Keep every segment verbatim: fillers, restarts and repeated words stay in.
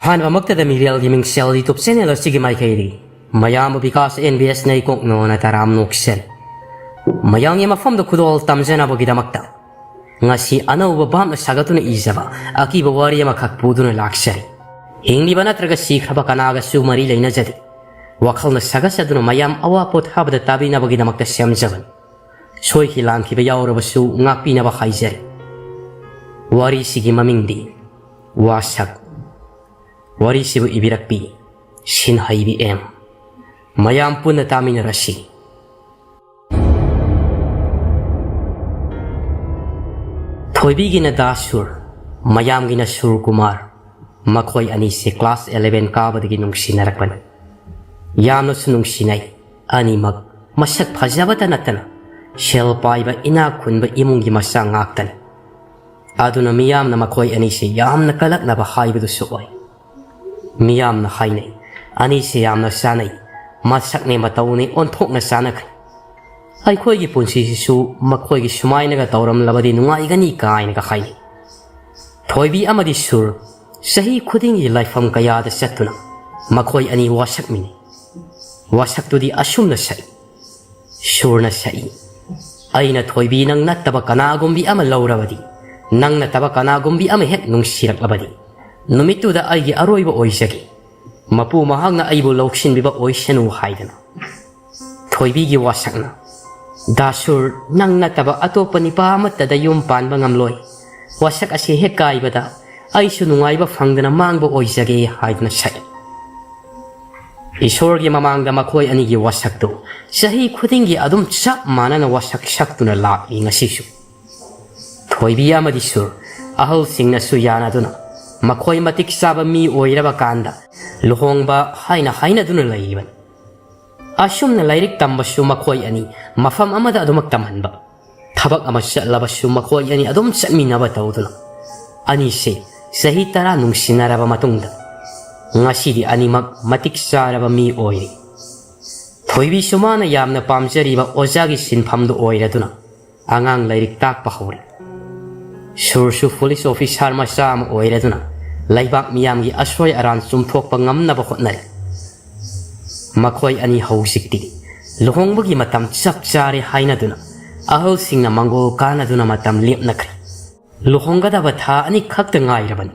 ꯑꯍꯥꯟꯕꯃꯛꯇꯗ ꯃꯤꯔꯦꯜꯒꯤ ꯃꯤꯡꯁꯦꯜ YouTube channel ꯑꯁꯤꯒꯤ ꯃꯥꯏꯀꯩꯗꯒꯤ ꯃꯌꯥꯝꯕꯨ ꯕꯤꯀꯥꯁ NBS ꯅ ꯏꯀꯣꯛ ꯅꯣꯟꯅ ꯇꯔꯥꯝ ꯅꯣꯛꯆꯔꯤ꯫ ꯃꯌꯥꯝꯒꯤ ꯃꯐꯝꯗ ꯈꯨꯗꯣꯜ ꯇꯝꯖꯅꯕꯒꯤꯗꯃꯛꯇ ꯉꯁꯤ ꯑꯅꯧꯕ ꯚꯥꯞꯅ ꯁꯥꯒꯠꯇꯨꯅ ꯏꯖꯕ ꯑꯀꯤꯕ ꯋꯥꯔꯤ ꯑꯃꯈꯛ ꯄꯨꯗꯨꯅ ꯂꯥꯛꯆꯔꯤ꯫ ꯍꯤꯡꯂꯤꯕ ꯅꯠꯇ꯭ꯔꯒ ꯁꯤꯈ꯭ꯔꯕ ꯀꯅꯥꯒꯁꯨ ꯃꯔꯤ ꯂꯩꯅꯖꯗꯦ꯫ ꯋꯥꯈꯜꯅ ꯁꯥꯒꯠꯆꯗꯨꯅ ꯃꯌꯥꯝ ꯑꯋꯥ ꯄꯣꯊꯥꯕꯗ ꯇꯥꯕꯤꯅꯕꯒꯤꯗꯃꯛꯇ ꯁꯦꯝꯖꯕꯅꯤ꯫ ꯁꯣꯏꯈꯤ ꯂꯥꯟꯈꯤꯕ ꯌꯥꯎꯔꯕꯁꯨ ꯉꯥꯛꯄꯤꯅꯕ ꯍꯥꯏꯖꯔꯤ꯫ ꯋꯥꯔꯤꯁꯤꯒꯤ ꯃꯃꯤꯡꯗꯤ ꯋꯥꯁꯛ꯫ ꯋꯥꯔꯤꯁꯤꯕꯨ ꯏꯕꯤꯔꯛꯄꯤ ꯁꯤꯟꯍꯩꯕꯤ M꯫ ꯃꯌꯥꯝ ꯄꯨꯟꯅ ꯇꯥꯃꯤꯟꯅꯔꯁꯤ꯫ ꯊꯣꯏꯕꯤꯒꯤꯅ ꯗꯥ ꯁꯨꯔ, ꯃꯌꯥꯝꯒꯤꯅ ꯁꯨꯔ ꯀꯨꯃꯥꯔ꯫ ꯃꯈꯣꯏ ꯑꯅꯤꯁꯦ class eleven ꯀꯥꯕꯗꯒꯤ ꯅꯨꯡꯁꯤꯅꯔꯛꯄꯅꯤ꯫ ꯌꯥꯝꯅꯁꯨ ꯅꯨꯡꯁꯤꯅꯩ꯫ ꯑꯅꯤꯃꯛ ꯃꯁꯛ ꯐꯖꯕꯇ ꯅꯠꯇꯅ ꯁꯦꯜ ꯄꯥꯏꯕ ꯏꯅꯥꯛ ꯈꯨꯟꯕ ꯏꯃꯨꯡꯒꯤ ꯃꯆꯥ ꯉꯥꯛꯇꯅꯤ꯫ ꯑꯗꯨꯅ ꯃꯤꯌꯥꯝꯅ ꯃꯈꯣꯏ ꯑꯅꯤꯁꯤ ꯌꯥꯝꯅ ꯀꯂꯛꯅꯕ ꯍꯥꯏꯕꯗꯨꯁꯨ ꯑꯣꯏ꯫ ꯃꯤꯌꯥꯝꯅ ꯍꯥꯏꯅꯩ, "ꯑꯅꯤꯁꯤ ꯌꯥꯝꯅ ꯆꯥꯅꯩ, ꯃꯁꯛꯅꯦ ꯃꯇꯧꯅꯦ ꯑꯣꯟꯊꯣꯛꯅ ꯆꯥꯅꯈ꯭ꯔꯦ꯫ ꯑꯩꯈꯣꯏꯒꯤ ꯄꯨꯟꯁꯤꯁꯤꯁꯨ ꯃꯈꯣꯏꯒꯤ ꯁꯨꯃꯥꯏꯅꯒ ꯇꯧꯔꯝꯂꯕꯗꯤ ꯅꯨꯡꯉꯥꯏꯒꯅꯤ" ꯀꯥꯏꯅꯒ ꯍꯥꯏꯅꯩ꯫ ꯊꯣꯏꯕꯤ ꯑꯃꯗꯤ ꯁꯨꯔ ꯆꯍꯤ ꯈꯨꯗꯤꯡꯒꯤ ꯂꯥꯏꯐꯝ ꯀꯌꯥꯗ ꯆꯠꯇꯨꯅ ꯃꯈꯣꯏ ꯑꯅꯤ ꯋꯥꯁꯛꯃꯤꯟꯅꯩ꯫ ꯋꯥꯁꯛꯇꯨꯗꯤ ꯑꯁꯨꯝꯅ ꯁꯛꯏ꯫ ꯁꯨꯔꯅ ꯁꯛꯏ, "ꯑꯩꯅ ꯊꯣꯏꯕꯤ ꯅꯪ ꯅꯠꯇꯕ ꯀꯅꯥꯒꯨꯝꯕꯤ ꯑꯃ ꯂꯧꯔꯕꯗꯤ, ꯅꯪ ꯅꯠꯇꯕ ꯀꯅꯥꯒꯨꯝꯕꯤ ꯑꯃ ꯍꯦꯛ ꯅꯨꯡꯁꯤꯔꯛꯂꯕꯗꯤ, ꯅꯨꯃꯤꯠꯇꯨꯗ ꯑꯩꯒꯤ ꯑꯔꯣꯏꯕ ꯑꯣꯏꯖꯒꯦ꯫ ꯃꯄꯨ ꯃꯍꯥꯛꯅ ꯑꯩꯕꯨ ꯂꯧꯁꯤꯟꯕꯤꯕ ꯑꯣꯏꯁꯅꯨ" ꯍꯥꯏꯗꯅ꯫ ꯊꯣꯏꯕꯤꯒꯤ ꯋꯥꯁꯛꯅ, "ꯗꯥ ꯁꯨꯔ, ꯅꯪ ꯅꯠꯇꯕ ꯑꯇꯣꯞꯄ ꯅꯤꯄꯥ ꯑꯃꯠꯇꯗ ꯌꯨꯝ ꯄꯥꯟꯕ ꯉꯝꯂꯣꯏ꯫ ꯋꯥꯁꯛ ꯑꯁꯤ ꯍꯦꯛ ꯀꯥꯏꯕꯗ ꯑꯩꯁꯨ ꯅꯨꯡꯉꯥꯏꯕ ꯐꯪꯗꯅ ꯃꯥꯡꯕ ꯑꯣꯏꯖꯒꯦ" ꯍꯥꯏꯗꯨꯅ ꯁꯛꯏ꯫ ꯏꯁꯣꯔꯒꯤ ꯃꯃꯥꯡꯗ ꯃꯈꯣꯏ ꯑꯅꯤꯒꯤ ꯋꯥꯁꯛꯇꯨ ꯆꯍꯤ ꯈꯨꯗꯤꯡꯒꯤ ꯑꯗꯨꯝ ꯆꯞ ꯃꯥꯟꯅꯅ ꯋꯥꯁꯛ ꯁꯛꯇꯨꯅ ꯂꯥꯛꯂꯤ ꯉꯁꯤꯁꯨ꯫ ꯊꯣꯏꯕꯤ ꯑꯃꯗꯤ ꯁꯨꯔ ꯑꯍꯜꯁꯤꯡꯅꯁꯨ ꯌꯥꯅꯗꯨꯅ ꯃꯈꯣꯏ ꯃꯇꯤꯛ ꯆꯥꯕ ꯃꯤ ꯑꯣꯏꯔꯕ ꯀꯥꯟꯗ ꯂꯨꯍꯣꯡꯕ ꯍꯥꯏꯅ ꯍꯥꯏꯅꯗꯨꯅ ꯂꯩꯔꯤꯕꯅꯤ꯫ ꯑꯁꯨꯝꯅ ꯂꯥꯏꯔꯤꯛ ꯇꯝꯕꯁꯨ ꯃꯈꯣꯏ ꯑꯅꯤ ꯃꯐꯝ ꯑꯃꯗ ꯑꯗꯨꯃꯛ ꯇꯝꯍꯟꯕ, ꯊꯕꯛ ꯑꯃ ꯆꯠꯂꯕꯁꯨ ꯃꯈꯣꯏ ꯑꯅꯤ ꯑꯗꯨꯝ ꯆꯠꯃꯤꯟꯅꯕ ꯇꯧꯗꯨꯅ ꯑꯅꯤꯁꯦ ꯆꯍꯤ ꯇꯔꯥ ꯅꯨꯡꯁꯤꯅꯔꯕ ꯃꯇꯨꯡꯗ ꯉꯁꯤꯗꯤ ꯑꯅꯤꯃꯛ ꯃꯇꯤꯛ ꯆꯥꯔꯕ ꯃꯤ ꯑꯣꯏꯔꯦ꯫ ꯊꯣꯏꯕꯤꯁꯨ ꯃꯥꯅ ꯌꯥꯝꯅ ꯄꯥꯝꯖꯔꯤꯕ ꯑꯣꯖꯥꯒꯤ ꯁꯤꯟꯐꯝꯗꯨ ꯑꯣꯏꯔꯗꯨꯅ ꯑꯉꯥꯡ ꯂꯥꯏꯔꯤꯛ ꯇꯥꯛꯄ ꯍꯧꯔꯦ꯫ ꯁꯨꯔꯁꯨ police officer ꯃꯆꯥ ꯑꯃ ꯑꯣꯏꯔꯗꯨꯅ ꯂꯩꯕꯥꯛ ꯃꯤꯌꯥꯝꯒꯤ ꯑꯁꯣꯏ ꯑꯔꯥꯟ ꯆꯨꯝꯊꯣꯛꯄ ꯉꯝꯅꯕ ꯍꯣꯠꯅꯔꯤ꯫ ꯃꯈꯣꯏ ꯑꯅꯤ ꯍꯧꯖꯤꯛꯇꯤ ꯂꯨꯍꯣꯡꯕꯒꯤ ꯃꯇꯝ ꯆꯞ ꯆꯥꯔꯦ ꯍꯥꯏꯅꯗꯨꯅ ꯑꯍꯜꯁꯤꯡꯅ ꯃꯪꯒꯣꯜ ꯀꯥꯅꯗꯨꯅ ꯃꯇꯝ ꯂꯦꯞꯅꯈ꯭ꯔꯦ꯫ ꯂꯨꯍꯣꯡꯒꯗꯕ ꯊꯥ ꯑꯅꯤꯈꯛꯇ ꯉꯥꯏꯔꯕꯅꯤ꯫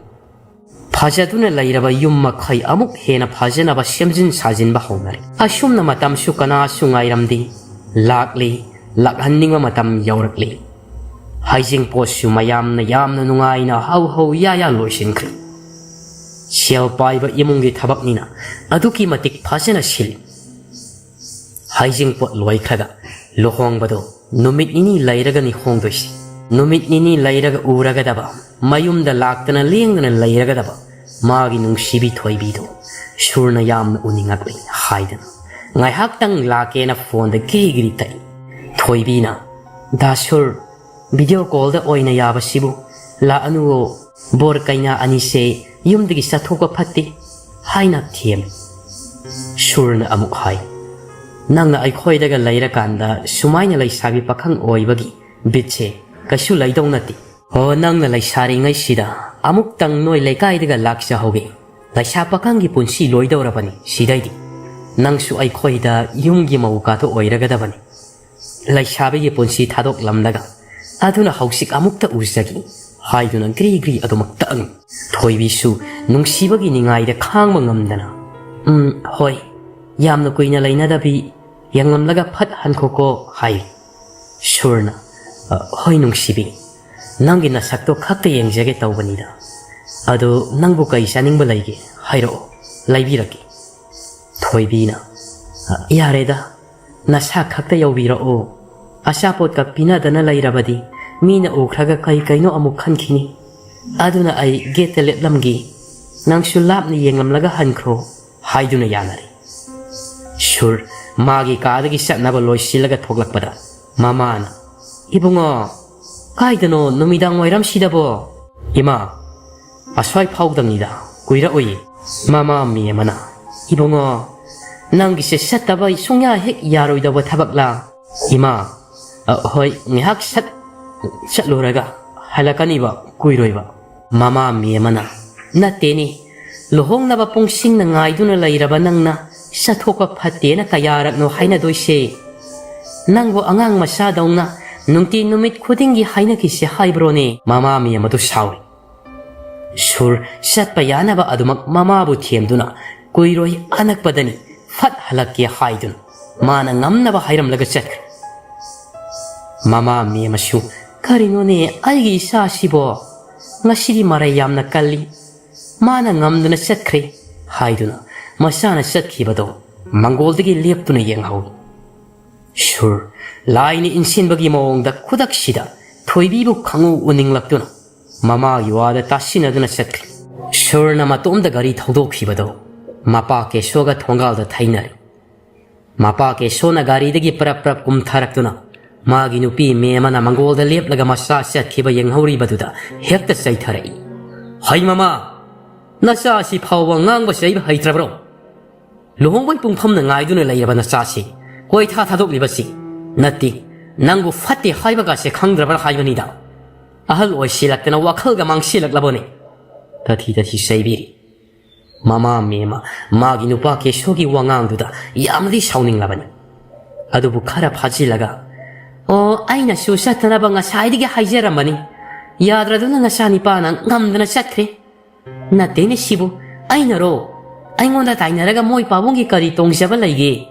ꯐꯖꯗꯨꯅ ꯂꯩꯔꯕ ꯌꯨꯝ ꯃꯈꯩ ꯑꯃꯨꯛ ꯍꯦꯟꯅ ꯐꯖꯅꯕ ꯁꯦꯝꯖꯤꯟ ꯁꯥꯖꯤꯟꯕ ꯍꯧꯅꯔꯦ꯫ ꯑꯁꯨꯝꯅ ꯃꯇꯝꯁꯨ ꯀꯅꯥꯁꯨ ꯉꯥꯏꯔꯝꯗꯦ꯫ ꯂꯥꯛꯂꯤ, ꯂꯥꯛꯍꯟꯅꯤꯡꯕ ꯃꯇꯝ ꯌꯧꯔꯛꯂꯤ꯫ ꯍꯩꯖꯤꯡꯄꯣꯠꯁꯨ ꯃꯌꯥꯝꯅ ꯌꯥꯝꯅ ꯅꯨꯡꯉꯥꯏꯅ ꯍꯧ ꯍꯧ ꯌꯥ ꯌꯥ ꯂꯣꯏꯁꯤꯟꯈ꯭ꯔꯦ꯫ ꯁꯦꯜ ꯄꯥꯏꯕ ꯏꯃꯨꯡꯒꯤ ꯊꯕꯛꯅꯤꯅ ꯑꯗꯨꯛꯀꯤ ꯃꯇꯤꯛ ꯐꯖꯅ ꯁꯤꯜꯂꯤ꯫ ꯍꯩꯖꯤꯡꯄꯣꯠ ꯂꯣꯏꯈ꯭ꯔꯒ ꯂꯨꯍꯣꯡꯕꯗꯣ ꯅꯨꯃꯤꯠ ꯅꯤꯅꯤ ꯂꯩꯔꯒꯅꯤ ꯍꯣꯡꯗꯣꯏꯁꯤ꯫ ꯅꯨꯃꯤꯠ ꯅꯤꯅꯤ ꯂꯩꯔꯒ ꯎꯔꯒꯗꯕ, ꯃꯌꯨꯝꯗ ꯂꯥꯛꯇꯅ ꯂꯦꯡꯗꯅ ꯂꯩꯔꯒꯗꯕ ꯃꯥꯒꯤ ꯅꯨꯡꯁꯤꯕꯤ ꯊꯣꯏꯕꯤꯗꯣ ꯁꯨꯔꯅ ꯌꯥꯝꯅ ꯎꯅꯤꯡꯉꯛꯂꯤ ꯍꯥꯏꯗꯅ ꯉꯥꯏꯍꯥꯛꯇꯪ ꯂꯥꯛꯀꯦꯅ ꯐꯣꯟꯗ ꯒꯤꯔꯤ ꯒꯤꯔꯤ ꯇꯛꯏ꯫ ꯊꯣꯏꯕꯤꯅ, "ꯗꯥ ꯁꯨꯔ, ꯚꯤꯗꯤꯑꯣ ꯀꯣꯜꯗ ꯑꯣꯏꯅ ꯌꯥꯕꯁꯤꯕꯨ? ꯂꯥꯛꯑꯅꯨꯋꯣ, ꯕꯣꯔ ꯀꯩꯅꯥ ꯑꯅꯤꯁꯦ ꯌꯨꯝꯗꯒꯤ ꯆꯠꯊꯣꯛꯄ ꯐꯠꯇꯦ" ꯍꯥꯏꯅ ꯊꯦꯝꯃꯤ꯫ ꯁꯨꯔꯅ ꯑꯃꯨꯛ ꯍꯥꯏ, "ꯅꯪꯅ ꯑꯩꯈꯣꯏꯗꯒ ꯂꯩꯔꯀꯥꯟꯗ ꯁꯨꯃꯥꯏꯅ ꯂꯩꯁꯥꯕꯤ ꯄꯥꯈꯪ ꯑꯣꯏꯕꯒꯤ ꯕꯤꯠꯁꯦ ꯀꯩꯁꯨ ꯂꯩꯗꯧ ꯅꯠꯇꯦ꯫ ꯍꯣ, ꯅꯪꯅ ꯂꯩꯁꯥꯔꯤꯉꯩꯁꯤꯗ ꯑꯃꯨꯛꯇꯪ ꯅꯣꯏ ꯂꯩꯀꯥꯏꯗꯒ ꯂꯥꯛꯆꯍꯧꯒꯦ꯫ ꯂꯩꯁꯥ ꯄꯥꯈꯪꯒꯤ ꯄꯨꯟꯁꯤ ꯂꯣꯏꯗꯧꯔꯕꯅꯤ ꯁꯤꯗꯩꯗꯤ꯫ ꯅꯪꯁꯨ ꯑꯩꯈꯣꯏꯗ ꯌꯨꯝꯒꯤ ꯃꯧ ꯀꯥꯗꯣ ꯑꯣꯏꯔꯒꯗꯕꯅꯤ꯫ ꯂꯩꯁꯥꯕꯤꯒꯤ ꯄꯨꯟꯁꯤ ꯊꯥꯗꯣꯛꯂꯝꯂꯒ ꯑꯗꯨꯅ ꯍꯧꯖꯤꯛ ꯑꯃꯨꯛꯇ ꯎꯖꯒꯦ" ꯍꯥꯏꯗꯨꯅ ꯒ꯭ꯔꯤ ꯒ꯭ꯔꯤ ꯑꯗꯨꯃꯛ ꯇꯛꯑꯝꯃꯤ꯫ ꯊꯣꯏꯕꯤꯁꯨ ꯅꯨꯡꯁꯤꯕꯒꯤ ꯅꯤꯡꯉꯥꯏꯗ ꯈꯥꯡꯕ ꯉꯝꯗꯅ, "ꯎꯝ, ꯍꯣꯏ, ꯌꯥꯝꯅ ꯀꯨꯏꯅ ꯂꯩꯅꯗꯕꯤ, ꯌꯦꯡꯂꯝꯂꯒ ꯐꯠ ꯍꯟꯈꯣꯀꯣ" ꯍꯥꯏꯔꯤ꯫ ꯁꯨꯔꯅ, "ꯑ, ꯍꯣꯏ ꯅꯨꯡꯁꯤꯕꯤ, ꯅꯪꯒꯤ ꯅꯁꯛꯇꯣ ꯈꯛꯇ ꯌꯦꯡꯖꯒꯦ ꯇꯧꯕꯅꯤꯗ꯫ ꯑꯗꯣ ꯅꯪꯕꯨ ꯀꯩ ꯆꯥꯅꯤꯡꯕ ꯂꯩꯒꯦ? ꯍꯥꯏꯔꯛꯑꯣ, ꯂꯩꯕꯤꯔꯛꯀꯦ"꯫ ꯊꯣꯏꯕꯤꯅ, "ꯑ, ꯌꯥꯔꯦꯗ, ꯅꯁꯥ ꯈꯛꯇ ꯌꯧꯕꯤꯔꯛꯑꯣ꯫ ꯑꯆꯥꯄꯣꯠꯀ ꯄꯤꯅꯗꯅ ꯂꯩꯔꯕꯗꯤ ꯃꯤꯅ ꯎꯈ꯭ꯔꯒ ꯀꯩ ꯀꯩꯅꯣ ꯑꯃꯨꯛ ꯈꯟꯈꯤꯅꯤ꯫ ꯑꯗꯨꯅ ꯑꯩ ꯒꯦꯠꯇ ꯂꯦꯞꯂꯝꯒꯦ꯫ ꯅꯪꯁꯨ ꯂꯥꯞꯅ ꯌꯦꯡꯂꯝꯂꯒ ꯍꯟꯈ꯭ꯔꯣ" ꯍꯥꯏꯗꯨꯅ ꯌꯥꯅꯔꯦ꯫ ꯁꯨꯔ ꯃꯥꯒꯤ ꯀꯥꯗꯒꯤ ꯆꯠꯅꯕ ꯂꯣꯏꯁꯤꯜꯂꯒ ꯊꯣꯛꯂꯛꯄꯗ ꯃꯃꯥꯅ, "ꯏꯕꯨꯡꯉꯣ, ꯀꯥꯏꯗꯅꯣ ꯅꯨꯃꯤꯗꯥꯡ ꯋꯥꯏꯔꯝꯁꯤꯗꯕꯣ?" "ꯏꯃꯥ, ꯑꯁ꯭ꯋꯥꯏ ꯐꯥꯎꯗꯪꯅꯤꯗ, ꯀꯨꯏꯔꯛꯑꯣꯏꯌꯦ"꯫ ꯃꯃꯥ ꯃꯦꯝꯃꯅ, "ꯏꯕꯨꯡꯉꯣ, ꯅꯪꯒꯤꯁꯦ ꯆꯠꯇꯕ ꯁꯨꯡꯌꯥ ꯍꯦꯛ ꯌꯥꯔꯣꯏꯗꯧꯕ ꯊꯕꯛꯂꯥ?" "ꯏꯃꯥ, ꯑ, ꯍꯣꯏ, ꯉꯥꯏꯍꯥꯛ ꯁꯠ ꯆꯠꯂꯨꯔꯒ ꯍꯜꯂꯛꯀꯅꯤꯕ, ꯀꯨꯏꯔꯣꯏꯕ"꯫ ꯃꯃꯥ ꯃꯦꯝꯃꯅ, "ꯅꯠꯇꯦꯅꯦ, ꯂꯨꯍꯣꯡꯅꯕ ꯄꯨꯡꯁꯤꯡꯅ ꯉꯥꯏꯗꯨꯅ ꯂꯩꯔꯕ ꯅꯪꯅ ꯆꯠꯊꯣꯛꯄ ꯐꯠꯇꯦꯅ ꯀꯌꯥꯔꯛꯅꯣ ꯍꯥꯏꯅꯗꯣꯏꯁꯦ? ꯅꯪꯕꯨ ꯑꯉꯥꯡ ꯃꯆꯥꯗꯧꯅ ꯅꯨꯡꯇꯤ ꯅꯨꯃꯤꯠ ꯈꯨꯗꯤꯡꯒꯤ ꯍꯥꯏꯅꯈꯤꯁꯦ ꯍꯥꯏꯕ꯭ꯔꯣꯅꯦ?" ꯃꯃꯥ ꯃꯦꯝ ꯑꯗꯨ ꯁꯥꯎꯔꯤ꯫ ꯁꯨꯔ ꯆꯠꯄ ꯌꯥꯅꯕ ꯑꯗꯨꯃꯛ ꯃꯃꯥꯕꯨ ꯊꯦꯝꯗꯨꯅ ꯀꯨꯏꯔꯣꯏ ꯑꯅꯛꯄꯗꯅꯤ ꯐꯠ ꯍꯜꯂꯛꯀꯦ ꯍꯥꯏꯗꯨꯅ ꯃꯥꯅ ꯉꯝꯅꯕ ꯍꯥꯏꯔꯝꯂꯒ ꯆꯠꯈ꯭ꯔꯦ꯫ ꯃꯃꯥ ꯃꯦꯝ ꯑꯁꯨ, "ꯀꯔꯤꯅꯣꯅꯦ ꯑꯩꯒꯤ ꯏꯆꯥꯁꯤꯕꯣ? ꯉꯁꯤꯗꯤ ꯃꯔꯩ ꯌꯥꯝꯅ ꯀꯜꯂꯤ꯫ ꯃꯥꯅ ꯉꯝꯗꯅ ꯆꯠꯈ꯭ꯔꯦ" ꯍꯥꯏꯗꯨꯅ ꯃꯆꯥꯅ ꯆꯠꯈꯤꯕꯗꯣ ꯃꯪꯒꯣꯜꯗꯒꯤ ꯂꯦꯞꯇꯨꯅ ꯌꯦꯡꯍꯧꯏ꯫ ꯁꯨꯔ ꯂꯥꯏꯅ ꯏꯟꯁꯤꯟꯕꯒꯤ ꯃꯑꯣꯡꯗ ꯈꯨꯗꯛꯁꯤꯗ ꯊꯣꯏꯕꯤꯕꯨ ꯈꯪꯎ ꯎꯅꯤꯡꯂꯛꯇꯨꯅ ꯃꯃꯥꯒꯤ ꯋꯥꯗ ꯇꯥꯁꯤꯟꯅꯗꯨꯅ ꯆꯠꯈ꯭ꯔꯦ꯫ ꯁꯨꯔꯅ ꯃꯇꯣꯝꯗ ꯒꯥꯔꯤ ꯊꯧꯗꯣꯛꯈꯤꯕꯗꯣ ꯃꯄꯥ ꯀꯦꯁꯣꯒ ꯊꯣꯡꯒꯥꯜꯗ ꯊꯩꯅꯔꯦ꯫ ꯃꯄꯥ ꯀꯦꯁꯣꯅ ꯒꯥꯔꯤꯗꯒꯤ ꯄꯔꯞ ꯄꯔꯞ ꯀꯨꯝꯊꯔꯛꯇꯨꯅ ꯃꯥꯒꯤ ꯅꯨꯄꯤ ꯃꯦꯝ ꯑꯃꯅ ꯃꯪꯒꯣꯜꯗ ꯂꯦꯞꯂꯒ ꯃꯆꯥ ꯆꯠꯈꯤꯕ ꯌꯦꯡꯍꯧꯔꯤꯕꯗꯨꯗ ꯍꯦꯛꯇ ꯆꯩꯊꯔꯛꯏ꯫ "ꯍꯩ ꯃꯃꯥ, ꯅꯆꯥ ꯑꯁꯤ ꯐꯥꯎꯕ ꯉꯥꯡꯕ ꯆꯩꯕ ꯍꯩꯇ꯭ꯔꯕ꯭ꯔꯣ? ꯂꯨꯍꯣꯡꯕꯒꯤ ꯄꯨꯡꯐꯝꯅ ꯉꯥꯏꯗꯨꯅ ꯂꯩꯔꯕ ꯅꯆꯥꯁꯤ ꯀꯣꯏꯊꯥ ꯊꯥꯗꯣꯛꯂꯤꯕꯁꯤ ꯅꯠꯇꯦ, ꯅꯪꯕꯨ ꯐꯠꯇꯦ ꯍꯥꯏꯕꯒꯁꯦ ꯈꯪꯗ꯭ꯔꯕ꯭ꯔꯥ ꯍꯥꯏꯕꯅꯤꯗ꯫ ꯑꯍꯜ ꯑꯣꯏꯁꯤꯜꯂꯛꯇꯅ ꯋꯥꯈꯜꯒ ꯃꯥꯡꯁꯤꯜꯂꯛꯂꯕꯅꯦ"꯫ ꯇꯊꯤ ꯇꯊꯤ ꯆꯩꯕꯤꯔꯤ꯫ ꯃꯃꯥ ꯃꯦꯝꯃ ꯃꯥꯒꯤ ꯅꯨꯄꯥ ꯀꯦꯁꯣꯒꯤ ꯋꯥꯉꯥꯡꯗꯨꯗ ꯌꯥꯝꯅꯗꯤ ꯁꯥꯎꯅꯤꯡꯂꯕꯅꯤ꯫ ꯑꯗꯨꯕꯨ ꯈꯔ ꯐꯥꯖꯤꯜꯂꯒ, "ꯑꯣ, ꯑꯩꯅꯁꯨ ꯆꯠꯇꯅꯕ ꯉꯁꯥꯏꯗꯒꯤ ꯍꯥꯏꯖꯔꯝꯕꯅꯤ꯫ ꯌꯥꯗ꯭ꯔꯗꯨꯅ ꯅꯆꯥꯅꯤꯄꯥꯅ ꯉꯝꯗꯅ ꯆꯠꯈ꯭ꯔꯦ꯫ ꯅꯠꯇꯦꯅꯦ ꯁꯤꯕꯨ, ꯑꯩꯅꯔꯣ? ꯑꯩꯉꯣꯟꯗ ꯇꯥꯏꯅꯔꯒ ꯃꯣꯏ ꯄꯥꯕꯨꯡꯒꯤ ꯀꯔꯤ ꯇꯣꯡꯖꯕ ꯂꯩꯒꯦ?"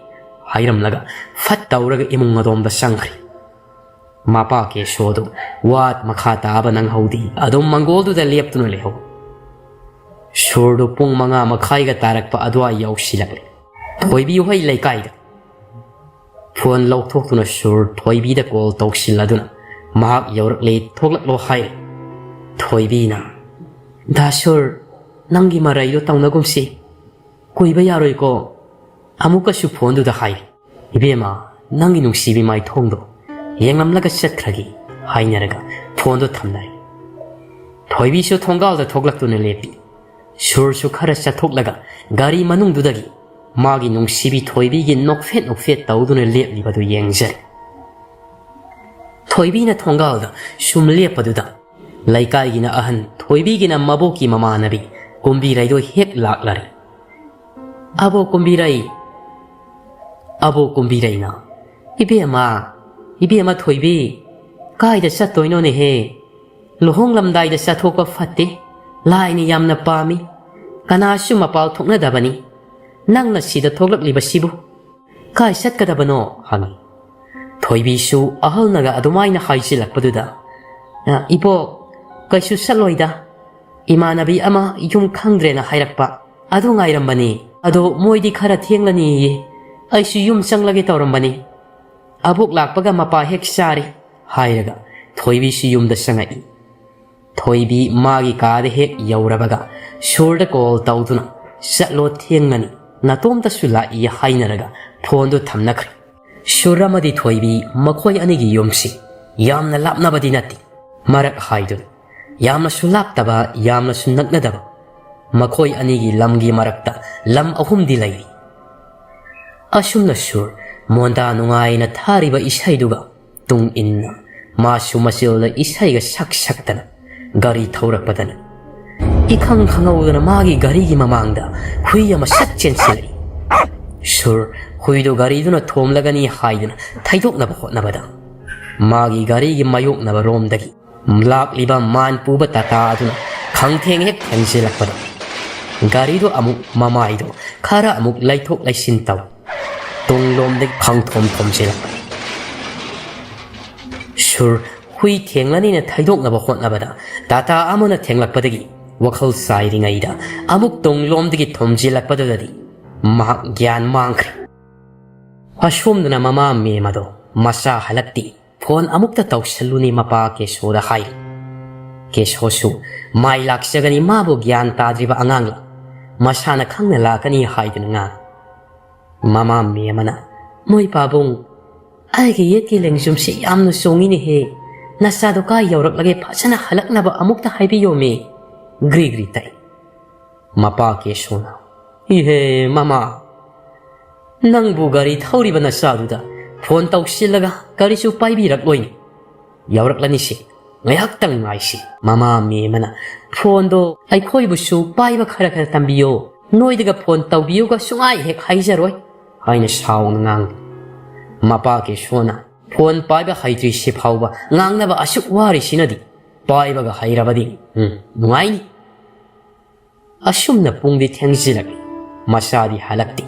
ꯍꯥꯏꯔꯝꯂꯒ ꯐꯠ ꯇꯧꯔꯒ ꯏꯃꯨꯡ ꯑꯗꯣꯝꯗ ꯆꯪꯈ꯭ꯔꯦ꯫ ꯃꯄꯥ ꯀꯦꯁꯣꯗꯨ ꯋꯥ ꯃꯈꯥ ꯇꯥꯕ ꯅꯪꯍꯧꯗꯦ, ꯑꯗꯨꯝ ꯃꯪꯒꯣꯜꯗꯨꯗ ꯂꯦꯞꯇꯨꯅ ꯂꯩꯍꯧ꯫ ꯁꯨꯔꯗꯨ ꯄꯨꯡ ꯃꯉꯥ ꯃꯈꯥꯏꯒ ꯇꯥꯔꯛꯄ ꯑꯗꯨꯋꯥꯏ ꯌꯧꯁꯤꯜꯂꯛꯂꯦ꯫ ꯊꯣꯏꯕꯤ ꯍꯣꯏ ꯂꯩꯀꯥꯏꯗ꯫ ꯐꯣꯟ ꯂꯧꯊꯣꯛꯇꯨꯅ ꯁꯨꯔ ꯊꯣꯏꯕꯤꯗ ꯀꯣꯜ ꯇꯧꯁꯤꯜꯂꯗꯨꯅ, "ꯃꯍꯥꯛ ꯌꯧꯔꯛꯂꯦ, ꯊꯣꯛꯂꯛꯂꯣ" ꯍꯥꯏꯔꯦ꯫ ꯊꯣꯏꯕꯤꯅ, "ꯗꯥ ꯁꯨꯔ, ꯅꯪꯒꯤ ꯃꯔꯩꯗꯣ ꯇꯧꯅꯒꯨꯝꯁꯤ꯫ ꯀꯨꯏꯕ ꯌꯥꯔꯣꯏꯀꯣ?" ꯑꯃꯨꯛꯀꯁꯨ ꯐꯣꯟꯗꯨꯗ ꯍꯥꯏꯔꯤ꯫ "ꯏꯕꯦꯝꯃ, ꯅꯪꯒꯤ ꯅꯨꯡꯁꯤꯕꯤ ꯃꯥꯏꯊꯣꯡꯗꯣ ꯌꯦꯡꯂꯝꯂꯒ ꯆꯠꯈ꯭ꯔꯒꯦ" ꯍꯥꯏꯅꯔꯒ ꯐꯣꯟꯗꯣ ꯊꯝꯅꯔꯦ꯫ ꯊꯣꯏꯕꯤꯁꯨ ꯊꯣꯡꯒꯥꯜꯗ ꯊꯣꯛꯂꯛꯇꯨꯅ ꯂꯦꯞꯄꯤ꯫ ꯁꯨꯔꯁꯨ ꯈꯔ ꯆꯠꯊꯣꯛꯂꯒ ꯒꯥꯔꯤ ꯃꯅꯨꯡꯗꯨꯗꯒꯤ ꯃꯥꯒꯤ ꯅꯨꯡꯁꯤꯕꯤ ꯊꯣꯏꯕꯤꯒꯤ ꯅꯣꯛꯐꯦꯠ ꯅꯣꯛꯐꯦꯠ ꯇꯧꯗꯨꯅ ꯂꯦꯞꯂꯤꯕꯗꯨ ꯌꯦꯡꯖꯔꯦ꯫ ꯊꯣꯏꯕꯤꯅ ꯊꯣꯡꯒꯥꯜꯗ ꯁꯨꯝ ꯂꯦꯞꯄꯗꯨꯗ ꯂꯩꯀꯥꯏꯒꯤꯅ ꯑꯍꯟ, ꯊꯣꯏꯕꯤꯒꯤꯅ ꯃꯕꯣꯛꯀꯤ ꯃꯃꯥꯟꯅꯕꯤ ꯀꯨꯝꯕꯤꯔꯩꯗꯣ ꯍꯦꯛ ꯂꯥꯛꯂꯔꯦ꯫ "ꯑꯕꯣꯛ ꯀꯨꯝꯕꯤꯔꯩ, ꯑꯕꯣꯛ ꯀꯨꯝꯕꯤꯔꯩꯅ, ꯏꯕꯦꯝꯃ, ꯏꯕꯦꯝꯃ ꯊꯣꯏꯕꯤ, ꯀꯥꯏꯗ ꯆꯠꯇꯣꯏꯅꯣꯅꯦꯍꯦ? ꯂꯨꯍꯣꯡꯂꯝꯗꯥꯏꯗ ꯆꯠꯊꯣꯛꯄ ꯐꯠꯇꯦ, ꯂꯥꯏꯅ ꯌꯥꯝꯅ ꯄꯥꯝꯃꯤ, ꯀꯅꯥꯁꯨ ꯃꯄꯥꯜ ꯊꯣꯛꯅꯗꯕꯅꯤ, ꯅꯪꯅ ꯁꯤꯗ ꯊꯣꯛꯂꯛꯂꯤꯕꯁꯤꯕꯨ ꯀꯥꯏ ꯆꯠꯀꯗꯕꯅꯣ?" ꯍꯪꯉꯤ꯫ ꯊꯣꯏꯕꯤꯁꯨ ꯑꯍꯜꯅꯒ ꯑꯗꯨꯃꯥꯏꯅ ꯍꯥꯏꯖꯤꯜꯂꯛꯄꯗꯨꯗ, "ꯑ, ꯏꯕꯣꯛ, ꯀꯩꯁꯨ ꯆꯠꯂꯣꯏꯗ, ꯏꯃꯥꯟꯅꯕꯤ ꯑꯃ ꯌꯨꯝ ꯈꯪꯗ꯭ꯔꯦꯅ ꯍꯥꯏꯔꯛꯄ, ꯑꯗꯨ ꯉꯥꯏꯔꯝꯕꯅꯤ꯫ ꯑꯗꯣ ꯃꯣꯏꯗꯤ ꯈꯔ ꯊꯦꯡꯂꯅꯤꯌꯦ, ꯑꯩꯁꯨ ꯌꯨꯝ ꯆꯪꯂꯒꯦ ꯇꯧꯔꯝꯕꯅꯤ꯫ ꯑꯕꯣꯛ ꯂꯥꯛꯄꯒ ꯃꯄꯥ ꯍꯦꯛ ꯆꯥꯔꯦ," ꯍꯥꯏꯔꯒ ꯊꯣꯏꯕꯤꯁꯨ ꯌꯨꯝꯗ ꯆꯪꯉꯛꯏ꯫ ꯊꯣꯏꯕꯤ ꯃꯥꯒꯤ ꯀꯥꯗ ꯍꯦꯛ ꯌꯧꯔꯕꯒ ꯁꯨꯔꯗ ꯀꯣꯜ ꯇꯧꯗꯨꯅ, "ꯆꯠꯂꯣ, ꯊꯦꯡꯂꯅꯤ, ꯅꯇꯣꯝꯇꯁꯨ ꯂꯥꯛꯏ" ꯍꯥꯏꯅꯔꯒ ꯐꯣꯟꯗꯨ ꯊꯝꯅꯈ꯭ꯔꯦ꯫ ꯁꯨꯔ ꯑꯃꯗꯤ ꯊꯣꯏꯕꯤ ꯃꯈꯣꯏ ꯑꯅꯤꯒꯤ ꯌꯨꯝꯁꯤ ꯌꯥꯝꯅ ꯂꯥꯞꯅꯕꯗꯤ ꯅꯠꯇꯦ, ꯃꯔꯛ ꯍꯥꯏꯗꯨꯅꯤ꯫ ꯌꯥꯝꯅꯁꯨ ꯂꯥꯞꯇꯕ, ꯌꯥꯝꯅꯁꯨ ꯅꯛꯅꯗꯕ, ꯃꯈꯣꯏ ꯑꯅꯤꯒꯤ ꯂꯝꯒꯤ ꯃꯔꯛꯇ ꯂꯝ ꯑꯍꯨꯝꯗꯤ ꯂꯩꯔꯤ꯫ ꯑꯁꯨꯝꯅ ꯁꯨꯔ ꯃꯣꯟꯗꯥ ꯅꯨꯡꯉꯥꯏꯅ ꯊꯥꯔꯤꯕ ꯏꯁꯩꯗꯨꯒ ꯇꯨꯡ ꯏꯟꯅ ꯃꯥꯁꯨ ꯃꯆꯤꯜꯗ ꯏꯁꯩꯒ ꯁꯛ ꯁꯛꯇꯅ ꯒꯥꯔꯤ ꯊꯧꯔꯛꯄꯗꯅꯤ꯫ ꯏꯈꯪ ꯈꯪꯍꯧꯗꯅ ꯃꯥꯒꯤ ꯒꯥꯔꯤꯒꯤ ꯃꯃꯥꯡꯗ ꯍꯨꯏ ꯑꯃ ꯁꯠ ꯆꯦꯟꯁꯤꯜꯂꯛꯏ꯫ ꯁꯨꯔ ꯍꯨꯏꯗꯨ ꯒꯥꯔꯤꯗꯨꯅ ꯊꯣꯝꯂꯒꯅꯤ ꯍꯥꯏꯗꯨꯅ ꯊꯩꯗꯣꯛꯅꯕ ꯍꯣꯠꯅꯕꯗ, ꯃꯥꯒꯤ ꯒꯥꯔꯤꯒꯤ ꯃꯥꯌꯣꯛꯅꯕ ꯔꯣꯝꯗꯒꯤ ꯂꯥꯛꯂꯤꯕ ꯃꯥꯟ ꯄꯨꯕ ꯇꯥꯇꯥ ꯑꯗꯨꯅ ꯈꯪꯊꯦꯡ ꯍꯦꯛ ꯊꯦꯡꯖꯤꯜꯂꯛꯄꯗ, ꯒꯥꯔꯤꯗꯨ ꯑꯃꯨꯛ ꯃꯃꯥꯏꯗꯨ ꯈꯔ ꯑꯃꯨꯛ ꯂꯩꯊꯣꯛ ꯂꯩꯁꯤꯟ ꯇꯧ, ꯇꯨꯡꯂꯣꯝꯗꯒꯤ ꯈꯪꯊꯣꯝ ꯊꯣꯝꯖꯤꯜꯂꯛꯄ꯫ ꯁꯨꯔ ꯍꯨꯏ ꯊꯦꯡꯂꯅꯤꯅ ꯊꯩꯗꯣꯛꯅꯕ ꯍꯣꯠꯅꯕꯗ, ꯇꯥꯇꯥ ꯑꯃꯅ ꯊꯦꯡꯂꯛꯄꯗꯒꯤ ꯋꯥꯈꯜ ꯆꯥꯏꯔꯤꯉꯩꯗ ꯑꯃꯨꯛ ꯇꯨꯡꯂꯣꯝꯗꯒꯤ ꯊꯣꯝꯖꯤꯜꯂꯛꯄꯗꯨꯗꯗꯤ ꯃꯍꯥꯛ ꯒ꯭ꯌꯥꯟ ꯃꯥꯡꯈ꯭ꯔꯦ꯫ ꯑꯁꯣꯝꯗꯅ ꯃꯃꯥ ꯃꯦꯝ ꯑꯗꯣ ꯃꯆꯥ ꯍꯜꯂꯛꯇꯦ, ꯐꯣꯟ ꯑꯃꯨꯛꯇ ꯇꯧꯁꯜꯂꯨꯅꯦ ꯃꯄꯥ ꯀꯦꯁꯣꯗ ꯍꯥꯏꯔꯤ꯫ ꯀꯦꯁꯣꯁꯨ ꯃꯥꯏ ꯂꯥꯛꯆꯒꯅꯤ, ꯃꯥꯕꯨ ꯒ꯭ꯌꯥꯟ ꯇꯥꯗ꯭ꯔꯤꯕ ꯑꯉꯥꯡꯂ, ꯃꯁꯥꯅ ꯈꯪꯅ ꯂꯥꯛꯀꯅꯤ ꯍꯥꯏꯗꯨꯅ ꯉꯥꯡ꯫ ꯃꯃꯥ ꯃꯦꯝ ꯑꯃꯅ, "ꯃꯣꯏ ꯄꯥꯕꯨꯡ, ꯑꯩꯒꯤ ꯌꯦꯠꯀꯤ ꯂꯦꯡꯖꯨꯝꯁꯤ ꯌꯥꯝꯅ ꯆꯣꯡꯉꯤꯅꯦꯍꯦ, ꯅꯆꯥꯗꯣ ꯀꯥꯏ ꯌꯧꯔꯛꯂꯒꯦ ꯐꯖꯅ ꯍꯜꯂꯛꯅꯕ ꯑꯃꯨꯛꯇ ꯍꯥꯏꯕꯤꯌꯣꯃꯤ", ꯒ꯭ꯔꯤ ꯒ꯭ꯔꯤ ꯇꯛꯏ꯫ ꯃꯄꯥ ꯀꯦꯁꯣꯅ, "ꯏꯍꯦ ꯃꯃꯥ, ꯅꯪꯕꯨ ꯒꯥꯔꯤ ꯊꯧꯔꯤꯕ ꯅꯆꯥꯗꯨꯗ ꯐꯣꯟ ꯇꯧꯁꯤꯜꯂꯒ ꯀꯔꯤꯁꯨ ꯄꯥꯏꯕꯤꯔꯛꯂꯣꯏꯅꯦ, ꯌꯧꯔꯛꯂꯅꯤꯁꯦ", ꯉꯥꯏꯍꯥꯛꯇꯪ ꯉꯥꯏꯁꯤ꯫ ꯃꯃꯥ ꯃꯦꯝꯃꯅ ꯐꯣꯟꯗꯣ ꯑꯩꯈꯣꯏꯕꯨꯁꯨ ꯄꯥꯏꯕ ꯈꯔ ꯈꯔ ꯇꯝꯕꯤꯌꯣ, ꯅꯣꯏꯗꯒ ꯐꯣꯟ ꯇꯧꯕꯤꯌꯨꯒ ꯁꯨꯡꯍꯥꯏ ꯍꯦꯛ ꯍꯥꯏꯖꯔꯣꯏ ꯍꯥꯏꯅ ꯁꯥꯎꯅ ꯉꯥꯡꯂꯤ꯫ ꯃꯄꯥ ꯀꯦꯁꯣꯅ ꯐꯣꯟ ꯄꯥꯏꯕ ꯍꯩꯇ꯭ꯔꯤꯁꯤ ꯐꯥꯎꯕ ꯉꯥꯡꯅꯕ ꯑꯁꯨꯛ ꯋꯥꯔꯤꯁꯤꯅꯗꯤ ꯄꯥꯏꯕꯒ ꯍꯩꯔꯕꯗꯤ, ꯎꯝ, ꯅꯨꯡꯉꯥꯏꯅꯤ꯫ ꯑꯁꯨꯝꯅ ꯄꯨꯡꯗꯤ ꯊꯦꯡꯖꯤꯜꯂꯛꯂꯤ꯫ ꯃꯆꯥꯗꯤ ꯍꯜꯂꯛꯇꯦ꯫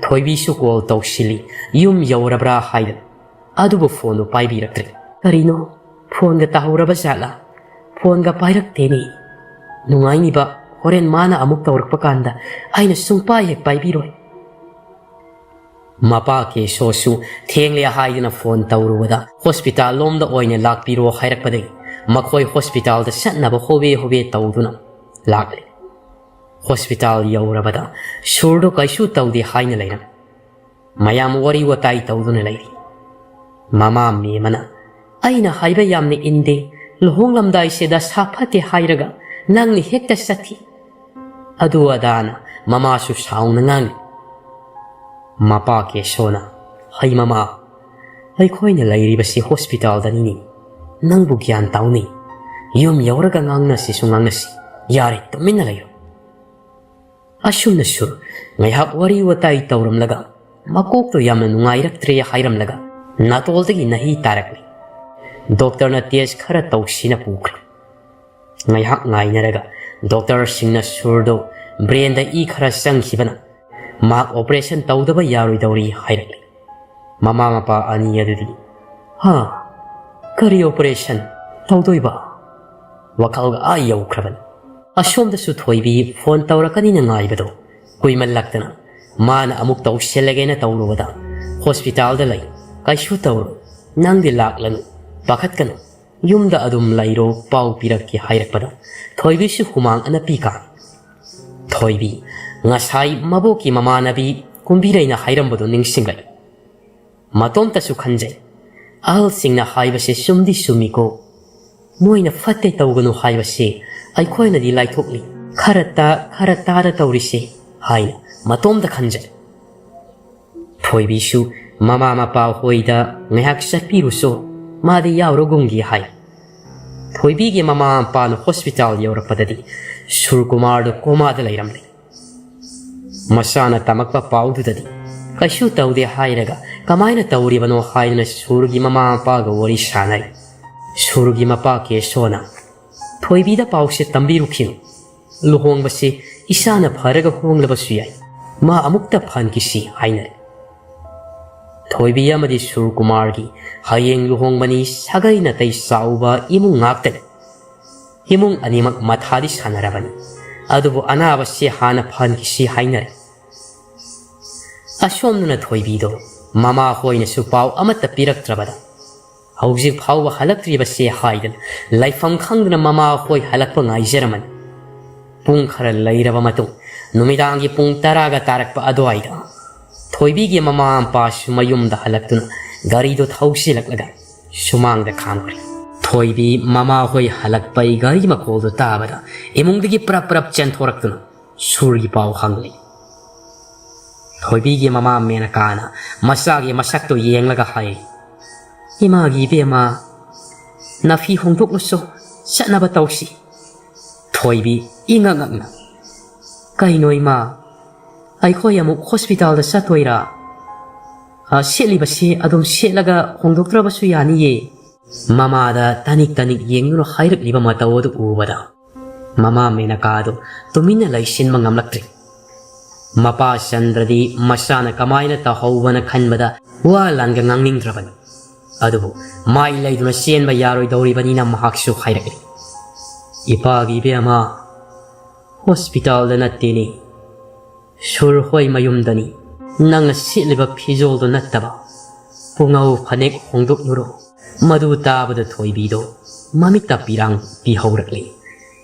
ꯊꯣꯏꯕꯤꯁꯨ ꯀꯣꯜ ꯇꯧꯁꯤꯜꯂꯤ, ꯌꯨꯝ ꯌꯧꯔꯕ꯭ꯔꯥ ꯍꯥꯏꯗꯅ꯫ ꯑꯗꯨꯕꯨ ꯐꯣꯟꯗꯨ ꯄꯥꯏꯕꯤꯔꯛꯇ꯭ꯔꯦ꯫ ꯀꯔꯤꯅꯣ? ꯐꯣꯟꯒ ꯇꯥꯍꯧꯔꯕ ꯖꯥꯠꯂꯥ? ꯐꯣꯟꯒ ꯄꯥꯏꯔꯛꯇꯦꯅꯦ꯫ ꯅꯨꯡꯉꯥꯏꯅꯤꯕ, ꯍꯣꯔꯦꯟ ꯃꯥꯅ ꯑꯃꯨꯛ ꯇꯧꯔꯛꯄ ꯀꯥꯟꯗ ꯑꯩꯅ ꯁꯨꯡꯄꯥꯏ ꯍꯦꯛ ꯄꯥꯏꯕꯤꯔꯣꯏ꯫ ꯃꯄꯥ ꯀꯦꯁꯣꯁꯨ ꯊꯦꯡꯂꯦ ꯍꯥꯏꯗꯨꯅ ꯐꯣꯟ ꯇꯧꯔꯨꯕꯗ ꯍꯣꯁꯄꯤꯇꯥꯜ ꯂꯣꯝꯗ ꯑꯣꯏꯅ ꯂꯥꯛꯄꯤꯔꯣ ꯍꯥꯏꯔꯛꯄꯗꯒꯤ ꯃꯈꯣꯏ ꯍꯣꯁꯄꯤꯇꯥꯜꯗ ꯆꯠꯅꯕ ꯍꯣꯕꯦ ꯍꯣꯕꯦ ꯇꯧꯗꯨꯅ ꯂꯥꯛꯂꯦ꯫ ꯍꯣꯁꯄꯤꯇꯥꯜ ꯌꯧꯔꯕꯗ ꯁꯨꯔꯗꯨ ꯀꯩꯁꯨ ꯇꯧꯗꯦ ꯍꯥꯏꯅ ꯂꯩꯔꯝꯃꯤ꯫ ꯃꯌꯥꯝ ꯋꯥꯔꯤ ꯋꯥꯇꯥꯏ ꯇꯧꯗꯨꯅ ꯂꯩꯔꯤ꯫ ꯃꯃꯥ ꯃꯦꯝꯃꯅ, "ꯑꯩꯅ ꯍꯥꯏꯕ ꯌꯥꯝꯅ ꯏꯟꯗꯦ, ꯂꯨꯍꯣꯡꯂꯝꯗꯥꯏꯁꯤꯗ ꯁꯥ ꯐꯠꯇꯦ ꯍꯥꯏꯔꯒ ꯅꯪꯅ ꯍꯦꯛꯇ ꯆꯠꯈꯤ"꯫ ꯑꯗꯨ ꯑꯗꯥꯅ ꯃꯃꯥꯁꯨ ꯁꯥꯎꯅ ꯉꯥꯡꯂꯤ꯫ ꯃꯄꯥ ꯀꯦꯁꯣꯅ, "ꯍꯩ ꯃꯃꯥ, ꯑꯩꯈꯣꯏꯅ ꯂꯩꯔꯤꯕꯁꯤ ꯍꯣꯁꯄꯤꯇꯥꯜꯗꯅꯤꯅꯦ꯫ ꯅꯪꯕꯨ ꯒ꯭ꯌꯥꯟ ꯇꯥꯎꯅꯦ꯫ ꯌꯨꯝ ꯌꯧꯔꯒ ꯉꯥꯡꯅꯁꯤꯁꯨ ꯉꯥꯡꯅꯁꯤ꯫ ꯌꯥꯔꯦ, ꯇꯨꯃꯤꯟꯅ ꯂꯩꯌꯨ"꯫ ꯑꯁꯨꯝꯅꯁꯨ ꯉꯥꯏꯍꯥꯛ ꯋꯥꯔꯤ ꯋꯥꯇꯥꯏ ꯇꯧꯔꯝꯂꯒ ꯃꯀꯣꯛꯇꯣ ꯌꯥꯝꯅ ꯅꯨꯡꯉꯥꯏꯔꯛꯇ꯭ꯔꯦ ꯍꯥꯏꯔꯝꯂꯒ ꯅꯥꯇꯣꯜꯗꯒꯤ ꯅꯍꯤ ꯇꯥꯔꯛꯂꯤ꯫ ꯗꯣꯛꯇꯔꯅ ꯇꯦꯁ ꯈꯔ ꯇꯧꯁꯤꯅ ꯄꯨꯈ꯭ꯔꯦ꯫ ꯉꯥꯏꯍꯥꯛ ꯉꯥꯏꯅꯔꯒ ꯗꯣꯛꯇꯔꯁꯤꯡꯅ ꯁꯨꯔꯗꯣ ꯕ꯭ꯔꯦꯟꯗ ꯏ ꯈꯔ ꯆꯪꯈꯤꯕꯅ ꯃꯍꯥꯛ ꯑꯣꯄꯔꯦꯁꯟ ꯇꯧꯗꯕ ꯌꯥꯔꯣꯏꯗꯧꯔꯤ ꯍꯥꯏꯔꯛꯂꯤ꯫ ꯃꯃꯥ ꯃꯄꯥ ꯑꯅꯤ ꯑꯗꯨꯗꯤ, "ꯍꯥ? ꯀꯔꯤ ꯑꯣꯄꯔꯦꯁꯟ ꯇꯧꯗꯣꯏꯕ?" ꯋꯥꯈꯜꯒ ꯑꯥ ꯌꯧꯈ꯭ꯔꯕꯅꯤ꯫ ꯑꯁꯣꯝꯗꯁꯨ ꯊꯣꯏꯕꯤ ꯐꯣꯟ ꯇꯧꯔꯛꯀꯅꯤꯅ ꯉꯥꯏꯕꯗꯣ ꯀꯨꯏꯃꯜꯂꯛꯇꯅ ꯃꯥꯅ ꯑꯃꯨꯛ ꯇꯧꯁꯤꯜꯂꯒꯦꯅ ꯇꯧꯔꯨꯕꯗ, "ꯍꯣꯁꯄꯤꯇꯥꯜꯗ ꯂꯩ, ꯀꯩꯁꯨ ꯇꯧꯔꯣꯏ, ꯅꯪꯗꯤ ꯂꯥꯛꯂꯅꯨ, ꯄꯥꯈꯠꯀꯅꯨ, ꯌꯨꯝꯗ ꯑꯗꯨꯝ ꯂꯩꯔꯣ, ꯄꯥꯎ ꯄꯤꯔꯛꯀꯦ" ꯍꯥꯏꯔꯛꯄꯗ ꯊꯣꯏꯕꯤꯁꯨ ꯍꯨꯃꯥꯡ ꯑꯅꯞꯄꯤ ꯀꯥꯡꯏ꯫ ꯊꯣꯏꯕꯤ ꯉꯁꯥꯏ ꯃꯕꯣꯛꯀꯤ ꯃꯃꯥꯟꯅꯕꯤ ꯀꯨꯝꯕꯤꯔꯩꯅ ꯍꯥꯏꯔꯝꯕꯗꯨ ꯅꯤꯡꯁꯤꯡꯂꯛꯏ꯫ ꯃꯇꯣꯝꯇꯁꯨ ꯈꯟꯖꯩ, "ꯑꯍꯜꯁꯤꯡꯅ ꯍꯥꯏꯕꯁꯦ ꯆꯨꯝꯗꯤ ꯆꯨꯝꯃꯤꯀꯣ꯫ ꯃꯣꯏꯅ ꯐꯠꯇꯦ ꯇꯧꯒꯅꯨ ꯍꯥꯏꯕꯁꯦ ꯑꯩꯈꯣꯏꯅꯗꯤ ꯂꯥꯏꯊꯣꯛꯂꯤ꯫ ꯈꯔ ꯇꯥ, ꯈꯔ ꯇꯥꯗ ꯇꯧꯔꯤꯁꯦ" ꯍꯥꯏꯅ ꯃꯇꯣꯝꯇ ꯈꯟꯖꯩ꯫ ꯊꯣꯏꯕꯤꯁꯨ ꯃꯃꯥ ꯃꯄꯥ ꯍꯣꯏꯗ ꯉꯥꯏꯍꯥꯛ ꯆꯠꯄꯤꯔꯨꯆꯣ, ꯃꯥꯗꯤ ꯌꯥꯎꯔꯒꯨꯝꯒꯦ ꯍꯥꯏ꯫ ꯊꯣꯏꯕꯤꯒꯤ ꯃꯃꯥ ꯃꯄꯥꯅ ꯍꯣꯁꯄꯤꯇꯥꯜ ꯌꯧꯔꯛꯄꯗꯗꯤ ꯁꯨꯔꯀꯨꯃꯥꯔꯗꯨ ꯀꯣꯃꯥꯗ ꯂꯩꯔꯝꯂꯦ꯫ ꯃꯆꯥꯅ ꯇꯝꯃꯛꯄ ꯄꯥꯎꯗꯨꯗꯗꯤ ꯀꯩꯁꯨ ꯇꯧꯗꯦ ꯍꯥꯏꯔꯒ ꯀꯃꯥꯏꯅ ꯇꯧꯔꯤꯕꯅꯣ ꯍꯥꯏꯗꯨꯅ ꯁꯨꯔꯒꯤ ꯃꯃꯥ ꯃꯄꯥꯒ ꯋꯥꯔꯤ ꯁꯥꯟꯅꯔꯤ꯫ ꯁꯨꯔꯒꯤ ꯃꯄꯥ ꯀꯦꯁꯣꯅ ꯊꯣꯏꯕꯤꯗ ꯄꯥꯎꯁꯦ ꯇꯝꯕꯤꯔꯨꯈꯤꯅꯨ, ꯂꯨꯍꯣꯡꯕꯁꯤ ꯏꯁꯥꯅ ꯐꯔꯒ ꯍꯣꯡꯂꯕꯁꯨ ꯌꯥꯏ, ꯃꯥ ꯑꯃꯨꯛꯇ ꯐꯍꯟꯈꯤꯁꯤ ꯍꯥꯏꯅꯔꯦ꯫ ꯊꯣꯏꯕꯤ ꯑꯃꯗꯤ ꯁꯨꯔꯀꯨꯃꯥꯔꯒꯤ ꯍꯌꯦꯡ ꯂꯨꯍꯣꯡꯕꯅꯤ, ꯁꯥꯒꯩ ꯅꯥꯇꯩ ꯆꯥꯎꯕ ꯏꯃꯨꯡ ꯉꯥꯛꯇꯅꯤ꯫ ꯏꯃꯨꯡ ꯑꯅꯤꯃꯛ ꯃꯊꯥꯗꯤ ꯁꯥꯟꯅꯔꯕꯅꯤ, ꯑꯗꯨꯕꯨ ꯑꯅꯥꯕꯁꯤ ꯍꯥꯟꯅ ꯐꯍꯟꯈꯤꯁꯤ ꯍꯥꯏꯅꯔꯦ꯫ ꯑꯁꯣꯝꯗꯅ ꯊꯣꯏꯕꯤꯗꯣ ꯃꯃꯥ ꯍꯣꯏꯅꯁꯨ ꯄꯥꯎ ꯑꯃꯠꯇ ꯄꯤꯔꯛꯇ꯭ꯔꯕꯗ ꯍꯧꯖꯤꯛ ꯐꯥꯎꯕ ꯍꯜꯂꯛꯇ꯭ꯔꯤꯕꯁꯦ ꯍꯥꯏꯗꯅ ꯂꯩꯐꯝ ꯈꯪꯗꯅ ꯃꯃꯥ ꯍꯣꯏ ꯍꯜꯂꯛꯄ ꯉꯥꯏꯖꯔꯝꯃꯅꯤ꯫ ꯄꯨꯡ ꯈꯔ ꯂꯩꯔꯕ ꯃꯇꯨꯡ ꯅꯨꯃꯤꯗꯥꯡꯒꯤ ꯄꯨꯡ ꯇꯔꯥꯒ ꯇꯥꯔꯛꯄ ꯑꯗꯨꯋꯥꯏꯗ ꯊꯣꯏꯕꯤꯒꯤ ꯃꯃꯥ ꯃꯄꯥꯁꯨ ꯃꯌꯨꯝꯗ ꯍꯜꯂꯛꯇꯨꯅ ꯒꯥꯔꯤꯗꯣ ꯊꯧꯖꯤꯜꯂꯛꯂꯒ ꯁꯨꯃꯥꯡꯗ ꯈꯥꯝꯈ꯭ꯔꯦ꯫ ꯊꯣꯏꯕꯤ ꯃꯃꯥ ꯍꯣꯏ ꯍꯜꯂꯛꯄꯩ ꯒꯥꯔꯤ ꯃꯈꯣꯜꯗꯣ ꯇꯥꯕꯗ ꯏꯃꯨꯡꯗꯒꯤ ꯄ꯭ꯔꯞ ꯄ꯭ꯔꯞ ꯆꯦꯟꯊꯣꯔꯛꯇꯨꯅ ꯁꯨꯔꯒꯤ ꯄꯥꯎ ꯍꯪꯂꯤ꯫ ꯊꯣꯏꯕꯤꯒꯤ ꯃꯃꯥ ꯃꯦꯅꯀꯥꯅ ꯃꯆꯥꯒꯤ ꯃꯁꯛꯇꯨ ꯌꯦꯡꯂꯒ ꯍꯥꯏ, "ꯏꯃꯥꯒꯤ ꯏꯕꯦꯝꯃ, ꯅꯐꯤ ꯍꯣꯡꯗꯣꯛꯂꯨꯁꯨ, ꯆꯠꯅꯕ ꯇꯧꯁꯤ꯫" ꯊꯣꯏꯕꯤ ꯏꯉꯛ ꯉꯛꯅ, "ꯀꯩꯅꯣ ꯏꯃꯥ, ꯑꯩꯈꯣꯏ ꯑꯃꯨꯛ ꯍꯣꯁꯄꯤꯇꯥꯜꯗ ꯆꯠꯇꯣꯏꯔꯥ? ꯑ, ꯁꯦꯠꯂꯤꯕꯁꯤ ꯑꯗꯨꯝ ꯁꯦꯠꯂꯒ ꯍꯣꯡꯗꯣꯛꯇ꯭ꯔꯕꯁꯨ ꯌꯥꯅꯤꯌꯦ꯫" ꯃꯃꯥꯗ ꯇꯅꯤꯛ ꯇꯅꯤꯛ ꯌꯦꯡꯗꯨꯅ ꯍꯥꯏꯔꯛꯂꯤꯕ ꯃꯇꯧ ꯑꯗꯨ ꯎꯕꯗ ꯃꯃꯥ ꯃꯦꯅꯀꯥꯗꯨ ꯇꯨꯃꯤꯟꯅ ꯂꯩꯁꯤꯟꯕ ꯉꯝꯂꯛꯇ꯭ꯔꯦ꯫ ꯃꯄꯥ ꯆꯟꯗ꯭ꯔꯗꯤ ꯃꯆꯥꯅ ꯀꯃꯥꯏꯅ ꯇꯧꯍꯧꯕꯅ ꯈꯟꯕꯗ ꯋꯥ ꯂꯥꯟꯒ ꯉꯥꯡꯅꯤꯡꯗ꯭ꯔꯕꯅꯤ꯫ ꯑꯗꯨꯕꯨ ꯃꯥꯏ ꯂꯩꯗꯨꯅ ꯆꯦꯟꯕ ꯌꯥꯔꯣꯏꯗꯧꯔꯤꯕꯅꯤꯅ ꯃꯍꯥꯛꯁꯨ ꯍꯥꯏꯔꯛꯂꯤ, "ꯏꯄꯥꯒꯤ ꯏꯕꯦꯝꯃ, ꯍꯣꯁꯄꯤꯇꯥꯜꯗ ꯅꯠꯇꯦꯅꯦ, ꯁꯨꯔ ꯍꯣꯏ ꯃꯌꯨꯝꯗꯅꯤ꯫ ꯅꯪꯅ ꯁꯦꯠꯂꯤꯕ ꯐꯤꯖꯣꯜꯗꯣ ꯅꯠꯇꯕ ꯄꯨꯉꯧ ꯐꯅꯦꯛ ꯍꯣꯡꯗꯣꯛꯂꯨꯔꯣ꯫" ꯃꯗꯨ ꯇꯥꯕꯗ ꯊꯣꯏꯕꯤꯗꯣ ꯃꯃꯤꯠꯇ ꯄꯤꯔꯥꯡ ꯄꯤꯍꯧꯔꯛꯂꯤ꯫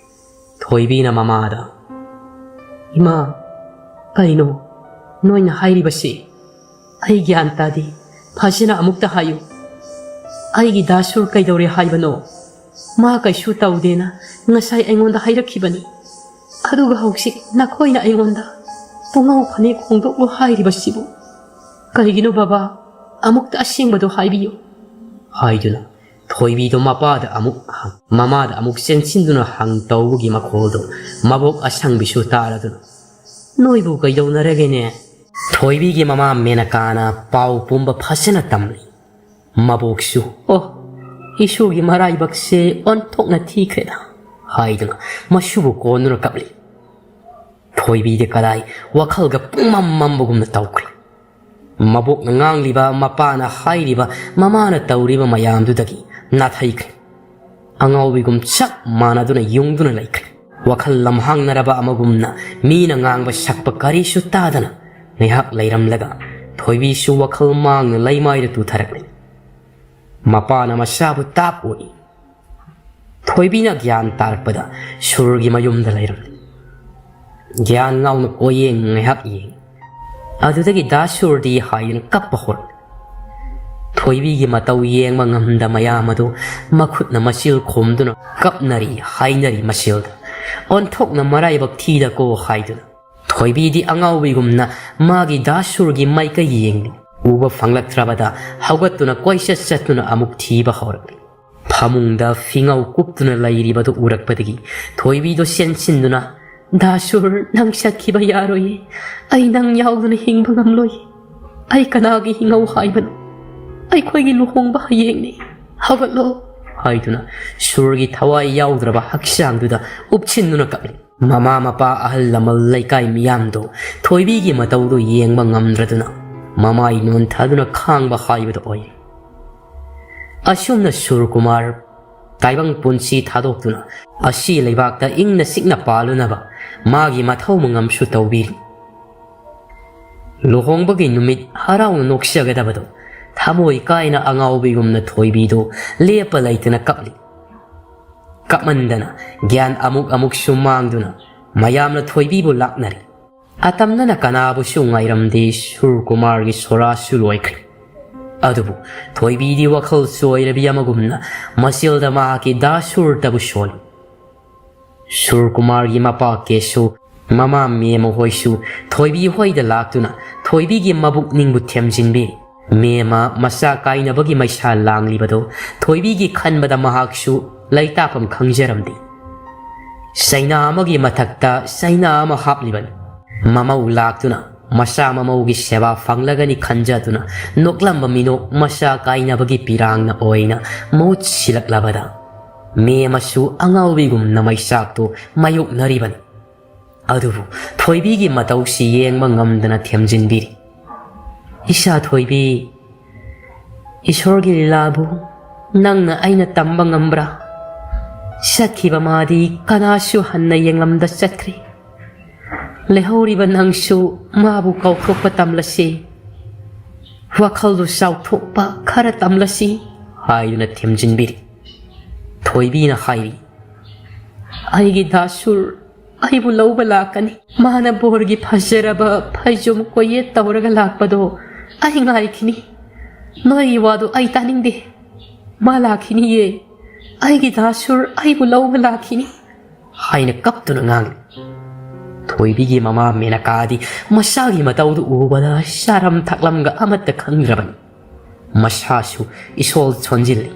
ꯊꯣꯏꯕꯤꯅ ꯃꯃꯥꯗ, "ꯏꯃꯥ, ꯀꯩꯅꯣ ꯅꯣꯏꯅ ꯍꯥꯏꯔꯤꯕꯁꯤ? ꯑꯩ ꯒ꯭ꯌꯥꯟ ꯇꯥꯗꯦ꯫ ꯐꯖꯅ ꯑꯃꯨꯛꯇ ꯍꯥꯏꯌꯨ꯫ ꯑꯩꯒꯤ ꯗꯥ ꯁꯨꯔ ꯀꯩꯗꯧꯔꯦ ꯍꯥꯏꯕꯅꯣ? ꯃꯥ ꯀꯩꯁꯨ ꯇꯧꯗꯦꯅ ꯉꯁꯥꯏ ꯑꯩꯉꯣꯟꯗ ꯍꯥꯏꯔꯛꯈꯤꯕꯅꯤ꯫ ꯑꯗꯨꯒ ꯍꯧꯖꯤꯛ ꯅꯈꯣꯏꯅ ꯑꯩꯉꯣꯟꯗ ꯄꯨꯉꯧ ꯐꯅꯦꯛ ꯍꯣꯡꯗꯣꯛꯂꯣ ꯍꯥꯏꯔꯤꯕꯁꯤꯕꯨ ꯀꯔꯤꯒꯤꯅꯣ ꯕꯕꯥ? ꯑꯃꯨꯛꯇ ꯑꯁꯦꯡꯕꯗꯣ ꯍꯥꯏꯕꯤꯌꯨ꯫" ꯍꯥꯏꯗꯨꯅ ꯊꯣꯏꯕꯤꯗꯣ ꯃꯄꯥꯗ ꯑꯃꯨꯛ ꯍꯪ-, ꯃꯃꯥꯗ ꯑꯃꯨꯛ ꯆꯦꯟꯁꯤꯟꯗꯨꯅ ꯍꯪ ꯇꯧꯕꯒꯤ ꯃꯈꯣꯜꯗꯣ ꯃꯕꯣꯛ ꯑꯁꯪꯕꯤꯁꯨ ꯇꯥꯔꯗꯨꯅ, "ꯅꯣꯏꯕꯨ ꯀꯩꯗꯧꯅꯔꯒꯦꯅꯦ?" ꯊꯣꯏꯕꯤꯒꯤ ꯃꯃꯥ ꯃꯦꯅꯀꯥꯅ ꯄꯥꯎ ꯄꯨꯝꯕ ꯐꯖꯅ ꯇꯝꯂꯤ꯫ ꯃꯕꯣꯛꯁꯨ, "ꯑꯣ, ꯏꯁꯨꯒꯤ ꯃꯔꯥꯏꯕꯛꯁꯦ ꯑꯣꯟꯊꯣꯛꯅ ꯊꯤꯈ꯭ꯔꯦꯗ" ꯍꯥꯏꯗꯨꯅ ꯃꯁꯨꯕꯨ ꯀꯣꯟꯗꯨꯅ ꯀꯞꯂꯤ꯫ ꯊꯣꯏꯕꯤꯗꯤ ꯀꯗꯥꯏ ꯋꯥꯈꯜꯒ ꯄꯨꯡꯃꯝ ꯃꯝꯕꯒꯨꯝꯅ ꯇꯧꯈ꯭ꯔꯦ꯫ ꯃꯕꯣꯛꯅ ꯉꯥꯡꯂꯤꯕ, ꯃꯄꯥꯅ ꯍꯥꯏꯔꯤꯕ, ꯃꯃꯥꯅ ꯇꯧꯔꯤꯕ ꯃꯌꯥꯝꯗꯨꯗꯒꯤ ꯅꯥꯊꯩꯈ꯭ꯔꯦ꯫ ꯑꯉꯥꯎꯕꯤꯒꯨꯝ ꯆꯞ ꯃꯥꯟꯅꯗꯨꯅ ꯌꯨꯡꯗꯨꯅ ꯂꯩꯈ꯭ꯔꯦ꯫ ꯋꯥꯈꯜ ꯂꯝꯍꯥꯡꯅꯔꯕ ꯑꯃꯒꯨꯝꯅ ꯃꯤꯅ ꯉꯥꯡꯕ ꯁꯛꯄ ꯀꯔꯤꯁꯨ ꯇꯥꯗꯅ ꯉꯥꯏꯍꯥꯛ ꯂꯩꯔꯝꯂꯒ ꯊꯣꯏꯕꯤꯁꯨ ꯋꯥꯈꯜ ꯃꯥꯡꯅ ꯂꯩꯃꯥꯏꯗ ꯇꯨꯊꯔꯛꯂꯦ꯫ ꯃꯄꯥꯅ ꯃꯆꯥꯕꯨ ꯇꯥꯞ ꯑꯣꯛꯏ꯫ ꯊꯣꯏꯕꯤꯅ ꯒ꯭ꯌꯥꯟ ꯇꯥꯔꯛꯄꯗ ꯁꯨꯔꯒꯤ ꯃꯌꯨꯝꯗ ꯂꯩꯔꯝꯂꯦ꯫ ꯒ꯭ꯌꯥꯟ ꯉꯥꯎꯅ ꯀꯣꯏꯌꯦꯡ ꯉꯥꯏꯍꯥꯛ ꯌꯦꯡ꯫ ꯑꯗꯨꯗꯒꯤ "ꯗꯥ ꯁꯨꯔꯗꯤ?" ꯍꯥꯏꯗꯨꯅ ꯀꯞꯄ ꯍꯧꯔꯛꯂꯦ꯫ ꯊꯣꯏꯕꯤꯒꯤ ꯃꯇꯧ ꯌꯦꯡꯕ ꯉꯝꯗ ꯃꯌꯥꯝ ꯑꯗꯨ ꯃꯈꯨꯠꯅ ꯃꯆꯤꯜ ꯈꯣꯝꯗꯨꯅ ꯀꯞꯅꯔꯤ ꯍꯥꯏꯅꯔꯤ ꯃꯆꯤꯜꯗ꯫ "ꯑꯣꯟꯊꯣꯛꯅ ꯃꯔꯥꯏꯕꯛ ꯊꯤꯗꯀꯣ" ꯍꯥꯏꯗꯨꯅ꯫ ꯊꯣꯏꯕꯤꯗꯤ ꯑꯉꯥꯎꯕꯤꯒꯨꯝꯅ ꯃꯥꯒꯤ "ꯗꯥ ꯁꯨꯔꯒꯤ" ꯃꯥꯏꯀꯩ ꯌꯦꯡꯂꯤ꯫ ꯎꯕ ꯐꯪꯂꯛꯇ꯭ꯔꯕꯗ ꯍꯧꯒꯠꯇꯨꯅ ꯀꯣꯏꯆꯠ ꯆꯠꯇꯨꯅ ꯑꯃꯨꯛ ꯊꯤꯕ ꯍꯧꯔꯛꯂꯤ꯫ ꯐꯃꯨꯡꯗ ꯐꯤꯉꯧ ꯀꯨꯞꯇꯨꯅ ꯂꯩꯔꯤꯕꯗꯨ ꯎꯔꯛꯄꯗꯒꯤ ꯊꯣꯏꯕꯤꯗꯣ ꯆꯦꯟꯁꯤꯟꯗꯨꯅ, "ꯗꯥ ꯁꯨꯔ, ꯅꯪ ꯆꯠꯈꯤꯕ ꯌꯥꯔꯣꯏꯌꯦ꯫ ꯑꯩ ꯅꯪ ꯌꯥꯎꯗꯅ ꯍꯤꯡꯕ ꯉꯝꯂꯣꯏ꯫ ꯑꯩ ꯀꯅꯥꯒꯤ ꯍꯤꯉꯧ ꯍꯥꯏꯕꯅꯣ? ꯑꯩꯈꯣꯏꯒꯤ ꯂꯨꯍꯣꯡꯕ ꯍꯌꯦꯡꯅꯤ꯫ ꯍꯧꯒꯠꯂꯣ" ꯍꯥꯏꯗꯨꯅ ꯁꯨꯔꯒꯤ ꯊꯋꯥꯏ ꯌꯥꯎꯗ꯭ꯔꯕ ꯍꯛꯆꯥꯡꯗꯨꯗ ꯎꯞꯁꯤꯟꯗꯨꯅ ꯀꯞꯂꯤ꯫ ꯃꯃꯥ ꯃꯄꯥ, ꯑꯍꯜ ꯂꯃꯟ, ꯂꯩꯀꯥꯏ ꯃꯤꯌꯥꯝꯗꯣ ꯊꯣꯏꯕꯤꯒꯤ ꯃꯇꯧꯗꯨ ꯌꯦꯡꯕ ꯉꯝꯗ꯭ꯔꯗꯨꯅ ꯃꯃꯥꯏ ꯅꯣꯟꯊꯗꯨꯅ ꯈꯥꯡꯕ ꯍꯥꯏꯕꯗꯨ ꯑꯣꯏ꯫ ꯑꯁꯨꯝꯅ ꯁꯨꯔꯀꯨꯃꯥꯔ ꯇꯥꯏꯕꯪ ꯄꯨꯟꯁꯤ ꯊꯥꯗꯣꯛꯇꯨꯅ ꯑꯁꯤ ꯂꯩꯕꯥꯛꯇ ꯏꯪꯅ ꯆꯤꯛꯅ ꯄꯥꯜꯂꯨꯅꯕ ꯃꯥꯒꯤ ꯃꯊꯧ ꯃꯉꯝꯁꯨ ꯇꯧꯕꯤꯔꯤ꯫ ꯂꯨꯍꯣꯡꯕꯒꯤ ꯅꯨꯃꯤꯠ ꯍꯔꯥꯎꯅ ꯅꯣꯛꯆꯒꯗꯕꯗꯣ ꯊꯃꯣꯏ ꯀꯥꯏꯅ ꯑꯉꯥꯎꯕꯤꯒꯨꯝꯅ ꯊꯣꯏꯕꯤꯗꯨ ꯂꯦꯞꯄ ꯂꯩꯇꯅ ꯀꯞꯂꯤ꯫ ꯀꯞꯃꯟꯗꯅ ꯒ꯭ꯌꯥꯟ ꯑꯃꯨꯛ ꯑꯃꯨꯛꯁꯨ ꯃꯥꯡꯗꯨꯅ ꯃꯌꯥꯝꯅ ꯊꯣꯏꯕꯤꯕꯨ ꯂꯥꯛꯅꯔꯤ꯫ ꯑꯇꯝꯅꯅ ꯀꯅꯥꯕꯨꯁꯨ ꯉꯥꯏꯔꯝꯗꯦ ꯁꯨꯔꯀꯨꯃꯥꯔꯒꯤ ꯁꯣꯔꯥꯁꯨ ꯂꯣꯏꯈ꯭ꯔꯦ꯫ ꯑꯗꯨꯕꯨ ꯊꯣꯏꯕꯤꯗꯤ ꯋꯥꯈꯜ ꯆꯣꯏꯔꯕꯤ ꯑꯃꯒꯨꯝꯅ ꯃꯆꯤꯜꯗ ꯃꯍꯥꯛꯀꯤ ꯗꯥ ꯁꯨꯔꯇꯕꯨ ꯁꯣꯜꯂꯤ꯫ ꯁꯨꯔꯀꯨꯃꯥꯔꯒꯤ ꯃꯄꯥ ꯀꯦꯁꯨ, ꯃꯃꯥ ꯃꯦꯝꯃ ꯍꯣꯏꯁꯨ ꯊꯣꯏꯕꯤ ꯍꯣꯏꯗ ꯂꯥꯛꯇꯨꯅ ꯊꯣꯏꯕꯤꯒꯤ ꯃꯕꯨꯛꯅꯤꯡꯕꯨ ꯊꯦꯝꯖꯤꯟꯕꯤꯔꯤ꯫ ꯃꯦꯝꯃ ꯃꯆꯥ ꯀꯥꯏꯅꯕꯒꯤ ꯃꯩꯁꯥ ꯂꯥꯡꯂꯤꯕꯗꯨ ꯊꯣꯏꯕꯤꯒꯤ ꯈꯟꯕꯗ ꯃꯍꯥꯛꯁꯨ ꯂꯩꯇꯥꯐꯝ ꯈꯪꯖꯔꯝꯗꯦ꯫ ꯆꯩꯅꯥ ꯑꯃꯒꯤ ꯃꯊꯛꯇ ꯆꯩꯅꯥ ꯑꯃ ꯍꯥꯞꯂꯤꯕꯅꯤ꯫ ꯃꯃꯧ ꯂꯥꯛꯇꯨꯅ ꯃꯆꯥ ꯃꯃꯧꯒꯤ ꯁꯦꯕꯥ ꯐꯪꯂꯒꯅꯤ ꯈꯟꯖꯗꯨꯅ ꯅꯣꯛꯂꯝꯕ ꯃꯤꯅꯣꯛ ꯃꯆꯥ ꯀꯥꯏꯅꯕꯒꯤ ꯄꯤꯔꯥꯡꯅ ꯑꯣꯏꯅ ꯃꯍꯨꯠ ꯁꯤꯜꯂꯛꯂꯕꯗ ꯃꯦꯝꯃꯁꯨ ꯑꯉꯥꯎꯕꯤꯒꯨꯝꯅ ꯃꯩꯆꯥꯛꯇꯨ ꯃꯥꯌꯣꯛꯅꯔꯤꯕꯅꯤ꯫ ꯑꯗꯨꯕꯨ ꯊꯣꯏꯕꯤꯒꯤ ꯃꯇꯧꯁꯤ ꯌꯦꯡꯕ ꯉꯝꯗꯅ ꯊꯦꯝꯖꯤꯟꯕꯤꯔꯤ꯫ "ꯏꯆꯥ ꯊꯣꯏꯕꯤ, ꯏꯁꯣꯔꯒꯤ ꯂꯤꯂꯥꯕꯨ ꯅꯪꯅ ꯑꯩꯅ ꯇꯝꯕ ꯉꯝꯕ꯭ꯔꯥ? ꯆꯠꯈꯤꯕ ꯃꯥꯗꯤ ꯀꯅꯥꯁꯨ ꯍꯟꯅ ꯌꯦꯡꯂꯝꯗ ꯆꯠꯈ꯭ꯔꯦ꯫ ꯂꯩꯍꯧꯔꯤꯕ ꯅꯪꯁꯨ ꯃꯥꯕꯨ ꯀꯥꯎꯊꯣꯛꯄ ꯇꯝꯂꯁꯤ꯫ ꯋꯥꯈꯜꯗꯨ ꯆꯥꯎꯊꯣꯛꯄ ꯈꯔ ꯇꯝꯂꯁꯤ" ꯍꯥꯏꯗꯨꯅ ꯊꯦꯝꯖꯤꯟꯕꯤꯔꯤ꯫ ꯊꯣꯏꯕꯤꯅ ꯍꯥꯏꯔꯤ, "ꯑꯩꯒꯤ ꯗꯥꯁꯨꯔ ꯑꯩꯕꯨ ꯂꯧꯕ ꯂꯥꯛꯀꯅꯤ꯫ ꯃꯥꯅ ꯕꯣꯔꯒꯤ ꯐꯖꯔꯕ ꯐꯩꯖꯣꯝ ꯀꯣꯌꯦꯠ ꯇꯧꯔꯒ ꯂꯥꯛꯄꯗꯣ ꯑꯩ ꯉꯥꯏꯈꯤꯅꯤ꯫ ꯅꯣꯏꯒꯤ ꯋꯥꯗꯨ ꯑꯩ ꯇꯥꯅꯤꯡꯗꯦ꯫ ꯃꯥ ꯂꯥꯛꯈꯤꯅꯤꯌꯦ꯫ ꯑꯩꯒꯤ ꯗꯥꯁꯨꯔ ꯑꯩꯕꯨ ꯂꯧꯕ ꯂꯥꯛꯈꯤꯅꯤ" ꯍꯥꯏꯅ ꯀꯞꯇꯨꯅ ꯉꯥꯡꯂꯤ꯫ ꯊꯣꯏꯕꯤꯒꯤ ꯃꯃꯥ ꯃꯦꯅꯀꯥꯗꯤ ꯃꯆꯥꯒꯤ ꯃꯇꯧꯗꯨ ꯎꯕꯗ ꯆꯥꯔꯝ ꯊꯛꯂꯝꯒ ꯑꯃꯠꯇ ꯈꯪꯗ꯭ꯔꯕꯅꯤ꯫ ꯃꯁꯥꯁꯨ ꯏꯁꯣꯜ ꯁꯣꯟꯖꯤꯜꯂꯤ꯫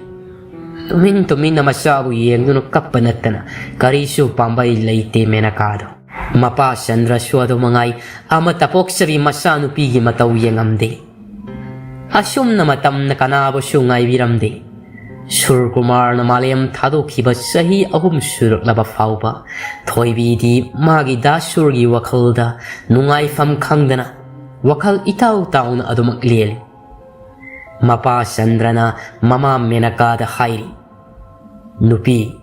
ꯇꯨꯃꯤꯟ ꯇꯨꯃꯤꯟꯅ ꯃꯆꯥꯕꯨ ꯌꯦꯡꯗꯨꯅ ꯀꯞꯄ ꯅꯠꯇꯅ ꯀꯔꯤꯁꯨ ꯄꯥꯝꯕꯩ ꯂꯩꯇꯦ ꯃꯦꯅꯀꯥꯗꯣ꯫ ꯃꯄꯥ ꯆꯟꯗ꯭ꯔꯁꯨ ꯑꯗꯨ ꯃꯉꯥꯏ ꯑꯃꯠꯇ ꯄꯣꯛꯆꯕꯤ ꯃꯆꯥꯅꯨꯄꯤꯒꯤ ꯃꯇꯧ ꯌꯦꯡꯉꯝꯗꯦ꯫ ꯑꯁꯨꯝꯅ ꯃꯇꯝꯅ ꯀꯅꯥꯕꯨꯁꯨ ꯉꯥꯏꯕꯤꯔꯝꯗꯦ꯫ ꯁꯨꯔꯀꯨꯃꯥꯔꯅ ꯃꯥꯂꯦꯝ ꯊꯥꯗꯣꯛꯈꯤꯕ ꯆꯍꯤ ꯑꯍꯨꯝ ꯁꯨꯔꯛꯂꯕ ꯐꯥꯎꯕ ꯊꯣꯏꯕꯤꯗꯤ ꯃꯥꯒꯤ ꯗꯥꯁꯨꯔꯒꯤ ꯋꯥꯈꯜꯗ ꯅꯨꯡꯉꯥꯏꯐꯝ ꯈꯪꯗꯅ ꯋꯥꯈꯜ ꯏꯇꯥꯎ ꯇꯥꯎꯅ ꯑꯗꯨꯃꯛ ꯂꯦꯜꯂꯤ꯫ ꯃꯄꯥ ꯆꯟꯗ꯭ꯔꯅ ꯃꯃꯥ ꯃꯦꯅꯀꯥꯗ ꯍꯥꯏꯔꯤ, "ꯅꯨꯄꯤ,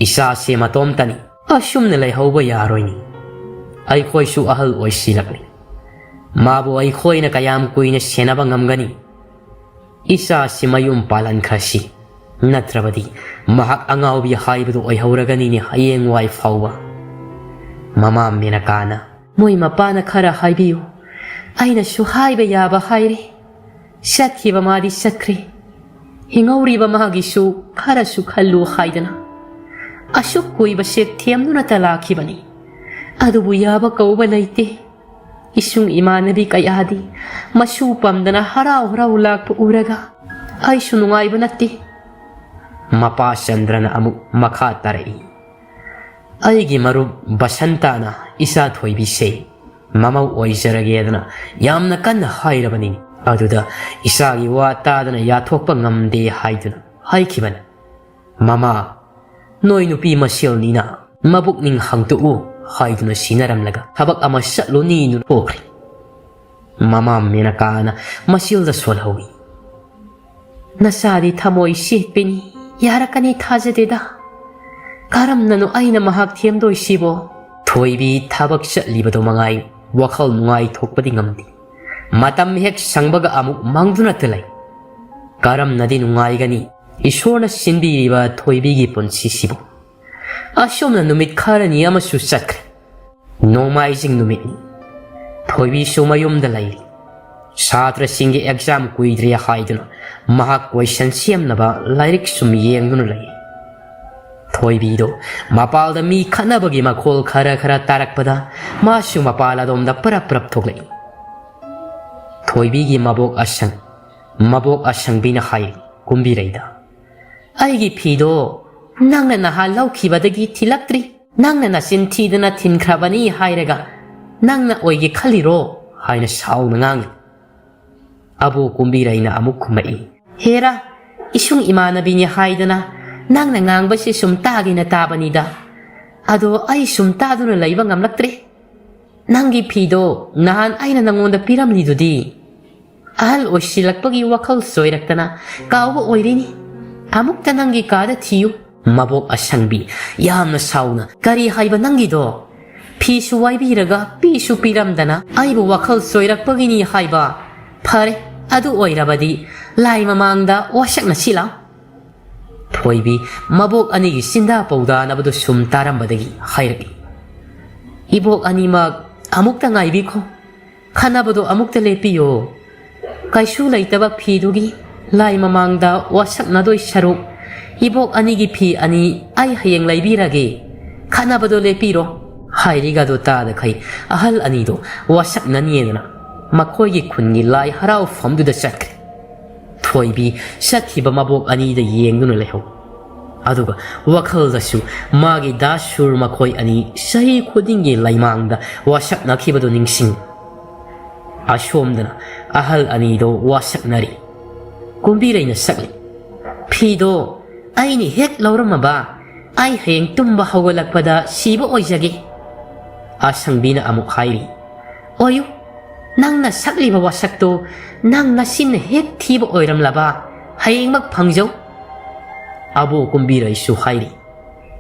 ꯏꯆꯥꯁꯦ ꯃꯇꯣꯝꯇꯅꯤ꯫ ꯑꯁꯨꯝꯅ ꯂꯩꯍꯧꯕ ꯌꯥꯔꯣꯏꯅꯤ꯫ ꯑꯩꯈꯣꯏꯁꯨ ꯑꯍꯜ ꯑꯣꯏꯁꯤꯜꯂꯛꯂꯤ꯫ ꯃꯥꯕꯨ ꯑꯩꯈꯣꯏꯅ ꯀꯌꯥꯝ ꯀꯨꯏꯅ ꯁꯦꯟꯅꯕ ꯉꯝꯒꯅꯤ? ꯏꯆꯥꯁꯤ ꯃꯌꯨꯝ ꯄꯥꯜꯍꯟꯈ꯭ꯔꯁꯤ꯫ ꯅꯠꯇ꯭ꯔꯕꯗꯤ ꯃꯍꯥꯛ ꯑꯉꯥꯎꯕꯤ ꯍꯥꯏꯕꯗꯨ ꯑꯣꯏꯍꯧꯔꯒꯅꯤꯅꯦ ꯍꯌꯦꯡꯋꯥꯏ ꯐꯥꯎꯕ꯫" ꯃꯃꯥ ꯃꯦꯅꯀꯥꯅ, "ꯃꯣꯏ ꯃꯄꯥꯅ ꯈꯔ ꯍꯥꯏꯕꯤꯌꯨ꯫ ꯑꯩꯅꯁꯨ ꯍꯥꯏꯕ ꯌꯥꯕ ꯍꯥꯏꯔꯦ꯫ ꯆꯠꯈꯤꯕ ꯃꯥꯗꯤ ꯆꯠꯈ꯭ꯔꯦ꯫ ꯍꯤꯡꯍꯧꯔꯤꯕ ꯃꯥꯒꯤꯁꯨ ꯈꯔꯁꯨ ꯈꯜꯂꯨ ꯍꯥꯏꯗꯅ꯫ ꯑꯁꯨꯛ ꯀꯨꯏꯕꯁꯦ ꯊꯦꯝꯗꯨꯅꯇ ꯂꯥꯛꯈꯤꯕꯅꯤ꯫ ꯑꯗꯨꯕꯨ ꯌꯥꯕ ꯀꯧꯕ ꯂꯩꯇꯦ꯫ ꯏꯁꯨꯡ ꯏꯃꯥꯟꯅꯕꯤ ꯀꯌꯥꯗꯤ ꯃꯁꯨ ꯄꯝꯗꯅ ꯍꯔꯥꯎ ꯍꯔꯥꯎ ꯂꯥꯛꯄ ꯎꯔꯒ ꯑꯩꯁꯨ ꯅꯨꯡꯉꯥꯏꯕ ꯅꯠꯇꯦ꯫ ꯃꯄꯥ ꯆꯟꯗ꯭ꯔꯅ ꯑꯃꯨꯛ ꯃꯈꯥ ꯇꯥꯔꯛꯏ, "ꯑꯩꯒꯤ ꯃꯔꯨꯞ ꯕꯁꯟꯇꯥꯅ ꯏꯆꯥ ꯊꯣꯏꯕꯤꯁꯦ ꯃꯃꯧ ꯑꯣꯏꯖꯔꯒꯦꯗꯅ ꯌꯥꯝꯅ ꯀꯟꯅ ꯍꯥꯏꯔꯕꯅꯤ꯫ ꯑꯗꯨꯗ ꯏꯆꯥꯒꯤ ꯋꯥ ꯇꯥꯗꯅ ꯌꯥꯊꯣꯛꯄ ꯉꯝꯗꯦ ꯍꯥꯏꯗꯨꯅ ꯍꯥꯏꯈꯤꯕꯅꯤ꯫ ꯃꯃꯥ, ꯅꯣꯏ ꯅꯨꯄꯤ ꯃꯁꯦꯜꯅꯤꯅ ꯃꯕꯨꯛꯅꯤꯡ ꯍꯥꯡꯗꯣꯛꯎ" ꯍꯥꯏꯗꯨꯅ ꯁꯤꯟꯅꯔꯝꯂꯒ ꯊꯕꯛ ꯑꯃ ꯆꯠꯂꯨꯅꯤꯗꯨꯅ ꯊꯣꯛꯈ꯭ꯔꯦ꯫ ꯃꯃꯥ ꯃꯦꯅꯀꯥꯅ ꯃꯆꯤꯜꯗ ꯁꯣꯜꯍꯧꯏ, "ꯅꯆꯥꯗꯤ ꯊꯃꯣꯏ ꯁꯦꯠꯄꯤꯅꯤ, ꯌꯥꯔꯛꯀꯅꯤ ꯊꯥꯖꯗꯦꯗ꯫ ꯀꯔꯝꯅꯅꯣ ꯑꯩꯅ ꯃꯍꯥꯛ ꯊꯦꯝꯗꯣꯏꯁꯤꯕꯣ?" ꯊꯣꯏꯕꯤ ꯊꯕꯛ ꯆꯠꯂꯤꯕꯗꯣ ꯃꯉꯥꯏ ꯋꯥꯈꯜ ꯅꯨꯡꯉꯥꯏꯊꯣꯛꯄꯗꯤ ꯉꯝꯗꯦ꯫ ꯃꯇꯝ ꯍꯦꯛ ꯁꯪꯕꯒ ꯑꯃꯨꯛ ꯃꯥꯡꯗꯨꯅꯇ ꯂꯩ꯫ ꯀꯔꯝꯅꯗꯤ ꯅꯨꯡꯉꯥꯏꯒꯅꯤ ꯏꯁꯣꯔꯅ ꯁꯤꯟꯕꯤꯔꯤꯕ ꯊꯣꯏꯕꯤꯒꯤ ꯄꯨꯟꯁꯤꯁꯤꯕꯨ? ꯑꯁꯨꯝꯅ ꯅꯨꯃꯤꯠ ꯈꯔꯅꯤ ꯑꯃꯁꯨ ꯆꯠꯈ꯭ꯔꯦ꯫ ꯅꯣꯡꯃꯥꯏꯖꯤꯡ ꯅꯨꯃꯤꯠꯅꯤ꯫ ꯊꯣꯏꯕꯤꯁꯨ ꯃꯌꯨꯝꯗ ꯂꯩꯔꯤ꯫ ꯁꯥꯇ꯭ꯔꯁꯤꯡꯒꯤ ꯑꯦꯛꯖꯥꯝ ꯀꯨꯏꯗ꯭ꯔꯦ ꯍꯥꯏꯗꯨꯅ ꯃꯍꯥꯛ ꯀꯣꯏꯁꯟ ꯁꯦꯝꯅꯕ ꯂꯥꯏꯔꯤꯛ ꯁꯨꯝ ꯌꯦꯡꯗꯨꯅ ꯂꯩ꯫ ꯊꯣꯏꯕꯤꯗꯣ ꯃꯄꯥꯜꯗ ꯃꯤ ꯈꯠꯅꯕꯒꯤ ꯃꯈꯣꯜ ꯈꯔ ꯈꯔ ꯇꯥꯔꯛꯄꯗ ꯃꯥꯁꯨ ꯃꯄꯥꯜ ꯑꯗꯣꯝꯗ ꯄꯔꯞ ꯄꯔꯞ ꯊꯣꯛꯂꯛꯏ꯫ ꯊꯣꯏꯕꯤꯒꯤ ꯃꯕꯣꯛ ꯑꯁꯪ, ꯃꯕꯣꯛ ꯑꯁꯪꯕꯤꯅ ꯍꯥꯏ ꯀꯨꯝꯕꯤꯔꯩꯗ, "ꯑꯩꯒꯤ ꯐꯤꯗꯣ ꯅꯪꯅ ꯅꯍꯥꯟ ꯂꯧꯈꯤꯕꯗꯒꯤ ꯊꯤꯜꯂꯛꯇ꯭ꯔꯤ꯫ ꯅꯪꯅ ꯅꯆꯤꯟ ꯊꯤꯗꯅ ꯊꯤꯟꯈ꯭ꯔꯕꯅꯤ ꯍꯥꯏꯔꯒ ꯅꯪꯅ ꯑꯣꯏꯒꯦ ꯈꯜꯂꯤꯔꯣ?" ꯍꯥꯏꯅ ꯁꯥꯎꯅ ꯉꯥꯡꯏ꯫ ꯑꯕꯣꯛ ꯀꯨꯝꯕꯤꯔꯩꯅ ꯑꯃꯨꯛ ꯈꯨꯝꯃꯛꯏ, "ꯍꯦꯔꯥ, ꯏꯁꯨꯡ ꯏꯃꯥꯟꯅꯕꯤꯅꯤ ꯍꯥꯏꯗꯅ ꯅꯪꯅ ꯉꯥꯡꯕꯁꯤ ꯁꯨꯝ ꯇꯥꯒꯦꯅ ꯇꯥꯕꯅꯤꯗ꯫ ꯑꯗꯣ ꯑꯩ ꯁꯨꯝ ꯇꯥꯗꯨꯅ ꯂꯩꯕ ꯉꯝꯂꯛꯇ꯭ꯔꯦ꯫ ꯅꯪꯒꯤ ꯐꯤꯗꯣ ꯅꯍꯥꯟ ꯑꯩꯅ ꯅꯪꯉꯣꯟꯗ ꯄꯤꯔꯝꯂꯤꯗꯨꯗꯤ?" ꯑꯍꯜ ꯑꯣꯏꯁꯤꯜꯂꯛꯄꯒꯤ ꯋꯥꯈꯜ ꯆꯣꯏꯔꯛꯇꯅ ꯀꯥꯎꯕ ꯑꯣꯏꯔꯤꯅꯤ꯫ ꯑꯃꯨꯛꯇ ꯅꯪꯒꯤ ꯀꯥꯗ ꯊꯤꯌꯨ꯫ ꯃꯕꯣꯛ ꯑꯁꯪꯕꯤ ꯌꯥꯝꯅ ꯁꯥꯎꯅ, "ꯀꯔꯤ ꯍꯥꯏꯕ ꯅꯪꯒꯤꯗꯣ? ꯐꯤꯁꯨ ꯋꯥꯏꯕꯤꯔꯒ ꯄꯤꯁꯨ ꯄꯤꯔꯝꯗꯅ ꯑꯩꯕꯨ ꯋꯥꯈꯜ ꯆꯣꯏꯔꯛꯄꯒꯤꯅꯤ ꯍꯥꯏꯕ? ꯐꯔꯦ, ꯑꯗꯨ ꯑꯣꯏꯔꯕꯗꯤ ꯂꯥꯏ ꯃꯃꯥꯡꯗ ꯋꯥꯁꯛꯅꯁꯤ ꯂꯥꯎ꯫" ꯊꯣꯏꯕꯤ ꯃꯕꯣꯛ ꯑꯅꯤꯒꯤ ꯆꯤꯟꯗꯥ ꯄꯧꯗꯥꯅꯕꯗꯨ ꯁꯨꯝ ꯇꯥꯔꯝꯕꯗꯒꯤ ꯍꯥꯏꯔꯛꯏ, "ꯏꯕꯣꯛ ꯑꯅꯤꯃꯛ ꯑꯃꯨꯛꯇ ꯉꯥꯏꯕꯤꯈꯣ꯫ ꯈꯟꯅꯕꯗꯣ ꯑꯃꯨꯛꯇ ꯂꯦꯞꯄꯤꯌꯣ꯫ ꯀꯩꯁꯨ ꯂꯩꯇꯕ ꯐꯤꯗꯨꯒꯤ ꯂꯥꯏ ꯃꯃꯥꯡꯗ ꯋꯥꯁꯛꯅꯗꯣꯏ ꯁꯔꯨꯛ, ꯏꯕꯣꯛ ꯑꯅꯤꯒꯤ ꯐꯤ ꯑꯅꯤ ꯑꯩ ꯍꯌꯦꯡ ꯂꯩꯕꯤꯔꯒꯦ꯫ ꯈꯟꯅꯕꯗꯣ ꯂꯦꯞꯄꯤꯔꯣ" ꯍꯥꯏꯔꯤꯒꯗꯣ ꯇꯥꯗꯈꯩ ꯑꯍꯜ ꯑꯅꯤꯗꯣ ꯋꯥꯁꯛꯅꯅꯤꯗꯅ ꯃꯈꯣꯏꯒꯤ ꯈꯨꯟꯒꯤ ꯂꯥꯏ ꯍꯔꯥꯎꯐꯝꯗꯨꯗ ꯆꯠꯈ꯭ꯔꯦ꯫ ꯊꯣꯏꯕꯤ ꯆꯠꯈꯤꯕ ꯃꯕꯣꯛ ꯑꯅꯤꯗ ꯌꯦꯡꯗꯨꯅ ꯂꯩꯍꯧ꯫ ꯑꯗꯨꯒ ꯋꯥꯈꯜꯗꯁꯨ ꯃꯥꯒꯤ ꯗꯥ ꯁꯨꯔ ꯃꯈꯣꯏ ꯑꯅꯤ ꯆꯍꯤ ꯈꯨꯗꯤꯡꯒꯤ ꯂꯩꯃꯥꯡꯗ ꯋꯥꯁꯛꯅꯈꯤꯕꯗꯨ ꯅꯤꯡꯁꯤꯡ꯫ ꯑꯁꯣꯝꯗꯅ ꯑꯍꯜ ꯑꯅꯤꯗꯣ ꯋꯥꯁꯛꯅꯔꯤ꯫ ꯀꯨꯝꯕꯤꯔꯩꯅ ꯁꯛꯂꯤ, "ꯐꯤꯗꯣ ꯑꯩꯅ ꯍꯦꯛ ꯂꯧꯔꯝꯃꯕ, ꯑꯩ ꯍꯌꯦꯡ ꯇꯨꯝꯕ ꯍꯧꯒꯠꯂꯛꯄꯗ ꯁꯤꯕ ꯑꯣꯏꯖꯒꯦ꯫" ꯑꯁꯪꯕꯤꯅ ꯑꯃꯨꯛ ꯍꯥꯏꯔꯤ, "ꯑꯣꯏꯌꯨ, ꯅꯪꯅ ꯁꯛꯂꯤꯕ ꯋꯥꯁꯛꯇꯣ ꯅꯪ ꯅꯁꯤꯟꯅ ꯍꯦꯛ ꯊꯤꯕ ꯑꯣꯏꯔꯝꯂꯕ, ꯍꯌꯦꯡꯃꯛ ꯐꯪꯖꯧ꯫" ꯑꯕꯣ ꯀꯨꯝꯕꯤꯔꯩꯁꯨ ꯍꯥꯏꯔꯤ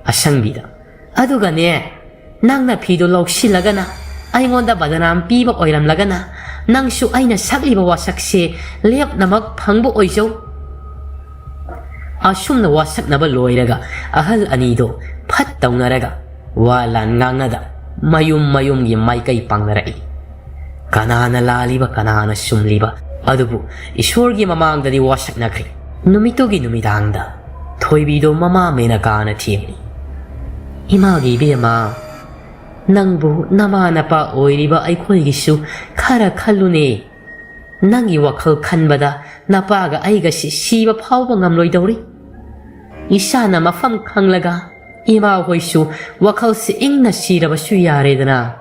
ꯑꯁꯪꯕꯤꯗ, "ꯑꯗꯨꯒꯅꯦ, ꯅꯪꯅ ꯐꯤꯗꯣ ꯂꯧꯁꯤꯜꯂꯒꯅ ꯑꯩꯉꯣꯟꯗ ꯕꯗꯅꯥꯝ ꯄꯤꯕ ꯑꯣꯏꯔꯝꯂꯒꯅ, ꯅꯪꯁꯨ ꯑꯩꯅ ꯁꯛꯂꯤꯕ ꯋꯥꯁꯛꯁꯦ ꯂꯦꯞꯅꯃꯛ ꯐꯪꯕ ꯑꯣꯏꯖꯧ꯫" ꯑꯁꯨꯝꯅ ꯋꯥꯁꯛꯅꯕ ꯂꯣꯏꯔꯒ ꯑꯍꯜ ꯑꯅꯤꯗꯣ ꯐꯠ ꯇꯧꯅꯔꯒ ꯋꯥ ꯂꯥꯟ ꯉꯥꯡꯅꯗ ꯃꯌꯨꯝ ꯃꯌꯨꯝꯒꯤ ꯃꯥꯏꯀꯩ ꯄꯥꯡꯅꯔꯛꯏ꯫ ꯀꯅꯥꯅ ꯂꯥꯜꯂꯤꯕ, ꯀꯅꯥꯅ ꯆꯨꯝꯂꯤꯕ ꯑꯗꯨꯕꯨ ꯏꯁꯣꯔꯒꯤ ꯃꯃꯥꯡꯗꯗꯤ ꯋꯥꯁꯛꯅꯈ꯭ꯔꯦ꯫ ꯅꯨꯃꯤꯠꯇꯨꯒꯤ ꯅꯨꯃꯤꯗꯥꯡꯗ ꯊꯣꯏꯕꯤꯗꯣ ꯃꯃꯥ ꯃꯦꯅꯀꯥꯅ ꯊꯦꯝꯂꯤ, "ꯏꯃꯥꯒꯤ ꯏꯕꯦꯝꯃ, ꯅꯪꯕꯨ ꯅꯃꯥ ꯅꯄꯥ ꯑꯣꯏꯔꯤꯕ ꯑꯩꯈꯣꯏꯒꯤꯁꯨ ꯈꯔ ꯈꯜꯂꯨꯅꯦ꯫ ꯅꯪꯒꯤ ꯋꯥꯈꯜ ꯈꯟꯕꯗ ꯅꯄꯥꯒ ꯑꯩꯒꯁꯤ ꯁꯤꯕ ꯐꯥꯎꯕ ꯉꯝꯂꯣꯏꯗꯧꯔꯤ꯫ ꯏꯁꯥꯅ ꯃꯐꯝ ꯈꯪꯂꯒ ꯏꯃꯥ ꯍꯣꯏꯁꯨ ꯋꯥꯈꯜꯁꯤ ꯏꯪꯅ ꯁꯤꯔꯕꯁꯨ ꯌꯥꯔꯦꯗꯅ꯫"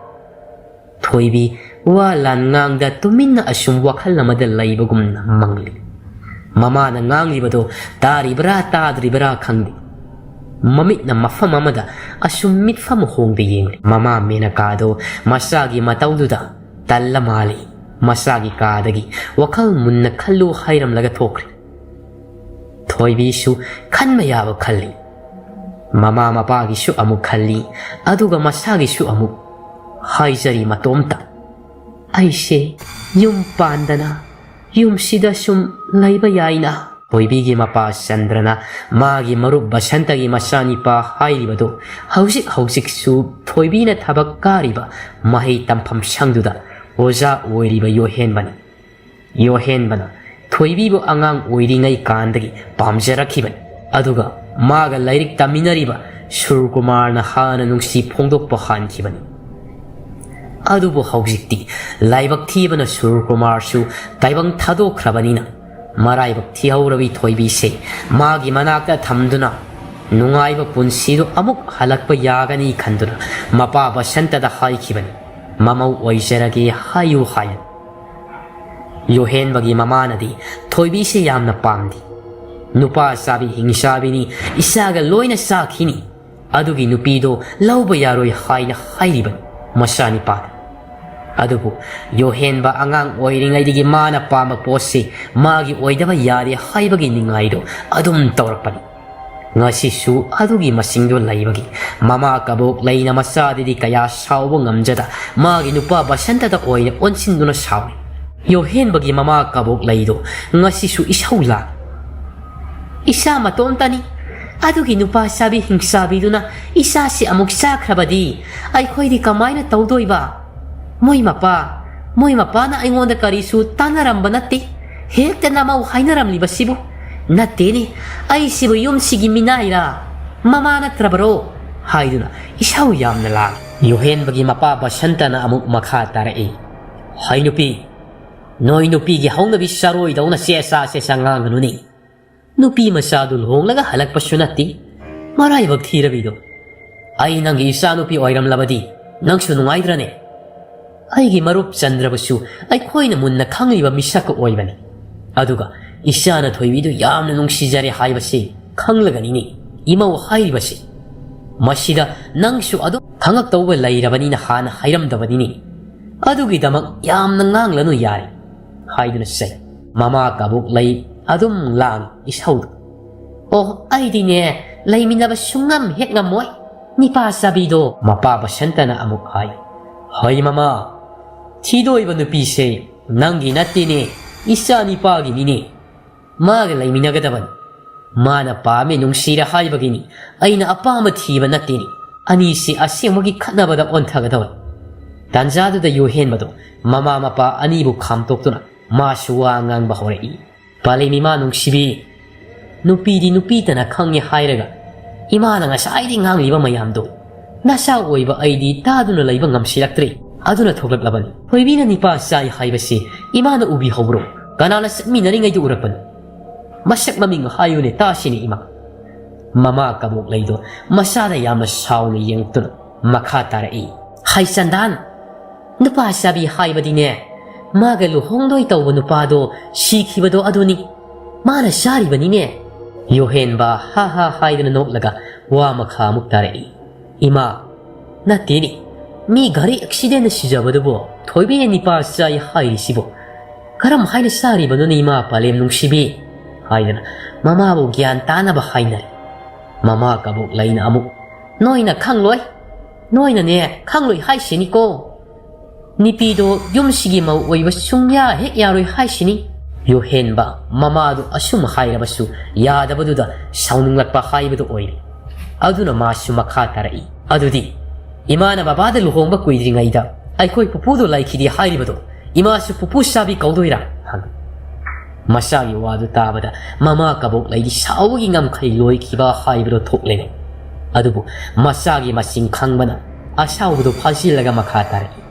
ꯊꯣꯏꯕꯤ ꯋꯥ ꯂꯥꯟ ꯉꯥꯡꯗ ꯇꯨꯃꯤꯟꯅ ꯑꯁꯨꯝ ꯋꯥꯈꯜ ꯑꯃꯗ ꯂꯩꯕꯒꯨꯝꯅ ꯃꯪꯂꯤ꯫ ꯃꯃꯥꯅ ꯉꯥꯡꯂꯤꯕꯗꯣ ꯇꯥꯔꯤꯕ꯭ꯔꯥ ꯇꯥꯗ꯭ꯔꯤꯕ꯭ꯔꯥ ꯈꯪꯗꯦ꯫ ꯃꯃꯤꯠꯅ ꯃꯐꯝ ꯑꯃꯗ ꯑꯁꯨꯝ ꯃꯤꯠꯐꯝ ꯍꯣꯡꯗ ꯌꯦꯡꯂꯤ꯫ ꯃꯃꯥ ꯃꯦꯅꯀꯥꯗꯣ ꯃꯆꯥꯒꯤ ꯃꯇꯧꯗꯨꯗ ꯇꯜꯂ ꯃꯥꯜꯂꯤ꯫ ꯃꯆꯥꯒꯤ ꯀꯥꯗꯒꯤ ꯋꯥꯈꯜ ꯃꯨꯟꯅ ꯈꯜꯂꯨ ꯍꯥꯏꯔꯝꯂꯒ ꯊꯣꯛꯈ꯭ꯔꯦ꯫ ꯊꯣꯏꯕꯤꯁꯨ ꯈꯟꯕ ꯌꯥꯕ ꯈꯜꯂꯤ꯫ ꯃꯃꯥ ꯃꯄꯥꯒꯤꯁꯨ ꯑꯃꯨꯛ ꯈꯜꯂꯤ, ꯑꯗꯨꯒ ꯃꯁꯥꯒꯤꯁꯨ ꯑꯃꯨꯛ꯫ ꯍꯥꯏꯖꯔꯤ ꯃꯇꯣꯝꯇ, "ꯑꯩꯁꯦ ꯌꯨꯝ ꯄꯥꯟꯗꯅ ꯌꯨꯝꯁꯤꯗ ꯁꯨꯝ ꯂꯩꯕ ꯌꯥꯏꯅ?" ꯊꯣꯏꯕꯤꯒꯤ ꯃꯄꯥ ꯆꯟꯗ꯭ꯔꯅ ꯃꯥꯒꯤ ꯃꯔꯨꯞ ꯕꯁꯟꯇꯒꯤ ꯃꯆꯥꯅꯤꯄꯥ ꯍꯥꯏꯔꯤꯕꯗꯨ ꯍꯧꯖꯤꯛ ꯍꯧꯖꯤꯛꯁꯨ ꯊꯣꯏꯕꯤꯅ ꯊꯕꯛ ꯀꯥꯔꯤꯕ ꯃꯍꯩ ꯇꯝꯐꯝ ꯁꯪꯗꯨꯗ ꯑꯣꯖꯥ ꯑꯣꯏꯔꯤꯕ ꯌꯣꯍꯦꯟꯕꯅꯤ꯫ ꯌꯣꯍꯦꯟꯕꯅ ꯊꯣꯏꯕꯤꯕꯨ ꯑꯉꯥꯡ ꯑꯣꯏꯔꯤꯉꯩ ꯀꯥꯟꯗꯒꯤ ꯄꯥꯝꯖꯔꯛꯈꯤꯕꯅꯤ꯫ ꯑꯗꯨꯒ ꯃꯥꯒ ꯂꯥꯏꯔꯤꯛ ꯇꯝꯃꯤꯟꯅꯔꯤꯕ ꯁꯨꯔꯀꯨꯃꯥꯔꯅ ꯍꯥꯟꯅ ꯅꯨꯡꯁꯤ ꯐꯣꯡꯗꯣꯛꯄ ꯍꯥꯟꯈꯤꯕꯅꯤ꯫ ꯑꯗꯨꯕꯨ ꯍꯧꯖꯤꯛꯇꯤ ꯂꯥꯏꯕꯛ ꯊꯤꯕꯅ ꯁꯨꯔꯀꯨꯃꯥꯔꯁꯨ ꯇꯥꯏꯕꯪ ꯊꯥꯗꯣꯛꯈ꯭ꯔꯕꯅꯤꯅ, ꯃꯔꯥꯏꯕꯛ ꯊꯤꯍꯧꯔꯕꯤ ꯊꯣꯏꯕꯤꯁꯦ ꯃꯥꯒꯤ ꯃꯅꯥꯛꯇ ꯊꯝꯗꯨꯅ ꯅꯨꯡꯉꯥꯏꯕ ꯄꯨꯟꯁꯤꯗꯨ ꯑꯃꯨꯛ ꯍꯜꯂꯛꯄ ꯌꯥꯒꯅꯤ ꯈꯟꯗꯨꯅ ꯃꯄꯥ ꯕꯁꯟꯇꯗ ꯍꯥꯏꯈꯤꯕꯅꯤ, "ꯃꯃꯧ ꯑꯣꯏꯖꯔꯒꯦ ꯍꯥꯏꯌꯨ" ꯍꯥꯏꯅ꯫ ꯌꯣꯍꯦꯟꯕꯒꯤ ꯃꯃꯥꯅꯗꯤ ꯊꯣꯏꯕꯤꯁꯦ ꯌꯥꯝꯅ ꯄꯥꯝꯗꯦ꯫ "ꯅꯨꯄꯥ ꯆꯥꯕꯤ ꯍꯤꯡꯆꯥꯕꯤꯅꯤ, ꯏꯆꯥꯒ ꯂꯣꯏꯅ ꯆꯥꯈꯤꯅꯤ꯫ ꯑꯗꯨꯒꯤ ꯅꯨꯄꯤꯗꯣ ꯂꯧꯕ ꯌꯥꯔꯣꯏ" ꯍꯥꯏꯅ ꯍꯥꯏꯔꯤꯕꯅꯤ ꯃꯆꯥꯅꯤꯄꯥꯗ꯫ ꯑꯗꯨꯕꯨ ꯌꯣꯍꯦꯟꯕ ꯑꯉꯥꯡ ꯑꯣꯏꯔꯤꯉꯩꯗꯒꯤ ꯃꯥꯅ ꯄꯥꯝꯕ ꯄꯣꯠꯁꯤ ꯃꯥꯒꯤ ꯑꯣꯏꯗꯕ ꯌꯥꯗꯦ ꯍꯥꯏꯕꯒꯤ ꯅꯤꯡꯉꯥꯏꯗꯣ ꯑꯗꯨꯝ ꯇꯧꯔꯛꯄꯅꯤ꯫ ꯉꯁꯤꯁꯨ ꯑꯗꯨꯒꯤ ꯃꯁꯤꯡꯗꯣ ꯂꯩꯕꯒꯤ ꯃꯃꯥ ꯀꯕꯣꯛ ꯂꯩꯅ ꯃꯆꯥꯗꯨꯗꯤ ꯀꯌꯥ ꯁꯥꯎꯕ ꯉꯝꯖꯗ ꯃꯥꯒꯤ ꯅꯨꯄꯥ ꯕꯁꯟꯇꯗ ꯑꯣꯏꯅ ꯑꯣꯟꯁꯤꯟꯗꯨꯅ ꯁꯥꯎꯏ꯫ ꯌꯣꯍꯦꯟꯕꯒꯤ ꯃꯃꯥ ꯀꯕꯣꯛ ꯂꯩꯗꯣ ꯉꯁꯤꯁꯨ ꯏꯁꯧ ꯂꯥꯡꯏ꯫ "ꯏꯆꯥ ꯃꯇꯣꯝꯇꯅꯤ꯫ ꯑꯗꯨꯒꯤ ꯅꯨꯄꯥ ꯆꯥꯕꯤ ꯍꯤꯡꯆꯥꯕꯤꯗꯨꯅ ꯏꯆꯥꯁꯤ ꯑꯃꯨꯛ ꯆꯥꯈ꯭ꯔꯕꯗꯤ ꯑꯩꯈꯣꯏꯗꯤ ꯀꯃꯥꯏꯅ ꯇꯧꯗꯣꯏꯕ? ꯃꯣꯏ ꯃꯄꯥ, ꯃꯣꯏ ꯃꯄꯥꯅ ꯑꯩꯉꯣꯟꯗ ꯀꯔꯤꯁꯨ ꯇꯥꯟꯅꯔꯝꯕ ꯅꯠꯇꯦ꯫ ꯍꯦꯛꯇ ꯅꯃꯧ ꯍꯥꯏꯅꯔꯝꯂꯤꯕꯁꯤꯕꯨ꯫ ꯅꯠꯇꯦꯅꯦ, ꯑꯩꯁꯤꯕꯨ ꯌꯨꯝꯁꯤꯒꯤ ꯃꯤꯅꯥꯏꯔꯥ? ꯃꯃꯥ ꯅꯠꯇ꯭ꯔꯕꯔꯣ?" ꯍꯥꯏꯗꯨꯅ ꯏꯁꯧ ꯌꯥꯝꯅ ꯂꯥꯡꯏ꯫ ꯌꯣꯍꯦꯟꯕꯒꯤ ꯃꯄꯥ ꯕꯁꯟꯇꯅ ꯑꯃꯨꯛ ꯃꯈꯥ ꯇꯥꯔꯛꯏ, "ꯍꯩ ꯅꯨꯄꯤ, ꯅꯣꯏ ꯅꯨꯄꯤꯒꯤ ꯍꯧꯅꯕꯤ ꯆꯥꯔꯣꯏꯗꯧꯅ ꯆꯦꯆꯥ ꯆꯦꯆꯥ ꯉꯥꯡꯒꯅꯨꯅꯦ꯫ ꯅꯨꯄꯤ ꯃꯆꯥꯗꯨ ꯂꯨꯍꯣꯡꯂꯒ ꯍꯜꯂꯛꯄꯁꯨ ꯅꯠꯇꯦ꯫ ꯃꯔꯥꯏꯕꯛ ꯊꯤꯔꯕꯤꯗꯣ꯫ ꯑꯩ ꯅꯪꯒꯤ ꯏꯆꯥꯅꯨꯄꯤ ꯑꯣꯏꯔꯝꯂꯕꯗꯤ ꯅꯪꯁꯨ ꯅꯨꯡꯉꯥꯏꯗ꯭ꯔꯅꯦ? ꯑꯩꯒꯤ ꯃꯔꯨꯞ ꯆꯟꯗ꯭ꯔꯕꯁꯨ ꯑꯩꯈꯣꯏꯅ ꯃꯨꯟꯅ ꯈꯪꯂꯤꯕ ꯃꯤꯁꯛ ꯑꯣꯏꯕꯅꯤ꯫ ꯑꯗꯨꯒ ꯏꯆꯥꯅ ꯊꯣꯏꯕꯤꯗꯨ ꯌꯥꯝꯅ ꯅꯨꯡꯁꯤꯖꯔꯦ ꯍꯥꯏꯕꯁꯤ ꯈꯪꯂꯒꯅꯤꯅꯦ ꯏꯃꯧ ꯍꯥꯏꯔꯤꯕꯁꯤ꯫ ꯃꯁꯤꯗ ꯅꯪꯁꯨ ꯑꯗꯨꯝ ꯈꯪꯉꯛꯇꯧꯕ ꯂꯩꯔꯕꯅꯤꯅ ꯍꯥꯟꯅ ꯍꯥꯏꯔꯝꯗꯕꯅꯤꯅꯦ꯫ ꯑꯗꯨꯒꯤꯗꯃꯛ ꯌꯥꯝꯅ ꯉꯥꯡꯂꯅꯨ ꯌꯥꯔꯦ" ꯍꯥꯏꯗꯨꯅ ꯆꯩ꯫ ꯃꯃꯥ ꯀꯕꯣꯛ ꯂꯩ ꯑꯗꯨꯝ ꯂꯥꯡꯏ ꯏꯁꯧꯗ꯫ "ꯑꯣ, ꯑꯩꯗꯤꯅꯦ ꯂꯩꯃꯤꯟꯅꯕ ꯁꯨꯡꯉꯝ ꯍꯦꯛ ꯉꯝꯃꯣꯏ, ꯅꯤꯄꯥ ꯆꯥꯕꯤꯗꯣ!" ꯃꯄꯥ ꯕꯁꯟꯇꯅ ꯑꯃꯨꯛ ꯍꯥꯏ, "ꯍꯣꯏ ꯃꯃꯥ, ꯊꯤꯗꯣꯏꯕ ꯅꯨꯄꯤꯁꯦ ꯅꯪꯒꯤ ꯅꯠꯇꯦꯅꯦ, ꯏꯆꯥ ꯅꯤꯄꯥꯒꯤꯅꯤꯅꯦ꯫ ꯃꯥꯒ ꯂꯩꯃꯤꯟꯅꯒꯗꯕꯅꯤ꯫ ꯃꯥꯅ ꯄꯥꯝꯃꯤ ꯅꯨꯡꯁꯤꯔꯦ ꯍꯥꯏꯕꯒꯤꯅꯤ, ꯑꯩꯅ ꯑꯄꯥꯝꯕ ꯊꯤꯕ ꯅꯠꯇꯦꯅꯦ꯫ ꯑꯅꯤꯁꯤ ꯑꯁꯦꯡꯕꯒꯤ ꯈꯠꯅꯕꯗ ꯑꯣꯟꯊꯒꯗꯧꯔꯦ꯫" ꯇꯥꯟꯖꯥꯗꯨꯗ ꯌꯣꯍꯦꯟꯕꯗꯣ ꯃꯃꯥ ꯃꯄꯥ ꯑꯅꯤꯕꯨ ꯈꯥꯝꯇꯣꯛꯇꯨꯅ ꯃꯥꯁꯨ ꯋꯥ ꯉꯥꯡꯕ ꯍꯧꯔꯛꯏ꯫ "ꯄꯥꯂꯦꯝ ꯏꯃꯥ ꯅꯨꯡꯁꯤꯕꯤ, ꯅꯨꯄꯤꯗꯤ ꯅꯨꯄꯤꯇꯅ ꯈꯪꯉꯤ ꯍꯥꯏꯔꯒ ꯏꯃꯥꯅ ꯉꯁꯥꯏꯗꯤ ꯉꯥꯡꯂꯤꯕ ꯃꯌꯥꯝꯗꯣ ꯅꯆꯥ ꯑꯣꯏꯕ ꯑꯩꯗꯤ ꯇꯥꯗꯨꯅ ꯂꯩꯕ ꯉꯝꯁꯤꯜꯂꯛꯇ꯭ꯔꯦ꯫ ꯑꯗꯨꯅ ꯊꯣꯛꯂꯛꯂꯕꯅꯤ꯫ ꯊꯣꯏꯕꯤꯅ ꯅꯤꯄꯥ ꯆꯥꯏ ꯍꯥꯏꯕꯁꯤ ꯏꯃꯥꯅ ꯎꯕꯤꯍꯧꯕ꯭ꯔꯣ? ꯀꯅꯥꯅ ꯆꯠꯃꯤꯟꯅꯔꯤꯉꯩꯗ ꯎꯔꯛꯄꯅꯣ? ꯃꯁꯛ ꯃꯃꯤꯡ ꯍꯥꯏꯌꯨꯅꯦ ꯇꯥꯁꯤꯅꯦ ꯏꯃꯥ꯫ ꯃꯃꯥ ꯀꯕꯣꯛꯂꯩꯗꯣ ꯃꯆꯥꯗ ꯌꯥꯝꯅ ꯁꯥꯎꯅ ꯌꯦꯡꯂꯛꯇꯨꯅ ꯃꯈꯥ ꯇꯥꯔꯛꯏ꯫ ꯍꯥꯏꯆꯟꯗꯥꯟ, ꯅꯨꯄꯥ ꯆꯥꯕꯤ ꯍꯥꯏꯕꯗꯤꯅꯦ, ꯃꯥꯒ ꯂꯨꯍꯣꯡꯗꯣꯏ ꯇꯧꯕ ꯅꯨꯄꯥꯗꯣ ꯁꯤꯈꯤꯕꯗꯣ ꯑꯗꯨꯅꯤ꯫ ꯃꯥꯅ ꯆꯥꯔꯤꯕꯅꯤꯅꯦ꯫ ꯌꯣꯍꯦꯟꯕ ꯍꯥ ꯍꯥ ꯍꯥꯏꯗꯅ ꯅꯣꯛꯂꯒ ꯋꯥ ꯃꯈꯥ ꯑꯃꯨꯛ ꯇꯥꯔꯛꯏ꯫ ꯏꯃꯥ, ꯅꯠꯇꯦꯅꯦ, ꯃꯤ ꯒꯥꯔꯤ ꯑꯦꯛꯁꯤꯗꯦꯟꯅ ꯁꯤꯖꯕꯗꯨꯕꯨ ꯊꯣꯏꯕꯤꯅ ꯅꯤꯄꯥ ꯆꯥꯏ ꯍꯥꯏꯔꯤꯁꯤꯕꯨ ꯀꯔꯝ ꯍꯥꯏꯅ ꯆꯥꯔꯤꯕꯅꯣꯅꯦ ꯏꯃꯥ ꯄꯂꯦꯝ ꯅꯨꯡꯁꯤꯕꯤ? ꯍꯥꯏꯗꯅ ꯃꯃꯥꯕꯨ ꯒ꯭ꯌꯥꯟ ꯇꯥꯅꯕ ꯍꯥꯏꯅꯔꯦ꯫ ꯃꯃꯥ ꯀꯕꯣꯛꯂꯩꯅ ꯑꯃꯨꯛ, ꯅꯣꯏꯅ ꯈꯪꯂꯣꯏ, ꯅꯣꯏꯅꯅꯦ ꯈꯪꯂꯣꯏ ꯍꯥꯏꯁꯤꯅꯤꯀꯣ꯫ ꯅꯨꯄꯤꯗꯣ ꯌꯨꯝꯁꯤꯒꯤ ꯃꯧ ꯑꯣꯏꯕ ꯁꯨꯡꯌꯥ ꯍꯦꯛ ꯌꯥꯔꯣꯏ ꯍꯥꯏꯁꯤꯅꯤ꯫ ꯌꯣꯍꯦꯟꯕ ꯃꯃꯥꯗꯨ ꯑꯁꯨꯝ ꯍꯥꯏꯔꯕꯁꯨ ꯌꯥꯗꯕꯗꯨꯗ ꯁꯥꯎꯅꯤꯡꯂꯛꯄ ꯍꯥꯏꯕꯗꯨ ꯑꯣꯏꯔꯦ꯫ ꯑꯗꯨꯅ ꯃꯥꯁꯨ ꯃꯈꯥ ꯇꯥꯔꯛꯏ, ꯑꯗꯨꯗꯤ ꯏꯃꯥꯅ ꯕꯕꯥꯗ ꯂꯨꯍꯣꯡꯕ ꯀꯨꯏꯗ꯭ꯔꯤꯉꯩꯗ ꯑꯩꯈꯣꯏ ꯄꯨꯄꯨꯗꯣ ꯂꯩꯈꯤꯗꯦ ꯍꯥꯏꯔꯤꯕꯗꯣ ꯏꯃꯥꯁꯨ ꯄꯨꯄꯨ ꯆꯥꯕꯤ ꯀꯧꯗꯣꯏꯔꯥ? ꯍꯪꯉꯤ꯫ ꯃꯆꯥꯒꯤ ꯋꯥꯗꯨ ꯇꯥꯕꯗ ꯃꯃꯥ ꯀꯕꯣꯛꯂꯩꯗꯤ ꯁꯥꯎꯕꯒꯤ ꯉꯝꯈꯩ ꯂꯣꯏꯈꯤꯕ ꯍꯥꯏꯕꯗꯨ ꯊꯣꯛꯂꯦꯅꯦ꯫ ꯑꯗꯨꯕꯨ ꯃꯆꯥꯒꯤ ꯃꯆꯤꯡ ꯈꯪꯕꯅ ꯑꯁꯥꯎꯕꯗꯨ ꯐꯥꯖꯤꯜꯂꯒ ꯃꯈꯥ ꯇꯥꯔꯛꯏ,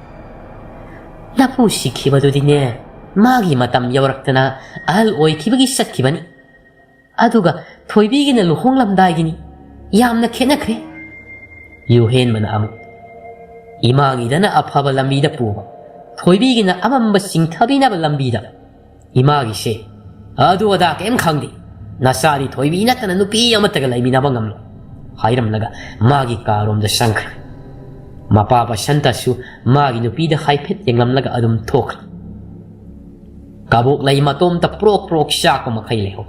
ꯅꯄꯨ ꯁꯤꯈꯤꯕꯗꯨꯗꯤꯅꯦ, ꯃꯥꯒꯤ ꯃꯇꯝ ꯌꯧꯔꯛꯇꯅ ꯑꯍꯜ ꯑꯣꯏꯈꯤꯕꯒꯤ ꯆꯠꯈꯤꯕꯅꯤ꯫ ꯑꯗꯨꯒ ꯊꯣꯏꯕꯤꯒꯤꯅ ꯂꯨꯍꯣꯡꯂꯝꯗꯥꯏꯒꯤꯅꯤ꯫ ꯌꯥꯝꯅ ꯈꯦꯠꯅꯈ꯭ꯔꯦ꯫ ꯌꯨꯍꯦꯟꯕꯅ ꯑꯃꯨꯛ, ꯏꯃꯥꯒꯤꯗꯅ ꯑꯐꯕ ꯂꯝꯕꯤꯗ ꯄꯨꯕ, ꯊꯣꯏꯕꯤꯒꯤꯅ ꯑꯃꯝꯕ ꯆꯤꯡꯊꯕꯤꯅꯕ ꯂꯝꯕꯤꯗ꯫ ꯏꯃꯥꯒꯤꯁꯦ ꯑꯗꯨ ꯑꯗꯥ ꯀꯩꯝ ꯈꯪꯗꯦ꯫ ꯅꯆꯥꯗꯤ ꯊꯣꯏꯕꯤ ꯅꯠꯇꯅ ꯅꯨꯄꯤ ꯑꯃꯠꯇꯒ ꯂꯩꯃꯤꯟꯅꯕ ꯉꯝꯂꯣꯏ, ꯍꯥꯏꯔꯝꯂꯒ ꯃꯥꯒꯤ ꯀꯥꯔꯣꯝꯗ ꯆꯪꯈ꯭ꯔꯦ꯫ ꯃꯄꯥ ꯕꯁꯟꯇꯁꯨ ꯃꯥꯒꯤ ꯅꯨꯄꯤꯗ ꯍꯥꯏꯐꯦꯠ ꯌꯦꯡꯂꯝꯂꯒ ꯑꯗꯨꯝ ꯊꯣꯛꯈ꯭ꯔꯦ꯫ ꯀꯕꯣꯛꯂꯩ ꯃꯇꯣꯝꯇ ꯄ꯭ꯔꯣꯛ ꯄ꯭ꯔꯣꯛ ꯆꯥꯛꯄ ꯃꯈꯩ ꯂꯩꯍꯧ꯫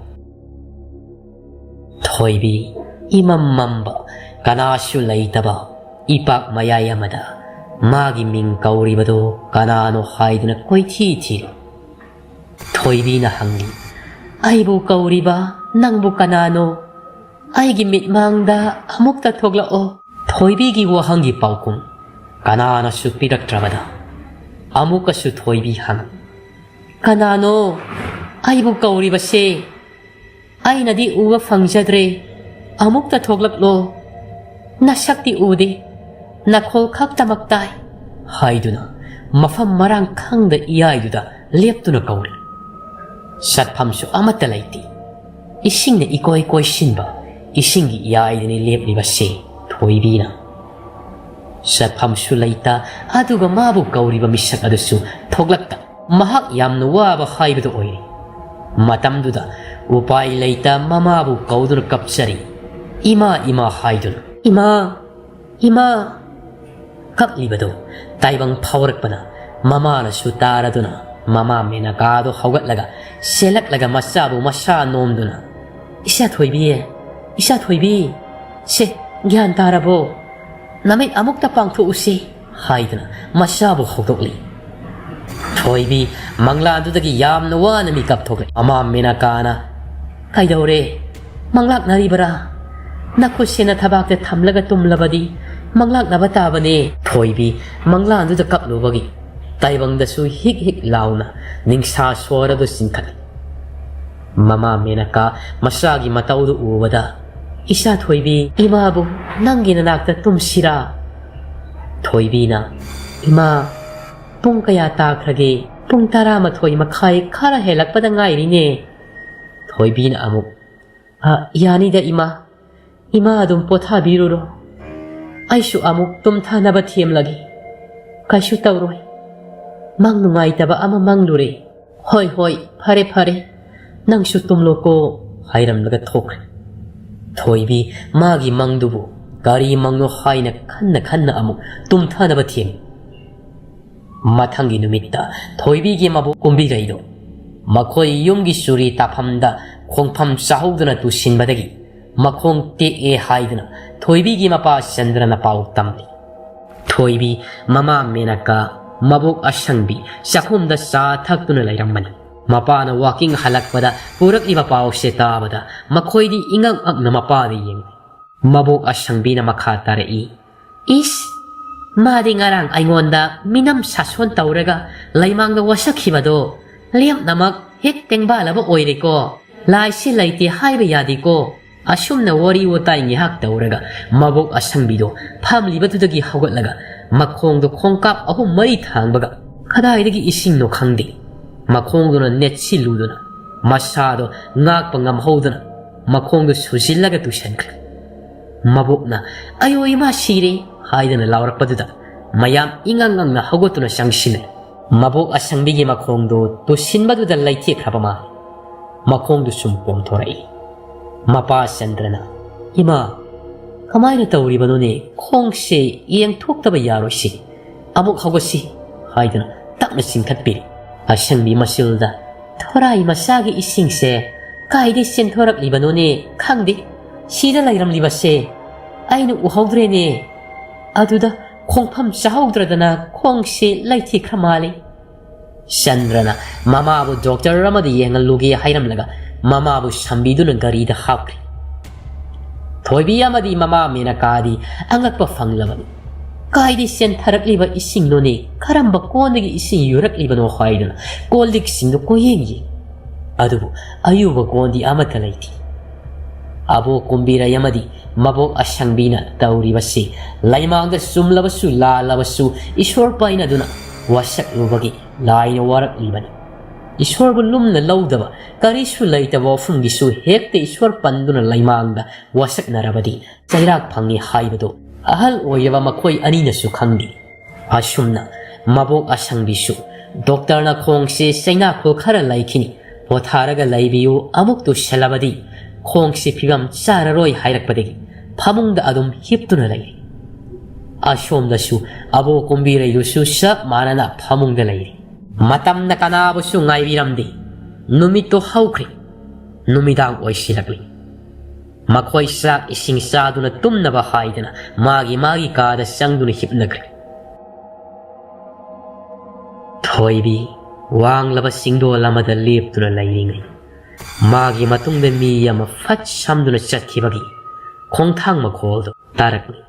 ꯊꯣꯏꯕꯤ ꯏꯃꯝ ꯃꯝꯕ, ꯀꯅꯥꯁꯨ ꯂꯩꯇꯕ ꯏꯄꯥꯛ ꯃꯌꯥꯏ ꯑꯃꯗ ꯃꯥꯒꯤ ꯃꯤꯡ ꯀꯧꯔꯤꯕꯗꯨ ꯀꯅꯥꯅꯣ ꯍꯥꯏꯗꯨꯅ ꯀꯣꯏꯊꯤ ꯊꯤꯔꯤ꯫ ꯊꯣꯏꯕꯤꯅ ꯍꯪꯂꯤ, "ꯑꯩꯕꯨ ꯀꯧꯔꯤꯕ ꯅꯪꯕꯨ ꯀꯅꯥꯅꯣ? ꯑꯩꯒꯤ ꯃꯤꯠꯃꯥꯡꯗ ꯑꯃꯨꯛꯇ ꯊꯣꯛꯂꯛꯑꯣ꯫" ꯊꯣꯏꯕꯤꯒꯤ ꯋꯥꯍꯪꯒꯤ ꯄꯥꯎꯈꯨꯝ ꯀꯅꯥꯅꯁꯨ ꯄꯤꯔꯛꯇ꯭ꯔꯕꯗ ꯑꯃꯨꯛꯀꯁꯨ ꯊꯣꯏꯕꯤ ꯍꯪ, "ꯀꯅꯥꯅꯣ ꯑꯩꯕꯨ ꯀꯧꯔꯤꯕꯁꯦ? ꯑꯩꯅꯗꯤ ꯎꯕ ꯐꯪꯖꯗ꯭ꯔꯦ꯫ "ꯑꯃꯨꯛꯇ ꯊꯣꯛꯂꯛꯂꯣ, ꯅꯁꯛꯇꯤ ꯎꯗꯦ, ꯅꯈꯣꯜ ꯈꯛꯇꯃꯛ ꯇꯥꯏ" ꯍꯥꯏꯗꯨꯅ ꯃꯐꯝ ꯃꯔꯥꯡ ꯈꯪꯗ ꯏꯌꯥꯏꯗꯨꯗ ꯂꯦꯞꯇꯨꯅ ꯀꯧꯔꯤ꯫ ꯆꯠꯐꯝꯁꯨ ꯑꯃꯠꯇ ꯂꯩꯇꯦ꯫ ꯏꯁꯤꯡꯅ ꯏꯀꯣꯏ ꯀꯣꯏꯁꯤꯟꯕ ꯏꯁꯤꯡꯒꯤ ꯏꯌꯥꯏꯗꯅꯤ ꯂꯦꯞꯂꯤꯕꯁꯦ ꯊꯣꯏꯕꯤꯅ꯫ ꯆꯠꯐꯝꯁꯨ ꯂꯩꯇ, ꯑꯗꯨꯒ ꯃꯥꯕꯨ ꯀꯧꯔꯤꯕ ꯃꯤꯁꯛ ꯑꯗꯨꯁꯨ ꯊꯣꯛꯂꯛꯇ꯫ ꯃꯍꯥꯛ ꯌꯥꯝꯅ ꯋꯥꯕ ꯍꯥꯏꯕꯗꯨ ꯑꯣꯏꯔꯦ꯫ ꯃꯇꯝꯗꯨꯗ ꯎꯄꯥꯏ ꯂꯩꯇ ꯃꯃꯥꯕꯨ ꯀꯧꯗꯨꯅ ꯀꯞꯆꯔꯤ꯫ "ꯏꯃꯥ, ꯏꯃꯥ" ꯍꯥꯏꯗꯨꯅ꯫ "ꯏꯃꯥ, ꯏꯃꯥ" ꯀꯞꯂꯤꯕꯗꯨ ꯇꯥꯏꯕꯪ ꯐꯥꯎꯔꯛꯄꯅ ꯃꯃꯥꯅꯁꯨ ꯇꯥꯔꯗꯨꯅ ꯃꯃꯥ ꯃꯦꯅꯀꯥꯗꯨ ꯍꯧꯒꯠꯂꯒ ꯆꯦꯜꯂꯛꯂꯒ ꯃꯆꯥꯕꯨ ꯃꯁꯥ ꯅꯣꯝꯗꯨꯅ, "ꯏꯆꯥ ꯊꯣꯏꯕꯤ, ꯏꯆꯥ ꯊꯣꯏꯕꯤ, ꯁꯦ, ꯒ꯭ꯌꯥꯟ ꯇꯥꯔꯕꯣ? ꯅꯃꯤꯠ ꯑꯃꯨꯛꯇ ꯄꯥꯡꯊꯣꯛꯎꯁꯤ" ꯍꯥꯏꯗꯨꯅ ꯃꯆꯥꯕꯨ ꯍꯧꯗꯣꯛꯂꯤ꯫ ꯊꯣꯏꯕꯤ ꯃꯪꯂꯥꯟꯗꯨꯗꯒꯤ ꯌꯥꯝꯅ ꯋꯥꯅ ꯃꯤꯀꯞ ꯊꯣꯛꯂꯦ꯫ ꯃꯃꯥ ꯃꯦꯅꯀꯥꯅ, "ꯀꯩꯗꯧꯔꯦ? ꯃꯪꯂꯥꯛꯅꯔꯤꯕꯔꯥ? ꯅꯈꯨꯠꯁꯦ ꯅꯊꯕꯥꯛꯇ ꯊꯝꯂꯒ ꯇꯨꯝꯂꯕꯗꯤ ꯃꯪꯂꯥꯛꯅꯕ ꯇꯥꯕꯅꯦ"꯫ ꯊꯣꯏꯕꯤ ꯃꯪꯂꯥꯟꯗꯨꯗ ꯀꯞꯂꯨꯕꯒꯤ ꯇꯥꯏꯕꯪꯗꯁꯨ ꯍꯤꯛ ꯍꯤꯛ ꯂꯥꯎꯅ ꯅꯤꯡꯁꯥ ꯁꯣꯔ ꯑꯗꯨ ꯆꯤꯡꯈꯠꯂꯤ꯫ ꯃꯃꯥ ꯃꯦꯅꯀꯥ ꯃꯆꯥꯒꯤ ꯃꯇꯧꯗꯨ ꯎꯕꯗ, "ꯏꯆꯥ ꯊꯣꯏꯕꯤ, ꯏꯃꯥꯕꯨ ꯅꯪꯒꯤ ꯅꯅꯥꯛꯇ ꯇꯨꯝꯁꯤꯔꯥ?" ꯊꯣꯏꯕꯤꯅ, "ꯏꯃꯥ, ꯄꯨꯡ ꯀꯌꯥ ꯇꯥꯈ꯭ꯔꯒꯦ?" "ꯄꯨꯡ ꯇꯔꯥꯃꯥꯊꯣꯏ ꯃꯈꯥꯏ ꯈꯔ ꯍꯦꯜꯂꯛꯄꯗ ꯉꯥꯏꯔꯤꯅꯦ"꯫ ꯊꯣꯏꯕꯤꯅ ꯑꯃꯨꯛ, "ꯑ, ꯌꯥꯅꯤꯗ ꯏꯃꯥ, ꯏꯃꯥ ꯑꯗꯨꯝ ꯄꯣꯊꯥꯕꯤꯔꯨꯔꯣ꯫ ꯑꯩꯁꯨ ꯑꯃꯨꯛ ꯇꯨꯝꯊꯅꯕ ꯊꯦꯝꯂꯒꯦ꯫ ꯀꯩꯁꯨ ꯇꯧꯔꯣꯏ꯫ ꯃꯪ ꯅꯨꯡꯉꯥꯏꯇꯕ ꯑꯃ ꯃꯪꯂꯨꯔꯦ"꯫ "ꯍꯣꯏ, ꯍꯣꯏ, ꯐꯔꯦ, ꯐꯔꯦ꯫ ꯅꯪꯁꯨ ꯇꯨꯝꯂꯣꯀꯣ" ꯍꯥꯏꯔꯝꯂꯒ ꯊꯣꯛꯈ꯭ꯔꯦ꯫ ꯊꯣꯏꯕꯤ ꯃꯥꯒꯤ ꯃꯪꯗꯨꯕꯨ ꯀꯔꯤ ꯃꯪꯅꯣ ꯍꯥꯏꯅ ꯈꯟꯅ ꯈꯟꯅ ꯑꯃꯨꯛ ꯇꯨꯝꯊꯅꯕ ꯊꯦꯝꯃꯤ꯫ ꯃꯊꯪꯒꯤ ꯅꯨꯃꯤꯠꯇ ꯊꯣꯏꯕꯤꯒꯤ ꯃꯕꯣꯛ ꯀꯨꯝꯕꯤꯒꯩꯗꯣ ꯃꯈꯣꯏ ꯌꯨꯝꯒꯤ ꯆꯨꯔꯤ ꯇꯥꯐꯝꯗ ꯈꯣꯡꯐꯝ ꯆꯥꯍꯧꯗꯅ ꯇꯨꯁꯤꯟꯕꯗꯒꯤ ꯃꯈꯣꯡ ꯇꯦꯛꯑꯦ ꯍꯥꯏꯗꯨꯅ ꯊꯣꯏꯕꯤꯒꯤ ꯃꯄꯥ ꯆꯟꯗ꯭ꯔꯅ ꯄꯥꯎ ꯇꯝꯂꯤ꯫ ꯊꯣꯏꯕꯤ ꯃꯃꯥ ꯃꯦꯅꯀꯥ, ꯃꯕꯣꯛ ꯑꯁꯪꯕꯤ ꯆꯥꯛꯈꯨꯝꯗ ꯆꯥ ꯊꯛꯇꯨꯅ ꯂꯩꯔꯝꯕꯅꯤ꯫ ꯃꯄꯥꯅ ꯋꯥꯀꯤꯡ ꯍꯜꯂꯛꯄꯗ ꯄꯨꯔꯛꯂꯤꯕ ꯄꯥꯎꯁꯦ ꯇꯥꯕꯗ ꯃꯈꯣꯏꯗꯤ ꯏꯉꯛ ꯉꯛꯅ ꯃꯄꯥꯗ ꯌꯦꯡꯂꯤ꯫ ꯃꯕꯣꯛ ꯑꯁꯪꯕꯤꯅ ꯃꯈꯥ ꯇꯥꯔꯛꯏ, "ꯏꯁ, ꯃꯥꯗꯤ ꯉꯔꯥꯡ ꯑꯩꯉꯣꯟꯗ ꯃꯤꯅꯝ ꯁꯥꯁꯣꯟ ꯇꯧꯔꯒ ꯂꯩꯃꯥꯡꯗ ꯋꯥꯁꯛꯈꯤꯕꯗꯣ ꯂꯦꯝꯅꯃꯛ ꯍꯦꯛ ꯇꯦꯡꯕꯥꯜꯂꯕ ꯑꯣꯏꯔꯦꯀꯣ꯫ ꯂꯥꯏꯁꯤ ꯂꯩꯇꯦ ꯍꯥꯏꯕ ꯌꯥꯗꯦꯀꯣ꯫ ꯑꯁꯨꯝꯅ ꯋꯥꯔꯤ ꯋꯥꯇꯥꯏ ꯉꯥꯏꯍꯥꯛ ꯇꯧꯔꯒ ꯃꯕꯣꯛ ꯑꯁꯪꯕꯤꯗꯣ ꯐꯝꯂꯤꯕꯗꯨꯗꯒꯤ ꯍꯧꯒꯠꯂꯒ ꯃꯈꯣꯡꯗꯣ ꯈꯣꯡꯀꯥꯞ ꯑꯍꯨꯝ ꯃꯔꯤ ꯊꯥꯡꯕꯒ ꯀꯗꯥꯏꯗꯒꯤ ꯏꯁꯤꯡꯅꯣ ꯈꯪꯗꯦ, ꯃꯈꯣꯡꯗꯨꯅ ꯅꯦꯠꯁꯤꯜꯂꯨꯗꯨꯅ ꯃꯁꯥꯗꯣ ꯉꯥꯛꯄ ꯉꯝꯍꯧꯗꯅ ꯃꯈꯣꯡꯗꯣ ꯁꯨꯖꯤꯜꯂꯒ ꯇꯨꯁꯟꯈ꯭ꯔꯦ꯫ ꯃꯕꯣꯛꯅ "ꯑꯌꯣ ꯏꯃꯥ ꯁꯤꯔꯦ" ꯍꯥꯏꯗꯅ ꯂꯥꯎꯔꯛꯄꯗꯨꯗ ꯃꯌꯥꯝ ꯏꯉꯪ ꯉꯪꯅ ꯍꯧꯒꯠꯇꯨꯅ ꯆꯪꯁꯤꯜꯂꯦ꯫ ꯃꯕꯣꯛ ꯑꯁꯪꯕꯤꯒꯤ ꯃꯈꯣꯡꯗꯨ ꯇꯨꯁꯤꯟꯕꯗꯨꯗ ꯂꯩꯊꯦꯛꯈ꯭ꯔꯕ ꯃꯥꯜꯂꯦ꯫ ꯃꯈꯣꯡꯗꯨ ꯁꯨꯝ ꯄꯣꯝꯊꯣꯔꯛꯏ꯫ ꯃꯄꯥ ꯆꯟꯗ꯭ꯔꯅ "ꯏꯃꯥ, ꯀꯃꯥꯏꯅ ꯇꯧꯔꯤꯕꯅꯣꯅꯦ? ꯈꯣꯡꯁꯦ ꯌꯦꯡꯊꯣꯛꯇꯕ ꯌꯥꯔꯣꯏꯁꯤ꯫ ꯑꯃꯨꯛ ꯍꯧꯒꯠꯁꯤ" ꯍꯥꯏꯗꯨꯅ ꯇꯞꯅ ꯆꯤꯡꯈꯠꯄꯤꯔꯤ꯫ ꯑꯁꯪꯕꯤ ꯃꯆꯤꯜꯗ "ꯊꯣꯔꯥꯏ ꯃꯆꯥꯒꯤ ꯏꯁꯤꯡꯁꯦ ꯀꯥꯏꯗꯩ ꯆꯦꯟꯊꯣꯔꯛꯂꯤꯕꯅꯣꯅꯦ? ꯈꯪꯗꯦ꯫ ꯁꯤꯗ ꯂꯩꯔꯝꯂꯤꯕꯁꯦ ꯑꯩꯅ ꯎꯍꯧꯗ꯭ꯔꯦꯅꯦ꯫ ꯑꯗꯨꯗ ꯈꯣꯡꯐꯝ ꯆꯥꯍꯧꯗ꯭ꯔꯗꯅ ꯈꯣꯡꯁꯦ ꯂꯩꯊꯦꯛꯈ꯭ꯔ ꯃꯥꯜꯂꯦ"꯫ ꯆꯟꯗ꯭ꯔꯅ ꯃꯃꯥꯕꯨ ꯗꯣꯛꯇꯔ ꯑꯃꯗ ꯌꯦꯡꯍꯜꯂꯨꯒꯦ ꯍꯥꯏꯔꯝꯂꯒ ꯃꯃꯥꯕꯨ ꯁꯝꯕꯤꯗꯨꯅ ꯒꯥꯔꯤꯗ ꯍꯥꯞꯈ꯭ꯔꯤ꯫ ꯊꯣꯏꯕꯤ ꯑꯃꯗꯤ ꯃꯃꯥ ꯃꯦꯅꯀꯥꯗꯤ ꯑꯉꯛꯄ ꯐꯪꯂꯕꯅꯤ꯫ "ꯀꯥꯏꯗꯩ ꯆꯦꯟꯊꯔꯛꯂꯤꯕ ꯏꯁꯤꯡꯅꯣꯅꯦ? ꯀꯔꯝꯕ ꯀꯣꯟꯗꯒꯤ ꯏꯁꯤꯡ ꯌꯨꯔꯛꯂꯤꯕꯅꯣ?" ꯍꯥꯏꯗꯨꯅ ꯀꯣꯜ ꯂꯤꯛꯁꯤꯡꯗꯨ ꯀꯣꯏꯌꯦꯡ ꯌꯦꯡ꯫ ꯑꯗꯨꯕꯨ ꯑꯌꯨꯕ ꯀꯣꯟꯗꯤ ꯑꯃꯠꯇ ꯂꯩꯇꯦ꯫ ꯑꯕꯣꯛ ꯀꯨꯝꯕꯤꯔꯩ ꯑꯃꯗꯤ ꯃꯕꯣꯛ ꯑꯁꯪꯕꯤꯅ ꯇꯧꯔꯤꯕꯁꯤ ꯂꯩꯃꯥꯡꯗ ꯆꯨꯝꯂꯕꯁꯨ ꯂꯥꯜꯂꯕꯁꯨ ꯏꯁꯣꯔ ꯄꯥꯏꯅꯗꯨꯅ ꯋꯥꯁꯛꯂꯨꯕꯒꯤ ꯂꯥꯏꯅ ꯋꯥꯔꯛꯂꯤꯕꯅꯤ꯫ ꯏꯁꯣꯔꯕꯨ ꯂꯨꯝꯅ ꯂꯧꯗꯕ ꯀꯔꯤꯁꯨ ꯂꯩꯇꯕ ꯋꯥꯐꯝꯒꯤꯁꯨ ꯍꯦꯛꯇ ꯏꯁꯣꯔ ꯄꯟꯗꯨꯅ ꯂꯩꯃꯥꯡꯗ ꯋꯥꯁꯛꯅꯔꯕꯗꯤ ꯆꯩꯔꯥꯛ ꯐꯪꯏ ꯍꯥꯏꯕꯗꯨ ꯑꯍꯜ ꯑꯣꯏꯔꯕ ꯃꯈꯣꯏ ꯑꯅꯤꯅꯁꯨ ꯈꯪꯂꯤ꯫ ꯑꯁꯨꯝꯅ ꯃꯕꯣꯛ ꯑꯁꯪꯕꯤꯁꯨ ꯗꯣꯛꯇꯔꯅ ꯈꯣꯡꯁꯦ ꯆꯩꯅꯥꯈꯣꯜ ꯈꯔ ꯂꯩꯈꯤꯅꯤ, ꯄꯣꯊꯥꯔꯒ ꯂꯩꯕꯤꯌꯨ, ꯑꯃꯨꯛ ꯇꯨꯁꯜꯂꯕꯗꯤ ꯈꯣꯡꯁꯦ ꯐꯤꯕꯝ ꯆꯥꯔꯔꯣꯏ ꯍꯥꯏꯔꯛꯄꯗꯒꯤ ꯐꯃꯨꯡꯗ ꯑꯗꯨꯝ ꯍꯤꯞꯇꯨꯅ ꯂꯩꯔꯤ꯫ ꯑꯁꯣꯝꯗꯁꯨ ꯑꯕꯣꯛ ꯀꯨꯝꯕꯤꯔꯩꯗꯨꯁꯨ ꯆꯞ ꯃꯥꯟꯅꯅ ꯐꯃꯨꯡꯗ ꯂꯩꯔꯤ꯫ ꯃꯇꯝꯅ ꯀꯅꯥꯕꯨꯁꯨ ꯉꯥꯏꯕꯤꯔꯝꯗꯦ꯫ ꯅꯨꯃꯤꯠꯇꯣ ꯍꯧꯈ꯭ꯔꯦ꯫ ꯅꯨꯃꯤꯗꯥꯡ ꯑꯣꯏꯁꯤꯜꯂꯛꯂꯤ꯫ ꯃꯈꯣꯏ ꯆꯥꯛ ꯏꯁꯤꯡ ꯆꯥꯗꯨꯅ ꯇꯨꯝꯅꯕ ꯍꯥꯏꯗꯅ ꯃꯥꯒꯤ ꯃꯥꯒꯤ ꯀꯥꯗ ꯆꯪꯗꯨꯅ ꯍꯤꯞꯅꯈ꯭ꯔꯦ꯫ ꯊꯣꯏꯕꯤ ꯋꯥꯡꯂꯕ ꯆꯤꯡꯗꯣꯜ ꯑꯃꯗ ꯂꯦꯞꯇꯨꯅ ꯂꯩꯔꯤꯉꯩ ꯃꯥꯒꯤ ꯃꯇꯨꯡꯗ ꯃꯤ ꯑꯃ ꯐꯠ ꯁꯝꯗꯨꯅ ꯆꯠꯈꯤꯕꯒꯤ ꯈꯣꯡꯊꯥꯡ ꯃꯈꯣꯜꯗꯨ ꯇꯥꯔꯛꯂꯤ꯫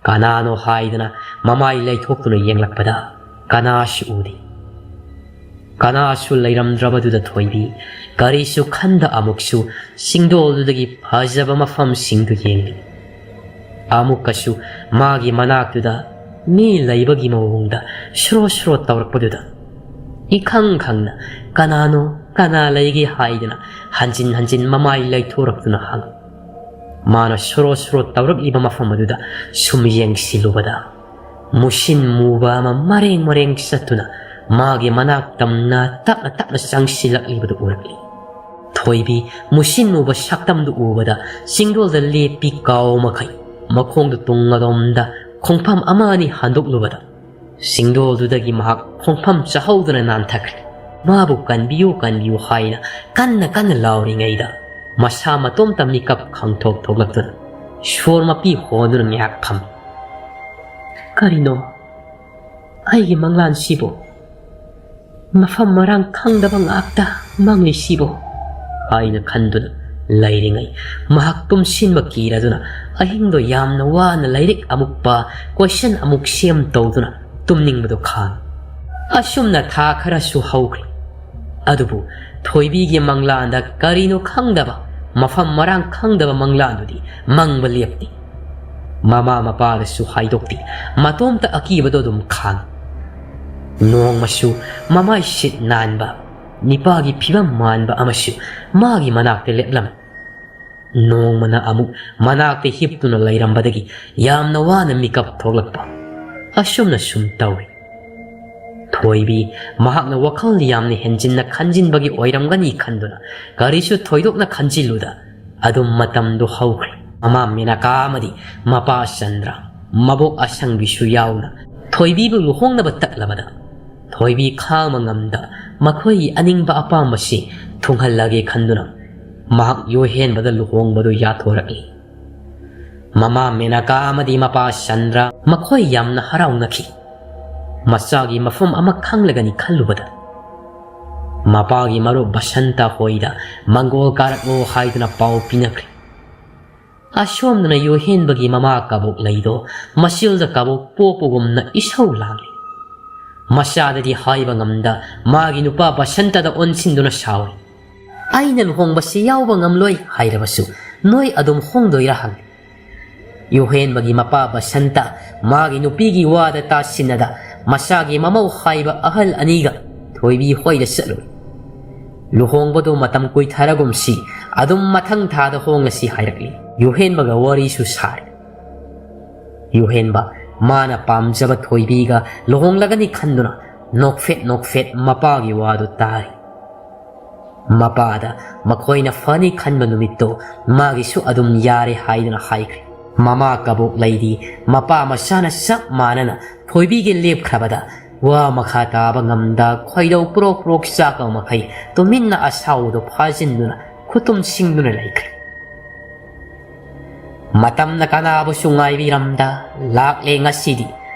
ꯀꯅꯥꯅꯣ ꯍꯥꯏꯗꯅ ꯃꯃꯥꯏ ꯂꯩꯊꯣꯛꯇꯨꯅ ꯌꯦꯡꯂꯛꯄꯗ ꯀꯅꯥꯁꯨ ꯎꯗꯦ꯫ ꯀꯅꯥꯁꯨ ꯂꯩꯔꯝꯗ꯭ꯔꯕꯗꯨꯗ ꯊꯣꯏꯕꯤ ꯀꯔꯤꯁꯨ ꯈꯟꯗ ꯑꯃꯨꯛꯁꯨ ꯆꯤꯡꯗꯣꯜꯗꯨꯗꯒꯤ ꯐꯖꯕ ꯃꯐꯝꯁꯤꯡꯗꯨ ꯌꯦꯡꯂꯤ꯫ ꯑꯃꯨꯛꯀꯁꯨ ꯃꯥꯒꯤ ꯃꯅꯥꯛꯇꯨꯗ ꯃꯤ ꯂꯩꯕꯒꯤ ꯃꯑꯣꯡꯗ ꯁ꯭ꯔꯣ ꯁ꯭ꯔꯣ ꯇꯧꯔꯛꯄꯗꯨꯗ ꯏꯈꯪ ꯈꯪꯅ ꯀꯅꯥꯅꯣ, ꯀꯅꯥ ꯂꯩꯒꯦ ꯍꯥꯏꯗꯅ ꯍꯟꯖꯤꯟ ꯍꯟꯖꯤꯟ ꯃꯃꯥꯏ ꯂꯩꯊꯣꯔꯛꯇꯨꯅ ꯍꯪꯉꯤ꯫ ꯃꯥꯅ ꯁ꯭ꯔꯣ ꯁ꯭ꯔꯣ ꯇꯧꯔꯛꯂꯤꯕ ꯃꯐꯝ ꯑꯗꯨꯗ ꯁꯨꯝ ꯌꯦꯡꯁꯤꯜꯂꯨꯕꯗ ꯃꯨꯁꯤꯟ ꯃꯨꯕ ꯑꯃ ꯃꯔꯦꯡ ꯃꯔꯦꯡ ꯆꯠꯇꯨꯅ ꯃꯥꯒꯤ ꯃꯅꯥꯛ ꯇꯝꯅ ꯇꯞꯅ ꯇꯞꯅ ꯆꯪꯁꯤꯜꯂꯛꯂꯤꯕꯗꯨ ꯎꯔꯛꯂꯤ꯫ ꯊꯣꯏꯕꯤ ꯃꯨꯁꯤꯟ ꯃꯨꯕ ꯁꯛꯇꯝꯗꯨ ꯎꯕꯗ ꯆꯤꯡꯗꯣꯜꯗ ꯂꯦꯞꯄꯤ ꯀꯥꯎ ꯃꯈꯩ ꯃꯈꯣꯡꯗꯨ ꯇꯨꯡ ꯑꯗꯣꯝꯗ ꯈꯣꯡꯐꯝ ꯑꯃ ꯑꯅꯤ ꯍꯟꯗꯣꯛꯂꯨꯕꯗ ꯆꯤꯡꯗꯣꯜꯗꯨꯗꯒꯤ ꯃꯍꯥꯛ ꯈꯣꯡꯐꯝ ꯆꯥꯍꯧꯗꯅ ꯅꯥꯟꯊꯈ꯭ꯔꯦ꯫ ꯃꯥꯕꯨ ꯀꯟꯕꯤꯌꯨ, ꯀꯟꯕꯤꯌꯨ ꯍꯥꯏꯅ ꯀꯟꯅ ꯀꯟꯅ ꯂꯥꯎꯔꯤꯉꯩꯗ ꯃꯁꯥ ꯃꯇꯣꯝꯇ ꯃꯤꯀꯞ ꯈꯪꯊꯣꯛ ꯊꯣꯛꯂꯛꯇꯨꯅ ꯁꯣꯔ ꯃꯄꯤ ꯍꯣꯟꯗꯨꯅ ꯉꯥꯏꯍꯥꯛ ꯐꯝꯃꯤ꯫ "ꯀꯔꯤꯅꯣ ꯑꯩꯒꯤ ꯃꯪꯂꯥꯟꯁꯤꯕꯨ? ꯃꯐꯝ ꯃꯔꯥꯡ ꯈꯪꯗꯕ ꯉꯥꯛꯇ ꯃꯪꯂꯤꯁꯤꯕꯨ?" ꯍꯥꯏꯅ ꯈꯟꯗꯨꯅ ꯂꯩꯔꯤꯉꯩ ꯃꯍꯥꯛ ꯇꯨꯝꯁꯤꯟꯕ ꯀꯤꯔꯗꯨꯅ ꯑꯍꯤꯡꯗꯣ ꯌꯥꯝꯅ ꯋꯥꯅ ꯂꯥꯏꯔꯤꯛ ꯑꯃꯨꯛ ꯄꯥ, ꯀꯣꯏꯁꯟ ꯑꯃꯨꯛ ꯁꯦꯝ ꯇꯧꯗꯨꯅ ꯇꯨꯝꯅꯤꯡꯕꯗꯨ ꯈꯥꯡꯏ꯫ ꯑꯁꯨꯝꯅ ꯊꯥ ꯈꯔꯁꯨ ꯍꯧꯈ꯭ꯔꯦ꯫ ꯑꯗꯨꯕꯨ ꯊꯣꯏꯕꯤꯒꯤ ꯃꯪꯂꯥꯟꯗ ꯀꯔꯤꯅꯣ ꯈꯪꯗꯕ ꯃꯐꯝ ꯃꯔꯥꯡ ꯈꯪꯗꯕ ꯃꯪꯂꯥꯟꯗꯨꯗꯤ ꯃꯪꯕ ꯂꯦꯞꯇꯦ꯫ ꯃꯃꯥ ꯃꯄꯥꯗꯁꯨ ꯍꯥꯏꯗꯣꯛꯇꯦ꯫ ꯃꯇꯣꯝꯇ ꯑꯀꯤꯕꯗꯣ ꯑꯗꯨꯝ ꯈꯥꯡꯏ꯫ ꯅꯣꯡꯃꯁꯨ ꯃꯃꯥꯏ ꯁꯤꯠ ꯅꯥꯟꯕ, ꯅꯤꯄꯥꯒꯤ ꯐꯤꯕꯝ ꯃꯥꯟꯕ ꯑꯃꯁꯨ ꯃꯥꯒꯤ ꯃꯅꯥꯛꯇ ꯂꯦꯞꯂꯝꯃꯤ꯫ ꯅꯣꯡꯃꯅ ꯑꯃꯨꯛ ꯃꯅꯥꯛꯇ ꯍꯤꯞꯇꯨꯅ ꯂꯩꯔꯝꯕꯗꯒꯤ ꯌꯥꯝꯅ ꯋꯥꯅ ꯃꯤꯀꯞ ꯊꯣꯛꯂꯛꯄ꯫ ꯑꯁꯨꯝꯅ ꯁꯨꯝ ꯇꯧꯏ꯫ ꯊꯣꯏꯕꯤ ꯃꯍꯥꯛꯅ ꯋꯥꯈꯜ ꯌꯥꯝꯅ ꯍꯦꯟꯖꯤꯟꯅ ꯈꯟꯖꯤꯟꯕꯒꯤ ꯑꯣꯏꯔꯝꯒꯅꯤ ꯈꯟꯗꯨꯅ ꯀꯔꯤꯁꯨ ꯊꯣꯏꯗꯣꯛꯅ ꯈꯟꯖꯤꯜꯂꯨꯗ ꯑꯗꯨꯝ ꯃꯇꯝꯗꯨ ꯍꯧꯈ꯭ꯔꯦ꯫ ꯃꯃꯥ ꯃꯦꯅꯀꯥ ꯑꯃꯗꯤ ꯃꯄꯥ ꯆꯟꯗ꯭ꯔ, ꯃꯕꯣꯛ ꯑꯁꯪꯕꯤꯁꯨ ꯌꯥꯎꯅ ꯊꯣꯏꯕꯤꯕꯨ ꯂꯨꯍꯣꯡꯅꯕ ꯇꯛꯂꯕꯗ ꯊꯣꯏꯕꯤ ꯈꯥꯡꯕ ꯉꯝꯗ ꯃꯈꯣꯏꯒꯤ ꯑꯅꯤꯡꯕ ꯑꯄꯥꯝꯕꯁꯤ ꯊꯨꯡꯍꯜꯂꯒꯦ ꯈꯟꯗꯨꯅ ꯃꯍꯥꯛ ꯌꯣꯍꯦꯟꯕꯗ ꯂꯨꯍꯣꯡꯕꯗꯨ ꯌꯥꯊꯣꯔꯛꯂꯤ꯫ ꯃꯃꯥ ꯃꯦꯅꯀꯥ ꯑꯃꯗꯤ ꯃꯄꯥ ꯆꯟꯗ꯭ꯔ ꯃꯈꯣꯏ ꯌꯥꯝꯅ ꯍꯔꯥꯎꯅꯈꯤ꯫ ꯃꯆꯥꯒꯤ ꯃꯐꯝ ꯑꯃ ꯈꯪꯂꯒꯅꯤ ꯈꯜꯂꯨꯕꯗ ꯃꯄꯥꯒꯤ ꯃꯔꯨꯞ ꯕꯁꯟꯇ ꯍꯣꯏꯗ ꯃꯪꯒꯣꯜ ꯀꯥꯔꯛꯂꯣ ꯍꯥꯏꯗꯨꯅ ꯄꯥꯎ ꯄꯤꯅꯈ꯭ꯔꯦ꯫ ꯑꯁꯣꯝꯗꯅ ꯌꯣꯍꯦꯟꯕꯒꯤ ꯃꯃꯥ ꯀꯕꯣꯛ ꯂꯩꯗꯣ ꯃꯆꯤꯜꯗ ꯀꯕꯣꯛ ꯄꯣꯛꯄꯒꯨꯝꯅ ꯏꯁꯧ ꯂꯥꯡꯂꯤ꯫ ꯃꯆꯥꯗꯗꯤ ꯍꯥꯏꯕ ꯉꯝꯗ ꯃꯥꯒꯤ ꯅꯨꯄꯥ ꯕꯁꯟꯇꯗ ꯑꯣꯟꯁꯤꯟꯗꯨꯅ ꯁꯥꯎꯏ꯫ "ꯑꯩꯅ ꯂꯨꯍꯣꯡꯕꯁꯤ ꯌꯥꯎꯕ ꯉꯝꯂꯣꯏ ꯍꯥꯏꯔꯕꯁꯨ ꯅꯣꯏ ꯑꯗꯨꯝ ꯍꯣꯡꯗꯣꯏꯔꯥ?" ꯍꯪꯏ꯫ ꯌꯨꯍꯦꯟꯕꯒꯤ ꯃꯄꯥ ꯕꯁꯟꯇ ꯃꯥꯒꯤ ꯅꯨꯄꯤꯒꯤ ꯋꯥꯗ ꯇꯥꯁꯤꯟꯅꯗ ꯃꯆꯥꯒꯤ ꯃꯃꯧ ꯍꯥꯏꯕ ꯑꯍꯜ ꯑꯅꯤꯒ ꯊꯣꯏꯕꯤ ꯍꯣꯏꯗ ꯆꯠꯂꯨꯏ꯫ ꯂꯨꯍꯣꯡꯕꯗꯨ ꯃꯇꯝ ꯀꯨꯏꯊꯔꯒꯨꯝꯁꯤ, ꯑꯗꯨꯝ ꯃꯊꯪ ꯊꯥꯗ ꯍꯣꯡꯂꯁꯤ ꯍꯥꯏꯔꯛꯂꯤ꯫ ꯌꯨꯍꯦꯟꯕꯒ ꯋꯥꯔꯤꯁꯨ ꯁꯥꯔꯦ꯫ ꯌꯨꯍꯦꯟꯕ ꯃꯥꯅ ꯄꯥꯝꯖꯕ ꯊꯣꯏꯕꯤꯒ ꯂꯨꯍꯣꯡꯂꯒꯅꯤ ꯈꯟꯗꯨꯅ ꯅꯣꯛꯐꯦꯠ ꯅꯣꯛꯐꯦꯠ ꯃꯄꯥꯒꯤ ꯋꯥꯗꯨ ꯇꯥꯔꯤ꯫ ꯃꯄꯥꯗ ꯃꯈꯣꯏꯅ ꯐꯅꯤ ꯈꯟꯕ ꯅꯨꯃꯤꯠꯇꯣ ꯃꯥꯒꯤꯁꯨ ꯑꯗꯨꯝ ꯌꯥꯔꯦ ꯍꯥꯏꯗꯨꯅ ꯍꯥꯏꯈ꯭ꯔꯦ꯫ ꯃꯃꯥ ꯀꯕꯣꯛ ꯂꯩꯗꯤ ꯃꯄꯥ ꯃꯆꯥꯅ ꯆꯞ ꯃꯥꯟꯅꯅ ꯊꯣꯏꯕꯤꯒꯤ ꯂꯦꯞꯈ꯭ꯔꯕꯗ ꯋꯥ ꯃꯈꯥ ꯇꯥꯕ ꯉꯝꯗ ꯈꯣꯏꯗꯧ ꯄ꯭ꯔꯣꯛ ꯄ꯭ꯔꯣꯛ ꯆꯥꯛꯄ ꯃꯈꯩ ꯇꯨꯃꯤꯟꯅ ꯑꯁꯥꯎꯕꯗꯨ ꯐꯥꯖꯤꯟꯗꯨꯅ ꯈꯨꯇꯨꯝ ꯁꯤꯡꯗꯨꯅ ꯂꯩꯈ꯭ꯔꯦ꯫ ꯃꯇꯝꯅ ꯀꯅꯥꯕꯨꯁꯨ ꯉꯥꯏꯕꯤꯔꯝꯗ ꯂꯥꯛꯂꯦ ꯉꯁꯤꯗꯤ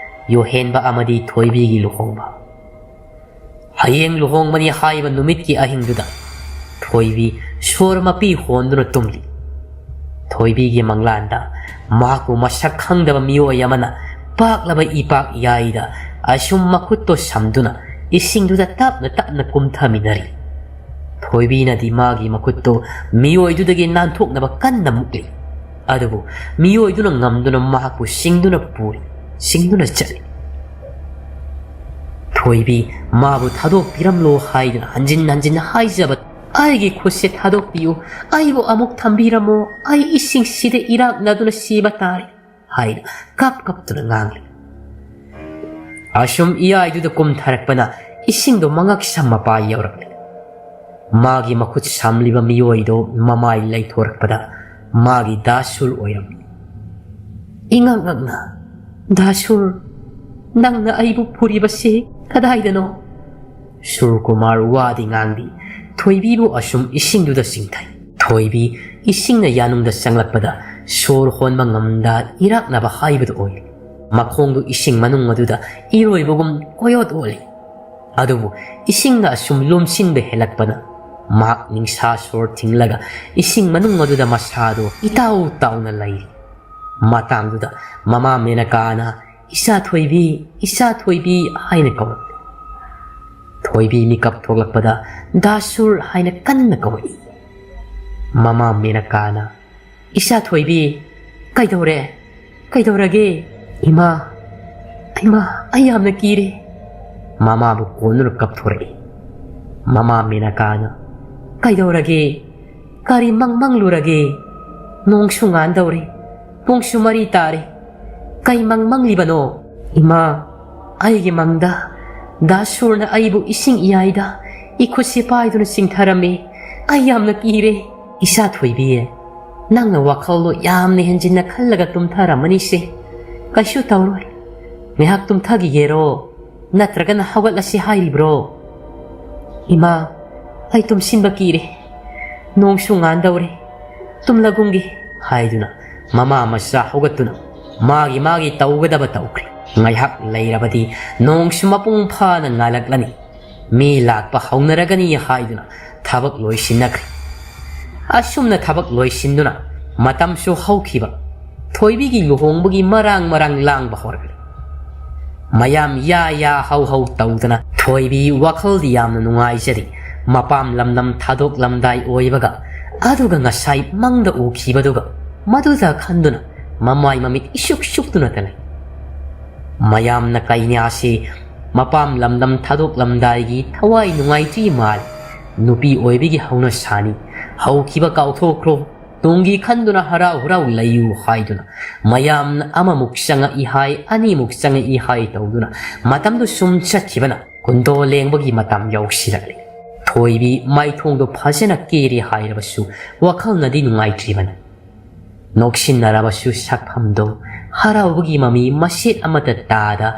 ꯌꯨꯍꯦꯟꯕ ꯑꯃꯗꯤ ꯊꯣꯏꯕꯤꯒꯤ ꯂꯨꯍꯣꯡꯕ꯫ ꯍꯌꯦꯡ ꯂꯨꯍꯣꯡꯕꯅꯤ ꯍꯥꯏꯕ ꯅꯨꯃꯤꯠꯀꯤ ꯑꯍꯤꯡꯗꯨꯗ ꯊꯣꯏꯕꯤ ꯁꯣꯔ ꯃꯄꯤ ꯍꯣꯟꯗꯨꯅ ꯇꯨꯝꯂꯤ꯫ ꯊꯣꯏꯕꯤꯒꯤ ꯃꯪꯂꯥꯟꯗ ꯃꯍꯥꯛꯄꯨ ꯃꯁꯛ ꯈꯪꯗꯕ ꯃꯤꯑꯣꯏ ꯑꯃꯅ ꯄꯥꯛꯂꯕ ꯏꯄꯥꯛ ꯏꯌꯥꯏꯗ ꯑꯁꯨꯝ ꯃꯈꯨꯠꯇꯣ ꯁꯝꯗꯨꯅ ꯏꯁꯤꯡꯗꯨꯗ ꯇꯞꯅ ꯇꯞꯅ ꯀꯨꯝꯊꯃꯤꯟꯅꯔꯤ꯫ ꯊꯣꯏꯕꯤꯅꯗꯤ ꯃꯥꯒꯤ ꯃꯈꯨꯠꯇꯨ ꯃꯤꯑꯣꯏꯗꯨꯗꯒꯤ ꯅꯥꯟꯊꯣꯛꯅꯕ ꯀꯟꯅ ꯃꯨꯛꯂꯤ꯫ ꯑꯗꯨꯕꯨ ꯃꯤꯑꯣꯏꯗꯨꯅ ꯉꯝꯗꯨꯅ ꯃꯍꯥꯛꯄꯨ ꯁꯤꯡꯗꯨꯅ ꯄꯨꯔꯤ, ꯁꯤꯡꯗꯨꯅ ꯆꯠꯂꯤ꯫ ꯊꯣꯏꯕꯤ ꯃꯥꯕꯨ ꯊꯥꯗꯣꯛꯄꯤꯔꯝꯂꯣ ꯍꯥꯏꯗꯨꯅ ꯍꯟꯖꯤꯟ ꯍꯟꯖꯤꯟ ꯍꯥꯏꯖꯕ, "ꯑꯩꯒꯤ ꯈꯨꯠꯁꯦ ꯊꯥꯗꯣꯛꯄꯤꯌꯨ, ꯑꯩꯕꯨ ꯑꯃꯨꯛ ꯊꯝꯕꯤꯔꯝꯃꯣ, ꯑꯩ ꯏꯁꯤꯡꯁꯤꯗ ꯏꯔꯥꯛꯅꯗꯨꯅ ꯁꯤꯕ ꯇꯥꯔꯦ" ꯍꯥꯏꯅ ꯀꯞ ꯀꯞꯇꯨꯅ ꯉꯥꯡꯂꯤ꯫ ꯑꯁꯨꯝ ꯏꯌꯥꯏꯗꯨꯗ ꯀꯨꯝꯊꯔꯛꯄꯅ ꯏꯁꯤꯡꯗꯣ ꯃꯉꯛ ꯁꯝ ꯃꯄꯥ ꯌꯧꯔꯛꯂꯤ꯫ ꯃꯥꯒꯤ ꯃꯈꯨꯠ ꯁꯝꯂꯤꯕ ꯃꯤꯑꯣꯏꯗꯣ ꯃꯃꯥꯏ ꯂꯩꯊꯣꯔꯛꯄꯗ ꯃꯥꯒꯤ ꯗꯥꯁꯨꯔ ꯑꯣꯏꯔꯝꯃꯤ꯫ ꯏꯉꯛ ꯉꯛꯅ, "ꯗꯥꯁꯨꯔ, ꯅꯪꯅ ꯑꯩꯕꯨ ꯐꯨꯔꯤꯕꯁꯤ ꯀꯗꯥꯏꯗꯅꯣ?" ꯁꯨꯔꯀꯨꯃꯥꯔ ꯋꯥꯗꯤ ꯉꯥꯡꯗꯤ ꯊꯣꯏꯕꯤꯕꯨ ꯑꯁꯨꯝ ꯏꯁꯤꯡꯗꯨꯗ ꯆꯤꯡꯊꯩ꯫ ꯊꯣꯏꯕꯤ ꯏꯁꯤꯡꯅ ꯌꯥꯅꯨꯡꯗ ꯆꯪꯂꯛꯄꯗ ꯁꯣꯔ ꯍꯣꯟꯕ ꯉꯝꯗ ꯏꯔꯥꯛꯅꯕ ꯍꯥꯏꯕꯗꯨ ꯑꯣꯏꯔꯦ꯫ ꯃꯈꯣꯡꯗꯨ ꯏꯁꯤꯡ ꯃꯅꯨꯡ ꯑꯗꯨꯗ ꯏꯔꯣꯏꯕꯒꯨꯝ ꯀꯣꯌꯣꯠ ꯑꯣꯠꯂꯤ꯫ ꯑꯗꯨꯕꯨ ꯏꯁꯤꯡꯅ ꯑꯁꯨꯝ ꯂꯨꯝꯁꯤꯟꯕ ꯍꯦꯜꯂꯛꯄꯅ ꯃꯍꯥꯛ ꯅꯤꯡꯁꯥ ꯁꯣꯔ ꯊꯤꯡꯂꯒ ꯏꯁꯤꯡ ꯃꯅꯨꯡ ꯑꯗꯨꯗ ꯃꯁꯥꯗꯨ ꯏꯇꯥꯎ ꯇꯥꯎꯅ ꯂꯩꯔꯤ꯫ ꯃꯇꯥꯡꯗꯨꯗ ꯃꯃꯥ ꯃꯦꯅꯀꯥꯅ "ꯏꯆꯥ ꯊꯣꯏꯕꯤ, ꯏꯆꯥ ꯊꯣꯏꯕꯤ" ꯍꯥꯏꯅ ꯀꯧꯔꯛꯂꯦ꯫ ꯊꯣꯏꯕꯤ ꯃꯤꯀꯞ ꯊꯣꯛꯂꯛꯄꯗ ꯗꯥ ꯁꯨꯔ ꯍꯥꯏꯅ ꯀꯟꯅ ꯀꯧꯔꯛꯏ꯫ ꯃꯃꯥ ꯃꯦꯅꯀꯥꯅ, "ꯏꯆꯥ ꯊꯣꯏꯕꯤ, ꯀꯩꯗꯧꯔꯦ? ꯀꯩꯗꯧꯔꯒꯦ?" "ꯏꯃꯥ, ꯏꯃꯥ, ꯑꯩ ꯌꯥꯝꯅ ꯀꯤꯔꯦ꯫" ꯃꯃꯥꯕꯨ ꯀꯣꯟꯗꯨꯅ ꯀꯞꯊꯣꯔꯛꯏ꯫ ꯃꯃꯥ ꯃꯦꯅꯀꯥꯅ, "ꯀꯩꯗꯧꯔꯒꯦ? ꯀꯔꯤ ꯃꯪ ꯃꯪꯂꯨꯔꯒꯦ? ꯅꯣꯡꯁꯨ ꯉꯥꯟꯗꯧꯔꯦ, ꯄꯨꯡꯁꯨ ꯃꯔꯤ ꯇꯥꯔꯦ꯫ ꯀꯩ ꯃꯪ ꯃꯪꯂꯤꯕꯅꯣ?" "ꯏꯃꯥ, ꯑꯩꯒꯤ ꯃꯪꯗ ꯗꯥ ꯁꯨꯔꯅ ꯑꯩꯕꯨ ꯏꯁꯤꯡ ꯏꯌꯥꯏꯗ ꯏꯈꯨꯠꯁꯤ ꯄꯥꯏꯗꯨꯅ ꯆꯤꯡꯊꯔꯝꯃꯤ꯫ ꯑꯩ ꯌꯥꯝꯅ ꯀꯤꯔꯦ꯫" "ꯏꯆꯥ ꯊꯣꯏꯕꯤ, ꯅꯪꯅ ꯋꯥꯈꯜꯗꯣ ꯌꯥꯝꯅ ꯍꯦꯟꯖꯤꯟꯅ ꯈꯜꯂꯒ ꯇꯨꯝꯊꯔꯝꯃꯅꯤꯁꯦ꯫ ꯀꯩꯁꯨ ꯇꯧꯔꯣꯏ꯫ ꯉꯥꯏꯍꯥꯛ ꯇꯨꯝꯊꯈꯤꯒꯦꯔꯣ? ꯅꯠꯇ꯭ꯔꯒꯅ ꯍꯧꯒꯠꯂꯁꯤ ꯍꯥꯏꯔꯤꯕ꯭ꯔꯣ?" "ꯏꯃꯥ, ꯑꯩ ꯇꯨꯝꯁꯤꯟꯕ ꯀꯤꯔꯦ꯫ ꯅꯣꯡꯁꯨ ꯉꯥꯟꯗꯧꯔꯦ꯫ ꯇꯨꯝꯂꯒꯨꯝꯒꯦ" ꯍꯥꯏꯗꯨꯅ ꯃꯃꯥ ꯃꯆꯥ ꯍꯧꯒꯠꯇꯨꯅ ꯃꯥꯒꯤ ꯃꯥꯒꯤ ꯇꯧꯒꯗꯕ ꯇꯧꯈ꯭ꯔꯦ꯫ ꯉꯥꯏꯍꯥꯛ ꯂꯩꯔꯕꯗꯤ ꯅꯣꯡꯁꯨ ꯃꯄꯨꯡ ꯐꯥꯅ ꯉꯥꯜꯂꯛꯂꯅꯤ꯫ ꯃꯤ ꯂꯥꯛꯄ ꯍꯧꯅꯔꯒꯅꯤ ꯍꯥꯏꯗꯨꯅ ꯊꯕꯛ ꯂꯣꯏꯁꯤꯟꯅꯈ꯭ꯔꯦ꯫ ꯑꯁꯨꯝꯅ ꯊꯕꯛ ꯂꯣꯏꯁꯤꯟꯗꯨꯅ ꯃꯇꯝꯁꯨ ꯍꯧꯈꯤꯕ꯫ ꯊꯣꯏꯕꯤꯒꯤ ꯂꯨꯍꯣꯡꯕꯒꯤ ꯃꯔꯥꯡ ꯃꯔꯥꯡ ꯂꯥꯡꯕ ꯍꯧꯔꯛꯂꯦ꯫ ꯃꯌꯥꯝ ꯌꯥ ꯌꯥ ꯍꯧ ꯍꯧ ꯇꯧꯗꯅ ꯊꯣꯏꯕꯤ ꯋꯥꯈꯜꯗꯤ ꯌꯥꯝꯅ ꯅꯨꯡꯉꯥꯏꯖꯔꯤ꯫ ꯃꯄꯥꯝ ꯂꯝꯗꯝ ꯊꯥꯗꯣꯛꯂꯝꯗꯥꯏ ꯑꯣꯏꯕꯒ, ꯑꯗꯨꯒ ꯉꯁꯥꯏ ꯃꯪꯗ ꯎꯈꯤꯕꯗꯨꯒ, ꯃꯗꯨꯗ ꯈꯟꯗꯨꯅ ꯃꯃꯥꯏ ꯃꯃꯤꯠ ꯏꯁꯨꯛ ꯁꯨꯛꯇꯨꯅꯇ ꯂꯩ꯫ ꯃꯌꯥꯝꯅ ꯀꯩꯅꯥꯁꯤ ꯃꯄꯥꯝ ꯂꯝꯗꯝ ꯊꯥꯗꯣꯛꯂꯝꯗꯥꯏꯒꯤ ꯊꯋꯥꯏ ꯅꯨꯡꯉꯥꯏꯇ꯭ꯔꯤ ꯃꯥꯜꯂꯤ꯫ ꯅꯨꯄꯤ ꯑꯣꯏꯕꯒꯤ ꯍꯧꯅꯁꯥꯅꯤ꯫ ꯍꯧꯈꯤꯕ ꯀꯥꯎꯊꯣꯛꯈ꯭ꯔꯣ, ꯇꯨꯡꯒꯤ ꯈꯟꯗꯨꯅ ꯍꯔꯥꯎ ꯍꯔꯥꯎ ꯂꯩꯌꯨ ꯍꯥꯏꯗꯨꯅ ꯃꯌꯥꯝꯅ ꯑꯃꯃꯨꯛ ꯆꯪꯉꯛꯏ ꯍꯥꯏ, ꯑꯅꯤꯃꯨꯛ ꯆꯪꯉꯛꯏ ꯍꯥꯏ ꯇꯧꯗꯨꯅ ꯃꯇꯝꯗꯨ ꯁꯨꯝ ꯆꯠꯈꯤꯕꯅ ꯀꯨꯟꯗꯣ ꯂꯦꯡꯕꯒꯤ ꯃꯇꯝ ꯌꯧꯁꯤꯜꯂꯛꯂꯦ꯫ ꯊꯣꯏꯕꯤ ꯃꯥꯏꯊꯣꯡꯗꯣ ꯐꯖꯅ ꯀꯦꯔꯦ ꯍꯥꯏꯔꯕꯁꯨ ꯋꯥꯈꯜꯅꯗꯤ ꯅꯨꯡꯉꯥꯏꯇ꯭ꯔꯤꯕꯅꯤ꯫ ꯅꯣꯛꯁꯤꯟꯅꯔꯕꯁꯨ ꯁꯛꯐꯝꯗꯣ ꯍꯔꯥꯎꯕꯒꯤ ꯃꯃꯤ ꯃꯁꯦꯠ ꯑꯃꯠꯇ ꯇꯥꯗ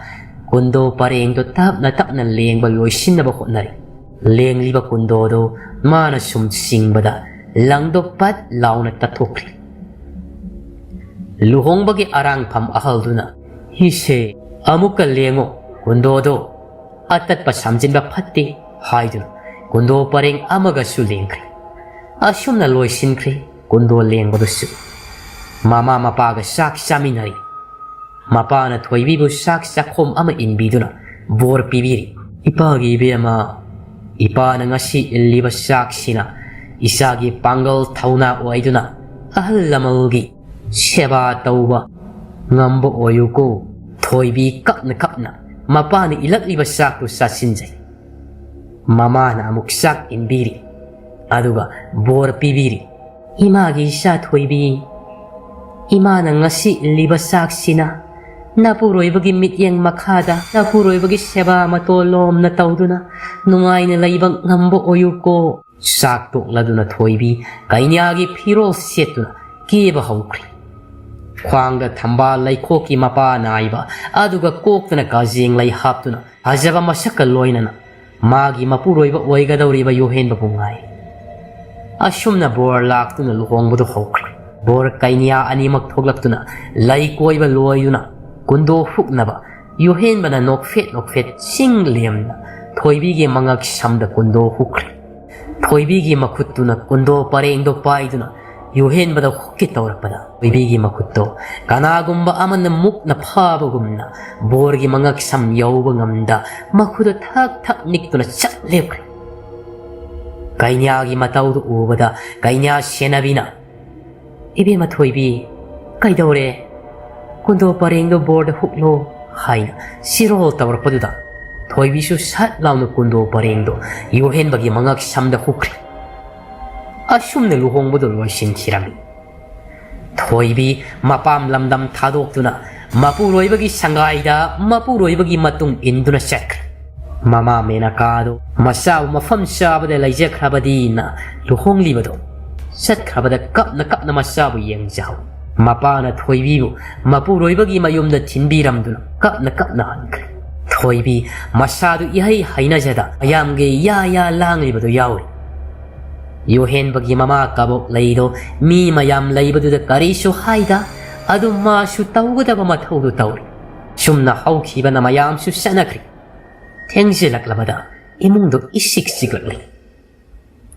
ꯀꯨꯟꯗꯣ ꯄꯔꯦꯡꯗꯣ ꯇꯞꯅ ꯇꯞꯅ ꯂꯦꯡꯕ ꯂꯣꯏꯁꯤꯟꯅꯕ ꯍꯣꯠꯅꯔꯤ꯫ ꯂꯦꯡꯂꯤꯕ ꯀꯨꯟꯗꯣꯗꯣ ꯃꯥꯅ ꯁꯨꯝ ꯆꯤꯡꯕꯗ ꯂꯪꯗꯣ ꯄꯠ ꯂꯥꯎꯅ ꯇꯠꯊꯣꯛꯈ꯭ꯔꯦ꯫ ꯂꯨꯍꯣꯡꯕꯒꯤ ꯑꯔꯥꯡꯐꯝ ꯑꯍꯜꯗꯨꯅ, "ꯏꯁꯦ, ꯑꯃꯨꯛꯀ ꯂꯦꯡꯉꯨ, ꯀꯨꯟꯗꯣꯗꯣ ꯑꯇꯠꯄ ꯁꯝꯖꯤꯟꯕ ꯐꯠꯇꯦ" ꯍꯥꯏꯗꯨꯅ ꯀꯨꯟꯗꯣ ꯄꯔꯦꯡ ꯑꯃꯒꯁꯨ ꯂꯦꯡꯈ꯭ꯔꯦ꯫ ꯑꯁꯨꯝꯅ ꯂꯣꯏꯁꯤꯟꯈ꯭ꯔꯦ ꯀꯨꯟꯗꯣ ꯂꯦꯡꯕꯗꯨꯁꯨ꯫ ꯃꯃꯥ ꯃꯄꯥꯒ ꯆꯥꯛ ꯆꯥꯃꯤꯟꯅꯔꯤ꯫ ꯃꯄꯥꯅ ꯊꯣꯏꯕꯤꯕꯨ ꯆꯥꯛ ꯆꯥꯛꯈꯣꯝ ꯑꯃ ꯏꯟꯕꯤꯗꯨꯅ ꯕꯣꯔ ꯄꯤꯕꯤꯔꯤ꯫ "ꯏꯄꯥꯒꯤ ꯏꯕꯦꯝꯃ, ꯏꯄꯥꯅ ꯉꯁꯤ ꯏꯜꯂꯤꯕ ꯆꯥꯛꯁꯤꯅ ꯏꯆꯥꯒꯤ ꯄꯥꯡꯒꯜ ꯊꯧꯅꯥ ꯑꯣꯏꯗꯨꯅ ꯑꯍꯜ ꯂꯃꯟꯒꯤ ꯁꯦꯕꯥ ꯇꯧꯕ ꯉꯝꯕ ꯑꯣꯏꯌꯨꯀꯣ"꯫ ꯊꯣꯏꯕꯤ ꯀꯞꯅ ꯀꯞꯅ ꯃꯄꯥꯅ ꯏꯜꯂꯛꯂꯤꯕ ꯆꯥꯛꯇꯨ ꯆꯥꯁꯤꯟꯖꯩ꯫ ꯃꯃꯥꯅ ꯑꯃꯨꯛ ꯆꯥꯛ ꯏꯟꯕꯤꯔꯤ, ꯑꯗꯨꯒ ꯕꯣꯔ ꯄꯤꯕꯤꯔꯤ꯫ "ꯏꯃꯥꯒꯤ ꯏꯆꯥ ꯊꯣꯏꯕꯤ, ꯏꯃꯥꯅ ꯉꯁꯤ ꯏꯜꯂꯤꯕ ꯆꯥꯛꯁꯤꯅ ꯅꯄꯨꯔꯣꯏꯕꯒꯤ ꯃꯤꯠꯌꯦꯡ ꯃꯈꯥꯗ ꯅꯄꯨꯔꯣꯏꯕꯒꯤ ꯁꯦꯕꯥ ꯃꯇꯣꯜ ꯂꯣꯝꯅ ꯇꯧꯗꯨꯅ ꯅꯨꯡꯉꯥꯏꯅ ꯂꯩꯕ ꯉꯝꯕ ꯑꯣꯏꯌꯨꯀꯣ"꯫ ꯆꯥꯛ ꯇꯣꯛꯂꯗꯨꯅ ꯊꯣꯏꯕꯤ ꯀꯩꯅ꯭ꯌꯥꯒꯤ ꯐꯤꯔꯣꯜ ꯁꯦꯠꯇꯨꯅ ꯀꯦꯕ ꯍꯧꯈ꯭ꯔꯦ꯫ ꯈ꯭ꯋꯥꯡꯗ ꯊꯝꯕꯥꯜ ꯂꯩꯈꯣꯛꯀꯤ ꯃꯄꯥ ꯅꯥꯏꯕ, ꯑꯗꯨꯒ ꯀꯣꯛꯇꯅ ꯀꯥꯖꯦꯡ ꯂꯩ ꯍꯥꯞꯇꯨꯅ ꯐꯖꯕ ꯃꯁꯛꯀ ꯂꯣꯏꯅꯅ ꯃꯥꯒꯤ ꯃꯄꯨꯔꯣꯏꯕ ꯑꯣꯏꯒꯗꯧꯔꯤꯕ ꯌꯣꯍꯦꯟꯕꯕꯨ ꯉꯥꯏ꯫ ꯑꯁꯨꯝꯅ ꯕꯣꯔ ꯂꯥꯛꯇꯨꯅ ꯂꯨꯍꯣꯡꯕꯗꯨ ꯍꯧꯈ꯭ꯔꯦ꯫ ꯕꯣꯔ ꯀꯩꯅ꯭ꯌꯥ ꯑꯅꯤꯃꯛ ꯊꯣꯛꯂꯛꯇꯨꯅ ꯂꯩ ꯀꯣꯏꯕ ꯂꯣꯏꯗꯨꯅ ꯀꯨꯟꯗꯣ ꯍꯨꯛꯅꯕ ꯌꯣꯍꯦꯟꯕꯅ ꯅꯣꯛꯐꯦꯠ ꯅꯣꯛꯐꯦꯠ ꯆꯤꯡ ꯂꯦꯝꯅ ꯊꯣꯏꯕꯤꯒꯤ ꯃꯉꯛ ꯁꯝꯗ ꯀꯨꯟꯗꯣ ꯍꯨꯛꯈ꯭ꯔꯦ꯫ ꯊꯣꯏꯕꯤꯒꯤ ꯃꯈꯨꯠꯇꯨꯅ ꯀꯨꯟꯗꯣ ꯄꯔꯦꯡꯗꯣ ꯄꯥꯏꯗꯨꯅ ꯌꯣꯍꯦꯟꯕꯗ ꯍꯨꯛꯀꯦ ꯇꯧꯔꯛꯄꯗ, ꯊꯣꯏꯕꯤꯒꯤ ꯃꯈꯨꯠꯇꯣ ꯀꯅꯥꯒꯨꯝꯕ ꯑꯃꯅ ꯃꯨꯛꯅ ꯐꯥꯕꯒꯨꯝꯅ ꯕꯣꯔꯒꯤ ꯃꯉꯛ ꯁꯝ ꯌꯧꯕ ꯉꯝꯗ ꯃꯈꯨꯠꯇꯣ ꯊꯛ ꯊꯛ ꯅꯤꯛꯇꯨꯅ ꯆꯞ ꯂꯦꯞꯈ꯭ꯔꯦ꯫ ꯀꯩꯅ꯭ꯌꯥꯒꯤ ꯃꯇꯧꯗꯨ ꯎꯕꯗ ꯀꯩꯅ꯭ꯌꯥ ꯁꯦꯟꯅꯕꯤꯅ, "ꯏꯕꯦꯝꯃ ꯊꯣꯏꯕꯤ, ꯀꯩꯗꯧꯔꯦ? ꯀꯨꯟꯗꯣ ꯄꯔꯦꯡꯗꯣ ꯕꯣꯔꯗ ꯍꯨꯛꯂꯣ" ꯍꯥꯏꯅ ꯁꯤꯔꯣꯜ ꯇꯧꯔꯛꯄꯗꯨꯗ, ꯊꯣꯏꯕꯤꯁꯨ ꯁꯠ ꯂꯥꯎꯅ ꯀꯨꯟꯗꯣ ꯄꯔꯦꯡꯗꯣ ꯌꯣꯍꯦꯟꯕꯒꯤ ꯃꯉꯛ ꯁꯝꯗ ꯍꯨꯛꯈ꯭ꯔꯦ꯫ ꯑꯁꯨꯝꯅ ꯂꯨꯍꯣꯡꯕꯗꯨ ꯂꯣꯏꯁꯤꯟꯈꯤꯔꯝꯃꯤ꯫ ꯊꯣꯏꯕꯤ ꯃꯄꯥꯝ ꯂꯝꯗꯝ ꯊꯥꯗꯣꯛꯇꯨꯅ ꯃꯄꯨꯔꯣꯏꯕꯒꯤ ꯁꯪꯒꯥꯏꯗ ꯃꯄꯨꯔꯣꯏꯕꯒꯤ ꯃꯇꯨꯡ ꯏꯟꯗꯨꯅ ꯆꯠꯈ꯭ꯔꯦ꯫ ꯃꯃꯥ ꯃꯦꯅꯀꯥꯗꯨ ꯃꯆꯥꯕꯨ ꯃꯐꯝ ꯆꯥꯕꯗ ꯂꯩꯖꯈ꯭ꯔꯕꯗꯤꯅ ꯂꯨꯍꯣꯡꯂꯤꯕꯗꯣ ꯆꯠꯈ꯭ꯔꯕꯗ ꯀꯞꯅ ꯀꯞꯅ ꯃꯆꯥꯕꯨ ꯌꯦꯡꯖꯍꯧ꯫ ꯃꯄꯥꯅ ꯊꯣꯏꯕꯤꯕꯨ ꯃꯄꯨꯔꯣꯏꯕꯒꯤ ꯃꯌꯨꯝꯗ ꯊꯤꯟꯕꯤꯔꯝꯗꯨꯅ ꯀꯞꯅ ꯀꯞꯅ ꯍꯟꯈ꯭ꯔꯦ꯫ ꯊꯣꯏꯕꯤ ꯃꯁꯥꯗꯨ ꯏꯍꯩ ꯍꯩꯅꯖꯗ ꯃꯌꯥꯝꯒꯤ ꯌꯥ ꯌꯥ ꯂꯥꯡꯂꯤꯕꯗꯨ ꯌꯥꯎꯔꯤ꯫ ꯌꯣꯍꯦꯟꯕꯒꯤ ꯃꯃꯥ ꯀꯕꯣꯛ ꯂꯩꯗꯣ ꯃꯤ ꯃꯌꯥꯝ ꯂꯩꯕꯗꯨꯗ ꯀꯔꯤꯁꯨ ꯍꯥꯏꯗ, ꯑꯗꯨꯝ ꯃꯥꯁꯨ ꯇꯧꯒꯗꯕ ꯃꯊꯧꯗꯨ ꯇꯧꯔꯤ꯫ ꯁꯨꯝꯅ ꯍꯧꯈꯤꯕꯅ ꯃꯌꯥꯝꯁꯨ ꯆꯠꯅꯈ꯭ꯔꯤ꯫ ꯊꯦꯡꯖꯤꯜꯂꯛꯂꯕꯗ ꯏꯃꯨꯡꯗꯣ ꯏꯁꯤꯛ ꯆꯤꯛꯂꯛꯂꯤ꯫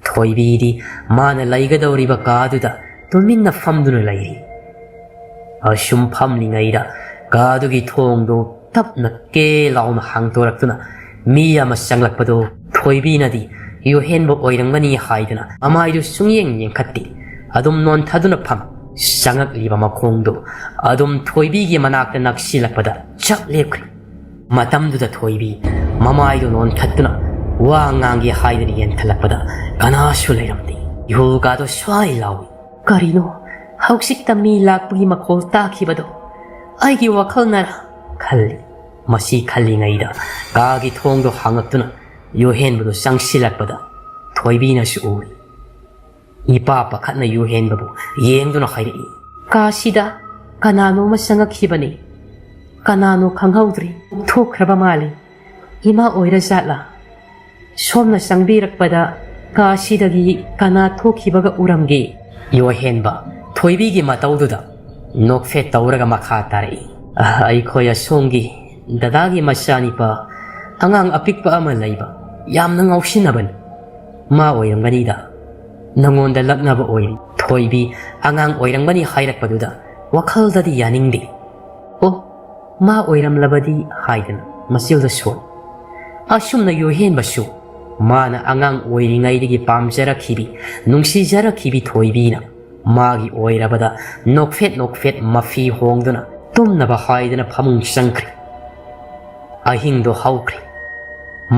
ꯊꯣꯏꯕꯤꯗꯤ ꯃꯥꯅ ꯂꯩꯒꯗꯧꯔꯤꯕ ꯀꯥꯗꯨꯗ ꯇꯨꯃꯤꯟꯅ ꯐꯝꯗꯨꯅ ꯂꯩꯔꯤ꯫ ꯑꯁꯨꯝ ꯐꯝꯂꯤꯉꯩꯗ ꯀꯥꯗꯨꯒꯤ ꯊꯣꯡꯗꯨ ꯇꯞꯅ ꯀꯦ ꯂꯥꯎꯅ ꯍꯥꯡꯗꯣꯔꯛꯇꯨꯅ ꯃꯤ ꯑꯃ ꯆꯪꯂꯛꯄꯗꯨ ꯊꯣꯏꯕꯤꯅꯗꯤ ꯌꯨꯍꯦꯟꯕ ꯑꯣꯏꯔꯝꯒꯅꯤ ꯍꯥꯏꯗꯨꯅ ꯃꯃꯥꯏꯗꯨ ꯁꯨꯡꯌꯦꯡ ꯌꯦꯡꯈꯠꯇꯦ꯫ ꯑꯗꯨꯝ ꯅꯣꯟꯊꯗꯨꯅ ꯐꯝ꯫ ꯆꯪꯉꯛꯂꯤꯕ ꯃꯈꯣꯡꯗꯨ ꯑꯗꯨꯝ ꯊꯣꯏꯕꯤꯒꯤ ꯃꯅꯥꯛꯇ ꯅꯛꯁꯤꯜꯂꯛꯄꯗ ꯆꯞ ꯂꯦꯞꯈ꯭ꯔꯦ꯫ ꯃꯇꯝꯗꯨꯗ ꯊꯣꯏꯕꯤ ꯃꯃꯥꯏꯗꯨ ꯅꯣꯟꯈꯠꯇꯨꯅ ꯋꯥ ꯉꯥꯡꯒꯦ ꯍꯥꯏꯗꯨꯅ ꯌꯦꯡꯈꯠꯂꯛꯄꯗ ꯀꯅꯥꯁꯨ ꯂꯩꯔꯝꯗꯦ꯫ ꯏꯍꯨꯜꯒꯥꯗꯣ ꯁ꯭ꯋꯥꯏ ꯂꯥꯎꯏ꯫ "ꯀꯔꯤꯅꯣ ꯍꯧꯖꯤꯛꯇ ꯃꯤ ꯂꯥꯛꯄꯒꯤ ꯃꯈꯣꯜ ꯇꯥꯈꯤꯕꯗꯣ? ꯑꯩꯒꯤ ꯋꯥꯈꯜꯅꯔ?" ꯈꯜꯂꯤ꯫ ꯃꯁꯤ ꯈꯜꯂꯤꯉꯩꯗ ꯀꯥꯒꯤ ꯊꯣꯡꯗꯣ ꯍꯥꯡꯉꯛꯇꯨꯅ ꯌꯨꯍꯦꯟꯕꯗꯨ ꯆꯪꯁꯤꯜꯂꯛꯄꯗ ꯊꯣꯏꯕꯤꯅꯁꯨ ꯎꯏ꯫ ꯏꯄꯥ ꯄꯥꯈꯠꯅ ꯌꯨꯍꯦꯟꯕꯕꯨ ꯌꯦꯡꯗꯨꯅ ꯍꯥꯏꯔꯛꯏ꯫ "ꯀꯥꯁꯤꯗ ꯀꯅꯥꯅꯣꯃ ꯆꯪꯉꯛꯈꯤꯕꯅꯤ꯫ ꯀꯅꯥꯅꯣ ꯈꯪꯍꯧꯗ꯭ꯔꯤ꯫ ꯊꯣꯛꯈ꯭ꯔꯕ ꯃꯥꯜꯂꯤ꯫ ꯏꯃꯥ ꯑꯣꯏꯔ ꯖꯥꯠꯂꯥ? ꯁꯣꯝꯅ ꯆꯪꯕꯤꯔꯛꯄꯗ ꯀꯥꯁꯤꯗꯒꯤ ꯀꯅꯥ ꯊꯣꯛꯈꯤꯕꯒ ꯎꯔꯝꯒꯦ?" ꯌꯨꯍꯦꯟꯕ ꯊꯣꯏꯕꯤꯒꯤ ꯃꯇꯧꯗꯨꯗ ꯅꯣꯛꯐꯦꯠ ꯇꯧꯔꯒ ꯃꯈꯥ ꯇꯥꯔꯛꯏ꯫ "ꯑ, ꯑꯩꯈꯣꯏ ꯑꯁꯣꯝꯒꯤ ꯗꯗꯥꯒꯤ ꯃꯆꯥꯅꯤꯄꯥ ꯑꯉꯥꯡ ꯑꯄꯤꯛꯄ ꯑꯃ ꯂꯩꯕ, ꯌꯥꯝꯅ ꯉꯥꯎꯁꯤꯟꯅꯕꯅꯤ꯫ ꯃꯥ ꯑꯣꯏꯔꯝꯒꯅꯤꯗ, ꯅꯉꯣꯟꯗ ꯂꯛꯅꯕ ꯑꯣꯏꯔꯤ꯫" ꯊꯣꯏꯕꯤ ꯑꯉꯥꯡ ꯑꯣꯏꯔꯝꯒꯅꯤ ꯍꯥꯏꯔꯛꯄꯗꯨꯗ ꯋꯥꯈꯜꯗꯗꯤ ꯌꯥꯅꯤꯡꯗꯦ꯫ "ꯑꯣ, ꯃꯥ ꯑꯣꯏꯔꯝꯂꯕꯗꯤ" ꯍꯥꯏꯗꯅ ꯃꯆꯤꯜꯗ ꯁꯣꯜꯂꯤ꯫ ꯑꯁꯨꯝꯅ ꯌꯨꯍꯦꯟꯕꯁꯨ ꯃꯥꯅ ꯑꯉꯥꯡ ꯑꯣꯏꯔꯤꯉꯩꯗꯒꯤ ꯄꯥꯝꯖꯔꯛꯈꯤꯕꯤ, ꯅꯨꯡꯁꯤꯖꯔꯛꯈꯤꯕꯤ ꯊꯣꯏꯕꯤꯅ ꯃꯥꯒꯤ ꯑꯣꯏꯔꯕꯗ ꯅꯣꯛꯐꯦꯠ ꯅꯣꯛꯐꯦꯠ ꯃꯐꯤ ꯍꯣꯡꯗꯨꯅ ꯇꯨꯝꯅꯕ ꯍꯥꯏꯗꯨꯅ ꯐꯃꯨꯡ ꯆꯪꯈ꯭ꯔꯦ꯫ ꯑꯍꯤꯡꯗꯣ ꯍꯧꯈ꯭ꯔꯦ꯫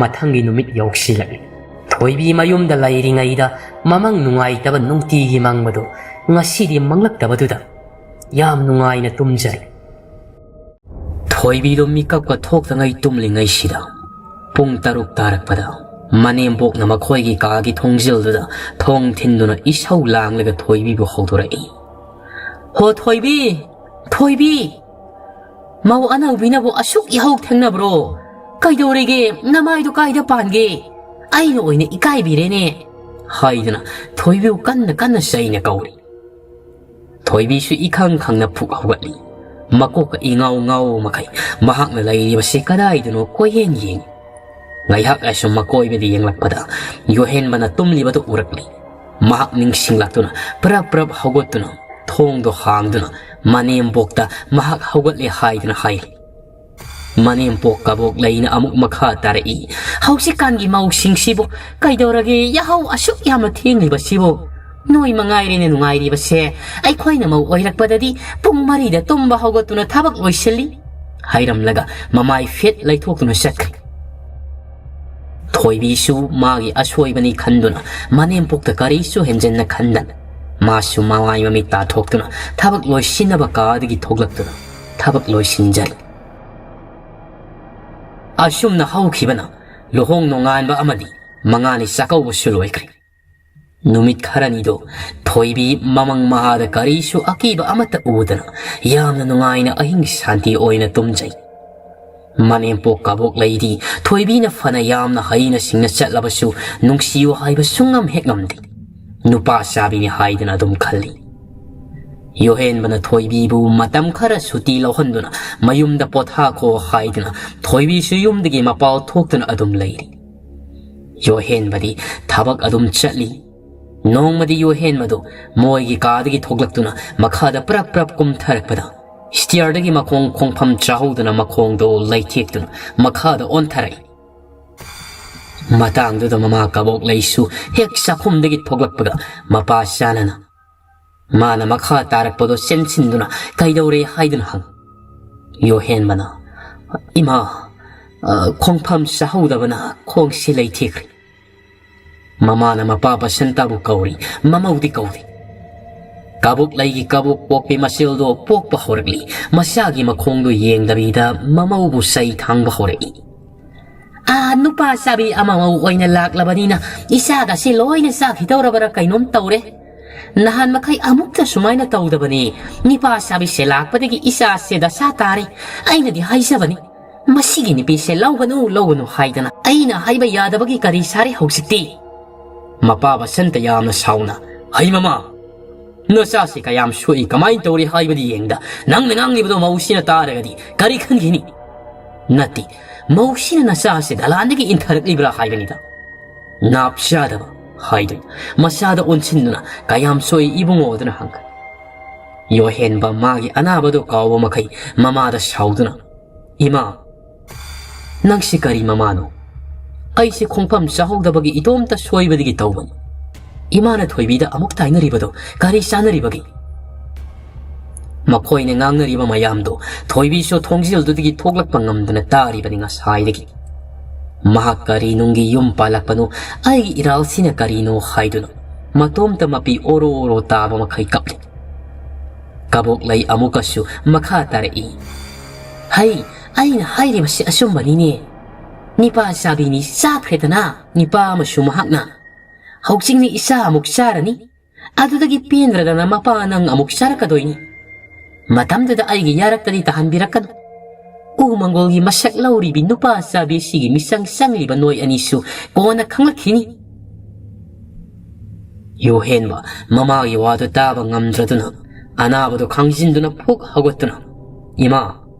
ꯃꯊꯪꯒꯤ ꯅꯨꯃꯤꯠ ꯌꯧꯁꯤꯜꯂꯛꯂꯦ꯫ ꯊꯣꯏꯕꯤ ꯃꯌꯨꯝꯗ ꯂꯩꯔꯤꯉꯩꯗ ꯃꯃꯪ ꯅꯨꯡꯉꯥꯏꯇꯕ ꯅꯨꯡꯇꯤꯒꯤ ꯃꯪꯕꯗꯣ ꯉꯁꯤꯗꯤ ꯃꯪꯂꯛꯇꯕꯗꯨꯗ ꯌꯥꯝ ꯅꯨꯡꯉꯥꯏꯅ ꯇꯨꯝꯖꯔꯦ꯫ ꯊꯣꯏꯕꯤꯗꯣ ꯃꯤꯀꯞꯀ ꯊꯣꯛꯇꯉꯩ ꯇꯨꯝꯂꯤꯉꯩꯁꯤꯗ ꯄꯨꯡ ꯇꯔꯨꯛ ꯇꯥꯔꯛꯄꯗ ꯃꯅꯦꯝꯕꯣꯛꯅ ꯃꯈꯣꯏꯒꯤ ꯀꯥꯒꯤ ꯊꯣꯡꯖꯤꯜꯗꯨꯗ ꯊꯣꯡ ꯊꯤꯟꯗꯨꯅ ꯏꯁꯧ ꯂꯥꯡꯂꯒ ꯊꯣꯏꯕꯤꯕꯨ ꯍꯧꯗꯣꯔꯛꯏ꯫ "ꯍꯣ ꯊꯣꯏꯕꯤ, ꯊꯣꯏꯕꯤ! ꯃꯧ ꯑꯅꯧꯕꯤꯅꯕꯨ ꯑꯁꯨꯛ ꯌꯥꯍꯧ ꯊꯦꯡꯅꯕ꯭ꯔꯣ? ꯀꯩꯗꯧꯔꯒꯦ? ꯅꯃꯥꯏꯗꯣ ꯀꯥꯏꯗ ꯄꯥꯟꯒꯦ? ꯑꯩꯅ ꯑꯣꯏꯅ ꯏꯀꯥꯏꯕꯤꯔꯦꯅꯦ!" ꯍꯥꯏꯗꯨꯅ ꯊꯣꯏꯕꯤꯕꯨ ꯀꯟꯅ ꯀꯟꯅ ꯆꯩꯅ ꯀꯧꯔꯤ꯫ ꯊꯣꯏꯕꯤꯁꯨ ꯏꯈꯪ ꯈꯪꯅ ꯐꯨꯛ ꯍꯧꯒꯠꯂꯤ꯫ ꯃꯀꯣꯛꯀ ꯏꯉꯥꯎ ꯉꯥꯎ ꯃꯈꯩ ꯃꯍꯥꯛꯅ ꯂꯩꯔꯤꯕꯁꯤ ꯀꯗꯥꯏꯗꯅꯣ ꯀꯣꯏꯌꯦꯡ ꯌꯦꯡꯏ꯫ ꯉꯥꯏꯍꯥꯛ ꯑꯁꯨꯝ ꯃꯀꯣꯏꯕꯗ ꯌꯦꯡꯂꯛꯄꯗ ꯌꯣꯍꯦꯟꯕꯅ ꯇꯨꯝꯂꯤꯕꯗꯨ ꯎꯔꯛꯂꯤ꯫ ꯃꯍꯥꯛ ꯅꯤꯡꯁꯤꯡꯂꯛꯇꯨꯅ ꯄ꯭ꯔꯞ ꯄ꯭ꯔꯞ ꯍꯧꯒꯠꯇꯨꯅ ꯊꯣꯡꯗꯣ ꯍꯥꯡꯗꯨꯅ ꯃꯅꯦꯝꯕꯣꯛꯇ ꯃꯍꯥꯛ ꯍꯧꯒꯠꯂꯦ ꯍꯥꯏꯗꯨꯅ ꯍꯥꯏꯔꯤ꯫ ꯃꯅꯦꯝꯄꯣꯛ ꯀꯕꯣꯛ ꯂꯩꯅ ꯑꯃꯨꯛ ꯃꯈꯥ ꯇꯥꯔꯛꯏ, "ꯍꯧꯖꯤꯛꯀꯥꯟꯒꯤ ꯃꯧꯁꯤꯡꯁꯤꯕꯨ ꯀꯩꯗꯧꯔꯒꯦ? ꯌꯥꯍꯧ ꯑꯁꯨꯛ ꯌꯥꯝꯅ ꯊꯦꯡꯂꯤꯕꯁꯤꯕꯨ? ꯅꯣꯏ ꯃꯉꯥꯏꯔꯦꯅꯦ ꯅꯨꯡꯉꯥꯏꯔꯤꯕꯁꯦ꯫ ꯑꯩꯈꯣꯏꯅ ꯃꯧ ꯑꯣꯏꯔꯛꯄꯗꯗꯤ ꯄꯨꯡ ꯃꯔꯤꯗ ꯇꯨꯝꯕ ꯍꯧꯒꯠꯇꯨꯅ ꯊꯕꯛ ꯂꯣꯏꯁꯤꯜꯂꯤ," ꯍꯥꯏꯔꯝꯂꯒ ꯃꯃꯥꯏ ꯐꯦꯠ ꯂꯩꯊꯣꯛꯇꯨꯅ ꯆꯠꯈ꯭ꯔꯦ꯫ ꯊꯣꯏꯕꯤꯁꯨ ꯃꯥꯒꯤ ꯑꯁꯣꯏꯕꯅꯤ ꯈꯟꯗꯨꯅ ꯃꯅꯦꯝꯄꯣꯛꯇ ꯀꯔꯤꯁꯨ ꯍꯦꯟꯖꯟꯅ ꯈꯟꯗꯅ ꯃꯥꯁꯨ ꯃꯃꯥꯏ ꯃꯃꯤꯠ ꯇꯥꯊꯣꯛꯇꯨꯅ ꯊꯕꯛ ꯂꯣꯏꯁꯤꯟꯅꯕ ꯀꯥꯗꯒꯤ ꯊꯣꯛꯂꯛꯇꯨꯅ ꯊꯕꯛ ꯂꯣꯏꯁꯤꯟꯖꯔꯤ꯫ ꯑꯁꯨꯝꯅ ꯍꯧꯈꯤꯕꯅ ꯂꯨꯍꯣꯡ ꯅꯣꯡꯉꯥꯟꯕ ꯑꯃꯗꯤ ꯃꯉꯥꯅꯤ ꯆꯥꯛꯀꯧꯕꯁꯨ ꯂꯣꯏꯈ꯭ꯔꯦ꯫ ꯅꯨꯃꯤꯠ ꯈꯔꯅꯤꯗꯣ ꯊꯣꯏꯕꯤ ꯃꯃꯪ ꯃꯍꯥꯗ ꯀꯔꯤꯁꯨ ꯑꯀꯤꯕ ꯑꯃꯠꯇ ꯎꯗꯅ ꯌꯥꯝꯅ ꯅꯨꯡꯉꯥꯏꯅ ꯑꯍꯤꯡ ꯁꯥꯟꯇꯤ ꯑꯣꯏꯅ ꯇꯨꯝꯖꯩ꯫ ꯃꯅꯦꯝꯄꯣꯛ ꯀꯕꯣꯛ ꯂꯩꯗꯤ ꯊꯣꯏꯕꯤꯅ ꯐꯅ ꯌꯥꯝꯅ ꯍꯩꯅ ꯁꯤꯡꯅ ꯆꯠꯂꯕꯁꯨ ꯅꯨꯡꯁꯤꯌꯨ ꯍꯥꯏꯕ ꯁꯨꯡꯉꯝ ꯍꯦꯛ ꯉꯝꯗꯦ꯫ ꯅꯨꯄꯥ ꯆꯥꯕꯤꯅꯤ ꯍꯥꯏꯗꯨꯅ ꯑꯗꯨꯝ ꯈꯜꯂꯤ꯫ ꯌꯣꯍꯦꯟꯕꯅ ꯊꯣꯏꯕꯤꯕꯨ ꯃꯇꯝ ꯈꯔ ꯁꯨꯇꯤ ꯂꯧꯍꯟꯗꯨꯅ ꯃꯌꯨꯝꯗ ꯄꯣꯊꯥꯈꯣ ꯍꯥꯏꯗꯨꯅ ꯊꯣꯏꯕꯤꯁꯨ ꯌꯨꯝꯗꯒꯤ ꯃꯄꯥꯜ ꯊꯣꯛꯇꯨꯅ ꯑꯗꯨꯝ ꯂꯩꯔꯤ꯫ ꯌꯣꯍꯦꯟꯕꯗꯤ ꯊꯕꯛ ꯑꯗꯨꯝ ꯆꯠꯂꯤ꯫ ꯅꯣꯡꯃꯗꯤ ꯌꯣꯍꯦꯟꯕꯗꯨ ꯃꯣꯏꯒꯤ ꯀꯥꯗꯒꯤ ꯊꯣꯛꯂꯛꯇꯨꯅ ꯃꯈꯥꯗ ꯄ꯭ꯔꯞ ꯄ꯭ꯔꯞ ꯀꯨꯝꯊꯔꯛꯄꯗ ꯁ꯭ꯇꯤꯌꯔꯗꯒꯤ ꯃꯈꯣꯡ ꯈꯣꯡꯐꯝ ꯆꯥꯍꯧꯗꯅ ꯃꯈꯣꯡꯗꯣ ꯂꯩꯊꯦꯛꯇꯨꯅ ꯃꯈꯥꯗ ꯑꯣꯟꯊꯔꯛꯏ꯫ ꯃꯇꯥꯡꯗꯨꯗ ꯃꯃꯥ ꯀꯕꯣꯛ ꯂꯩꯁꯨ ꯍꯦꯛ ꯆꯥꯛꯈꯨꯝꯗꯒꯤ ꯊꯣꯛꯂꯛꯄꯒ ꯃꯄꯥ ꯆꯥꯅꯅ ꯃꯥꯅ ꯃꯈꯥ ꯇꯥꯔꯛꯄꯗꯣ ꯆꯦꯟꯁꯤꯟꯗꯨꯅ ꯀꯩꯗꯧꯔꯦ ꯍꯥꯏꯗꯨꯅ ꯍꯪ꯫ ꯌꯣꯍꯦꯟꯕꯅ, "ꯏꯃꯥ, ꯑ, ꯈꯣꯡꯐꯝ ꯆꯥꯍꯧꯗꯕꯅ ꯈꯣꯡꯁꯤ ꯂꯩꯊꯦꯛꯈ꯭ꯔꯦ꯫" ꯃꯃꯥꯅ ꯃꯄꯥ ꯕꯁꯟꯇꯕꯨ ꯀꯧꯔꯤ, ꯃꯃꯧꯗꯤ ꯀꯧꯗꯦ꯫ ꯀꯕꯣꯛ ꯂꯩꯒꯤ ꯀꯕꯣꯛ ꯄꯣꯛꯄꯤ ꯃꯆꯦꯜꯗꯣ ꯄꯣꯛꯄ ꯍꯧꯔꯛꯂꯤ꯫ ꯃꯆꯥꯒꯤ ꯃꯈꯣꯡꯗꯣ ꯌꯦꯡꯗꯕꯤꯗ ꯃꯃꯧꯕꯨ ꯆꯩ ꯊꯥꯡꯕ ꯍꯧꯔꯛꯏ꯫ "ꯑꯥ, ꯅꯨꯄꯥ ꯆꯥꯕꯤ ꯑꯃꯃꯧ ꯑꯣꯏꯅ ꯂꯥꯛꯂꯕꯅꯤꯅ ꯏꯆꯥꯒꯁꯤ ꯂꯣꯏꯅ ꯆꯥꯈꯤꯗꯧꯔꯕ꯭ꯔꯥ ꯀꯩꯅꯣꯝ ꯇꯧꯔꯦ꯫ ꯅꯍꯥꯟ ꯃꯈꯩ ꯑꯃꯨꯛꯇ ꯁꯨꯃꯥꯏꯅ ꯇꯧꯗꯕꯅꯤ꯫ ꯅꯤꯄꯥ ꯆꯥꯕꯤꯁꯦ ꯂꯥꯛꯄꯗꯒꯤ ꯏꯆꯥꯁꯦ ꯗꯁꯥ ꯇꯥꯔꯦ꯫ ꯑꯩꯅꯗꯤ ꯍꯥꯏꯖꯕꯅꯤ, ꯃꯁꯤꯒꯤ ꯅꯨꯄꯤꯁꯦ ꯂꯧꯒꯅꯨ, ꯂꯧꯒꯅꯨ ꯍꯥꯏꯗꯅ ꯑꯩꯅ ꯍꯥꯏꯕ ꯌꯥꯗꯕꯒꯤ ꯀꯔꯤ ꯁꯥꯔꯦ ꯍꯧꯖꯤꯛꯇꯤ?" ꯃꯄꯥ ꯕꯁꯟꯇ ꯌꯥꯝꯅ ꯁꯥꯎꯅ, "ꯍꯩ ꯃꯃꯥ, ꯅꯆꯥꯁꯤ ꯀꯌꯥꯝ ꯁꯣꯛꯏ, ꯀꯃꯥꯏꯅ ꯇꯧꯔꯤ ꯍꯥꯏꯕꯗꯤ ꯌꯦꯡꯗ, ꯅꯪꯅ ꯉꯥꯡꯂꯤꯕꯗꯣ ꯃꯧꯁꯤꯅ ꯇꯥꯔꯒꯗꯤ ꯀꯔꯤ ꯈꯟꯈꯤꯅꯤ? ꯅꯠꯇꯦ, ꯃꯧꯁꯤꯅ ꯅꯆꯥꯁꯤ ꯗꯂꯥꯟꯗꯒꯤ ꯏꯟꯊꯔꯛꯂꯤꯕ꯭ꯔꯥ ꯍꯥꯏꯕꯅꯤꯗ꯫ ꯅꯥꯞ ꯆꯥꯗꯕ," ꯍꯥꯏꯗꯨꯅ ꯃꯆꯥꯗ ꯑꯣꯟꯁꯤꯟꯗꯨꯅ, "ꯀꯌꯥꯝ ꯁꯣꯛꯏ ꯏꯕꯨꯡꯉꯣ?" ꯑꯗꯨꯅ ꯍꯪꯈ꯭ꯔꯦ꯫ ꯌꯣꯍꯦꯟꯕ ꯃꯥꯒꯤ ꯑꯅꯥꯕꯗꯨ ꯀꯥꯎꯕ ꯃꯈꯩ ꯃꯃꯥꯗ ꯁꯥꯎꯗꯨꯅ, "ꯏꯃꯥ, ꯅꯪꯁꯤ ꯀꯔꯤ ꯃꯃꯥꯅꯣ? ꯑꯩꯁꯤ ꯈꯣꯡꯐꯝ ꯆꯥꯍꯧꯗꯕꯒꯤ ꯏꯇꯣꯝꯇ ꯁꯣꯏꯕꯗꯒꯤ ꯇꯧꯕꯅꯤ꯫ ꯏꯃꯥꯅ ꯊꯣꯏꯕꯤꯗ ꯑꯃꯨꯛ ꯇꯥꯏꯅꯔꯤꯕꯗꯣ ꯀꯔꯤ ꯆꯥꯅꯔꯤꯕꯒꯦ?" ꯃꯈꯣꯏꯅ ꯉꯥꯡꯅꯔꯤꯕ ꯃꯌꯥꯝꯗꯣ ꯊꯣꯏꯕꯤꯁꯨ ꯊꯣꯡꯖꯤꯜꯗꯨꯗꯒꯤ ꯊꯣꯛꯂꯛꯄ ꯉꯝꯗꯅ ꯇꯥꯔꯤꯕꯅꯤ ꯉꯁꯥꯏꯗꯒꯤ꯫ ꯃꯍꯥꯛ ꯀꯔꯤ ꯅꯨꯡꯒꯤ ꯌꯨꯝ ꯄꯥꯜꯂꯛꯄꯅꯣ, ꯑꯩꯒꯤ ꯏꯔꯥꯜꯁꯤꯅ ꯀꯔꯤꯅꯣ ꯍꯥꯏꯗꯨꯅ ꯃꯇꯣꯝꯇ ꯃꯄꯤ ꯑꯣꯔꯣ ꯑꯣꯔꯣ ꯇꯥꯕ ꯃꯈꯩ ꯀꯞꯂꯤ꯫ ꯀꯕꯣꯛꯂꯩ ꯑꯃꯨꯛꯀꯁꯨ ꯃꯈꯥ ꯇꯥꯔꯛꯏ꯫ "ꯍꯩ, ꯑꯩꯅ ꯍꯥꯏꯔꯤꯕꯁꯤ ꯑꯆꯨꯝꯕꯅꯤꯅꯦ꯫ ꯅꯤꯄꯥ ꯆꯥꯕꯤꯅꯤ ꯆꯥꯈ꯭ꯔꯦꯗꯅ ꯅꯤꯄꯥ ꯑꯃꯁꯨ ꯃꯍꯥꯛꯅ꯫ ꯍꯧꯖꯤꯛꯅꯤ ꯏꯆꯥ ꯑꯃꯨꯛ ꯆꯥꯔꯅꯤ꯫ ꯑꯗꯨꯗꯒꯤ ꯄꯦꯟꯗ꯭ꯔꯗꯅ ꯃꯄꯥ ꯅꯪ ꯑꯃꯨꯛ ꯆꯥꯔꯛꯀꯗꯣꯏꯅꯤ꯫ ꯃꯇꯝꯗꯨꯗ ꯑꯩꯒꯤ ꯌꯥꯔꯛꯇꯗꯤ ꯇꯥꯍꯟꯕꯤꯔꯛꯀꯅꯨ꯫ ꯎ ꯃꯪꯒꯣꯜꯒꯤ ꯃꯁꯛ ꯂꯧꯔꯤꯕꯤ ꯅꯨꯄꯥ ꯆꯥꯕꯤ ꯁꯤꯒꯤ ꯃꯤꯆꯪ ꯆꯪꯂꯤꯕ ꯅꯣꯏ ꯑꯅꯤꯁꯨ ꯀꯣꯟꯅ ꯈꯪꯂꯛꯈꯤꯅꯤ꯫" ꯌꯨꯍꯦꯟꯕ ꯃꯃꯥꯒꯤ ꯋꯥꯗꯨ ꯇꯥꯕ ꯉꯝꯗ꯭ꯔꯗꯨꯅ ꯑꯅꯥꯕꯗꯨ ꯈꯥꯡꯖꯤꯟꯗꯨꯅ ꯐꯨꯛ ꯍꯧꯒꯠꯇꯨꯅ, "ꯏꯃꯥ,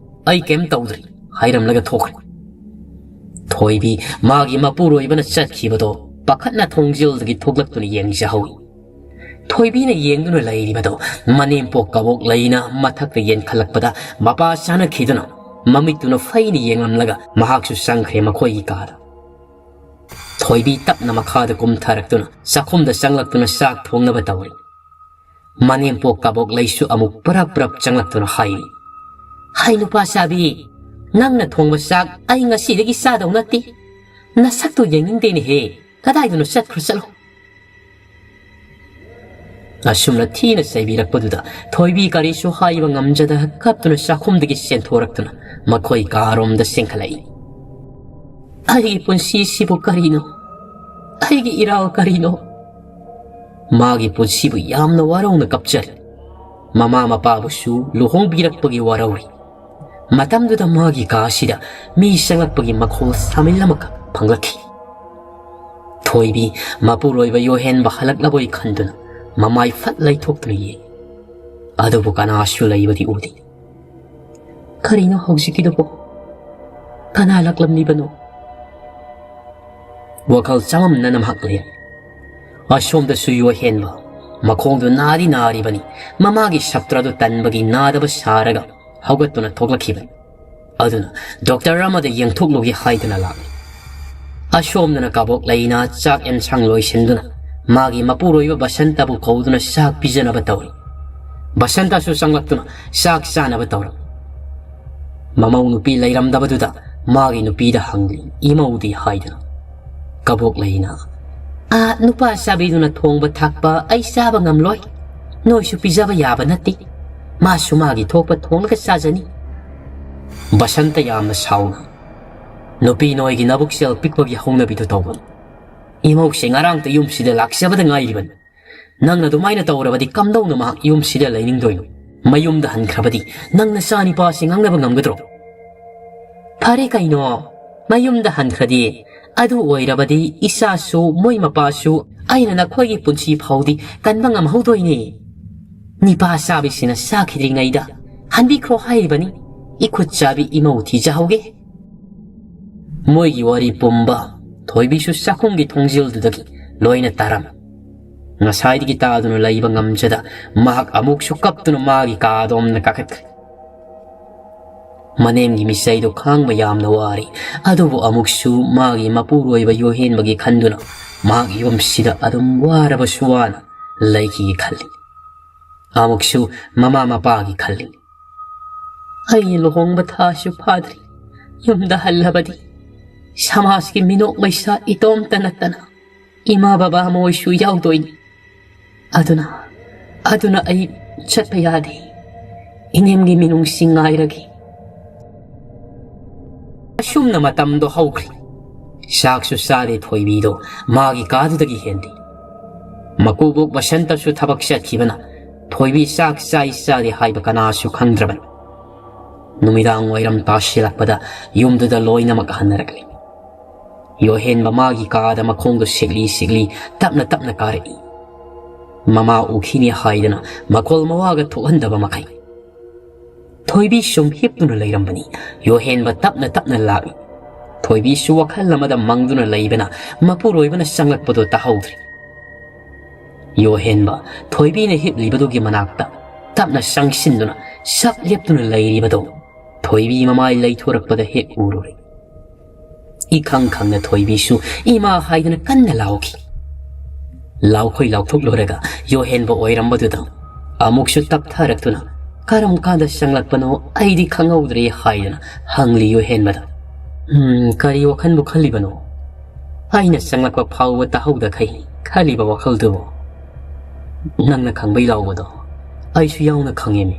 ꯑꯩ ꯀꯩꯝ ꯇꯧꯗ꯭ꯔꯤ" ꯍꯥꯏꯔꯝꯂꯒ ꯊꯣꯛꯈ꯭ꯔꯦ꯫ ꯊꯣꯏꯕꯤ ꯃꯥꯒꯤ ꯃꯄꯨꯔꯣꯏꯕꯅ ꯆꯠꯈꯤꯕꯗꯣ ꯄꯥꯈꯠꯅ ꯊꯣꯡꯖꯤꯜꯗꯒꯤ ꯊꯣꯛꯂꯛꯇꯨꯅ ꯌꯦꯡꯖꯍꯧꯏ꯫ ꯊꯣꯏꯕꯤꯅ ꯌꯦꯡꯗꯨꯅ ꯂꯩꯔꯤꯕꯗꯣ ꯃꯅꯦꯝꯄꯣꯛ ꯀꯕꯣꯛ ꯂꯩꯅ ꯃꯊꯛꯇ ꯌꯦꯡꯈꯠꯂꯛꯄꯗ ꯃꯄꯥ ꯆꯥꯅꯈꯤꯗꯨꯅ ꯃꯃꯤꯠꯇꯨꯅ ꯐꯩꯅ ꯌꯦꯡꯂꯝꯂꯒ ꯃꯍꯥꯛꯁꯨ ꯆꯪꯈ꯭ꯔꯦ ꯃꯈꯣꯏꯒꯤ ꯀꯥꯗ꯫ ꯊꯣꯏꯕꯤ ꯇꯞꯅ ꯃꯈꯥꯗ ꯀꯨꯝꯊꯔꯛꯇꯨꯅ ꯆꯥꯛꯈꯨꯝꯗ ꯆꯪꯂꯛꯇꯨꯅ ꯆꯥꯛ ꯊꯣꯡꯅꯕ ꯇꯧꯔꯤ꯫ ꯃꯅꯦꯝꯄꯣꯛ ꯀꯕꯣꯛ ꯂꯩꯁꯨ ꯑꯃꯨꯛ ꯄꯔꯞ ꯄꯔꯞ ꯆꯪꯂꯛꯇꯨꯅ ꯍꯥꯏꯔꯤ, "ꯍꯩ ꯅꯨꯄꯥ ꯆꯥꯕꯤ, ꯅꯪꯅ ꯊꯣꯡꯕ ꯆꯥꯛ ꯑꯩ ꯉꯁꯤꯗꯒꯤ ꯆꯥꯗꯧ ꯅꯠꯇꯦ꯫ ꯅꯁꯛꯇꯨ ꯌꯦꯡꯅꯤꯡꯗꯦꯅꯦꯍꯦ꯫ ꯀꯗꯥꯏꯗꯅꯣ ꯆꯠꯈ꯭ꯔꯣ ꯆꯠꯂꯣ꯫" ꯑꯁꯨꯝꯅ ꯊꯤꯅ ꯆꯩꯕꯤꯔꯛꯄꯗꯨꯗ ꯊꯣꯏꯕꯤ ꯀꯔꯤꯁꯨ ꯍꯥꯏꯕ ꯉꯝꯖꯗ ꯀꯞꯇꯨꯅ ꯆꯥꯛꯈꯨꯝꯗꯒꯤ ꯆꯦꯟꯊꯣꯔꯛꯇꯨꯅ ꯃꯈꯣꯏ ꯀꯥꯔꯣꯝꯗ ꯆꯦꯟꯈꯠꯂꯛꯏ꯫ "ꯑꯩꯒꯤ ꯄꯨꯟꯁꯤꯁꯤꯕꯨ ꯀꯔꯤꯅꯣ? ꯑꯩꯒꯤ ꯏꯔꯥꯜ ꯀꯔꯤꯅꯣ?" ꯃꯥꯒꯤ ꯄꯨꯟꯁꯤꯕꯨ ꯌꯥꯝꯅ ꯋꯥꯔꯧꯅ ꯀꯞꯆꯔꯤ꯫ ꯃꯃꯥ ꯃꯄꯥꯕꯨꯁꯨ ꯂꯨꯍꯣꯡꯕꯤꯔꯛꯄꯒꯤ ꯋꯥꯔꯧꯔꯤ꯫ ꯃꯇꯝꯗꯨꯗ ꯃꯥꯒꯤ ꯀꯥ ꯑꯁꯤꯗ ꯃꯤ ꯆꯪꯂꯛꯄꯒꯤ ꯃꯈꯣꯜ ꯁꯥꯃꯤꯜ ꯑꯃꯈꯛ ꯐꯪꯂꯛꯈꯤ꯫ ꯊꯣꯏꯕꯤ ꯃꯄꯨꯔꯣꯏꯕ ꯌꯣꯍꯦꯟꯕ ꯍꯜꯂꯛꯂꯕꯣꯏ ꯈꯟꯗꯨꯅ ꯃꯃꯥꯏ ꯐꯠ ꯂꯩꯊꯣꯛꯇꯨꯅ ꯌꯦꯡꯉꯤ꯫ ꯑꯗꯨꯕꯨ ꯀꯅꯥꯁꯨ ꯂꯩꯕꯗꯤ ꯎꯗꯦ꯫ "ꯀꯔꯤꯅꯣ ꯍꯧꯖꯤꯛꯀꯤꯗꯨꯕꯣ? ꯀꯅꯥ ꯂꯥꯛꯂꯝꯂꯤꯕꯅꯣ?" ꯋꯥꯈꯜ ꯆꯃꯝꯅꯅ ꯃꯍꯥꯛ ꯂꯩ꯫ ꯑꯁꯣꯝꯗꯁꯨ ꯌꯣꯍꯦꯟꯕ ꯃꯈꯣꯡꯗꯨ ꯅꯥꯗꯤ ꯅꯥꯔꯤꯕꯅꯤ꯫ ꯃꯃꯥꯒꯤ ꯁꯞꯇ꯭ꯔꯗꯨ ꯇꯟꯕꯒꯤ ꯅꯥꯗꯕ ꯁꯥꯔꯒ ꯍꯧꯒꯠꯇꯨꯅ ꯊꯣꯛꯂꯛꯈꯤꯕꯅꯤ꯫ ꯑꯗꯨꯅ ꯗꯣꯛꯇꯔ ꯑꯃꯗ ꯌꯦꯡꯊꯣꯛꯂꯨꯒꯦ ꯍꯥꯏꯗꯨꯅ ꯂꯥꯛꯂꯤ꯫ ꯑꯁꯣꯝꯗꯅ ꯀꯕꯣꯛ ꯂꯩꯅ ꯆꯥꯛ ꯑꯦꯟꯁꯥꯡ ꯂꯣꯏꯁꯤꯟꯗꯨꯅ ꯃꯥꯒꯤ ꯃꯄꯨꯔꯣꯏꯕ ꯕꯁꯟꯇꯕꯨ ꯀꯧꯗꯨꯅ ꯆꯥꯛ ꯄꯤꯖꯅꯕ ꯇꯧꯔꯤ꯫ ꯕꯁꯟꯇꯁꯨ ꯆꯪꯂꯛꯇꯨꯅ ꯆꯥꯛ ꯆꯥꯅꯕ ꯇꯧꯔꯤ꯫ ꯃꯃꯧ ꯅꯨꯄꯤ ꯂꯩꯔꯝꯗꯕꯗꯨꯗ ꯃꯥꯒꯤ ꯅꯨꯄꯤꯗ ꯍꯪꯂꯤ, "ꯏꯃꯧꯗꯤ?" ꯍꯥꯏꯗꯨꯅ꯫ ꯀꯕꯣꯛ ꯂꯩꯅ, "ꯑꯥ, ꯅꯨꯄꯥ ꯆꯥꯕꯤꯗꯨꯅ ꯊꯣꯡꯕ ꯊꯥꯛꯄ ꯑꯩ ꯆꯥꯕ ꯉꯝꯂꯣꯏ꯫ ꯅꯣꯏꯁꯨ ꯄꯤꯖꯕ ꯌꯥꯕ ꯅꯠꯇꯦ꯫ ꯃꯥꯁꯨ ꯃꯥꯒꯤ ꯊꯣꯛꯄ ꯊꯣꯡꯂꯒ ꯆꯥꯖꯅꯤ꯫" ꯕꯁꯟꯇ ꯌꯥꯝꯅ ꯁꯥꯎꯅ, "ꯅꯨꯄꯤ ꯅꯣꯏꯒꯤ ꯅꯕꯨꯛꯆꯦꯜ ꯄꯤꯛꯄꯒꯤ ꯍꯧꯅꯕꯤꯗꯨ ꯇꯧꯒꯅꯨ꯫ ꯏꯃꯧꯁꯦ ꯉꯔꯥꯡꯇ ꯌꯨꯝꯁꯤꯗ ꯂꯥꯛꯆꯕꯗ ꯉꯥꯏꯔꯤꯕꯅꯤ꯫ ꯅꯪꯅ ꯑꯗꯨꯃꯥꯏꯅ ꯇꯧꯔꯕꯗꯤ ꯀꯝꯗꯧꯅ ꯃꯍꯥꯛ ꯌꯨꯝꯁꯤꯗ ꯂꯩꯅꯤꯡꯗꯣꯏꯅꯣ? ꯃꯌꯨꯝꯗ ꯍꯟꯈ꯭ꯔꯕꯗꯤ ꯅꯪ ꯅꯆꯥ ꯅꯤꯄꯥꯁꯤ ꯉꯥꯡꯅꯕ ꯉꯝꯒꯗ꯭ꯔꯣ?" "ꯐꯔꯦ ꯀꯩꯅꯣ, ꯃꯌꯨꯝꯗ ꯍꯟꯈ꯭ꯔꯗꯤ꯫ ꯑꯗꯨ ꯑꯣꯏꯔꯕꯗꯤ ꯏꯆꯥꯁꯨ ꯃꯣꯏ ꯃꯄꯥꯁꯨ ꯑꯩꯅ ꯅꯈꯣꯏꯒꯤ ꯄꯨꯟꯁꯤ ꯐꯥꯎꯗꯤ ꯀꯟꯕ ꯉꯝꯍꯧꯗꯣꯏꯅꯦ꯫ ꯅꯤꯄꯥ ꯆꯥꯕꯤꯁꯤꯅ ꯆꯥꯈꯤꯗ꯭ꯔꯤꯉꯩꯗ ꯍꯟꯕꯤꯈ꯭ꯔꯣ ꯍꯥꯏꯔꯤꯕꯅꯤ꯫ ꯏꯈꯨꯠ ꯆꯥꯕꯤ ꯏꯃꯧ ꯊꯤꯖꯍꯧꯒꯦ꯫" ꯃꯣꯏꯒꯤ ꯋꯥꯔꯤ ꯄꯨꯝꯕ ꯊꯣꯏꯕꯤꯁꯨ ꯆꯥꯛꯈꯨꯝꯒꯤ ꯊꯣꯡꯖꯤꯜꯗꯨꯗꯒꯤ ꯂꯣꯏꯅ ꯇꯥꯔꯝꯃꯤ꯫ ꯉꯁꯥꯏꯗꯒꯤ ꯇꯥꯗꯨꯅ ꯂꯩꯕ ꯉꯝꯖꯗ ꯃꯍꯥꯛ ꯑꯃꯨꯛꯁꯨ ꯀꯞꯇꯨꯅ ꯃꯥꯒꯤ ꯀꯥꯗꯣꯝꯗ ꯀꯥꯈꯠꯈ꯭ꯔꯦ꯫ ꯃꯅꯦꯝꯒꯤ ꯃꯤꯆꯩꯗꯨ ꯈꯥꯡꯕ ꯌꯥꯝꯅ ꯋꯥꯔꯤ, ꯑꯗꯨꯕꯨ ꯑꯃꯨꯛꯁꯨ ꯃꯥꯒꯤ ꯃꯄꯨꯔꯣꯏꯕ ꯌꯣꯍꯦꯟꯕꯒꯤ ꯈꯟꯗꯨꯅ ꯃꯍꯥꯛ ꯌꯨꯝꯁꯤꯗ ꯑꯗꯨꯝ ꯋꯥꯔꯕꯁꯨ ꯋꯥꯅ ꯂꯩꯈꯤꯒꯦ ꯈꯜꯂꯤ꯫ ꯑꯃꯨꯛꯁꯨ ꯃꯃꯥ ꯃꯄꯥꯒꯤ ꯈꯜꯂꯤ꯫ "ꯑꯩ ꯂꯨꯍꯣꯡꯕ ꯊꯥꯁꯨ ꯐꯥꯗ꯭ꯔꯤ꯫ ꯌꯨꯝꯗ ꯍꯜꯂꯕꯗꯤ ꯁꯃꯥꯖꯀꯤ ꯃꯤꯅꯣꯛ ꯃꯩꯁꯥ ꯏꯇꯣꯝꯇ ꯅꯠꯇꯅ ꯏꯃꯥ ꯕꯕꯥ ꯃꯣꯏꯁꯨ ꯌꯥꯎꯗꯣꯏꯅꯤ꯫ ꯑꯗꯨꯅ, ꯑꯗꯨꯅ ꯑꯩ ꯆꯠꯄ ꯌꯥꯗꯦ꯫ ꯏꯅꯦꯝꯒꯤ ꯃꯤꯅꯨꯡꯁꯤ ꯉꯥꯏꯔꯒꯦ꯫" ꯑꯁꯨꯝꯅ ꯃꯇꯝꯗꯣ ꯍꯧꯈ꯭ꯔꯦ꯫ ꯆꯥꯛꯁꯨ ꯆꯥꯗꯦ ꯊꯣꯏꯕꯤꯗꯣ, ꯃꯥꯒꯤ ꯀꯥꯗꯨꯗꯒꯤ ꯍꯦꯟꯗꯦ꯫ ꯃꯀꯨꯕꯣꯛ ꯕꯁꯟꯇꯁꯨ ꯊꯕꯛ ꯆꯠꯈꯤꯕꯅ ꯊꯣꯏꯕꯤ ꯆꯥꯛ ꯆꯥꯏ ꯆꯥꯗꯦ ꯍꯥꯏꯕ ꯀꯅꯥꯁꯨ ꯈꯪꯗ꯭ꯔꯕꯅꯤ꯫ ꯅꯨꯃꯤꯗꯥꯡ ꯋꯥꯏꯔꯝ ꯇꯥꯁꯤꯜꯂꯛꯄꯗ ꯌꯨꯝꯗꯨꯗ ꯂꯣꯏꯅꯃꯛ ꯍꯟꯅꯔꯛꯂꯤ꯫ ꯌꯣꯍꯦꯟꯕ ꯃꯥꯒꯤ ꯀꯥꯗ ꯃꯈꯣꯡꯗꯣ ꯁꯤꯛꯂꯤ ꯁꯤꯛꯂꯤ ꯇꯞꯅ ꯇꯞꯅ ꯀꯥꯔꯛꯏ꯫ ꯃꯃꯥ ꯎꯈꯤꯅꯤ ꯍꯥꯏꯗꯅ ꯃꯈꯣꯜ ꯃꯋꯥꯒ ꯊꯣꯛꯍꯟꯗꯕ ꯃꯈꯩ꯫ ꯊꯣꯏꯕꯤ ꯁꯨꯝ ꯍꯤꯞꯇꯨꯅ ꯂꯩꯔꯝꯕꯅꯤ꯫ ꯌꯣꯍꯦꯟꯕ ꯇꯞꯅ ꯇꯞꯅ ꯂꯥꯛꯏ꯫ ꯊꯣꯏꯕꯤꯁꯨ ꯋꯥꯈꯜ ꯑꯃꯗ ꯃꯪꯗꯨꯅ ꯂꯩꯕꯅ ꯃꯄꯨꯔꯣꯏꯕꯅ ꯆꯪꯂꯛꯄꯗꯨ ꯇꯥꯍꯧꯗ꯭ꯔꯤ꯫ ꯌꯣꯍꯦꯟꯕ ꯊꯣꯏꯕꯤꯅ ꯍꯤꯞꯂꯤꯕꯗꯨꯒꯤ ꯃꯅꯥꯛꯇ ꯇꯞꯅ ꯆꯪꯁꯤꯟꯗꯨꯅ ꯁꯞ ꯂꯦꯞꯇꯨꯅ ꯂꯩꯔꯤꯕꯗꯨ ꯊꯣꯏꯕꯤ ꯃꯃꯥꯏ ꯂꯩꯊꯣꯔꯛꯄꯗ ꯍꯦꯛ ꯎꯔꯨꯔꯦ꯫ ꯏꯈꯪ ꯈꯪꯅ ꯊꯣꯏꯕꯤꯁꯨ ꯏꯃꯥ ꯍꯥꯏꯗꯨꯅ ꯀꯟꯅ ꯂꯥꯎꯈꯤ꯫ ꯂꯥꯎꯈꯣꯏ ꯂꯥꯎꯊꯣꯛꯂꯨꯔꯒ ꯌꯣꯍꯦꯟꯕ ꯑꯣꯏꯔꯝꯕꯗꯨꯗ ꯑꯃꯨꯛꯁꯨ ꯇꯞꯊꯔꯛꯇꯨꯅ "ꯀꯔꯝ ꯀꯥꯟꯗ ꯆꯪꯂꯛꯄꯅꯣ ꯑꯩꯗꯤ ꯈꯪꯍꯧꯗ꯭ꯔꯦ" ꯍꯥꯏꯗꯨꯅ ꯍꯪꯂꯤ ꯌꯣꯍꯦꯟꯕꯗ꯫ "ꯎꯝ, ꯀꯔꯤ ꯋꯥꯈꯜꯕꯨ ꯈꯜꯂꯤꯕꯅꯣ? ꯑꯩꯅ ꯆꯪꯂꯛꯄ ꯐꯥꯎꯕ ꯇꯥꯍꯧꯗꯈꯩ ꯈꯜꯂꯤꯕ ꯋꯥꯈꯜꯗꯨꯕꯨ?" "ꯅꯪꯅ ꯈꯪꯕꯩ ꯂꯥꯎꯕꯗꯣ ꯑꯩꯁꯨ ꯌꯥꯎꯅ ꯈꯪꯉꯦꯃꯤ꯫"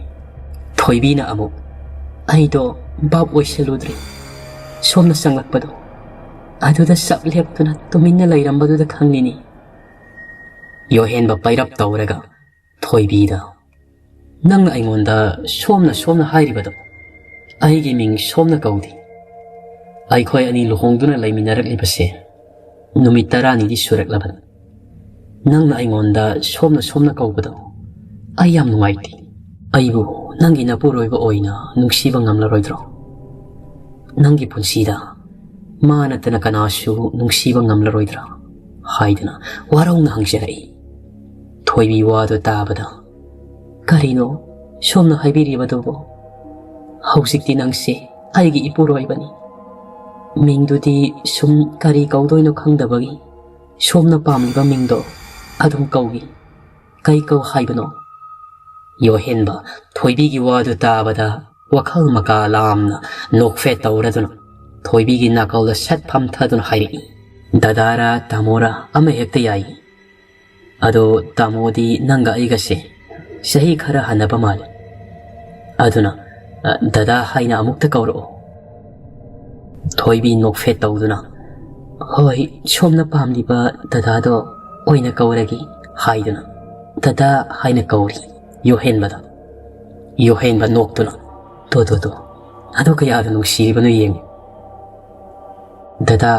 ꯊꯣꯏꯕꯤꯅ ꯑꯃꯨꯛ, "ꯑꯩꯗꯣ ꯚꯥꯞ ꯑꯣꯏꯁꯜꯂꯨꯗ꯭ꯔꯦ꯫ ꯁꯣꯝꯅ ꯆꯪꯂꯛꯄꯗꯣ ꯑꯗꯨꯗ ꯆꯞ ꯂꯦꯞꯇꯨꯅ ꯇꯨꯃꯤꯟꯅ ꯂꯩꯔꯝꯕꯗꯨꯗ ꯈꯪꯂꯤꯅꯤ꯫" ꯌꯣꯍꯦꯟꯕ ꯄꯩꯔꯞ ꯇꯧꯔꯒ ꯊꯣꯏꯕꯤꯗ, "ꯅꯪꯅ ꯑꯩꯉꯣꯟꯗ ꯁꯣꯝꯅ ꯁꯣꯝꯅ ꯍꯥꯏꯔꯤꯕꯗꯣ ꯑꯩꯒꯤ ꯃꯤꯡ ꯁꯣꯝꯅ ꯀꯧꯗꯦ꯫ ꯑꯩꯈꯣꯏ ꯑꯅꯤ ꯂꯨꯍꯣꯡꯗꯨꯅ ꯂꯩꯃꯤꯟꯅꯔꯛꯂꯤꯕꯁꯦ ꯅꯨꯃꯤꯠ ꯇꯔꯥꯅꯤꯗꯤ ꯁꯨꯔꯛꯂꯕꯅꯤ꯫ ꯅꯪꯅ ꯑꯩꯉꯣꯟꯗ ꯁꯣꯝꯅ ꯁꯣꯝꯅ ꯀꯧꯕꯗꯣ ꯑꯩ ꯌꯥꯝ ꯅꯨꯡꯉꯥꯏꯇꯦ꯫ ꯑꯩꯕꯨ ꯅꯪꯒꯤ ꯅꯄꯨꯔꯣꯏꯕ ꯑꯣꯏꯅ ꯅꯨꯡꯁꯤꯕ ꯉꯝꯂꯔꯣꯏꯗ꯭ꯔꯣ? ꯅꯪꯒꯤ ꯄꯨꯟꯁꯤꯗ ꯃꯥ ꯅꯠꯇꯅ ꯀꯅꯥꯁꯨ ꯅꯨꯡꯁꯤꯕ ꯉꯝꯂꯔꯣꯏꯗ꯭ꯔꯥ?" ꯍꯥꯏꯗꯨꯅ ꯋꯥꯔꯧꯅ ꯍꯪꯖꯔꯛꯏ꯫ ꯊꯣꯏꯕꯤ ꯋꯥꯗꯨ ꯇꯥꯕꯗ, "ꯀꯔꯤꯅꯣ ꯁꯣꯝꯅ ꯍꯥꯏꯕꯤꯔꯤꯕꯗꯨꯕꯨ? ꯍꯧꯖꯤꯛꯇꯤ ꯅꯪꯁꯦ ꯑꯩꯒꯤ ꯏꯄꯨꯔꯣꯏꯕꯅꯤ꯫ ꯃꯤꯡꯗꯨꯗꯤ ꯁꯨꯝ ꯀꯔꯤ ꯀꯧꯗꯣꯏꯅꯣ ꯈꯪꯗꯕꯒꯤ ꯁꯣꯝꯅ ꯄꯥꯝꯂꯤꯕ ꯃꯤꯡꯗꯣ ꯑꯗꯨꯝ ꯀꯧꯏ꯫ ꯀꯩ ꯀꯧ ꯍꯥꯏꯕꯅꯣ?" ꯌꯣꯍꯦꯟꯕ ꯊꯣꯏꯕꯤꯒꯤ ꯋꯥꯗꯨ ꯇꯥꯕꯗ ꯋꯥꯈꯜ ꯃꯀꯥ ꯂꯥꯝꯅ ꯅꯣꯛꯐꯦꯠ ꯇꯧꯔꯗꯨꯅ ꯊꯣꯏꯕꯤꯒꯤ ꯅꯥꯀꯜꯗ ꯁꯠ ꯐꯝꯊꯗꯨꯅ ꯍꯥꯏꯔꯛꯏ, "ꯗꯗꯥꯔꯥ ꯇꯥꯃꯣꯔꯥ ꯑꯃ ꯍꯦꯛꯇ ꯌꯥꯏ꯫ ꯑꯗꯣ ꯇꯥꯃꯣꯗꯤ ꯅꯪꯒ ꯑꯩꯒꯁꯦ ꯆꯍꯤ ꯈꯔ ꯍꯟꯅꯕ ꯃꯥꯜꯂꯤ꯫ ꯑꯗꯨꯅ, ꯑ, ꯗꯗꯥ ꯍꯥꯏꯅ ꯑꯃꯨꯛꯇ ꯀꯧꯔꯛꯑꯣ꯫" ꯊꯣꯏꯕꯤ ꯅꯣꯛꯐꯦꯠ ꯇꯧꯗꯨꯅ, "ꯍꯣꯏ, ꯁꯣꯝꯅ ꯄꯥꯝꯂꯤꯕ ꯗꯗꯥꯗꯣ ꯑꯣꯏꯅ ꯀꯧꯔꯒꯦ" ꯍꯥꯏꯗꯨꯅ "ꯗꯗꯥ" ꯍꯥꯏꯅ ꯀꯧꯔꯤ ꯌꯣꯍꯦꯟꯕꯗ꯫ ꯌꯣꯍꯦꯟꯕ ꯅꯣꯛꯇꯨꯅ, "ꯇꯣ, ꯇꯣ, ꯇꯣ, ꯑꯗꯣ ꯀꯌꯥꯗ ꯅꯨꯡꯁꯤꯔꯤꯕꯅꯣ ꯌꯦꯡꯉꯨ꯫ ꯗꯗꯥ,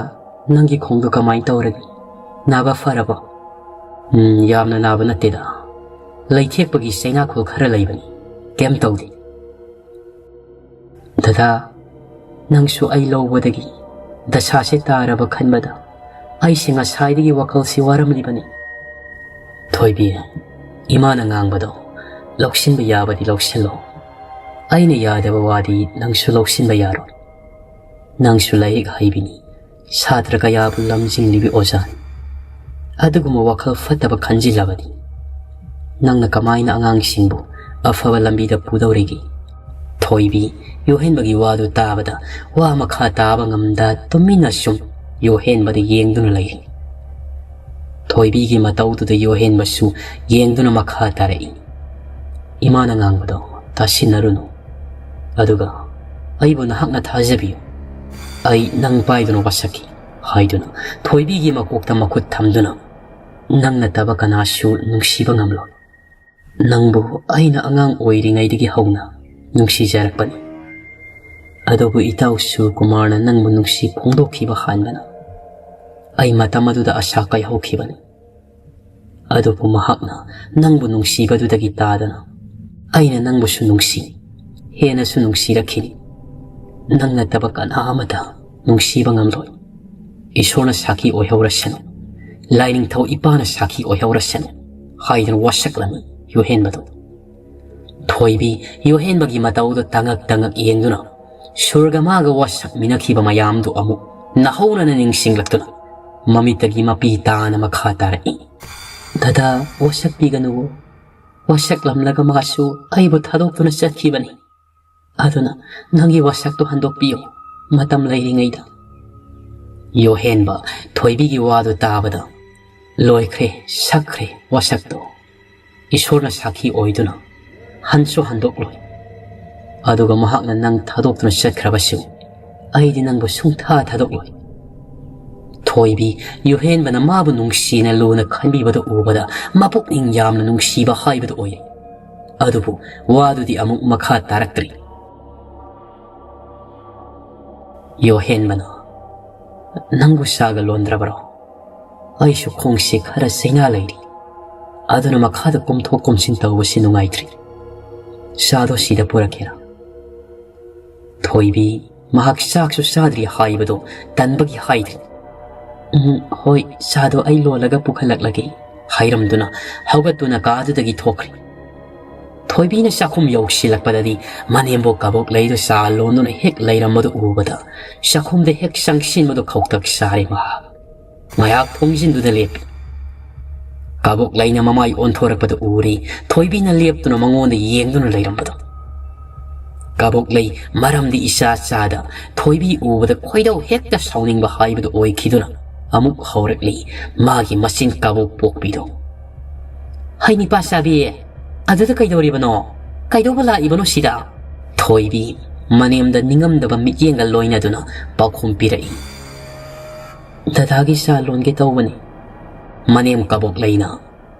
ꯅꯪꯒꯤ ꯈꯣꯡꯗꯣ ꯀꯃꯥꯏꯅ ꯇꯧꯔꯒꯦ? ꯅꯥꯕ ꯐꯔꯕꯣ?" "ꯎꯝ, ꯌꯥꯝꯅ ꯅꯥꯕ ꯅꯠꯇꯦꯗ꯫ ꯂꯩꯊꯦꯛꯄꯒꯤ ꯆꯩꯅꯥꯈꯣꯜ ꯈꯔ ꯂꯩꯕꯅꯤ꯫ ꯀꯩꯝ ꯇꯧꯗꯦ꯫" "ꯗꯗꯥ, ꯅꯪꯁꯨ ꯑꯩ ꯂꯧꯕꯗꯒꯤ ꯗꯁꯥꯁꯦ ꯇꯥꯔꯕ ꯈꯟꯕꯗ ꯑꯩꯁꯦ ꯉꯁꯥꯏꯗꯒꯤ ꯋꯥꯈꯜꯁꯤ ꯋꯥꯔꯝꯂꯤꯕꯅꯤ꯫ ꯊꯣꯏꯕꯤ, ꯏꯃꯥꯅ ꯉꯥꯡꯕꯗꯣ ꯂꯧꯁꯤꯟꯕ ꯌꯥꯕꯗꯤ ꯂꯧꯁꯤꯜꯂꯣ꯫ ꯑꯩꯅ ꯌꯥꯗꯕ ꯋꯥꯗꯤ ꯅꯪꯁꯨ ꯂꯧꯁꯤꯟꯕ ꯌꯥꯔꯣꯏ꯫ ꯅꯪꯁꯨ ꯂꯥꯏꯔꯤꯛ ꯍꯩꯕꯤꯅꯤ, ꯁꯥꯇ꯭ꯔ ꯀꯌꯥꯕꯨ ꯂꯝꯖꯤꯡꯂꯤꯕꯤ ꯑꯣꯖꯥꯅꯤ꯫ ꯑꯗꯨꯒꯨꯝꯕ ꯋꯥꯈꯜ ꯐꯠꯇꯕ ꯈꯟꯖꯤꯜꯂꯕꯗꯤ ꯅꯪꯅ ꯀꯃꯥꯏꯅ ꯑꯉꯥꯡꯁꯤꯡꯕꯨ ꯑꯐꯕ ꯂꯝꯕꯤꯗ ꯄꯨꯗꯧꯔꯤꯒꯦ? ꯊꯣꯏꯕꯤ, ꯌꯣꯍꯦꯟꯕꯒꯤ ꯋꯥꯗꯨ ꯇꯥꯕꯗ ꯋꯥ ꯃꯈꯥ ꯇꯥꯕ ꯉꯝꯗ ꯇꯨꯃꯤꯟꯅ ꯁꯨꯝ ꯌꯣꯍꯦꯟꯕꯗ ꯌꯦꯡꯗꯨꯅ ꯂꯩꯔꯤ꯫ ꯊꯣꯏꯕꯤꯒꯤ ꯃꯇꯧꯗꯨꯗ ꯌꯣꯍꯦꯟꯕꯁꯨ ꯌꯦꯡꯗꯨꯅ ꯃꯈꯥ ꯇꯥꯔꯛꯏ꯫ ꯏꯃꯥꯅ ꯉꯥꯡꯕꯗꯣ ꯇꯥꯁꯤꯟꯅꯔꯨꯅꯨ꯫ ꯑꯗꯨꯒ ꯑꯩꯕꯨ ꯅꯍꯥꯛꯅ ꯊꯥꯖꯕꯤꯌꯨ꯫ ꯑꯩ ꯅꯪ ꯄꯥꯏꯗꯨꯅ ꯋꯥꯁꯛꯈꯤ ꯍꯥꯏꯗꯨꯅ ꯊꯣꯏꯕꯤꯒꯤ ꯃꯀꯣꯛꯇ ꯃꯈꯨꯠ ꯊꯝꯗꯨꯅ, ꯅꯪ ꯅꯠꯇꯕ ꯀꯅꯥꯁꯨ ꯅꯨꯡꯁꯤꯕ ꯉꯝꯂꯣꯏ꯫ ꯅꯪꯕꯨ ꯑꯩꯅ ꯑꯉꯥꯡ ꯑꯣꯏꯔꯤꯉꯩꯗꯒꯤ ꯍꯧꯅ ꯅꯨꯡꯁꯤꯖꯔꯛꯄꯅꯤ꯫ ꯑꯗꯨꯕꯨ ꯏꯇꯥꯎ ꯁꯨꯔꯀꯨꯃꯥꯔꯅ ꯅꯪꯕꯨ ꯅꯨꯡꯁꯤ ꯐꯣꯡꯗꯣꯛꯈꯤꯕ ꯍꯥꯟꯕꯅ ꯑꯩ ꯃꯇꯝ ꯑꯗꯨꯗ ꯑꯁꯥ ꯀꯥꯏꯍꯧꯈꯤꯕꯅꯤ꯫ ꯑꯗꯨꯕꯨ ꯃꯍꯥꯛꯅ ꯅꯪꯕꯨ ꯅꯨꯡꯁꯤꯕꯗꯨꯗꯒꯤ ꯇꯥꯗꯅ ꯑꯩꯅ ꯅꯪꯕꯨꯁꯨ ꯅꯨꯡꯁꯤ, ꯍꯦꯟꯅꯁꯨ ꯅꯨꯡꯁꯤꯔꯛꯈꯤꯅꯤ꯫ ꯅꯪ ꯅꯠꯇꯕ ꯀꯅꯥ ꯑꯃꯇ ꯅꯨꯡꯁꯤꯕ ꯉꯝꯂꯣꯏ꯫ ꯏꯁꯣꯔꯅ ꯁꯥꯈꯤ ꯑꯣꯏꯍꯧꯔꯁꯅꯨ, ꯂꯥꯏꯅꯤꯡꯊꯧ ꯏꯄꯥꯅ ꯁꯥꯈꯤ ꯑꯣꯏꯍꯧꯔꯁꯅꯨ ꯍꯥꯏꯗꯨꯅ ꯋꯥꯁꯛꯂꯝꯃꯤ ꯌꯣꯍꯦꯟꯕꯗꯨ꯫ ꯊꯣꯏꯕꯤ ꯌꯣꯍꯦꯟꯕꯒꯤ ꯃꯇꯧꯗ ꯇꯉꯛ ꯇꯉꯛ ꯌꯦꯡꯗꯨꯅ ꯁꯨꯔꯒ ꯃꯥꯒ ꯋꯥꯁꯛꯃꯤꯟꯅꯈꯤꯕ ꯃꯌꯥꯝꯗꯨ ꯑꯃꯨꯛ ꯅꯧꯍꯧꯅꯅ ꯅꯤꯡꯁꯤꯡꯂꯛꯇꯨꯅ ꯃꯃꯤꯠꯇꯒꯤ ꯃꯄꯤ ꯇꯥꯅ ꯃꯈꯥ ꯇꯥꯔꯛꯏ꯫ ꯗꯗꯥ, ꯋꯥꯁꯛꯄꯤꯒꯅꯨ꯫ ꯋꯥꯁꯛꯂꯝꯂꯒ ꯃꯥꯁꯨ ꯑꯩꯕꯨ ꯊꯥꯗꯣꯛꯇꯨꯅ ꯆꯠꯈꯤꯕꯅꯤ꯫ ꯑꯗꯨꯅ ꯅꯪꯒꯤ ꯋꯥꯁꯛꯇꯨ ꯍꯟꯗꯣꯛꯄꯤꯌꯨ, ꯃꯇꯝ ꯂꯩꯔꯤꯉꯩꯗ꯫ ꯌꯣꯍꯦꯟꯕ ꯊꯣꯏꯕꯤꯒꯤ ꯋꯥꯗꯨ ꯇꯥꯕꯗ, ꯂꯣꯏꯈ꯭ꯔꯦ, ꯁꯛꯈ꯭ꯔꯦ ꯋꯥꯁꯛꯇꯣ꯫ ꯏꯁꯣꯔꯅ ꯁꯥꯈꯤ ꯑꯣꯏꯗꯨꯅ ꯍꯟꯁꯨ ꯍꯟꯗꯣꯛꯂꯣꯏ꯫ ꯑꯗꯨꯒ ꯃꯍꯥꯛꯅ ꯅꯪ ꯊꯥꯗꯣꯛꯇꯨꯅ ꯆꯠꯈ꯭ꯔꯕꯁꯨ ꯑꯩꯗꯤ ꯅꯪꯕꯨ ꯁꯨꯡꯊꯥ ꯊꯥꯗꯣꯛꯂꯣꯏ꯫ ꯊꯣꯏꯕꯤ ꯌꯨꯍꯦꯟꯕꯅ ꯃꯥꯕꯨ ꯅꯨꯡꯁꯤꯅ ꯂꯨꯅ ꯈꯟꯕꯤꯕꯗꯨ ꯎꯕꯗ ꯃꯄꯨꯛꯅꯤꯡ ꯌꯥꯝꯅ ꯅꯨꯡꯁꯤꯕ ꯍꯥꯏꯕꯗꯨ ꯑꯣꯏ꯫ ꯑꯗꯨꯕꯨ ꯋꯥꯗꯨꯗꯤ ꯑꯃꯨꯛ ꯃꯈꯥ ꯇꯥꯔꯛꯇ꯭ꯔꯤ꯫ ꯌꯣꯍꯦꯟꯕꯅ, "ꯅꯪꯕꯨ ꯆꯥꯒ ꯂꯣꯟꯗ꯭ꯔꯕꯔꯣ? ꯑꯩꯁꯨ ꯈꯣꯡꯁꯦ ꯈꯔ ꯆꯩꯅꯥ ꯂꯩꯔꯤ꯫ ꯑꯗꯨꯅ ꯃꯈꯥꯗ ꯀꯨꯝꯊꯣꯛ ꯀꯨꯝꯁꯤꯟ ꯇꯧꯕꯁꯤ ꯅꯨꯡꯉꯥꯏꯇ꯭ꯔꯤ꯫ ꯆꯥꯗꯣ ꯁꯤꯗ ꯄꯨꯔꯛꯀꯦꯔꯥ?" ꯊꯣꯏꯕꯤ ꯃꯍꯥꯛ ꯆꯥꯛꯁꯨ ꯆꯥꯗ꯭ꯔꯤ ꯍꯥꯏꯕꯗꯣ ꯇꯟꯕꯒꯤ ꯍꯥꯏꯗ꯭ꯔꯤ꯫ "ꯎꯝ, ꯍꯣꯏ, ꯆꯥꯗꯣ ꯑꯩ ꯂꯣꯜꯂꯒ ꯄꯨꯈꯠꯂꯛꯂꯒꯦ" ꯍꯥꯏꯔꯝꯗꯨꯅ ꯍꯧꯒꯠꯇꯨꯅ ꯀꯥꯗꯨꯗꯒꯤ ꯊꯣꯛꯈ꯭ꯔꯦ꯫ ꯊꯣꯏꯕꯤꯅ ꯆꯥꯛꯈꯨꯝ ꯌꯧꯁꯤꯜꯂꯛꯄꯗꯗꯤ ꯃꯅꯦꯝꯕꯣꯛ ꯀꯕꯣꯛꯂꯩꯗꯨ ꯆꯥ ꯂꯣꯟꯗꯨꯅ ꯍꯦꯛ ꯂꯩꯔꯝꯕꯗꯨ ꯎꯕꯗ ꯆꯥꯛꯈꯨꯝꯗ ꯍꯦꯛ ꯆꯪꯁꯤꯟꯕꯗꯨ ꯈꯧꯇꯛ ꯆꯥꯔꯦ ꯃꯍꯥꯛ꯫ ꯉꯥꯏꯍꯥꯛ ꯊꯣꯡꯖꯤꯟꯗꯨꯗ ꯂꯦꯞꯄꯤ꯫ ꯀꯕꯣꯛꯂꯩꯅ ꯃꯃꯥꯏ ꯑꯣꯟꯊꯣꯔꯛꯄꯗ ꯎꯔꯦ ꯊꯣꯏꯕꯤꯅ ꯂꯦꯞꯇꯨꯅ ꯃꯉꯣꯟꯗ ꯌꯦꯡꯗꯨꯅ ꯂꯩꯔꯝꯕꯗꯣ꯫ ꯀꯕꯣꯛꯂꯩ ꯃꯔꯝꯗꯤ ꯏꯆꯥ ꯆꯥꯗ ꯊꯣꯏꯕꯤ ꯎꯕꯗ ꯈꯣꯏꯗꯧ ꯍꯦꯛꯇ ꯁꯥꯎꯅꯤꯡꯕ ꯍꯥꯏꯕꯗꯨ ꯑꯣꯏꯈꯤꯗꯨꯅ ꯑꯃꯨꯛ ꯍꯧꯔꯛꯂꯤ ꯃꯥꯒꯤ ꯃꯆꯤꯟ ꯀꯕꯣꯛ ꯄꯣꯛꯄꯤꯗꯣ꯫ "ꯍꯩ ꯅꯤꯄꯥ ꯆꯥꯕꯤ, ꯑꯗꯨꯗ ꯀꯩꯗꯧꯔꯤꯕꯅꯣ? ꯀꯩꯗꯧꯕ ꯂꯥꯛꯏꯕꯅꯣ ꯁꯤꯗ?" ꯊꯣꯏꯕꯤ ꯃꯅꯦꯝꯗ ꯅꯤꯡꯉꯝꯗꯕ ꯃꯤꯠꯌꯦꯡꯒ ꯂꯣꯏꯅꯗꯨꯅ ꯄꯥꯎꯈꯨꯝ ꯄꯤꯔꯛꯏ꯫ "ꯗꯗꯥꯒꯤ ꯆꯥ ꯂꯣꯟꯒꯦ ꯇꯧꯕꯅꯤ꯫" ꯃꯅꯦꯝ ꯀꯕꯣꯛꯂꯩꯅ,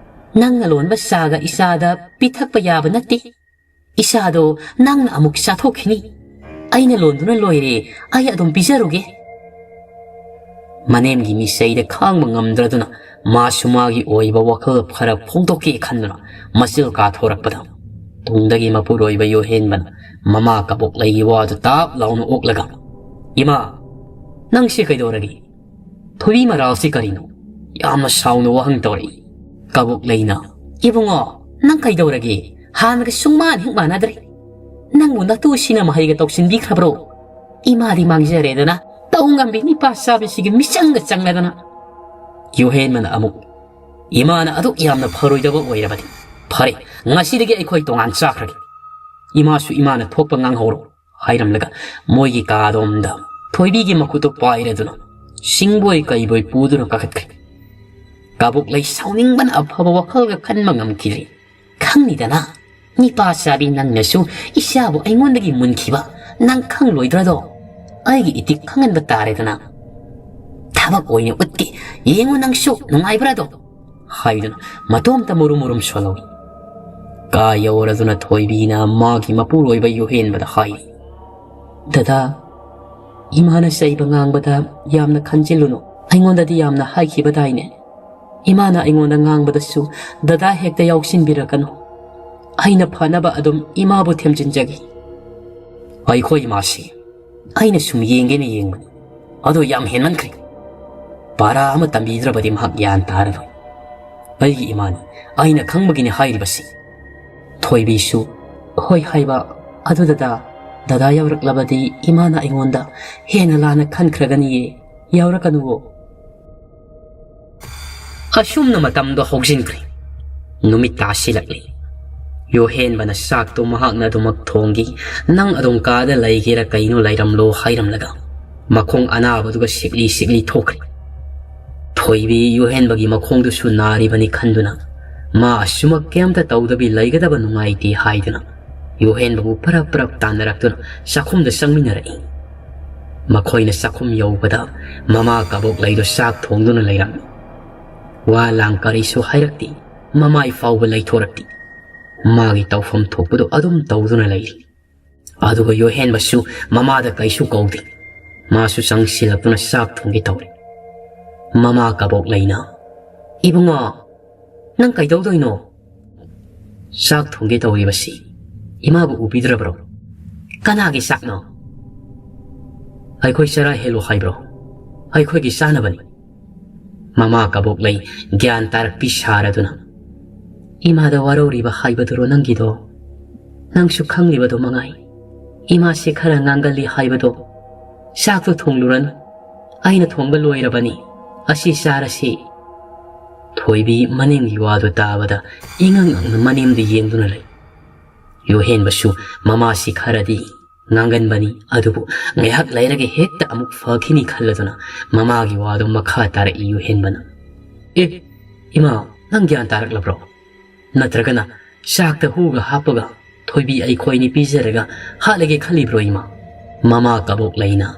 "ꯅꯪꯅ ꯂꯣꯟꯕ ꯆꯥꯒ ꯏꯆꯥꯗ ꯄꯤꯊꯛꯄ ꯌꯥꯕ ꯅꯠꯇꯦ꯫ ꯏꯆꯥꯗꯣ ꯅꯪꯅ ꯑꯃꯨꯛ ꯆꯥꯊꯣꯛꯈꯤꯅꯤ꯫ ꯑꯩꯅ ꯂꯣꯟꯗꯨꯅ ꯂꯣꯏꯔꯦ, ꯑꯩ ꯑꯗꯨꯝ ꯄꯤꯖꯔꯨꯒꯦ꯫" ꯃꯅꯦꯝꯒꯤ ꯃꯤꯆꯩꯗ ꯈꯥꯡꯕ ꯉꯝꯗ꯭ꯔꯗꯨꯅ ꯃꯥꯁꯨ ꯃꯥꯒꯤ ꯑꯣꯏꯕ ꯋꯥꯈꯜ ꯈꯔ ꯐꯣꯡꯗꯣꯛꯀꯦ ꯈꯟꯗꯨꯅ ꯃꯆꯤꯜ ꯀꯥꯊꯣꯔꯛꯄꯗ ꯇꯨꯡꯗꯒꯤ ꯃꯄꯨꯔꯣꯏꯕ ꯌꯣꯍꯦꯟꯕꯅ ꯃꯃꯥ ꯀꯕꯣꯛꯂꯩꯒꯤ ꯋꯥꯗꯨ ꯇꯥꯞ ꯂꯥꯎꯅ ꯑꯣꯛꯂꯒ, "ꯏꯃꯥ, ꯅꯪꯁꯦ ꯀꯩꯗꯧꯔꯒꯦ? ꯊꯣꯏꯕꯤ ꯃꯔꯥꯜꯁꯤ ꯀꯔꯤꯅꯣ? ꯌꯥꯝꯅ ꯁꯥꯎꯅ ꯋꯥꯍꯪ ꯇꯧꯔꯛꯏ꯫" ꯀꯕꯣꯛꯂꯩꯅ, "ꯏꯕꯨꯡꯉꯣ, ꯅꯪ ꯀꯩꯗꯧꯔꯒꯦ? ꯍꯥꯟꯅꯒ ꯁꯨꯡꯃꯥꯟ ꯍꯦꯛ ꯃꯥꯟꯅꯗ꯭ꯔꯦ꯫ ꯅꯪꯕꯨ ꯅꯇꯨꯁꯤꯅ ꯃꯍꯩꯒ ꯇꯧꯁꯤꯟꯕꯤꯈ꯭ꯔꯕ꯭ꯔꯣ? ꯏꯃꯥꯗꯤ ꯃꯥꯡꯖꯔꯦꯗꯅ, ꯇꯧ ꯉꯝꯕꯤ ꯅꯤꯄꯥ ꯆꯥꯕꯤꯁꯤꯒꯤ ꯃꯤꯆꯪꯒ ꯆꯪꯂꯗꯅ꯫" ꯌꯨꯍꯦꯟꯕꯅ ꯑꯃꯨꯛ, "ꯏꯃꯥꯅ ꯑꯗꯨꯛ ꯌꯥꯝꯅ ꯐꯔꯣꯏꯗꯕ ꯑꯣꯏꯔꯕꯗꯤ, ꯐꯔꯦ, ꯉꯁꯤꯗꯒꯤ ꯑꯩꯈꯣꯏ ꯇꯣꯉꯥꯟ ꯆꯥꯈ꯭ꯔꯒꯦ꯫ ꯏꯃꯥꯁꯨ ꯏꯃꯥꯅ ꯊꯣꯛꯄ ꯉꯥꯡꯍꯧꯔꯣ," ꯍꯥꯏꯔꯝꯂꯒ ꯃꯣꯏꯒꯤ ꯀꯥꯗꯣꯝꯗ ꯊꯣꯏꯕꯤꯒꯤ ꯃꯈꯨꯠꯇꯨ ꯄꯥꯏꯔꯗꯨꯅ ꯁꯤꯡꯕꯣꯏ ꯀꯩꯕꯣꯏ ꯄꯨꯗꯨꯅ ꯀꯥꯈꯠꯈ꯭ꯔꯦ꯫ ꯀꯥꯕꯣꯛꯂꯩ ꯁꯥꯎꯅꯤꯡꯕꯅ ꯑꯐꯕ ꯋꯥꯈꯜꯒ ꯈꯟꯕ ꯉꯝꯈꯤꯗ꯭ꯔꯦ꯫ "ꯈꯪꯅꯤꯗꯅ, ꯅꯤꯄꯥ ꯆꯥꯕꯤ ꯅꯪꯅꯁꯨ ꯏꯆꯥꯕꯨ ꯑꯩꯉꯣꯟꯗꯒꯤ ꯃꯨꯟꯈꯤꯕ ꯅꯪ ꯈꯪꯂꯣꯏꯗ꯭ꯔꯗꯣ? ꯑꯩꯒꯤ ꯏꯇꯤꯛ ꯈꯪꯍꯟꯕ ꯇꯥꯔꯦꯗꯅ꯫ ꯊꯕꯛ ꯑꯣꯏꯅ ꯎꯠꯀꯦ, ꯌꯦꯡꯉꯨ ꯅꯪꯁꯨ ꯅꯨꯡꯉꯥꯏꯕ꯭ꯔꯥꯗꯣ?" ꯍꯥꯏꯗꯨꯅ ꯃꯇꯣꯝꯇ ꯃꯨꯔꯨꯝ ꯃꯨꯔꯨꯝ ꯁꯣꯜꯍꯧꯏ꯫ ꯀꯥ ꯌꯧꯔꯗꯨꯅ ꯊꯣꯏꯕꯤꯅ ꯃꯥꯒꯤ ꯃꯄꯨꯔꯣꯏꯕ ꯌꯨꯍꯦꯟꯕꯗ ꯍꯥꯏꯔꯤ, "ꯗꯗꯥ, ꯏꯃꯥꯅ ꯆꯩꯕ ꯉꯥꯡꯕꯗ ꯌꯥꯝꯅ ꯈꯟꯖꯤꯜꯂꯨꯅꯨ꯫ ꯑꯩꯉꯣꯟꯗꯗꯤ ꯌꯥꯝꯅ ꯍꯥꯏꯈꯤꯕꯗꯥꯏꯅꯦ? ꯏꯃꯥꯅ ꯑꯩꯉꯣꯟꯗ ꯉꯥꯡꯕꯗꯁꯨ ꯗꯗꯥ ꯍꯦꯛꯇ ꯌꯥꯎꯁꯤꯟꯕꯤꯔꯛꯀꯅꯨ꯫ ꯑꯩꯅ ꯐꯅꯕ ꯑꯗꯨꯝ ꯏꯃꯥꯕꯨ ꯊꯦꯝꯖꯤꯟꯖꯒꯦ꯫" ꯑꯩꯈꯣꯏ ꯏꯃꯥꯁꯤ ꯑꯩꯅ ꯁꯨꯝ ꯌꯦꯡꯒꯦꯅ ꯌꯦꯡꯕꯅꯤ꯫ ꯑꯗꯣ ꯌꯥꯝ ꯍꯦꯟꯃꯟꯈ꯭ꯔꯦ꯫ ꯄꯥꯔꯥ ꯑꯃ ꯇꯝꯕꯤꯗ꯭ꯔꯕꯗꯤ ꯃꯍꯥꯛ ꯒ꯭ꯌꯥꯟ ꯇꯥꯔꯔꯣꯏ꯫ ꯑꯩꯒꯤ ꯏꯃꯥꯅꯤ, ꯑꯩꯅ ꯈꯪꯕꯒꯤꯅꯤ ꯍꯥꯏꯔꯤꯕꯁꯤ꯫ ꯊꯣꯏꯕꯤꯁꯨ, "ꯍꯣꯏ" ꯍꯥꯏꯕ ꯑꯗꯨꯗ ꯗꯥ-, ꯗꯥꯗꯥ ꯌꯥꯎꯔꯛꯂꯕꯗꯤ ꯏꯃꯥꯅ ꯑꯩꯉꯣꯟꯗ ꯍꯦꯟꯅ ꯂꯥꯟꯅ ꯈꯟꯈ꯭ꯔꯒꯅꯤꯌꯦ, ꯌꯥꯎꯔꯛꯀꯅꯨꯋꯣ꯫ ꯑꯁꯨꯝꯅ ꯃꯇꯝꯗꯣ ꯍꯧꯖꯤꯟꯈ꯭ꯔꯦ꯫ ꯅꯨꯃꯤꯠ ꯇꯥꯁꯤꯜꯂꯛꯂꯤ꯫ ꯌꯣꯍꯦꯟꯕꯅ ꯆꯥꯛꯇꯨ ꯃꯍꯥꯛꯅ ꯑꯗꯨꯃꯛ ꯊꯣꯡꯈꯤ꯫ "ꯅꯪ ꯑꯗꯨꯝ ꯀꯥꯗ ꯂꯩꯒꯦꯔꯥ ꯀꯩꯅꯣ ꯂꯩꯔꯝꯂꯣ" ꯍꯥꯏꯔꯝꯂꯒ ꯃꯈꯣꯡ ꯑꯅꯥꯕꯗꯨꯒ ꯁꯤꯛꯂꯤ ꯁꯤꯛꯂꯤ ꯊꯣꯛꯈ꯭ꯔꯦ꯫ ꯊꯣꯏꯕꯤ ꯌꯣꯍꯦꯟꯕꯒꯤ ꯃꯈꯣꯡꯗꯨꯁꯨ ꯅꯥꯔꯤꯕꯅꯤ ꯈꯟꯗꯨꯅ, ꯃꯥ ꯑꯁꯨꯃꯛ ꯀꯩꯝꯇ ꯇꯧꯗꯕꯤ ꯂꯩꯒꯗꯕ ꯅꯨꯡꯉꯥꯏꯇꯦ ꯍꯥꯏꯗꯨꯅ, ꯌꯣꯍꯦꯟꯕꯕꯨ ꯄꯔꯞ ꯄꯔꯞ ꯇꯥꯟꯅꯔꯛꯇꯨꯅ ꯆꯥꯛꯈꯨꯝꯗ ꯆꯪꯃꯤꯟꯅꯔꯛꯏ꯫ ꯃꯈꯣꯏꯅ ꯆꯥꯛꯈꯨꯝ ꯌꯧꯕꯗ ꯃꯃꯥ ꯀꯕꯣꯛꯂꯩꯗꯣ ꯆꯥꯛ ꯊꯣꯡꯗꯨꯅ ꯂꯩꯔꯝꯃꯤ꯫ ꯋꯥ ꯂꯥꯡ ꯀꯔꯤꯁꯨ ꯍꯥꯏꯔꯛꯇꯦ, ꯃꯃꯥꯏ ꯐꯥꯎꯕ ꯂꯩꯊꯣꯔꯛꯇꯦ꯫ ꯃꯥꯒꯤ ꯇꯧꯐꯝ ꯊꯣꯛꯄꯗꯨ ꯑꯗꯨꯝ ꯇꯧꯗꯨꯅ ꯂꯩꯔꯤ꯫ ꯑꯗꯨꯒ ꯌꯣꯍꯦꯟꯕꯁꯨ ꯃꯃꯥꯗ ꯀꯩꯁꯨ ꯀꯧꯗꯦ꯫ ꯃꯥꯁꯨ ꯆꯪꯁꯤꯜꯂꯛꯇꯨꯅ ꯆꯥꯛ ꯊꯣꯡꯒꯦ ꯇꯧꯔꯦ꯫ ꯃꯃꯥ ꯀꯕꯣꯛꯂꯩꯅ, "ꯏꯕꯨꯡꯉꯣ, ꯅꯪ ꯀꯩꯗꯧꯗꯣꯏꯅꯣ?" "ꯆꯥꯛ ꯊꯣꯡꯒꯦ ꯇꯧꯔꯤꯕꯁꯤ ꯏꯃꯥꯕꯨ ꯎꯕꯤꯗ꯭ꯔꯕ꯭ꯔꯣ?" "ꯀꯅꯥꯒꯤ ꯆꯥꯛꯅꯣ?" "ꯑꯩꯈꯣꯏ ꯆꯔꯥ ꯍꯦꯜꯂꯨ ꯍꯥꯏꯕ꯭ꯔꯣ? ꯑꯩꯈꯣꯏꯒꯤ ꯆꯥꯅꯕꯅꯤ꯫" ꯃꯃꯥ ꯀꯕꯣꯛꯂꯩ ꯒ꯭ꯌꯥꯟ ꯇꯥꯔꯛꯄꯤ ꯁꯥꯔꯗꯨꯅ, "ꯏꯃꯥꯗ ꯋꯥꯔꯧꯔꯤꯕ ꯍꯥꯏꯕꯗꯨꯔꯣ ꯅꯪꯒꯤꯗꯣ? ꯅꯪꯁꯨ ꯈꯪꯂꯤꯕꯗꯣ ꯃꯉꯥꯏ꯫ ꯏꯃꯥꯁꯦ ꯈꯔ ꯉꯥꯡꯒꯜꯂꯤ ꯍꯥꯏꯕꯗꯣ꯫ ꯆꯥꯛꯇꯣ ꯊꯣꯡꯂꯨꯔꯅꯨ꯫ ꯑꯩꯅ ꯊꯣꯡꯕ ꯂꯣꯏꯔꯕꯅꯤ꯫ ꯑꯁꯤ ꯆꯥꯔꯁꯤ꯫" ꯊꯣꯏꯕꯤ ꯃꯅꯤꯡꯒꯤ ꯋꯥꯗꯨ ꯇꯥꯕꯗ ꯏꯉꯛ ꯉꯛꯅ ꯃꯅꯤꯡꯗ ꯌꯦꯡꯗꯨꯅ ꯂꯩ꯫ ꯌꯣꯍꯦꯟꯕꯁꯨ ꯃꯃꯥꯁꯤ ꯈꯔꯗꯤ ꯉꯥꯡꯒꯟꯕꯅꯤ, ꯑꯗꯨꯕꯨ ꯉꯥꯏꯍꯥꯛ ꯂꯩꯔꯒ ꯍꯦꯛꯇ ꯑꯃꯨꯛ ꯐꯈꯤꯅꯤ ꯈꯜꯂꯗꯨꯅ ꯃꯃꯥꯒꯤ ꯋꯥꯗꯨ ꯃꯈꯥ ꯇꯥꯔꯛꯏ ꯌꯣꯍꯦꯟꯕꯅ꯫ "ꯑꯦ, ꯏꯃꯥ, ꯅꯪ ꯒ꯭ꯌꯥꯟ ꯇꯥꯔꯛꯂꯕ꯭ꯔꯣ? ꯅꯠꯇ꯭ꯔꯒꯅ ꯆꯥꯛꯇ ꯍꯨꯒ ꯍꯥꯞꯄꯒ ꯊꯣꯏꯕꯤ ꯑꯩꯈꯣꯏꯅꯤ ꯄꯤꯖꯔꯒ ꯍꯥꯠꯂꯒꯦ ꯈꯜꯂꯤꯕ꯭ꯔꯣ ꯏꯃꯥ?" ꯃꯃꯥ ꯀꯕꯣꯛꯂꯩꯅ,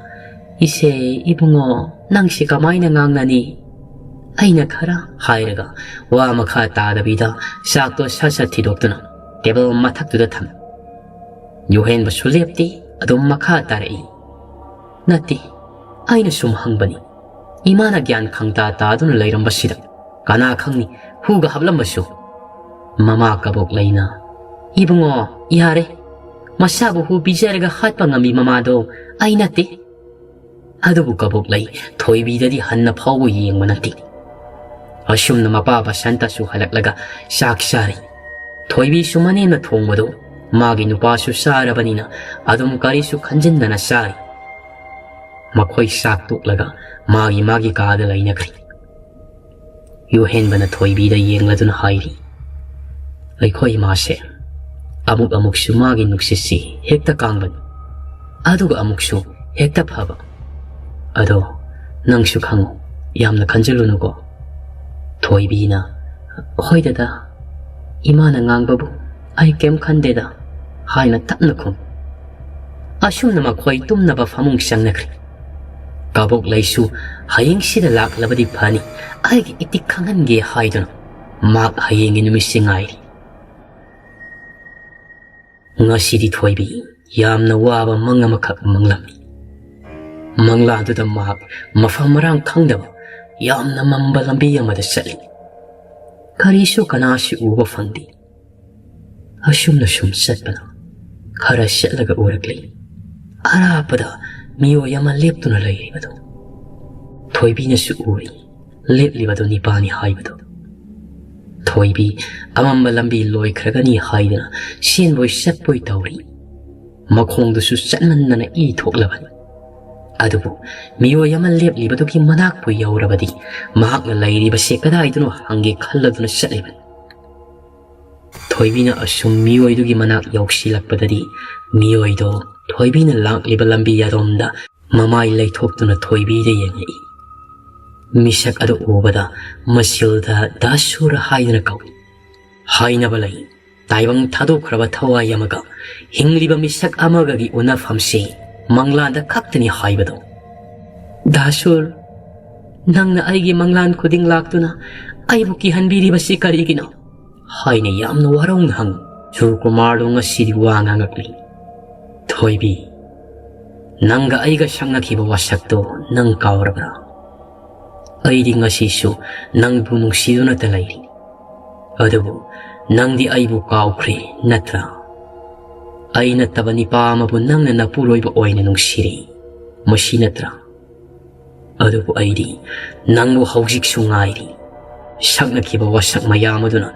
"ꯏꯆꯦ, ꯏꯕꯨꯡꯉꯣ, ꯅꯪꯁꯤ ꯀꯃꯥꯏꯅ ꯉꯥꯡꯅꯅꯤ?" ꯑꯩꯅ ꯈꯔ ꯍꯥꯏꯔꯒ ꯋꯥ ꯃꯈꯥ ꯇꯥꯗꯕꯤꯗ ꯆꯥꯛꯇꯣ ꯁꯠ ꯁꯠ ꯊꯤꯗꯣꯛꯇꯨꯅ ꯇꯦꯕꯜ ꯃꯊꯛꯇꯨꯗ ꯊꯝꯃꯤ꯫ ꯌꯣꯍꯦꯟꯕꯁꯨ ꯂꯦꯞꯇꯦ, ꯑꯗꯨꯝ ꯃꯈꯥ ꯇꯥꯔꯛꯏ꯫ "ꯅꯠꯇꯦ, ꯑꯩꯅ ꯁꯨꯝ ꯍꯪꯕꯅꯤ꯫ ꯏꯃꯥꯅ ꯒ꯭ꯌꯥꯟ ꯈꯪꯇꯥ ꯇꯥꯗꯨꯅ ꯂꯩꯔꯝꯕꯁꯤꯗ ꯀꯅꯥ ꯈꯪꯅꯤ ꯍꯨꯒ ꯍꯥꯞꯂꯝꯕꯁꯨ?" ꯃꯃꯥ ꯀꯕꯣꯛꯂꯩꯅ, "ꯏꯕꯨꯡꯉꯣ, ꯌꯥꯔꯦ꯫ ꯃꯁꯥꯕꯨ ꯍꯨ ꯄꯤꯖꯔꯒ ꯍꯥꯠꯄ ꯉꯝꯃꯤ ꯃꯃꯥꯗꯣ ꯑꯩ ꯅꯠꯇꯦ꯫" ꯑꯗꯨꯕꯨ ꯀꯕꯣꯛꯂꯩ ꯊꯣꯏꯕꯤꯗꯗꯤ ꯍꯟꯅ ꯐꯥꯎꯕ ꯌꯦꯡꯕ ꯅꯠꯇꯦ꯫ ꯑꯁꯨꯝꯅ ꯃꯄꯥ ꯕꯁꯟꯇꯁꯨ ꯍꯜꯂꯛꯂꯒ ꯆꯥꯛ ꯆꯥꯔꯤ꯫ ꯊꯣꯏꯕꯤꯁꯨ ꯃꯅꯦꯝꯅ ꯊꯣꯡꯕꯗꯨ ꯃꯥꯒꯤ ꯅꯨꯄꯥꯁꯨ ꯆꯥꯔꯕꯅꯤꯅ ꯑꯗꯨꯝ ꯀꯔꯤꯁꯨ ꯈꯟꯖꯤꯟꯗꯅ ꯆꯥꯔꯤ꯫ ꯃꯈꯣꯏ ꯆꯥꯛ ꯇꯣꯛꯂꯒ ꯃꯥꯒꯤ ꯃꯥꯒꯤ ꯀꯥꯗ ꯂꯩꯅꯈ꯭ꯔꯦ꯫ ꯌꯨꯍꯦꯟꯕꯅ ꯊꯣꯏꯕꯤꯗ ꯌꯦꯡꯂꯗꯨꯅ ꯍꯥꯏꯔꯤ, "ꯑꯩꯈꯣꯏ ꯏꯃꯥꯁꯦ ꯑꯃꯨꯛ ꯑꯃꯨꯛꯁꯨ ꯃꯥꯒꯤ ꯅꯨꯡꯁꯤꯠꯁꯤ ꯍꯦꯛꯇ ꯀꯥꯡꯕꯅꯤ, ꯑꯗꯨꯒ ꯑꯃꯨꯛꯁꯨ ꯍꯦꯛꯇ ꯐꯕ꯫ ꯑꯗꯣ ꯅꯪꯁꯨ ꯈꯪꯉꯨ, ꯌꯥꯝꯅ ꯈꯟꯖꯤꯜꯂꯨꯅꯨꯀꯣ꯫" ꯊꯣꯏꯕꯤꯅ, "ꯍꯣꯏ ꯗꯗꯥ, ꯏꯃꯥꯅ ꯉꯥꯡꯕꯕꯨ ꯑꯩ ꯀꯩꯝ ꯈꯟꯗꯦꯗ" ꯍꯥꯏꯅ ꯇꯞꯅ ꯈꯨꯝ꯫ ꯑꯁꯨꯝꯅ ꯃꯈꯣꯏ ꯇꯨꯝꯅꯕ ꯐꯃꯨꯡ ꯆꯪꯅꯈ꯭ꯔꯦ꯫ ꯀꯕꯣꯛ ꯂꯩꯁꯨ ꯍꯌꯦꯡꯁꯤꯗ ꯂꯥꯛꯂꯕꯗꯤ ꯐꯅꯤ, ꯑꯩꯒꯤ ꯏꯇꯤꯛ ꯈꯪꯍꯟꯒꯦ ꯍꯥꯏꯗꯨꯅ ꯃꯍꯥꯛ ꯍꯌꯦꯡꯒꯤ ꯅꯨꯃꯤꯠꯁꯤ ꯉꯥꯏꯔꯤ꯫ ꯉꯁꯤꯗꯤ ꯊꯣꯏꯕꯤ ꯌꯥꯝꯅ ꯋꯥꯕ ꯃꯪ ꯑꯃꯈꯛ ꯃꯪꯂꯝꯃꯤ꯫ ꯃꯪꯂꯥꯗꯨꯗ ꯃꯍꯥꯛ ꯃꯐꯝ ꯃꯔꯥꯡ ꯈꯪꯗꯕ ꯌꯥꯝꯅ ꯃꯝꯕ ꯂꯝꯕꯤ ꯑꯃꯗ ꯆꯠꯂꯤ꯫ ꯀꯔꯤꯁꯨ ꯀꯅꯥꯁꯨ ꯎꯕ ꯐꯪꯗꯦ꯫ ꯑꯁꯨꯝꯅ ꯁꯨꯝ ꯆꯠꯄꯅ ꯈꯔ ꯆꯠꯂꯒ ꯎꯔꯛꯂꯤ, ꯑꯔꯥꯞꯄꯗ ꯃꯤꯑꯣꯏ ꯑꯃ ꯂꯦꯞꯇꯨꯅ ꯂꯩꯔꯤꯕꯗꯨ꯫ ꯊꯣꯏꯕꯤꯅꯁꯨ ꯎꯔꯤ, ꯂꯦꯞꯂꯤꯕꯗꯨ ꯅꯤꯄꯥꯅꯤ ꯍꯥꯏꯕꯗꯨ꯫ ꯊꯣꯏꯕꯤ ꯑꯃꯝꯕ ꯂꯝꯕꯤ ꯂꯣꯏꯈ꯭ꯔꯒꯅꯤ ꯍꯥꯏꯗꯨꯅ ꯆꯦꯟꯕꯣꯏ ꯆꯠꯄꯣꯏ ꯇꯧꯔꯤ꯫ ꯃꯈꯣꯡꯗꯨꯁꯨ ꯆꯠꯃꯟꯗꯅ ꯏ ꯊꯣꯛꯂꯕꯅꯤ꯫ ꯑꯗꯨꯕꯨ ꯃꯤꯑꯣꯏ ꯑꯃ ꯂꯦꯞꯂꯤꯕꯗꯨꯒꯤ ꯃꯅꯥꯛꯄꯨ ꯌꯧꯔꯕꯗꯤ ꯃꯍꯥꯛꯅ ꯂꯩꯔꯤꯕꯁꯦ ꯀꯗꯥꯏꯗꯅꯣ ꯍꯪꯒꯦ ꯈꯜꯂꯗꯨꯅ ꯆꯠꯂꯤꯕꯅꯤ꯫ ꯊꯣꯏꯕꯤꯅ ꯑꯁꯨꯝ ꯃꯤꯑꯣꯏꯗꯨꯒꯤ ꯃꯅꯥꯛ ꯌꯧꯁꯤꯜꯂꯛꯄꯗꯗꯤ ꯃꯤꯑꯣꯏꯗꯣ ꯊꯣꯏꯕꯤꯅ ꯂꯥꯛꯂꯤꯕ ꯂꯝꯕꯤ ꯑꯗꯣꯝꯗ ꯃꯃꯥꯏ ꯂꯩꯊꯣꯛꯇꯨꯅ ꯊꯣꯏꯕꯤꯗ ꯌꯦꯡꯉꯛꯏ꯫ ꯃꯤꯁꯛ ꯑꯗꯨ ꯎꯕꯗ ꯃꯁꯤꯜꯗ ꯗꯥꯁꯨꯔ ꯍꯥꯏꯗꯨꯅ ꯀꯧꯏ꯫ ꯍꯥꯏꯅꯕ ꯂꯩ, ꯇꯥꯏꯕꯪ ꯊꯥꯗꯣꯛꯈ꯭ꯔꯕ ꯊꯋꯥꯏ ꯑꯃꯒ ꯍꯤꯡꯂꯤꯕ ꯃꯤꯁꯛ ꯑꯃꯒꯒꯤ ꯎꯅꯐꯝꯁꯤ ꯃꯪꯂꯥꯟꯗ ꯈꯛꯇꯅꯤ ꯍꯥꯏꯕꯗꯣ꯫ "ꯗꯥꯁꯨꯔ, ꯅꯪꯅ ꯑꯩꯒꯤ ꯃꯪꯂꯥꯟ ꯈꯨꯗꯤꯡ ꯂꯥꯛꯇꯨꯅ ꯑꯩꯕꯨ ꯀꯤꯍꯟꯕꯤꯔꯤꯕꯁꯤ ꯀꯔꯤꯒꯤꯅꯣ?" ꯍꯥꯏꯅ ꯌꯥꯝꯅ ꯋꯥꯔꯧꯅ ꯍꯪꯉꯤ꯫ ꯁꯨꯔꯀꯨꯃꯥꯔꯗꯨ ꯉꯁꯤꯗꯤ ꯋꯥ ꯉꯥꯡꯉꯛꯂꯤ꯫ "ꯊꯣꯏꯕꯤ, ꯅꯪꯒ ꯑꯩꯒ ꯁꯛꯅꯈꯤꯕ ꯋꯥꯁꯛꯇꯣ ꯅꯪ ꯀꯥꯎꯔꯕ꯭ꯔꯥ? ꯑꯩꯗꯤ ꯉꯁꯤꯁꯨ ꯅꯪꯕꯨ ꯅꯨꯡꯁꯤꯗꯨꯅꯇ ꯂꯩꯔꯤ꯫ ꯑꯗꯨꯕꯨ ꯅꯪꯗꯤ ꯑꯩꯕꯨ ꯀꯥꯎꯈ꯭ꯔꯦ ꯅꯠꯇ꯭ꯔꯥ? ꯑꯩ ꯅꯠꯇꯕ ꯅꯤꯄꯥ ꯑꯃꯕꯨ ꯅꯪꯅ ꯅꯄꯨꯔꯣꯏꯕ ꯑꯣꯏꯅ ꯅꯨꯡꯁꯤꯔꯤ, ꯃꯁꯤ ꯅꯠꯇ꯭ꯔꯥ? ꯑꯗꯨꯕꯨ ꯑꯩꯗꯤ ꯅꯪꯕꯨ ꯍꯧꯖꯤꯛꯁꯨ ꯉꯥꯏꯔꯤ꯫ ꯁꯛꯅꯈꯤꯕ ꯋꯥꯁꯛ ꯃꯌꯥꯝ ꯑꯗꯨꯅ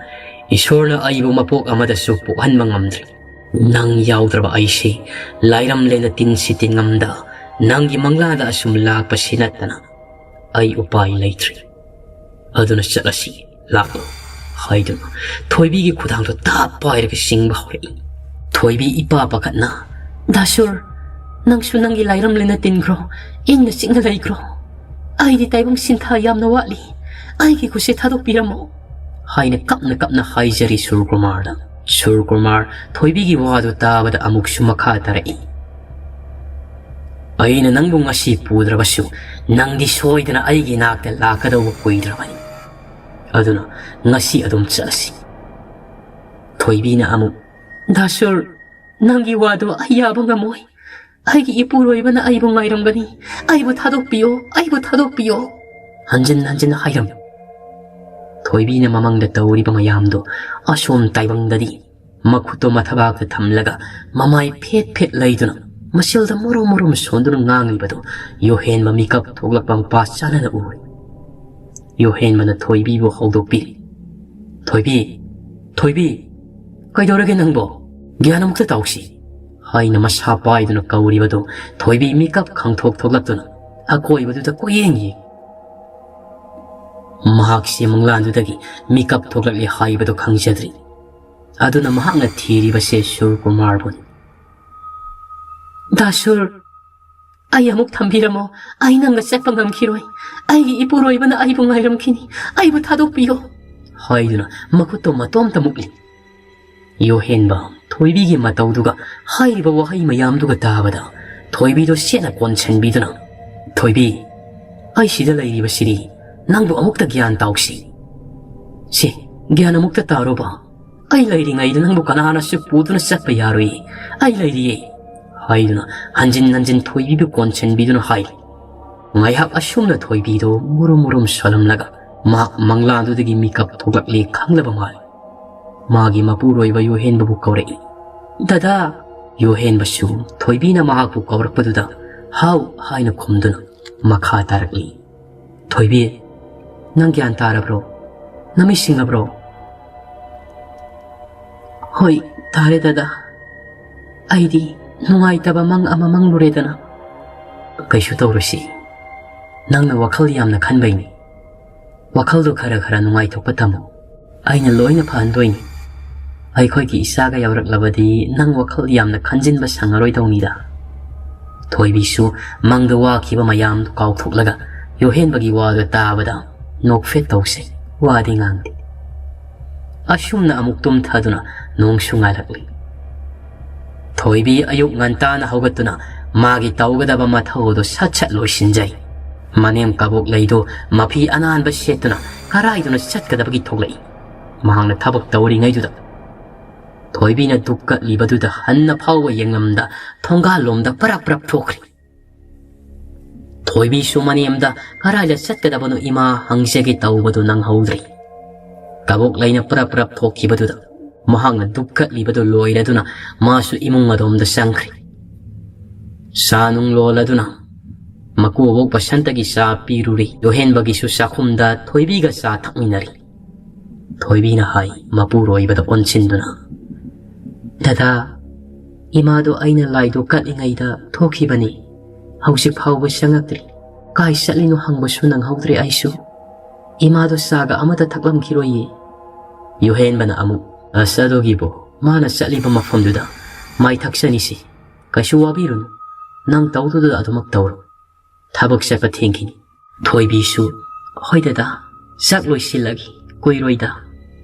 ꯏꯁꯣꯔꯅ ꯑꯩꯕꯨ ꯃꯄꯣꯛ ꯑꯃꯗꯁꯨ ꯄꯣꯛꯍꯟꯕ ꯉꯝꯗ꯭ꯔꯤ꯫ ꯅꯪ ꯌꯥꯎꯗ꯭ꯔꯕ ꯑꯩꯁꯤ ꯂꯥꯏꯔꯝꯂꯦꯟꯅ ꯇꯤꯟꯁꯤ ꯇꯤꯟꯉꯝꯗ ꯅꯪꯒꯤ ꯃꯪꯂꯥꯗ ꯑꯁꯨꯝ ꯂꯥꯛꯄꯁꯤ ꯅꯠꯇꯅ ꯑꯩ ꯎꯄꯥꯏ ꯂꯩꯇ꯭ꯔꯤ꯫ ꯑꯗꯨꯅ ꯆꯠꯂꯁꯤ, ꯂꯥꯛꯂꯣ ꯍꯥꯏꯗꯨꯅ ꯊꯣꯏꯕꯤꯒꯤ ꯈꯨꯗꯥꯡꯗꯣ ꯇꯥꯞ ꯄꯥꯏꯔꯒ ꯆꯤꯡꯕ ꯍꯧꯔꯛꯏ꯫ ꯊꯣꯏꯕꯤ ꯏꯄꯥ ꯄꯥꯈꯠꯅ, "ꯗꯥꯁꯨꯔ, ꯅꯪꯁꯨ ꯅꯪꯒꯤ ꯂꯥꯏꯔꯝꯂꯦꯟꯅ ꯇꯤꯟꯈ꯭ꯔꯣ, ꯏꯪꯅ ꯆꯤꯛꯅ ꯂꯩꯈ꯭ꯔꯣ꯫ ꯑꯩꯗꯤ ꯇꯥꯏꯕꯪ ꯁꯤꯟꯊꯥ ꯌꯥꯝꯅ ꯋꯥꯠꯂꯤ꯫ ꯑꯩꯒꯤ ꯈꯨꯠꯁꯦ ꯊꯥꯗꯣꯛꯄꯤꯔꯝꯃꯣ" ꯍꯥꯏꯅ ꯀꯞꯅ ꯀꯞꯅ ꯍꯥꯏꯖꯔꯤ ꯁꯨꯔꯀꯨꯃꯥꯔꯗ꯫ ꯁꯨꯔꯀꯨꯃꯥꯔ ꯊꯣꯏꯕꯤꯒꯤ ꯋꯥꯗꯨ ꯇꯥꯕꯗ ꯑꯃꯨꯛꯁꯨ ꯃꯈꯥ ꯇꯥꯔꯛꯏ꯫ "ꯑꯩꯅ ꯅꯪꯕꯨ ꯉꯁꯤ ꯄꯨꯗ꯭ꯔꯕꯁꯨ ꯅꯪꯗꯤ ꯁꯣꯏꯗꯅ ꯑꯩꯒꯤ ꯅꯥꯛꯇ ꯂꯥꯛꯀꯗꯧꯕ ꯀꯨꯏꯗ꯭ꯔꯕꯅꯤ꯫ ꯑꯗꯨꯅ ꯉꯁꯤ ꯑꯗꯨꯝ ꯆꯠꯂꯁꯤ"꯫ ꯊꯣꯏꯕꯤꯅ ꯑꯃꯨꯛ, "ꯗꯥꯁꯨꯔ, ꯅꯪꯒꯤ ꯋꯥꯗꯣ ꯑꯩ ꯌꯥꯕ ꯉꯝꯃꯣꯏ꯫ ꯑꯩꯒꯤ ꯏꯄꯨꯔꯣꯏꯕꯅ ꯑꯩꯕꯨ ꯉꯥꯏꯔꯝꯒꯅꯤ꯫ ꯑꯩꯕꯨ ꯊꯥꯗꯣꯛꯄꯤꯌꯣ, ꯑꯩꯕꯨ ꯊꯥꯗꯣꯛꯄꯤꯌꯣ" ꯍꯟꯖꯤꯟ ꯍꯟꯖꯤꯟ ꯍꯥꯏꯔꯝꯃꯤ꯫ ꯊꯣꯏꯕꯤꯅ ꯃꯃꯪꯗ ꯇꯧꯔꯤꯕ ꯃꯌꯥꯝꯗꯣ ꯑꯁꯣꯝ ꯇꯥꯏꯕꯪꯗꯗꯤ ꯃꯈꯨꯠꯇꯣ ꯃꯊꯕꯥꯛꯇ ꯊꯝꯂꯒ ꯃꯃꯥꯏ ꯐꯦꯠ ꯐꯦꯠ ꯂꯩꯗꯨꯅ ꯃꯁꯦꯜꯗ ꯃꯨꯔꯨꯝ ꯃꯨꯔꯨꯝ ꯁꯣꯟꯗꯨꯅ ꯉꯥꯡꯂꯤꯕꯗꯨ ꯌꯣꯍꯦꯟꯕ ꯃꯤꯀꯞ ꯊꯣꯛꯂꯛꯄ ꯃꯄꯥ ꯆꯥꯅꯅ ꯎꯔꯦ꯫ ꯌꯣꯍꯦꯟꯕꯅ ꯊꯣꯏꯕꯤꯕꯨ ꯍꯧꯗꯣꯛꯄꯤꯔꯤ꯫ "ꯊꯣꯏꯕꯤ, ꯊꯣꯏꯕꯤ, ꯀꯩꯗꯧꯔꯒꯦ ꯅꯪꯕꯣ? ꯒ꯭ꯌꯥꯟ ꯑꯃꯨꯛꯇ ꯇꯧꯁꯤ" ꯍꯥꯏꯅ ꯃꯁꯥ ꯄꯥꯏꯗꯨꯅ ꯀꯧꯔꯤꯕꯗꯨ ꯊꯣꯏꯕꯤ ꯃꯤꯀꯞ ꯈꯪꯊꯣꯛ ꯊꯣꯛꯂꯛꯇꯨꯅ ꯑꯀꯣꯏꯕꯗꯨꯗ ꯀꯣꯏꯌꯦꯡ ꯌꯦꯡ꯫ ꯃꯍꯥꯛꯁꯤ ꯃꯪꯂꯥꯟꯗꯨꯗꯒꯤ ꯃꯤꯀꯞ ꯊꯣꯛꯂꯛꯂꯦ ꯍꯥꯏꯕꯗꯨ ꯈꯪꯖꯗ꯭ꯔꯤ꯫ ꯑꯗꯨꯅ ꯃꯍꯥꯛꯅ ꯊꯤꯔꯤꯕꯁꯦ ꯁꯨꯔꯀꯨꯃꯥꯔꯕꯨꯅꯤ꯫ "ꯗꯥꯁꯨꯔ, ꯑꯩ ꯑꯃꯨꯛ ꯊꯝꯕꯤꯔꯝꯃꯣ꯫ ꯑꯩ ꯅꯪꯒ ꯆꯠꯄ ꯉꯝꯈꯤꯔꯣꯏ꯫ ꯑꯩꯒꯤ ꯏꯄꯨꯔꯣꯏꯕꯅ ꯑꯩꯕꯨ ꯉꯥꯏꯔꯝꯈꯤꯅꯤ꯫ ꯑꯩꯕꯨ ꯊꯥꯗꯣꯛꯄꯤꯌꯣ" ꯍꯥꯏꯗꯨꯅ ꯃꯈꯨꯠꯇꯣ ꯃꯇꯣꯝꯇ ꯃꯨꯛꯂꯤ꯫ ꯌꯣꯍꯦꯟꯕ ꯊꯣꯏꯕꯤꯒꯤ ꯃꯇꯧꯗꯨꯒ ꯍꯥꯏꯔꯤꯕ ꯋꯥꯍꯩ ꯃꯌꯥꯝꯗꯨꯒ ꯇꯥꯕꯗ ꯊꯣꯏꯕꯤꯗꯣ ꯁꯦꯠꯅ ꯀꯣꯟꯁꯤꯟꯕꯤꯗꯨꯅ, "ꯊꯣꯏꯕꯤ, ꯑꯩ ꯁꯤꯗ ꯂꯩꯔꯤꯕꯁꯤꯗꯤ ꯅꯪꯕꯨ ꯑꯃꯨꯛꯇ ꯒ꯭ꯌꯥꯟ ꯇꯥꯎꯁꯤ꯫ ꯁꯤ, ꯒ꯭ꯌꯥꯟ ꯑꯃꯨꯛꯇ ꯇꯥꯔꯣꯕ꯫ ꯑꯩ ꯂꯩꯔꯤꯉꯩꯗ ꯅꯪꯕꯨ ꯀꯅꯥꯅꯁꯨ ꯄꯨꯗꯨꯅ ꯆꯠꯄ ꯌꯥꯔꯣꯏ꯫ ꯑꯩ ꯂꯩꯔꯤꯌꯦ" ꯍꯥꯏꯗꯨꯅ ꯍꯟꯖꯤꯟ ꯍꯟꯖꯤꯟ ꯊꯣꯏꯕꯤꯕꯨ ꯀꯣꯟꯁꯤꯟꯕꯤꯗꯨꯅ ꯍꯥꯏꯔꯤ꯫ ꯉꯥꯏꯍꯥꯛ ꯑꯁꯨꯝꯅ ꯊꯣꯏꯕꯤꯗꯣ ꯃꯨꯔꯨꯝ ꯃꯨꯔꯨꯝ ꯁꯣꯜꯂꯝꯂꯒ ꯃꯍꯥꯛ ꯃꯪꯂꯥꯟꯗꯨꯗꯒꯤ ꯃꯤꯀꯞ ꯊꯣꯛꯂꯛꯂꯦ ꯈꯪꯂꯕ ꯃꯥꯜꯂꯤ꯫ ꯃꯥꯒꯤ ꯃꯄꯨꯔꯣꯏꯕ ꯌꯣꯍꯦꯟꯕꯕꯨ ꯀꯧꯔꯛꯏ꯫ "ꯗꯗꯥ!" ꯌꯣꯍꯦꯟꯕꯁꯨ ꯊꯣꯏꯕꯤꯅ ꯃꯍꯥꯛꯄꯨ ꯀꯧꯔꯛꯄꯗꯨꯗ "ꯍꯥꯎ" ꯍꯥꯏꯅ ꯈꯨꯝꯗꯨꯅ ꯃꯈꯥ ꯇꯥꯔꯛꯂꯤ꯫ "ꯊꯣꯏꯕꯤ, ꯅꯪ ꯒ꯭ꯌꯥꯟ ꯇꯥꯔꯕ꯭ꯔꯣ? ꯅꯃꯤꯠ ꯁꯤꯡꯂꯕ꯭ꯔꯣ? ꯍꯣꯏ, ꯇꯥꯔꯦ ꯗꯗꯥ꯫ ꯑꯩꯗꯤ ꯅꯨꯡꯉꯥꯏꯇꯕ ꯃꯪ ꯑꯃ ꯃꯪꯂꯨꯔꯦꯗꯅ꯫ ꯀꯩꯁꯨ ꯇꯧꯔꯣꯏꯁꯤ꯫ ꯅꯪꯅ ꯋꯥꯈꯜ ꯌꯥꯝꯅ ꯈꯟꯕꯩꯅꯤ꯫ ꯋꯥꯈꯜꯗꯣ ꯈꯔ ꯈꯔ ꯅꯨꯡꯉꯥꯏꯊꯣꯛꯄ ꯇꯝꯃꯨ꯫ ꯑꯩꯅ ꯂꯣꯏꯅ ꯐꯍꯟꯗꯣꯏꯅꯤ꯫ ꯑꯩꯈꯣꯏꯒꯤ ꯏꯆꯥꯒ ꯌꯥꯎꯔꯛꯂꯕꯗꯤ ꯅꯪ ꯋꯥꯈꯜ ꯌꯥꯝꯅ ꯈꯟꯖꯤꯟꯕ ꯁꯪꯉꯔꯣꯏꯗꯧꯅꯤꯗ꯫ ꯊꯣꯏꯕꯤꯁꯨ ꯃꯪꯗ ꯋꯥꯈꯤꯕ ꯃꯌꯥꯝꯗꯨ ꯀꯥꯎꯊꯣꯛꯂꯒ ꯌꯣꯍꯦꯟꯕꯒꯤ ꯋꯥꯗꯨ ꯇꯥꯕꯗ ꯅꯣꯛꯐꯦꯠ ꯇꯧꯁꯦ ꯋꯥꯗꯤ ꯉꯥꯡꯗꯦ꯫ ꯑꯁꯨꯝꯅ ꯑꯃꯨꯛ ꯇꯨꯝꯊꯗꯨꯅ ꯅꯣꯡꯁꯨ ꯉꯥꯜꯂꯛꯂꯤ꯫ ꯊꯣꯏꯕꯤ ꯑꯌꯨꯛ ꯉꯟꯇꯥꯅ ꯍꯧꯒꯠꯇꯨꯅ ꯃꯥꯒꯤ ꯇꯧꯒꯗꯕ ꯃꯊꯧ ꯑꯗꯨ ꯁꯠ ꯁꯠ ꯂꯣꯏꯁꯤꯟꯖꯩ꯫ ꯃꯅꯦꯝ ꯀꯕꯣꯛ ꯂꯩꯗꯨ ꯃꯐꯤ ꯑꯅꯥꯟꯕ ꯁꯦꯠꯇꯨꯅ ꯀꯔꯥꯏꯗꯅꯣ ꯆꯠꯀꯗꯕꯒꯤ ꯊꯣꯛꯂꯛꯏ꯫ ꯃꯍꯥꯛꯅ ꯊꯕꯛ ꯇꯧꯔꯤꯉꯩꯗꯨꯗ ꯊꯣꯏꯕꯤꯅ ꯗꯨꯞ ꯀꯠꯂꯤꯕꯗꯨꯗ ꯍꯟꯅ ꯐꯥꯎꯕ ꯌꯦꯡꯂꯝꯗ ꯊꯣꯡꯒꯥꯜꯂꯣꯝꯗ ꯄꯔꯞ ꯄꯔꯞ ꯊꯣꯛꯈ꯭ꯔꯤ꯫ ꯊꯣꯏꯕꯤꯁꯨ ꯃꯅꯦꯝꯗ ꯀꯔꯥꯏꯗ ꯆꯠꯀꯗꯕꯅꯣ ꯏꯃꯥ ꯍꯪꯖꯒꯦ ꯇꯧꯕꯗꯨ ꯅꯪꯍꯧꯗ꯭ꯔꯤ꯫ ꯀꯕꯣꯛ ꯂꯩꯅ ꯄꯔꯞ ꯄꯔꯞ ꯊꯣꯛꯈꯤꯕꯗꯨꯗ ꯃꯍꯥꯛꯅ ꯗꯨꯞ ꯀꯠꯂꯤꯕꯗꯨ ꯂꯣꯏꯔꯗꯨꯅ ꯃꯥꯁꯨ ꯏꯃꯨꯡ ꯑꯗꯣꯝꯗ ꯆꯪꯈ꯭ꯔꯤ꯫ ꯆꯥ ꯅꯨꯡ ꯂꯣꯜꯂꯗꯨꯅ ꯃꯀꯨꯕꯣꯛ ꯕꯁꯟꯇꯒꯤ ꯆꯥ ꯄꯤꯔꯨꯔꯤ꯫ ꯌꯣꯍꯦꯟꯕꯒꯤꯁꯨ ꯆꯥꯛꯈꯨꯝꯗ ꯊꯣꯏꯕꯤꯒ ꯆꯥ ꯊꯛꯃꯤꯟꯅꯔꯤ꯫ ꯊꯣꯏꯕꯤꯅ ꯍꯥꯏ ꯃꯄꯨꯔꯣꯏꯕꯗ ꯑꯣꯟꯁꯤꯟꯗꯨꯅ, "ꯗꯗꯥ, ꯏꯃꯥꯗꯣ ꯑꯩꯅ ꯂꯥꯏꯗꯣ ꯀꯠꯂꯤꯉꯩꯗ ꯊꯣꯛꯈꯤꯕꯅꯤ꯫ ꯍꯧꯖꯤꯛ ꯐꯥꯎꯕ ꯆꯪꯉꯛꯇ꯭ꯔꯤ꯫ ꯀꯥꯏ ꯆꯠꯂꯤꯅꯣ ꯍꯪꯕꯁꯨ ꯅꯪꯍꯧꯗ꯭ꯔꯦ ꯑꯩꯁꯨ꯫ ꯏꯃꯥꯗꯣ ꯆꯥꯒ ꯑꯃꯠꯇ ꯊꯛꯂꯝꯈꯤꯔꯣꯏꯌꯦ꯫" ꯌꯣꯍꯦꯟꯕꯅ ꯑꯃꯨꯛ, "ꯑꯁ, ꯑꯗꯨꯒꯤꯕꯨ ꯃꯥꯅ ꯆꯠꯂꯤꯕ ꯃꯐꯝꯗꯨꯗ ꯃꯥꯏ ꯊꯛꯆꯅꯤꯁꯤ꯫ ꯀꯩꯁꯨ ꯋꯥꯕꯤꯔꯨꯅꯨ꯫ ꯅꯪ ꯇꯧꯗꯨꯗ ꯑꯗꯨꯃꯛ ꯇꯧꯔꯣ꯫" ꯊꯕꯛ ꯆꯠꯄ ꯊꯦꯡꯈꯤꯅꯤ꯫ ꯊꯣꯏꯕꯤꯁꯨ, "ꯍꯣꯏ ꯗꯗꯥ, ꯆꯥꯛ ꯂꯣꯏꯁꯤꯜꯂꯒꯦ, ꯀꯨꯏꯔꯣꯏꯗ꯫"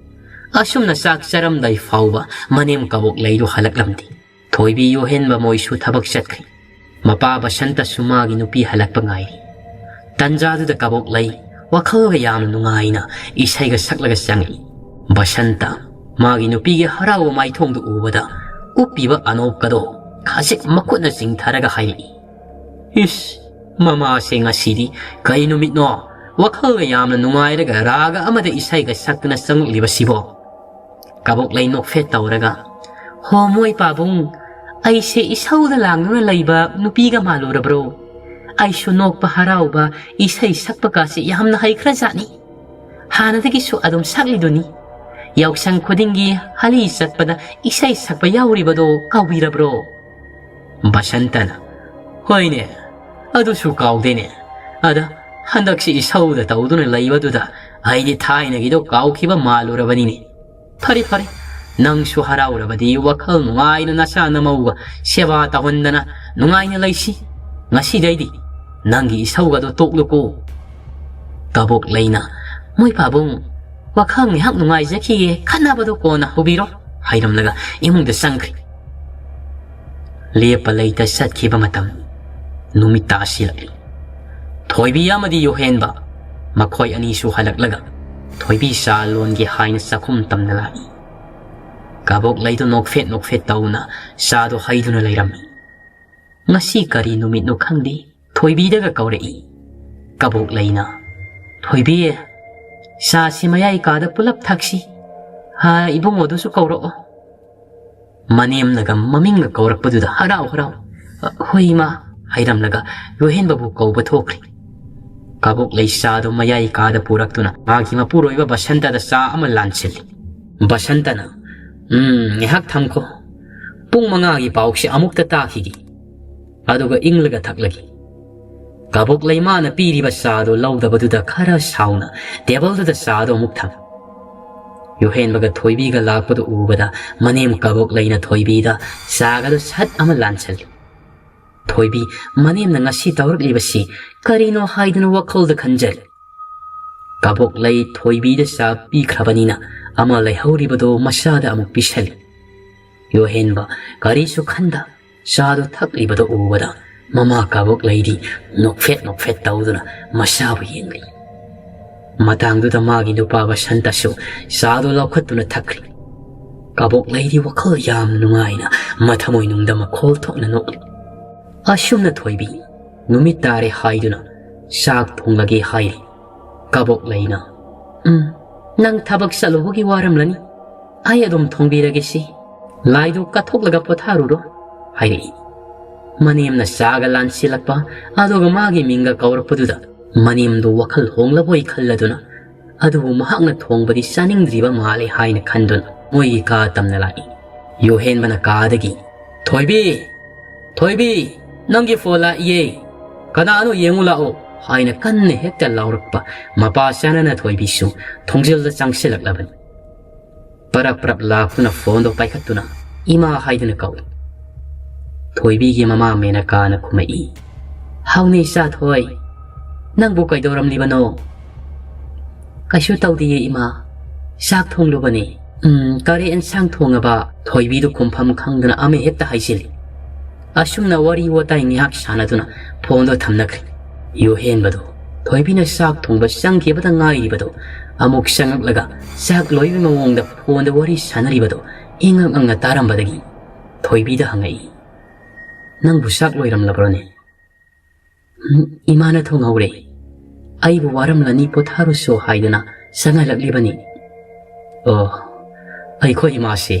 ꯑꯁꯨꯝꯅ ꯆꯥꯛ ꯆꯥꯔꯝꯗꯥꯏ ꯐꯥꯎꯕ ꯃꯅꯦꯝ ꯀꯕꯣꯛ ꯂꯩꯗꯨ ꯍꯜꯂꯛꯂꯝꯗꯦ꯫ ꯊꯣꯏꯕꯤ ꯌꯣꯍꯦꯟꯕ ꯃꯣꯏꯁꯨ ꯊꯕꯛ ꯆꯠꯈ꯭ꯔꯤ꯫ ꯃꯄꯥ ꯕꯁꯟꯇꯁꯨ ꯃꯥꯒꯤ ꯅꯨꯄꯤ ꯍꯜꯂꯛꯄ ꯉꯥꯏꯔꯤ꯫ ꯇꯟꯖꯥꯗꯨꯗ ꯀꯕꯣꯛ ꯂꯩ ꯋꯥꯈꯜꯒ ꯌꯥꯝꯅ ꯅꯨꯡꯉꯥꯏꯅ ꯏꯁꯩꯒ ꯁꯛꯂꯒ ꯆꯪꯉꯛꯏ꯫ ꯕꯁꯟꯇ ꯃꯥꯒꯤ ꯅꯨꯄꯤꯒꯤ ꯍꯔꯥꯎꯕ ꯃꯥꯏꯊꯣꯡꯗꯨ ꯎꯕꯗ ꯎꯞꯄꯤꯕ ꯑꯅꯣꯞꯀꯗꯣ ꯈꯖꯤꯛ ꯃꯈꯨꯠꯅ ꯆꯤꯡꯊꯔꯒ ꯍꯥꯏꯔꯛꯏ, "ꯏꯁ, ꯃꯃꯥꯁꯦ ꯉꯁꯤꯗꯤ ꯀꯩ ꯅꯨꯃꯤꯠꯅꯣ? ꯋꯥꯈꯜꯒ ꯌꯥꯝꯅ ꯅꯨꯡꯉꯥꯏꯔꯒ ꯔꯥꯒ ꯑꯃꯗ ꯏꯁꯩꯒ ꯁꯛꯇꯨꯅ ꯆꯪꯂꯛꯂꯤꯕꯁꯤꯕꯣ?" ꯀꯕꯣꯛ ꯂꯩ ꯅꯣꯛꯐꯦꯠ ꯇꯧꯔꯒ, "ꯍꯣ ꯃꯣꯏ ꯄꯥꯕꯨꯡ, ꯑꯩꯁꯦ ꯏꯁꯧꯗ ꯂꯥꯡꯗꯨꯅ ꯂꯩꯕ ꯅꯨꯄꯤꯒ ꯃꯥꯜꯂꯨꯔꯕ꯭ꯔꯣ? ꯑꯩꯁꯨ ꯅꯣꯛꯄ ꯍꯔꯥꯎꯕ ꯏꯁꯩ ꯁꯛꯄ ꯀꯥꯁꯦ ꯌꯥꯝꯅ ꯍꯩꯈ꯭ꯔꯖꯥꯠꯅꯤ꯫ ꯍꯥꯟꯅꯗꯒꯤꯁꯨ ꯑꯗꯨꯝ ꯁꯛꯂꯤꯗꯨꯅꯤ꯫ ꯌꯥꯎꯁꯪ ꯈꯨꯗꯤꯡꯒꯤ ꯍꯂꯤ ꯆꯠꯄꯗ ꯏꯁꯩ ꯁꯛꯄ ꯌꯥꯎꯔꯤꯕꯗꯣ ꯀꯥꯎꯕꯤꯔꯕ꯭ꯔꯣ?" ꯕꯁꯟꯇꯅ, "ꯍꯣꯏꯅꯦ, ꯑꯗꯨꯁꯨ ꯀꯥꯎꯗꯦꯅꯦ꯫ ꯑꯗ ꯍꯟꯗꯛꯁꯤ ꯏꯁꯧꯗ ꯇꯧꯗꯨꯅ ꯂꯩꯕꯗꯨꯗ ꯑꯩꯗꯤ ꯊꯥꯏꯅꯒꯤꯗꯣ ꯀꯥꯎꯈꯤꯕ ꯃꯥꯜꯂꯨꯔꯕꯅꯤꯅꯦ꯫ ꯐꯔꯦ, ꯐꯔꯦ, ꯅꯪꯁꯨ ꯍꯔꯥꯎꯔꯕꯗꯤ ꯋꯥꯈꯜ ꯅꯨꯡꯉꯥꯏꯅ ꯅꯆꯥ ꯅꯃꯧꯒ ꯁꯦꯕꯥ ꯇꯧꯍꯟꯗꯅ ꯅꯨꯡꯉꯥꯏꯅ ꯂꯩꯁꯤ꯫ ꯉꯁꯤꯗꯩꯗꯤ ꯅꯪꯒꯤ ꯏꯁꯧꯒꯗꯣ ꯇꯣꯛꯂꯨꯀꯣ꯫" ꯀꯕꯣꯛ ꯂꯩꯅ, "ꯃꯣꯏ ꯄꯥꯕꯨꯡ, ꯋꯥꯈꯜ ꯉꯥꯏꯍꯥꯛ ꯅꯨꯡꯉꯥꯏꯖꯈꯤꯒꯦ, ꯈꯠꯅꯕꯗꯣ ꯀꯣꯟꯅ ꯍꯧꯕꯤꯔꯣ" ꯍꯥꯏꯔꯝꯂꯒ ꯏꯃꯨꯡꯗ ꯆꯪꯈ꯭ꯔꯦ꯫ ꯂꯦꯞꯄ ꯂꯩꯇ ꯆꯠꯈꯤꯕ ꯃꯇꯝ꯫ ꯅꯨꯃꯤꯠ ꯇꯥꯁꯤꯜꯂꯛꯂꯤ꯫ ꯊꯣꯏꯕꯤ ꯑꯃꯗꯤ ꯌꯣꯍꯦꯟꯕ, ꯃꯈꯣꯏ ꯑꯅꯤꯁꯨ ꯍꯜꯂꯛꯂꯒ ꯊꯣꯏꯕꯤ ꯆꯥ ꯂꯣꯟꯒꯦ ꯍꯥꯏꯅ ꯆꯥꯛꯈꯨꯝ ꯇꯝꯅ ꯂꯥꯛꯏ꯫ ꯀꯕꯣꯛ ꯂꯩꯗꯨ ꯅꯣꯛꯐꯦꯠ ꯅꯣꯛꯐꯦꯠ ꯇꯧꯅ ꯆꯥꯗꯨ ꯍꯩꯗꯨꯅ ꯂꯩꯔꯝꯃꯤ꯫ "ꯉꯁꯤ ꯀꯔꯤ ꯅꯨꯃꯤꯠꯅꯣ ꯈꯪꯗꯦ, ꯊꯣꯏꯕꯤꯗꯒ ꯀꯧꯔꯛꯏ꯫" ꯀꯕꯣꯛ ꯂꯩꯅ, "ꯊꯣꯏꯕꯤ, ꯆꯥꯁꯤ ꯃꯌꯥꯏ ꯀꯥꯗ ꯄꯨꯂꯞ ꯊꯛꯁꯤ꯫ ꯍꯥ, ꯏꯕꯨꯡꯉꯣꯗꯨꯁꯨ ꯀꯧꯔꯛꯑꯣ꯫" ꯃꯅꯦꯝꯅꯒ ꯃꯃꯤꯡꯒ ꯀꯧꯔꯛꯄꯗꯨꯗ ꯍꯔꯥꯎ ꯍꯔꯥꯎ, "ꯍꯣꯏ, ꯏꯃꯥ" ꯍꯥꯏꯔꯝꯂꯒ ꯌꯣꯍꯦꯟꯕꯕꯨ ꯀꯧꯕ ꯊꯣꯛꯈ꯭ꯔꯦ꯫ ꯀꯕꯣꯛ ꯂꯩ ꯆꯥꯗꯨ ꯃꯌꯥꯏ ꯀꯥꯗ ꯄꯨꯔꯛꯇꯨꯅ ꯃꯥꯒꯤ ꯃꯄꯨꯔꯣꯏꯕ ꯕꯁꯟꯇꯗ ꯆꯥ ꯑꯃ ꯂꯥꯟꯁꯤꯜꯂꯤ꯫ ꯕꯁꯟꯇꯅ, "ꯎꯝ, ꯉꯥꯏꯍꯥꯛ ꯊꯝꯈꯣ꯫ ꯄꯨꯡ ꯃꯉꯥꯒꯤ ꯄꯥꯎꯁꯦ ꯑꯃꯨꯛꯇ ꯇꯥꯈꯤꯒꯦ꯫ ꯑꯗꯨꯒ ꯏꯪꯂꯒ ꯊꯛꯂꯒꯦ꯫" ꯀꯕꯣꯛ ꯂꯩꯃꯥꯅ ꯄꯤꯔꯤꯕ ꯆꯥꯗꯨ ꯂꯧꯗꯕꯗꯨꯗ ꯈꯔ ꯁꯥꯎꯅ ꯇꯦꯕꯜꯗꯨꯗ ꯆꯥꯗꯨ ꯑꯃꯨꯛ ꯊꯝꯃꯤ꯫ ꯌꯣꯍꯦꯟꯕꯒ ꯊꯣꯏꯕꯤꯒ ꯂꯥꯛꯄꯗꯨ ꯎꯕꯗ ꯃꯅꯦꯝ ꯀꯕꯣꯛ ꯂꯩꯅ ꯊꯣꯏꯕꯤꯗ ꯆꯥꯒꯗꯨ ꯁꯠ ꯑꯃ ꯂꯥꯟꯁꯤꯜꯂꯤ꯫ ꯊꯣꯏꯕꯤ ꯃꯅꯦꯝꯅ ꯉꯁꯤ ꯇꯧꯔꯛꯂꯤꯕꯁꯤ ꯀꯔꯤꯅꯣ ꯍꯥꯏꯗꯨꯅ ꯋꯥꯈꯜꯗ ꯈꯟꯖꯔꯤ꯫ ꯀꯕꯣꯛ ꯂꯩ ꯊꯣꯏꯕꯤꯗ ꯆꯥ ꯄꯤꯈ꯭ꯔꯕꯅꯤꯅ ꯑꯃ ꯂꯩꯍꯧꯔꯤꯕꯗꯨ ꯃꯆꯥꯗ ꯑꯃꯨꯛ ꯄꯤꯁꯜꯂꯤ꯫ ꯌꯣꯍꯦꯟꯕ ꯀꯔꯤꯁꯨ ꯈꯟꯗ ꯆꯥꯗꯨ ꯊꯛꯂꯤꯕꯗꯨ ꯎꯕꯗ ꯃꯃꯥ ꯀꯕꯣꯛ ꯂꯩꯗꯤ ꯅꯣꯛꯐꯦꯠ ꯅꯣꯛꯐꯦꯠ ꯇꯧꯗꯨꯅ ꯃꯆꯥꯕꯨ ꯌꯦꯡꯂꯤ꯫ ꯃꯇꯥꯡꯗꯨꯗ ꯃꯥꯒꯤ ꯅꯨꯄꯥ ꯕꯁꯟꯇꯁꯨ ꯆꯥꯗꯨ ꯂꯧꯈꯠꯇꯨꯅ ꯊꯛꯈ꯭ꯔꯤ꯫ ꯀꯕꯣꯛ ꯂꯩꯗꯤ ꯋꯥꯈꯜ ꯌꯥꯝ ꯅꯨꯡꯉꯥꯏꯅ ꯃꯊꯃꯣꯏꯅꯨꯡꯗ ꯃꯈꯣꯜ ꯊꯣꯛꯅ ꯅꯣꯛꯂꯤ꯫ ꯑꯁꯨꯝꯅ ꯊꯣꯏꯕꯤ ꯅꯨꯃꯤꯠ ꯇꯥꯔꯦ ꯍꯥꯏꯗꯨꯅ ꯆꯥꯛ ꯊꯣꯡꯂꯒꯦ ꯍꯥꯏꯔꯤ꯫ ꯀꯕꯣꯛ ꯂꯩꯅ, "ꯎꯝ, ꯅꯪ ꯊꯕꯛ ꯆꯠꯂꯨꯕꯒꯤ ꯋꯥꯔꯝꯂꯅꯤ꯫ ꯑꯩ ꯑꯗꯨꯝ ꯊꯣꯡꯕꯤꯔꯒꯦꯁꯤ꯫ ꯂꯥꯏꯗꯨ ꯀꯠꯊꯣꯛꯂꯒ ꯄꯣꯊꯥꯔꯨꯔꯣ" ꯍꯥꯏꯔꯛꯏ꯫ ꯃꯅꯦꯝꯅ ꯆꯥꯒ ꯂꯥꯟꯁꯤꯜꯂꯛꯄ, ꯑꯗꯨꯒ ꯃꯥꯒꯤ ꯃꯤꯡꯒ ꯀꯧꯔꯛꯄꯗꯨꯗ ꯃꯅꯦꯝꯗꯨ ꯋꯥꯈꯜ ꯍꯣꯡꯂꯕꯣꯏ ꯈꯜꯂꯗꯨꯅ ꯑꯗꯨꯕꯨ ꯃꯍꯥꯛꯅ ꯊꯣꯡꯕꯗꯤ ꯆꯥꯅꯤꯡꯗ꯭ꯔꯤꯕ ꯃꯥꯜꯂꯦ ꯍꯥꯏꯅ ꯈꯟꯗꯨꯅ ꯃꯣꯏꯒꯤ ꯀꯥ ꯇꯝꯅ ꯂꯥꯛꯏ꯫ ꯌꯨꯍꯦꯟꯕꯅ ꯀꯥꯗꯒꯤ, "ꯊꯣꯏꯕꯤ, ꯊꯣꯏꯕꯤ, ꯅꯪꯒꯤ ꯐꯣꯟ ꯂꯥꯛꯏꯌꯦ, ꯀꯅꯥꯅꯣ ꯌꯦꯡꯉꯨ ꯂꯥꯛꯑꯣ" ꯍꯥꯏꯅ ꯀꯟꯅ ꯍꯦꯛꯇ ꯂꯥꯎꯔꯛꯄ ꯃꯄꯥ ꯆꯥꯅꯅ ꯊꯣꯏꯕꯤꯁꯨ ꯊꯣꯡꯖꯤꯜꯗ ꯆꯪꯁꯤꯜꯂꯛꯂꯕꯅꯤ꯫ ꯄꯔꯞ ꯄꯔꯞ ꯂꯥꯛꯇꯨꯅ ꯐꯣꯟꯗꯣ ꯄꯥꯏꯈꯠꯇꯨꯅ "ꯏꯃꯥ" ꯍꯥꯏꯗꯨꯅ ꯀꯧꯏ꯫ ꯊꯣꯏꯕꯤꯒꯤ ꯃꯃꯥ ꯃꯦꯅꯀꯥꯅ ꯈꯨꯝꯃꯛꯏ, "ꯍꯥꯎꯅꯦ ꯏꯆꯥꯊꯣꯏ, ꯅꯪꯕꯨ ꯀꯩꯗꯧꯔꯝꯂꯤꯕꯅꯣ?" "ꯀꯩꯁꯨ ꯇꯧꯗꯤꯌꯦ ꯏꯃꯥ, ꯆꯥꯛ ꯊꯣꯡꯂꯨꯕꯅꯦ꯫" "ꯎꯝ, ꯀꯔꯤ ꯑꯦꯟꯁꯥꯡ ꯊꯣꯡꯉꯕ?" ꯊꯣꯏꯕꯤꯗꯨ ꯈꯨꯝꯐꯝ ꯈꯪꯗꯅ ꯑꯃ ꯍꯦꯛꯇ ꯍꯥꯏꯖꯤꯜꯂꯤ꯫ ꯑꯁꯨꯝꯅ ꯋꯥꯔꯤ ꯋꯥꯇꯥꯏ ꯉꯥꯏꯍꯥꯛ ꯁꯥꯟꯅꯗꯨꯅ ꯐꯣꯟꯗꯣ ꯊꯝꯅꯈ꯭ꯔꯦ꯫ ꯌꯨꯍꯦꯟꯕꯗꯣ ꯊꯣꯏꯕꯤꯅ ꯆꯥꯛ ꯊꯣꯡꯕ ꯆꯪꯈꯤꯕꯗ ꯉꯥꯏꯔꯤꯕꯗꯣ ꯑꯃꯨꯛ ꯆꯪꯉꯛꯂꯒ ꯆꯥꯛ ꯂꯣꯏꯕꯒꯤ ꯃꯑꯣꯡꯗ ꯐꯣꯟꯗ ꯋꯥꯔꯤ ꯁꯥꯟꯅꯔꯤꯕꯗꯣ ꯏꯉꯛ ꯉꯛꯅ ꯇꯥꯔꯝꯕꯗꯒꯤ ꯊꯣꯏꯕꯤꯗ ꯍꯪꯉꯛꯏ, "ꯅꯪꯕꯨ ꯆꯥꯛ ꯂꯣꯏꯔꯝꯂꯕ꯭ꯔꯣꯅꯦ?" "ꯎꯝ, ꯏꯃꯥꯅ ꯊꯣꯡꯍꯧꯔꯦ꯫ ꯑꯩꯕꯨ ꯋꯥꯔꯝꯂꯅꯤ, ꯄꯣꯊꯥꯔꯨꯁꯣ" ꯍꯥꯏꯗꯨꯅ ꯆꯪꯍꯜꯂꯛꯂꯤꯕꯅꯤ꯫ ꯑꯣ, ꯑꯩꯈꯣꯏ ꯏꯃꯥꯁꯦ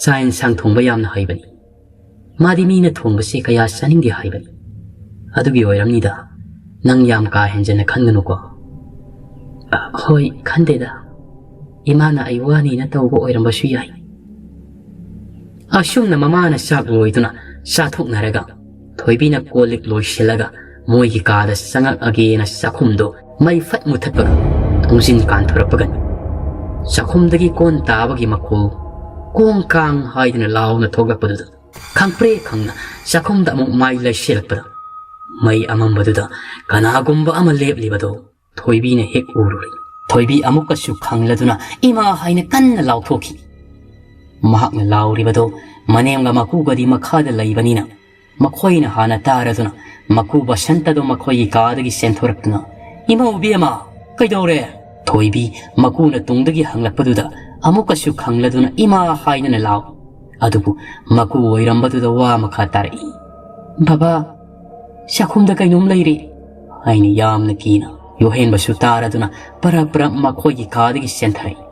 ꯆꯥꯛ ꯌꯦꯟꯁꯥꯡ ꯊꯣꯡꯕ ꯌꯥꯝꯅ ꯍꯩꯕꯅꯤ꯫ ꯃꯥꯗꯤ ꯃꯤꯅ ꯊꯣꯡꯕꯁꯦ ꯀꯌꯥ ꯆꯥꯅꯤꯡꯗꯦ ꯍꯥꯏꯕꯅꯤ꯫ ꯑꯗꯨꯒꯤ ꯑꯣꯏꯔꯝꯅꯤꯗ꯫ ꯅꯪ ꯌꯥꯝ ꯀꯥ ꯍꯦꯟꯖꯟꯅ ꯈꯟꯒꯅꯨꯀꯣ꯫ "ꯑ, ꯍꯣꯏ, ꯈꯟꯗꯦꯗ꯫ ꯏꯃꯥꯅ ꯑꯩ ꯋꯥꯅꯤꯅ ꯇꯧꯕ ꯑꯣꯏꯔꯝꯕꯁꯨ ꯌꯥꯏ꯫" ꯑꯁꯨꯝꯅ ꯃꯃꯥꯅ ꯆꯥꯛ ꯂꯣꯏꯗꯨꯅ ꯆꯥꯊꯣꯛꯅꯔꯒ ꯊꯣꯏꯕꯤꯅ ꯀꯣꯜ ꯂꯤꯛ ꯂꯣꯏꯁꯤꯜꯂꯒ ꯃꯣꯏꯒꯤ ꯀꯥꯗ ꯆꯪꯉꯛꯑꯒꯦꯅ ꯆꯥꯛꯈꯨꯝꯗꯣ ꯃꯩ ꯐꯠ ꯃꯨꯊꯠꯄꯒ ꯊꯣꯡꯖꯤꯟ ꯀꯥꯟꯊꯣꯔꯛꯄꯒꯅꯤ꯫ ꯆꯥꯛꯈꯨꯝꯗꯒꯤ ꯀꯣꯟ ꯇꯥꯕꯒꯤ ꯃꯈꯣꯜ ꯀꯣꯡ ꯀꯥꯡ ꯍꯥꯏꯗꯅ ꯂꯥꯎꯅ ꯊꯣꯛꯂꯛꯄꯗꯨꯗ ꯈꯪꯄ꯭ꯔꯦꯛ ꯈꯪꯅ ꯆꯥꯛꯈꯨꯝꯗ ꯑꯃꯨꯛ ꯃꯥꯏ ꯂꯩꯁꯤꯜꯂꯛꯄꯗ ꯃꯩ ꯑꯃꯝꯕꯗꯨꯗ ꯀꯅꯥꯒꯨꯝꯕ ꯑꯃ ꯂꯦꯞꯂꯤꯕꯗꯣ ꯊꯣꯏꯕꯤꯅ ꯍꯦꯛ ꯎꯔꯨꯔꯦ꯫ ꯊꯣꯏꯕꯤ ꯑꯃꯨꯛꯀꯁꯨ ꯈꯪꯂꯗꯨꯅ "ꯏꯃꯥ" ꯍꯥꯏꯅ ꯀꯟꯅ ꯂꯥꯎꯊꯣꯛꯈꯤ꯫ ꯃꯍꯥꯛꯅ ꯂꯥꯎꯔꯤꯕꯗꯣ ꯃꯅꯦꯝꯒ ꯃꯀꯨꯒꯗꯤ ꯃꯈꯥꯗ ꯂꯩꯕꯅꯤꯅ ꯃꯈꯣꯏꯅ ꯍꯥꯟꯅ ꯇꯥꯔꯗꯨꯅ ꯃꯀꯨ ꯕꯁꯟꯇꯗꯣ ꯃꯈꯣꯏꯒꯤ ꯀꯥꯗꯒꯤ ꯆꯦꯟꯊꯣꯔꯛꯇꯨꯅ, "ꯏꯃꯧ ꯏꯕꯦꯝꯃ, ꯀꯩꯗꯧꯔꯦ?" ꯊꯣꯏꯕꯤ ꯃꯀꯨꯅ ꯇꯨꯡꯗꯒꯤ ꯍꯪꯂꯛꯄꯗꯨꯗ ꯑꯃꯨꯛꯀꯁꯨ ꯈꯪꯂꯗꯨꯅ "ꯏꯃꯥ" ꯍꯥꯏꯗꯨꯅ ꯂꯥꯎ꯫ ꯑꯗꯨꯕꯨ ꯃꯀꯨ ꯑꯣꯏꯔꯝꯕꯗꯨꯗ ꯋꯥ ꯃꯈꯥ ꯇꯥꯔꯛꯏ, "ꯕꯕꯥ, ꯆꯥꯛꯈꯨꯝꯗ ꯀꯩꯅꯣꯝ ꯂꯩꯔꯦ" ꯍꯥꯏꯅ ꯌꯥꯝꯅ ꯀꯤꯅ ꯌꯨꯍꯦꯟꯕꯁꯨ ꯇꯥꯔꯗꯨꯅ ꯄꯔꯞ ꯄꯔꯞ ꯃꯈꯣꯏꯒꯤ ꯀꯥꯗꯒꯤ ꯆꯦꯟꯊꯔꯛꯏ꯫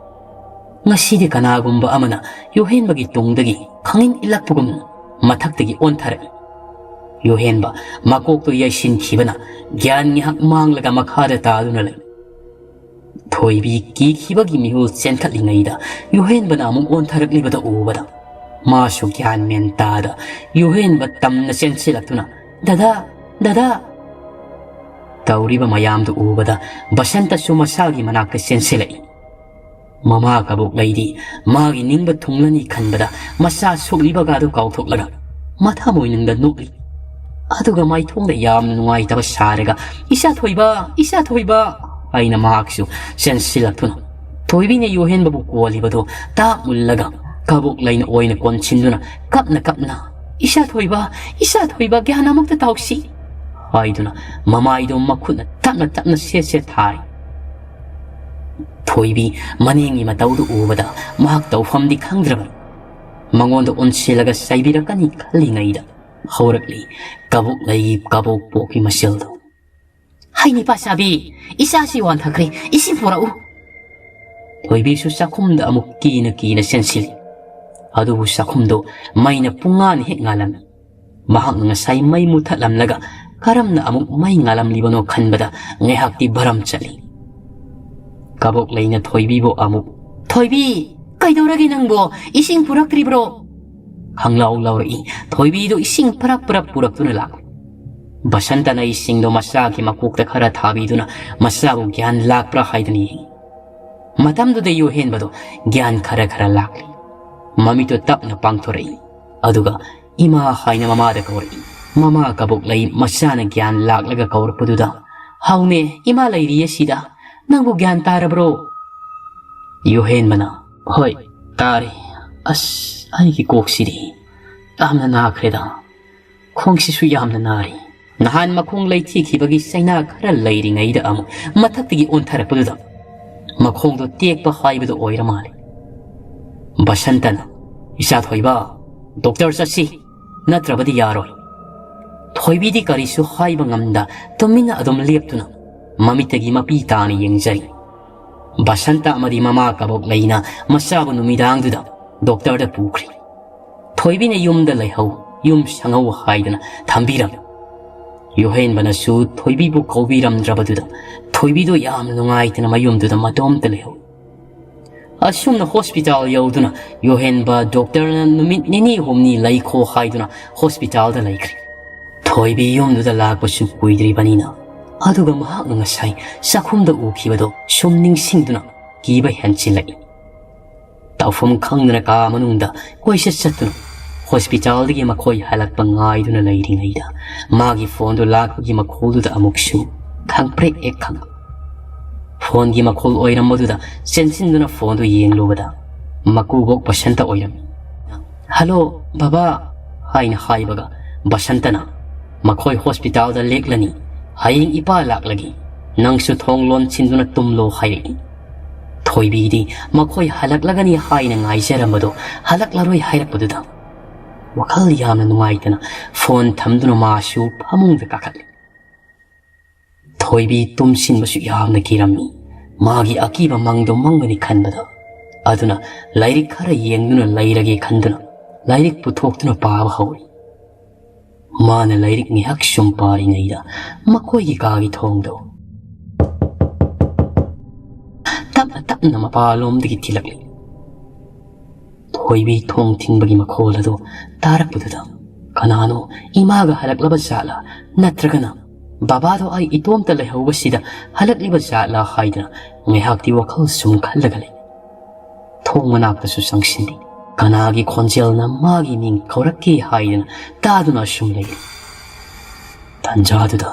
ꯉꯁꯤꯗꯤ ꯀꯅꯥꯒꯨꯝꯕ ꯑꯃꯅ ꯌꯨꯍꯦꯟꯕꯒꯤ ꯇꯨꯡꯗꯒꯤ ꯈꯪꯏꯟ ꯏꯜꯂꯛꯄꯒꯨꯝ ꯃꯊꯛꯇꯒꯤ ꯑꯣꯟꯊꯔꯛꯏ꯫ ꯌꯨꯍꯦꯟꯕ ꯃꯀꯣꯛꯇꯨ ꯌꯩꯁꯤꯟꯈꯤꯕꯅ ꯒ꯭ꯌꯥꯟ ꯉꯥꯏꯍꯥꯛ ꯃꯥꯡꯂꯒ ꯃꯈꯥꯗ ꯇꯥꯗꯨꯅ ꯂꯩ꯫ ꯊꯣꯏꯕꯤ ꯀꯤꯈꯤꯕꯒꯤ ꯃꯤꯍꯨꯜ ꯆꯦꯟꯈꯠꯂꯤꯉꯩꯗ ꯌꯨꯍꯦꯟꯕꯅ ꯑꯃꯨꯛ ꯑꯣꯟꯊꯔꯛꯂꯤꯕꯗꯨ ꯎꯕꯗ ꯃꯥꯁꯨ ꯒ꯭ꯌꯥꯟ ꯃꯦꯟ ꯇꯥꯗ ꯌꯨꯍꯦꯟꯕ ꯇꯝꯅ ꯆꯦꯟꯁꯤꯜꯂꯛꯇꯨꯅ, "ꯗꯗꯥ, ꯗꯗꯥ!" ꯇꯧꯔꯤꯕ ꯃꯌꯥꯝꯗꯨ ꯎꯕꯗ ꯕꯁꯟꯇꯁꯨ ꯃꯁꯥꯒꯤ ꯃꯅꯥꯛꯇ ꯆꯦꯟꯁꯤꯜꯂꯛꯏ꯫ ꯃꯃꯥ ꯀꯕꯣꯛꯂꯩꯗꯤ ꯃꯥꯒꯤ ꯅꯤꯡꯕ ꯊꯨꯡꯂꯅꯤ ꯈꯟꯕꯗ ꯃꯆꯥ ꯁꯣꯛꯂꯤꯕꯒꯗꯨ ꯀꯥꯎꯊꯣꯛꯂꯒ ꯃꯊꯃꯣꯏꯅꯨꯡꯗ ꯅꯣꯛꯂꯤ꯫ ꯑꯗꯨꯒ ꯃꯥꯏꯊꯣꯡꯗ ꯌꯥꯝꯅ ꯅꯨꯡꯉꯥꯏꯇꯕ ꯁꯥꯔꯒ, "ꯏꯆꯥ ꯊꯣꯏꯕ, ꯏꯆꯥ ꯊꯣꯏꯕ!" ꯍꯥꯏꯅ ꯃꯍꯥꯛꯁꯨ ꯆꯦꯟꯁꯤꯜꯂꯛꯇꯨꯅ ꯊꯣꯏꯕꯤꯅ ꯌꯨꯍꯦꯟꯕꯕꯨ ꯀꯣꯜꯂꯤꯕꯗꯨ ꯇꯥꯞ ꯃꯨꯜꯂꯒ ꯀꯕꯣꯛꯂꯩꯅ ꯑꯣꯏꯅ ꯀꯣꯟꯁꯤꯟꯗꯨꯅ ꯀꯞꯅ ꯀꯞꯅ, "ꯏꯆꯥ ꯊꯣꯏꯕ, ꯏꯆꯥ ꯊꯣꯏꯕ, ꯒ꯭ꯌꯥꯟ ꯑꯃꯨꯛꯇ ꯇꯥꯎꯁꯤ!" ꯍꯥꯏꯗꯨꯅ ꯃꯃꯥꯏꯗꯨ ꯃꯈꯨꯠꯅ ꯇꯞꯅ ꯇꯞꯅ ꯁꯦꯠ ꯁꯦꯠ ꯊꯥꯏ꯫ ꯊꯣꯏꯕꯤ ꯃꯅꯦꯝꯒꯤ ꯃꯇꯧꯗꯨ ꯎꯕꯗ ꯃꯍꯥꯛ ꯇꯧꯐꯝꯗꯤ ꯈꯪꯗ꯭ꯔꯕꯅꯤ꯫ ꯃꯉꯣꯟꯗ ꯑꯣꯟꯁꯤꯜꯂꯒ ꯆꯩꯕꯤꯔꯛꯀꯅꯤ ꯈꯜꯂꯤꯉꯩꯗ ꯍꯧꯔꯛꯂꯤ ꯀꯕꯣꯛꯂꯩꯒꯤ ꯀꯕꯣꯛꯄꯣꯛꯀꯤ ꯃꯆꯤꯜꯗꯨ꯫ "ꯍꯩ ꯅꯤꯄꯥ ꯆꯥꯕꯤ, ꯏꯆꯥꯁꯤ ꯋꯥꯟꯊꯈ꯭ꯔꯦ, ꯏꯁꯤꯡ ꯄꯨꯔꯛꯎ!" ꯊꯣꯏꯕꯤꯁꯨ ꯆꯥꯛꯈꯨꯝꯗ ꯑꯃꯨꯛ ꯀꯤꯅ ꯀꯤꯅ ꯆꯦꯟꯁꯤꯜꯂꯤ꯫ ꯑꯗꯨꯕꯨ ꯆꯥꯛꯈꯨꯝꯗꯨ ꯃꯩꯅ ꯄꯨꯡꯉꯥꯟ ꯍꯦꯛ ꯉꯥꯜꯂꯝꯃꯤ꯫ ꯃꯍꯥꯛꯅ ꯉꯁꯥꯏ ꯃꯩ ꯃꯨꯊꯠꯂꯝꯂꯒ ꯀꯔꯝꯅ ꯑꯃꯨꯛ ꯃꯩ ꯉꯥꯜꯂꯝꯂꯤꯕꯅꯣ ꯈꯟꯕꯗ ꯉꯥꯏꯍꯥꯛꯇꯤ ꯚꯔꯝ ꯆꯠꯂꯤ꯫ ꯀꯕꯣꯛꯂꯩꯅ ꯊꯣꯏꯕꯤꯕꯨ ꯑꯃꯨꯛ, "ꯊꯣꯏꯕꯤ, ꯀꯩꯗꯧꯔꯒꯦ ꯅꯪꯕꯣ? ꯏꯁꯤꯡ ꯄꯨꯔꯛꯇ꯭ꯔꯤꯕ꯭ꯔꯣ?" ꯈꯪꯂꯥꯎ ꯂꯥꯎꯔꯛꯏ꯫ ꯊꯣꯏꯕꯤꯗꯨ ꯏꯁꯤꯡ ꯄꯔꯞ ꯄꯔꯞ ꯄꯨꯔꯛꯇꯨꯅ ꯂꯥꯛꯂꯤ꯫ ꯕꯁꯟꯇꯅ ꯏꯁꯤꯡꯗꯣ ꯃꯆꯥꯒꯤ ꯃꯀꯣꯛꯇ ꯈꯔ ꯊꯥꯕꯤꯗꯨꯅ ꯃꯆꯥꯕꯨ ꯒ꯭ꯌꯥꯟ ꯂꯥꯛꯄ꯭ꯔꯥ ꯍꯥꯏꯗꯨꯅ ꯌꯦꯡꯏ꯫ ꯃꯇꯝꯗꯨꯗ ꯌꯨꯍꯦꯟꯕꯗꯣ ꯒ꯭ꯌꯥꯟ ꯈꯔ ꯈꯔ ꯂꯥꯛꯂꯤ꯫ ꯃꯃꯤꯠꯇꯨ ꯇꯞꯅ ꯄꯥꯡꯊꯣꯔꯛꯏ꯫ ꯑꯗꯨꯒ "ꯏꯃꯥ" ꯍꯥꯏꯅ ꯃꯃꯥꯗ ꯀꯧꯔꯛꯏ꯫ ꯃꯃꯥ ꯀꯕꯣꯛꯂꯩ ꯃꯆꯥꯅ ꯒ꯭ꯌꯥꯟ ꯂꯥꯛꯂꯒ ꯀꯧꯔꯛꯄꯗꯨꯗ, "ꯍꯥꯎꯅꯦ, ꯏꯃꯥ ꯂꯩꯔꯤꯌꯦ ꯁꯤꯗ꯫ ꯅꯪꯕꯨ ꯒ꯭ꯌꯥꯟ ꯇꯥꯔꯕ꯭ꯔꯣ?" ꯌꯨꯍꯦꯟꯕꯅ, "ꯍꯣꯏ, ꯇꯥꯔꯦ꯫ ꯑꯁ, ꯑꯩꯒꯤ ꯀꯣꯛꯁꯤꯗꯤ ꯌꯥꯝꯅ ꯅꯥꯈ꯭ꯔꯦꯗ꯫ ꯈꯣꯡꯁꯤꯁꯨ ꯌꯥꯝꯅ ꯅꯥꯔꯤ꯫" ꯅꯍꯥꯟ ꯃꯈꯣꯡ ꯂꯩꯊꯦꯛꯈꯤꯕꯒꯤ ꯆꯩꯅꯥ ꯈꯔ ꯂꯩꯔꯤꯉꯩꯗ ꯑꯃꯨꯛ ꯃꯊꯛꯇꯒꯤ ꯑꯣꯟꯊꯔꯛꯄꯗꯨꯗ ꯃꯈꯣꯡꯗꯣ ꯇꯦꯛꯄ ꯍꯥꯏꯕꯗꯨ ꯑꯣꯏꯔ ꯃꯥꯜꯂꯦ꯫ ꯕꯁꯟꯇꯅ, "ꯏꯆꯥ ꯊꯣꯏꯕ, ꯗꯣꯛꯇꯔ ꯆꯠꯁꯤ, ꯅꯠꯇ꯭ꯔꯕꯗꯤ ꯌꯥꯔꯣꯏ꯫" ꯊꯣꯏꯕꯤꯗꯤ ꯀꯔꯤꯁꯨ ꯍꯥꯏꯕ ꯉꯝꯗ ꯇꯨꯃꯤꯟꯅ ꯑꯗꯨꯝ ꯂꯦꯞꯇꯨꯅ ꯃꯃꯤꯠꯇꯒꯤ ꯃꯄꯤ ꯇꯥꯅ ꯌꯦꯡꯖꯔꯤ꯫ ꯕꯁꯟꯇ ꯑꯃꯗꯤ ꯃꯃꯥ ꯀꯕꯣꯛꯂꯩꯅ ꯃꯆꯥꯕꯨ ꯅꯨꯃꯤꯗꯥꯡꯗꯨꯗ ꯗꯣꯛꯇꯔꯗ ꯄꯨꯈ꯭ꯔꯦ꯫ ꯊꯣꯏꯕꯤꯅ ꯌꯨꯝꯗ ꯂꯩꯍꯧ, ꯌꯨꯝ ꯁꯪꯍꯧ ꯍꯥꯏꯗꯨꯅ ꯊꯝꯕꯤꯔꯝꯃꯤ꯫ ꯌꯨꯍꯦꯟꯕꯅꯁꯨ ꯊꯣꯏꯕꯤꯕꯨ ꯀꯧꯕꯤꯔꯝꯗ꯭ꯔꯕꯗꯨꯗ ꯊꯣꯏꯕꯤꯗꯣ ꯌꯥꯝ ꯅꯨꯡꯉꯥꯏꯇꯅ ꯃꯌꯨꯝꯗꯨꯗ ꯃꯇꯣꯝꯇ ꯂꯩꯍꯧꯏ꯫ ꯑꯁꯨꯝꯅ ꯍꯣꯁꯄꯤꯇꯥꯜ ꯌꯧꯗꯨꯅ ꯌꯣꯍꯦꯟꯕ ꯗꯣꯛꯇꯔꯅ ꯅꯨꯃꯤꯠ ꯅꯤꯅꯤ ꯍꯨꯝꯅꯤ ꯂꯩꯈꯣ ꯍꯥꯏꯗꯨꯅ ꯍꯣꯁꯄꯤꯇꯥꯜꯗ ꯂꯩꯈ꯭ꯔꯦ꯫ ꯊꯣꯏꯕꯤ ꯌꯨꯝꯗꯨꯗ ꯂꯥꯛꯄꯁꯨ ꯀꯨꯏꯗ꯭ꯔꯤꯕꯅꯤꯅ, ꯑꯗꯨꯒ ꯃꯍꯥꯛꯅ ꯉꯁꯥꯏ ꯆꯥꯛꯈꯨꯝꯗ ꯎꯈꯤꯕꯗꯣ ꯁꯨꯝ ꯅꯤꯡꯁꯤꯡꯗꯨꯅ ꯀꯤꯕ ꯍꯦꯟꯆꯤꯜꯂꯛꯏ꯫ ꯇꯧꯐꯝ ꯈꯪꯗꯅ ꯀꯥ ꯃꯅꯨꯡꯗ ꯀꯣꯏꯆꯠ ꯆꯠꯇꯨꯅ ꯍꯣꯁꯄꯤꯇꯥꯜꯗꯒꯤ ꯃꯈꯣꯏ ꯍꯜꯂꯛꯄ ꯉꯥꯏꯗꯨꯅ ꯂꯩꯔꯤꯉꯩꯗ, ꯃꯥꯒꯤ ꯐꯣꯟꯗꯨ ꯂꯥꯛꯄꯒꯤ ꯃꯈꯣꯜꯗꯨꯗ ꯑꯃꯨꯛꯁꯨ ꯈꯪꯄ꯭ꯔꯦꯛ ꯍꯦꯛ ꯈꯪ꯫ ꯐꯣꯟꯒꯤ ꯃꯈꯣꯜ ꯑꯣꯏꯔꯝꯕꯗꯨꯗ ꯆꯦꯟꯁꯤꯟꯗꯨꯅ ꯐꯣꯟꯗꯨ ꯌꯦꯡꯂꯨꯕꯗ, ꯃꯀꯨꯕꯣꯛ ꯕꯁꯟꯇ ꯑꯣꯏꯔꯝꯃꯤ꯫ "ꯍꯜꯂꯣ, ꯕꯕꯥ," ꯍꯥꯏꯅ ꯍꯥꯏꯕꯒ, ꯕꯁꯟꯇꯅ, "ꯃꯈꯣꯏ ꯍꯣꯁꯄꯤꯇꯥꯜꯗ ꯂꯦꯛꯂꯅꯤ, ꯍꯌꯦꯡ ꯏꯄꯥ ꯂꯥꯛꯂꯒꯦ, ꯅꯪꯁꯨ ꯊꯣꯡ ꯂꯣꯟꯁꯤꯟꯗꯨꯅ ꯇꯨꯝꯂꯣ" ꯍꯥꯏꯔꯛꯏ꯫ ꯊꯣꯏꯕꯤꯗꯤ ꯃꯈꯣꯏ ꯍꯜꯂꯛꯂꯒꯅꯤ ꯍꯥꯏꯅ ꯉꯥꯏꯖꯔꯝꯕꯗꯣ ꯍꯜꯂꯛꯂꯔꯣꯏ ꯍꯥꯏꯔꯛꯄꯗꯨꯗ, ꯋꯥꯈꯜ ꯌꯥꯝꯅ ꯅꯨꯡꯉꯥꯏꯇꯅ ꯐꯣꯟ ꯊꯝꯗꯨꯅ ꯃꯥꯁꯨ ꯐꯃꯨꯡꯗ ꯀꯥꯈꯠꯂꯤ꯫ ꯊꯣꯏꯕꯤ ꯇꯨꯝꯁꯤꯟꯕꯁꯨ ꯌꯥꯝꯅ ꯀꯤꯔꯝꯃꯤ꯫ ꯃꯥꯒꯤ ꯑꯀꯤꯕ ꯃꯪꯗꯣ ꯃꯪꯒꯅꯤ ꯈꯟꯕꯗ, ꯑꯗꯨꯅ ꯂꯥꯏꯔꯤꯛ ꯈꯔ ꯌꯦꯡꯗꯨꯅ ꯂꯩꯔꯒꯦ ꯈꯟꯗꯨꯅ ꯂꯥꯏꯔꯤꯛ ꯄꯨꯊꯣꯛꯇꯨꯅ ꯄꯥꯕ ꯍꯧꯔꯤ꯫ ꯃꯥꯅ ꯂꯥꯏꯔꯤꯛ ꯉꯥꯏꯍꯥꯛ ꯁꯨꯝ ꯄꯥꯔꯤꯉꯩꯗ, ꯃꯈꯣꯏꯒꯤ ꯀꯥꯒꯤ ꯊꯣꯡꯗꯣ ꯇꯞꯅ ꯇꯞꯅ ꯃꯄꯥꯂꯣꯝꯗꯒꯤ ꯊꯤꯜꯂꯛꯂꯤ꯫ ꯊꯣꯏꯕꯤ ꯊꯣꯡ ꯊꯤꯡꯕꯒꯤ ꯃꯈꯣꯜ ꯑꯗꯨ ꯇꯥꯔꯛꯄꯗꯨꯗ, "ꯀꯅꯥꯅꯣ? ꯏꯃꯥꯒ ꯍꯜꯂꯛꯂꯕ ꯖꯥꯠꯂꯥ? ꯅꯠꯇ꯭ꯔꯒꯅ ꯕꯕꯥꯗꯣ ꯑꯩ ꯏꯇꯣꯝꯇ ꯂꯩꯍꯧꯕꯁꯤꯗ ꯍꯜꯂꯛꯂꯤꯕ ꯖꯥꯠꯂꯥ?" ꯍꯥꯏꯗꯨꯅ ꯉꯥꯏꯍꯥꯛꯇꯤ ꯋꯥꯈꯜ ꯁꯨꯝ ꯈꯜꯂꯒ ꯂꯩ꯫ ꯊꯣꯡ ꯃꯅꯥꯛꯇꯁꯨ ꯆꯪꯁꯤꯜꯂꯤ꯫ ꯀꯅꯥꯒꯤ ꯈꯣꯟꯖꯦꯜꯅ ꯃꯥꯒꯤ ꯃꯤꯡ ꯀꯧꯔꯛꯀꯦ ꯍꯥꯏꯗꯅ ꯇꯥꯗꯨꯅ ꯁꯨꯝ ꯂꯩꯔꯤ꯫ ꯇꯟꯖꯥꯗꯨꯗ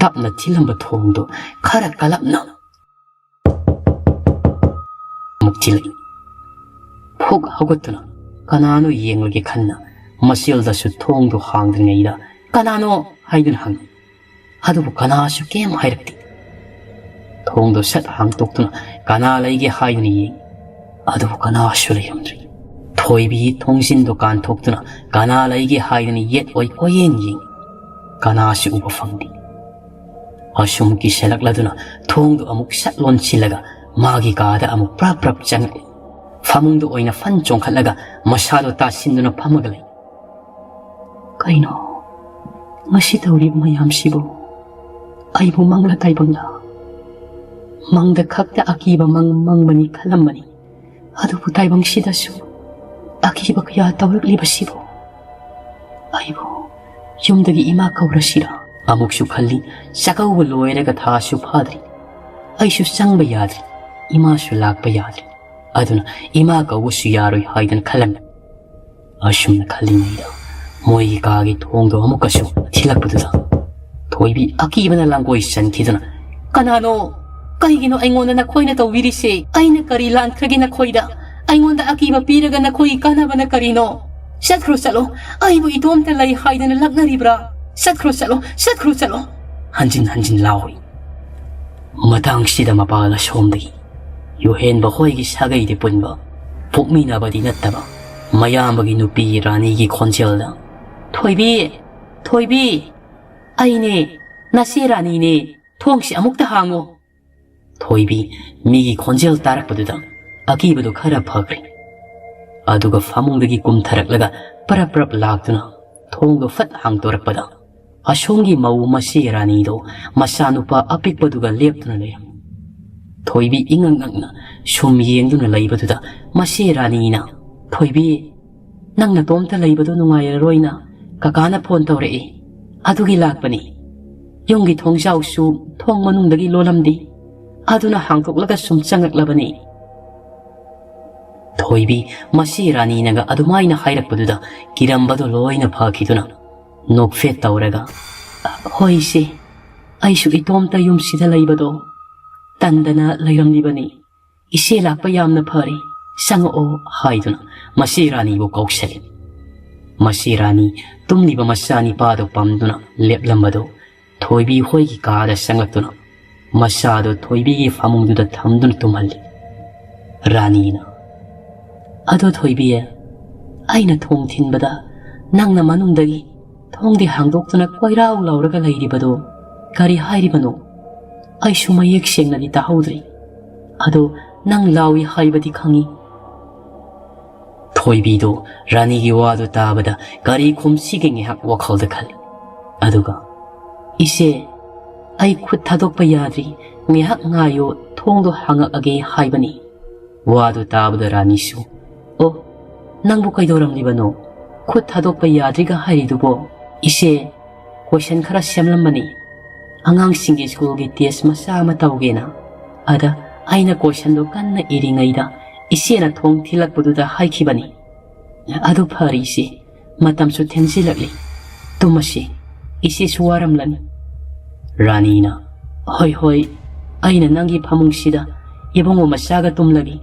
ꯇꯞꯅ ꯊꯤꯜꯂꯝꯕ ꯊꯣꯡꯗꯨ ꯈꯔ ꯀꯜꯂꯞꯅ ꯑꯃꯨꯛ ꯊꯤꯜꯂꯛꯏ꯫ ꯐꯨꯛ ꯍꯧꯒꯠꯇꯨꯅ ꯀꯅꯥꯅꯣ ꯌꯦꯡꯂꯒꯦ ꯈꯟꯅ ꯃꯆꯤꯜꯗꯁꯨ ꯊꯣꯡꯗꯨ ꯍꯥꯡꯗ꯭ꯔꯤꯉꯩꯗ, "ꯀꯅꯥꯅꯣ?" ꯍꯥꯏꯗꯨꯅ ꯍꯪꯉꯤ꯫ ꯑꯗꯨꯕꯨ ꯀꯅꯥꯁꯨ ꯀꯩꯝ ꯍꯥꯏꯔꯛꯇꯦ꯫ ꯊꯣꯡꯗꯨ ꯁꯠ ꯍꯥꯡꯇꯣꯛꯇꯨꯅ ꯀꯅꯥ ꯂꯩꯒꯦ ꯍꯥꯏꯗꯨꯅ ꯌꯦꯡꯉꯤ꯫ ꯑꯗꯨꯕꯨ ꯀꯅꯥꯁꯨ ꯂꯩꯔꯝꯗ꯭ꯔꯦ꯫ ꯊꯣꯏꯕꯤ ꯊꯣꯡꯖꯤꯟꯗꯨ ꯀꯥꯟꯊꯣꯛꯇꯨꯅ ꯀꯅꯥ ꯂꯩꯒꯦ ꯍꯥꯏꯗꯨꯅ ꯌꯦꯠ ꯑꯣꯏ ꯀꯣꯏꯌꯦꯡ ꯌꯦꯡꯉꯤ꯫ ꯀꯅꯥꯁꯨ ꯎꯕ ꯐꯪꯗꯦ꯫ ꯑꯁꯨꯝ ꯀꯤꯁꯜꯂꯛꯂꯗꯨꯅ ꯊꯣꯡꯗꯨ ꯑꯃꯨꯛ ꯁꯠ ꯂꯣꯟꯁꯤꯜꯂꯒ ꯃꯥꯒꯤ ꯀꯥꯗ ꯑꯃꯨꯛ ꯄ꯭ꯔꯞ ꯄ꯭ꯔꯞ ꯆꯪꯉꯛꯏ꯫ ꯐꯃꯨꯡꯗ ꯑꯣꯏꯅ ꯐꯟ ꯆꯣꯡꯈꯠꯂꯒ ꯃꯁꯥꯗꯣ ꯇꯥꯁꯤꯟꯗꯨꯅ ꯐꯝꯃꯒ ꯂꯩ꯫ "ꯀꯩꯅꯣ ꯉꯁꯤ ꯇꯧꯔꯤꯕ ꯃꯌꯥꯝꯁꯤꯕꯨ? ꯑꯩꯕꯨ ꯃꯪꯂꯥ ꯇꯥꯏꯕꯪꯂꯥ?" ꯃꯪꯗ ꯈꯛꯇ ꯑꯀꯤꯕ ꯃꯪ ꯃꯪꯕꯅꯤ ꯈꯜꯂꯝꯕꯅꯤ꯫ ꯑꯗꯨꯕꯨ ꯇꯥꯏꯕꯪꯁꯤꯗꯁꯨ ꯑꯀꯤꯕ ꯀꯌꯥ ꯇꯧꯔꯛꯂꯤꯕꯁꯤꯕꯨ? ꯑꯩꯕꯨ ꯌꯨꯝꯗꯒꯤ ꯏꯃꯥ ꯀꯧꯔꯁꯤꯔꯥ? ꯑꯃꯨꯛꯁꯨ ꯈꯜꯂꯤ, ꯆꯥꯛꯀꯧꯕ ꯂꯣꯏꯔꯒ ꯊꯥꯁꯨ ꯐꯥꯗ꯭ꯔꯤ, ꯑꯩꯁꯨ ꯆꯪꯕ ꯌꯥꯗ꯭ꯔꯤ, ꯏꯃꯥꯁꯨ ꯂꯥꯛꯄ ꯌꯥꯗ꯭ꯔꯤ꯫ ꯑꯗꯨꯅ ꯏꯃꯥ ꯀꯧꯕꯁꯨ ꯌꯥꯔꯣꯏ ꯍꯥꯏꯗꯅ ꯈꯜꯂꯝꯃꯤ꯫ ꯑꯁꯨꯝꯅ ꯈꯜꯂꯤꯉꯩꯗ ꯃꯣꯏꯒꯤ ꯀꯥꯒꯤ ꯊꯣꯡꯗꯣ ꯑꯃꯨꯛꯀꯁꯨ ꯊꯤꯜꯂꯛꯄꯗꯨꯗ ꯊꯣꯏꯕꯤ ꯑꯀꯤꯕꯅ ꯂꯥꯡꯒꯣꯏ ꯆꯟꯈꯤꯗꯨꯅ, "ꯀꯅꯥꯅꯣ? ꯀꯩꯒꯤꯅꯣ ꯑꯩꯉꯣꯟꯗ ꯅꯈꯣꯏꯅ ꯇꯧꯕꯤꯔꯤꯁꯦ? ꯑꯩꯅ ꯀꯔꯤ ꯂꯥꯟꯈ꯭ꯔꯒꯦ ꯅꯈꯣꯏꯗ? ꯑꯩꯉꯣꯟꯗ ꯑꯀꯤꯕ ꯄꯤꯔꯒ ꯅꯈꯣꯏꯒꯤ ꯀꯥꯟꯅꯕꯅ ꯀꯔꯤꯅꯣ? ꯆꯠꯈ꯭ꯔꯣ, ꯆꯠꯂꯣ꯫ ꯑꯩꯕꯨ ꯏꯇꯣꯝꯇ ꯂꯩ ꯍꯥꯏꯗꯅ ꯂꯛꯅꯔꯤꯕ꯭ꯔꯥ? ꯆꯠꯈ꯭ꯔꯣ, ꯆꯠꯂꯣ, ꯆꯠꯈ꯭ꯔꯣ, ꯆꯠꯂꯣ!" ꯍꯟꯖꯤꯟ ꯍꯟꯖꯤꯟ ꯂꯥꯎꯏ꯫ ꯃꯇꯥꯡꯁꯤꯗ ꯃꯄꯥꯜ ꯑꯁꯣꯝꯗꯒꯤ ꯌꯨꯍꯦꯟꯕ ꯍꯣꯏꯒꯤ ꯁꯥꯒꯩꯗꯤ ꯄꯨꯟꯕ, ꯄꯣꯛꯃꯤꯟꯅꯕꯗꯤ ꯅꯠꯇꯕ ꯃꯌꯥꯝꯕꯒꯤ ꯅꯨꯄꯤ ꯔꯥꯅꯤꯒꯤ ꯈꯣꯟꯖꯦꯜꯗ, "ꯊꯣꯏꯕꯤ, ꯊꯣꯏꯕꯤ, ꯑꯩꯅꯦ, ꯅꯆꯦ ꯔꯥꯅꯤꯅꯦ, ꯊꯣꯡꯁꯤ ꯑꯃꯨꯛꯇ ꯍꯥꯡꯉꯣ!" ꯊꯣꯏꯕꯤ ꯃꯤꯒꯤ ꯈꯣꯟꯖꯦꯜ ꯇꯥꯔꯛꯄꯗꯨꯗ ꯑꯀꯤꯕꯗꯨ ꯈꯔ ꯐꯈ꯭ꯔꯦ꯫ ꯑꯗꯨꯒ ꯐꯃꯨꯡꯗꯒꯤ ꯀꯨꯝꯊꯔꯛꯂꯒ ꯄꯔꯞ ꯄꯔꯞ ꯂꯥꯛꯇꯨꯅ ꯊꯣꯡꯗꯣ ꯐꯠ ꯍꯥꯡꯗꯣꯔꯛꯄꯗ ꯑꯁꯣꯝꯒꯤ ꯃꯧ ꯃꯆꯦ ꯔꯥꯅꯤꯗꯣ ꯃꯆꯥꯅꯨꯄꯥ ꯑꯄꯤꯛꯄꯗꯨꯒ ꯂꯦꯞꯇꯨꯅ ꯂꯩꯔꯝꯃꯤ꯫ ꯊꯣꯏꯕꯤ ꯏꯉꯛ ꯉꯛꯅ ꯁꯨꯝ ꯌꯦꯡꯗꯨꯅ ꯂꯩꯕꯗꯨꯗ ꯃꯆꯦ ꯔꯥꯅꯤꯅ, "ꯊꯣꯏꯕꯤ, ꯅꯪ ꯅꯇꯣꯝꯇ ꯂꯩꯕꯗꯣ ꯅꯨꯡꯉꯥꯏꯔꯔꯣꯏꯅ ꯀꯀꯥꯅ ꯐꯣꯟ ꯇꯧꯔꯛꯏ꯫ ꯑꯗꯨꯒꯤ ꯂꯥꯛꯄꯅꯤ꯫ ꯌꯨꯝꯒꯤ ꯊꯣꯡꯖꯥꯎꯁꯨ ꯊꯣꯡ ꯃꯅꯨꯡꯗꯒꯤ ꯂꯣꯜꯂꯝꯗꯦ꯫ ꯑꯗꯨꯅ ꯍꯥꯡꯗꯣꯛꯂꯒ ꯁꯨꯝ ꯆꯪꯉꯛꯂꯕꯅꯤ꯫" ꯊꯣꯏꯕꯤ ꯃꯆꯦ ꯔꯥꯅꯤꯅꯒ ꯑꯗꯨꯃꯥꯏꯅ ꯍꯥꯏꯔꯛꯄꯗꯨꯗ ꯀꯤꯔꯝꯕꯗꯣ ꯂꯣꯏꯅ ꯐꯈꯤꯗꯨꯅ ꯅꯣꯛꯐꯦꯠ ꯇꯧꯔꯒ, "ꯍꯣꯏ ꯏꯆꯦ, ꯑꯩꯁꯨ ꯏꯇꯣꯝꯇ ꯌꯨꯝꯁꯤꯗ ꯂꯩꯕꯗꯣ ꯇꯟꯗꯅ ꯂꯩꯔꯝꯂꯤꯕꯅꯤ꯫ ꯏꯆꯦ ꯂꯥꯛꯄ ꯌꯥꯝꯅ ꯐꯔꯦ, ꯆꯪꯉꯛꯑꯣ" ꯍꯥꯏꯗꯨꯅ ꯃꯆꯦ ꯔꯥꯅꯤꯕꯨ ꯀꯧꯁꯜꯂꯤ꯫ ꯃꯆꯦ ꯔꯥꯅꯤ ꯇꯨꯝꯂꯤꯕ ꯃꯆꯥꯅꯤꯄꯥꯗꯨ ꯄꯝꯗꯨꯅ ꯂꯦꯞꯂꯝꯕꯗꯨ ꯊꯣꯏꯕꯤ ꯍꯣꯏꯒꯤ ꯀꯥꯗ ꯆꯪꯂꯛꯇꯨꯅ ꯃꯆꯥꯗꯨ ꯊꯣꯏꯕꯤꯒꯤ ꯐꯃꯨꯡꯗꯨꯗ ꯊꯝꯗꯨꯅ ꯇꯨꯝꯍꯜꯂꯤ꯫ ꯔꯥꯅꯤꯅ, "ꯑꯗꯣ ꯊꯣꯏꯕꯤ, ꯑꯩꯅ ꯊꯣꯡ ꯊꯤꯟꯕꯗ ꯅꯪꯅ ꯃꯅꯨꯡꯗꯒꯤ ꯊꯣꯡꯗꯤ ꯍꯥꯡꯗꯣꯛꯇꯨꯅ ꯀꯣꯏꯔꯥꯎ ꯂꯥꯎꯔꯒ ꯂꯩꯔꯤꯕꯗꯣ ꯀꯔꯤ ꯍꯥꯏꯔꯤꯕꯅꯣ? ꯑꯩꯁꯨ ꯃꯌꯦꯛ ꯁꯦꯡꯅꯗꯤ ꯇꯥꯍꯧꯗ꯭ꯔꯤ꯫ ꯑꯗꯣ ꯅꯪ ꯂꯥꯎꯏ ꯍꯥꯏꯕꯗꯤ ꯈꯪꯏ꯫" ꯊꯣꯏꯕꯤꯗꯨ ꯔꯥꯅꯤꯒꯤ ꯋꯥꯗꯨ ꯇꯥꯕꯗ ꯀꯔꯤ ꯈꯨꯝꯁꯤꯒꯦ ꯉꯥꯏꯍꯥꯛ ꯋꯥꯈꯜꯗ ꯈꯜꯂꯤ꯫ ꯑꯗꯨꯒ, "ꯏꯆꯦ, ꯑꯩ ꯈꯨꯠ ꯊꯥꯗꯣꯛꯄ ꯌꯥꯗ꯭ꯔꯤ꯫ "ꯉꯥꯏꯍꯥꯛ ꯉꯥꯏꯌꯨ, ꯊꯣꯡꯗꯣ ꯍꯥꯡꯉꯛꯑꯒꯦ" ꯍꯥꯏꯕꯅꯤ꯫ ꯋꯥꯗꯨ ꯇꯥꯕꯗ ꯔꯥꯅꯤꯁꯨ, "ꯑꯣ, ꯅꯪꯕꯨ ꯀꯩꯗꯧꯔꯝꯂꯤꯕꯅꯣ? ꯈꯨꯠ ꯊꯥꯗꯣꯛꯄ ꯌꯥꯗ꯭ꯔꯤꯒ ꯍꯥꯏꯔꯤꯗꯨꯕꯣ?" "ꯏꯆꯦ, ꯀꯣꯏꯁꯟ ꯈꯔ ꯁꯦꯝꯂꯝꯕꯅꯤ꯫ ꯑꯉꯥꯡꯁꯤꯡꯒꯤ ꯁ꯭ꯀꯨꯜꯒꯤ ꯇꯦꯁ ꯃꯆꯥ ꯑꯃ ꯇꯧꯒꯦꯅ꯫ ꯑꯗ ꯑꯩꯅ ꯀꯣꯏꯁꯟꯗꯣ ꯀꯟꯅ ꯏꯔꯤꯉꯩꯗ ꯏꯆꯦꯅ ꯊꯣꯡ ꯊꯤꯜꯂꯛꯄꯗꯨꯗ ꯍꯥꯏꯈꯤꯕꯅꯤ꯫ ꯑꯗꯨ ꯐꯔꯦ ꯏꯆꯦ, ꯃꯇꯝꯁꯨ ꯊꯦꯡꯖꯤꯜꯂꯛꯂꯤ꯫ ꯇꯨꯝꯃꯁꯤ, ꯏꯆꯦꯁꯨ ꯋꯥꯔꯝꯂꯅꯤ꯫" ꯔꯥꯅꯤꯅ, "ꯍꯣꯏ ꯍꯣꯏ, ꯑꯩꯅ ꯅꯪꯒꯤ ꯐꯃꯨꯡꯁꯤꯗ ꯏꯕꯨꯡꯉꯣ ꯃꯆꯥꯒ ꯇꯨꯝꯂꯒꯦ꯫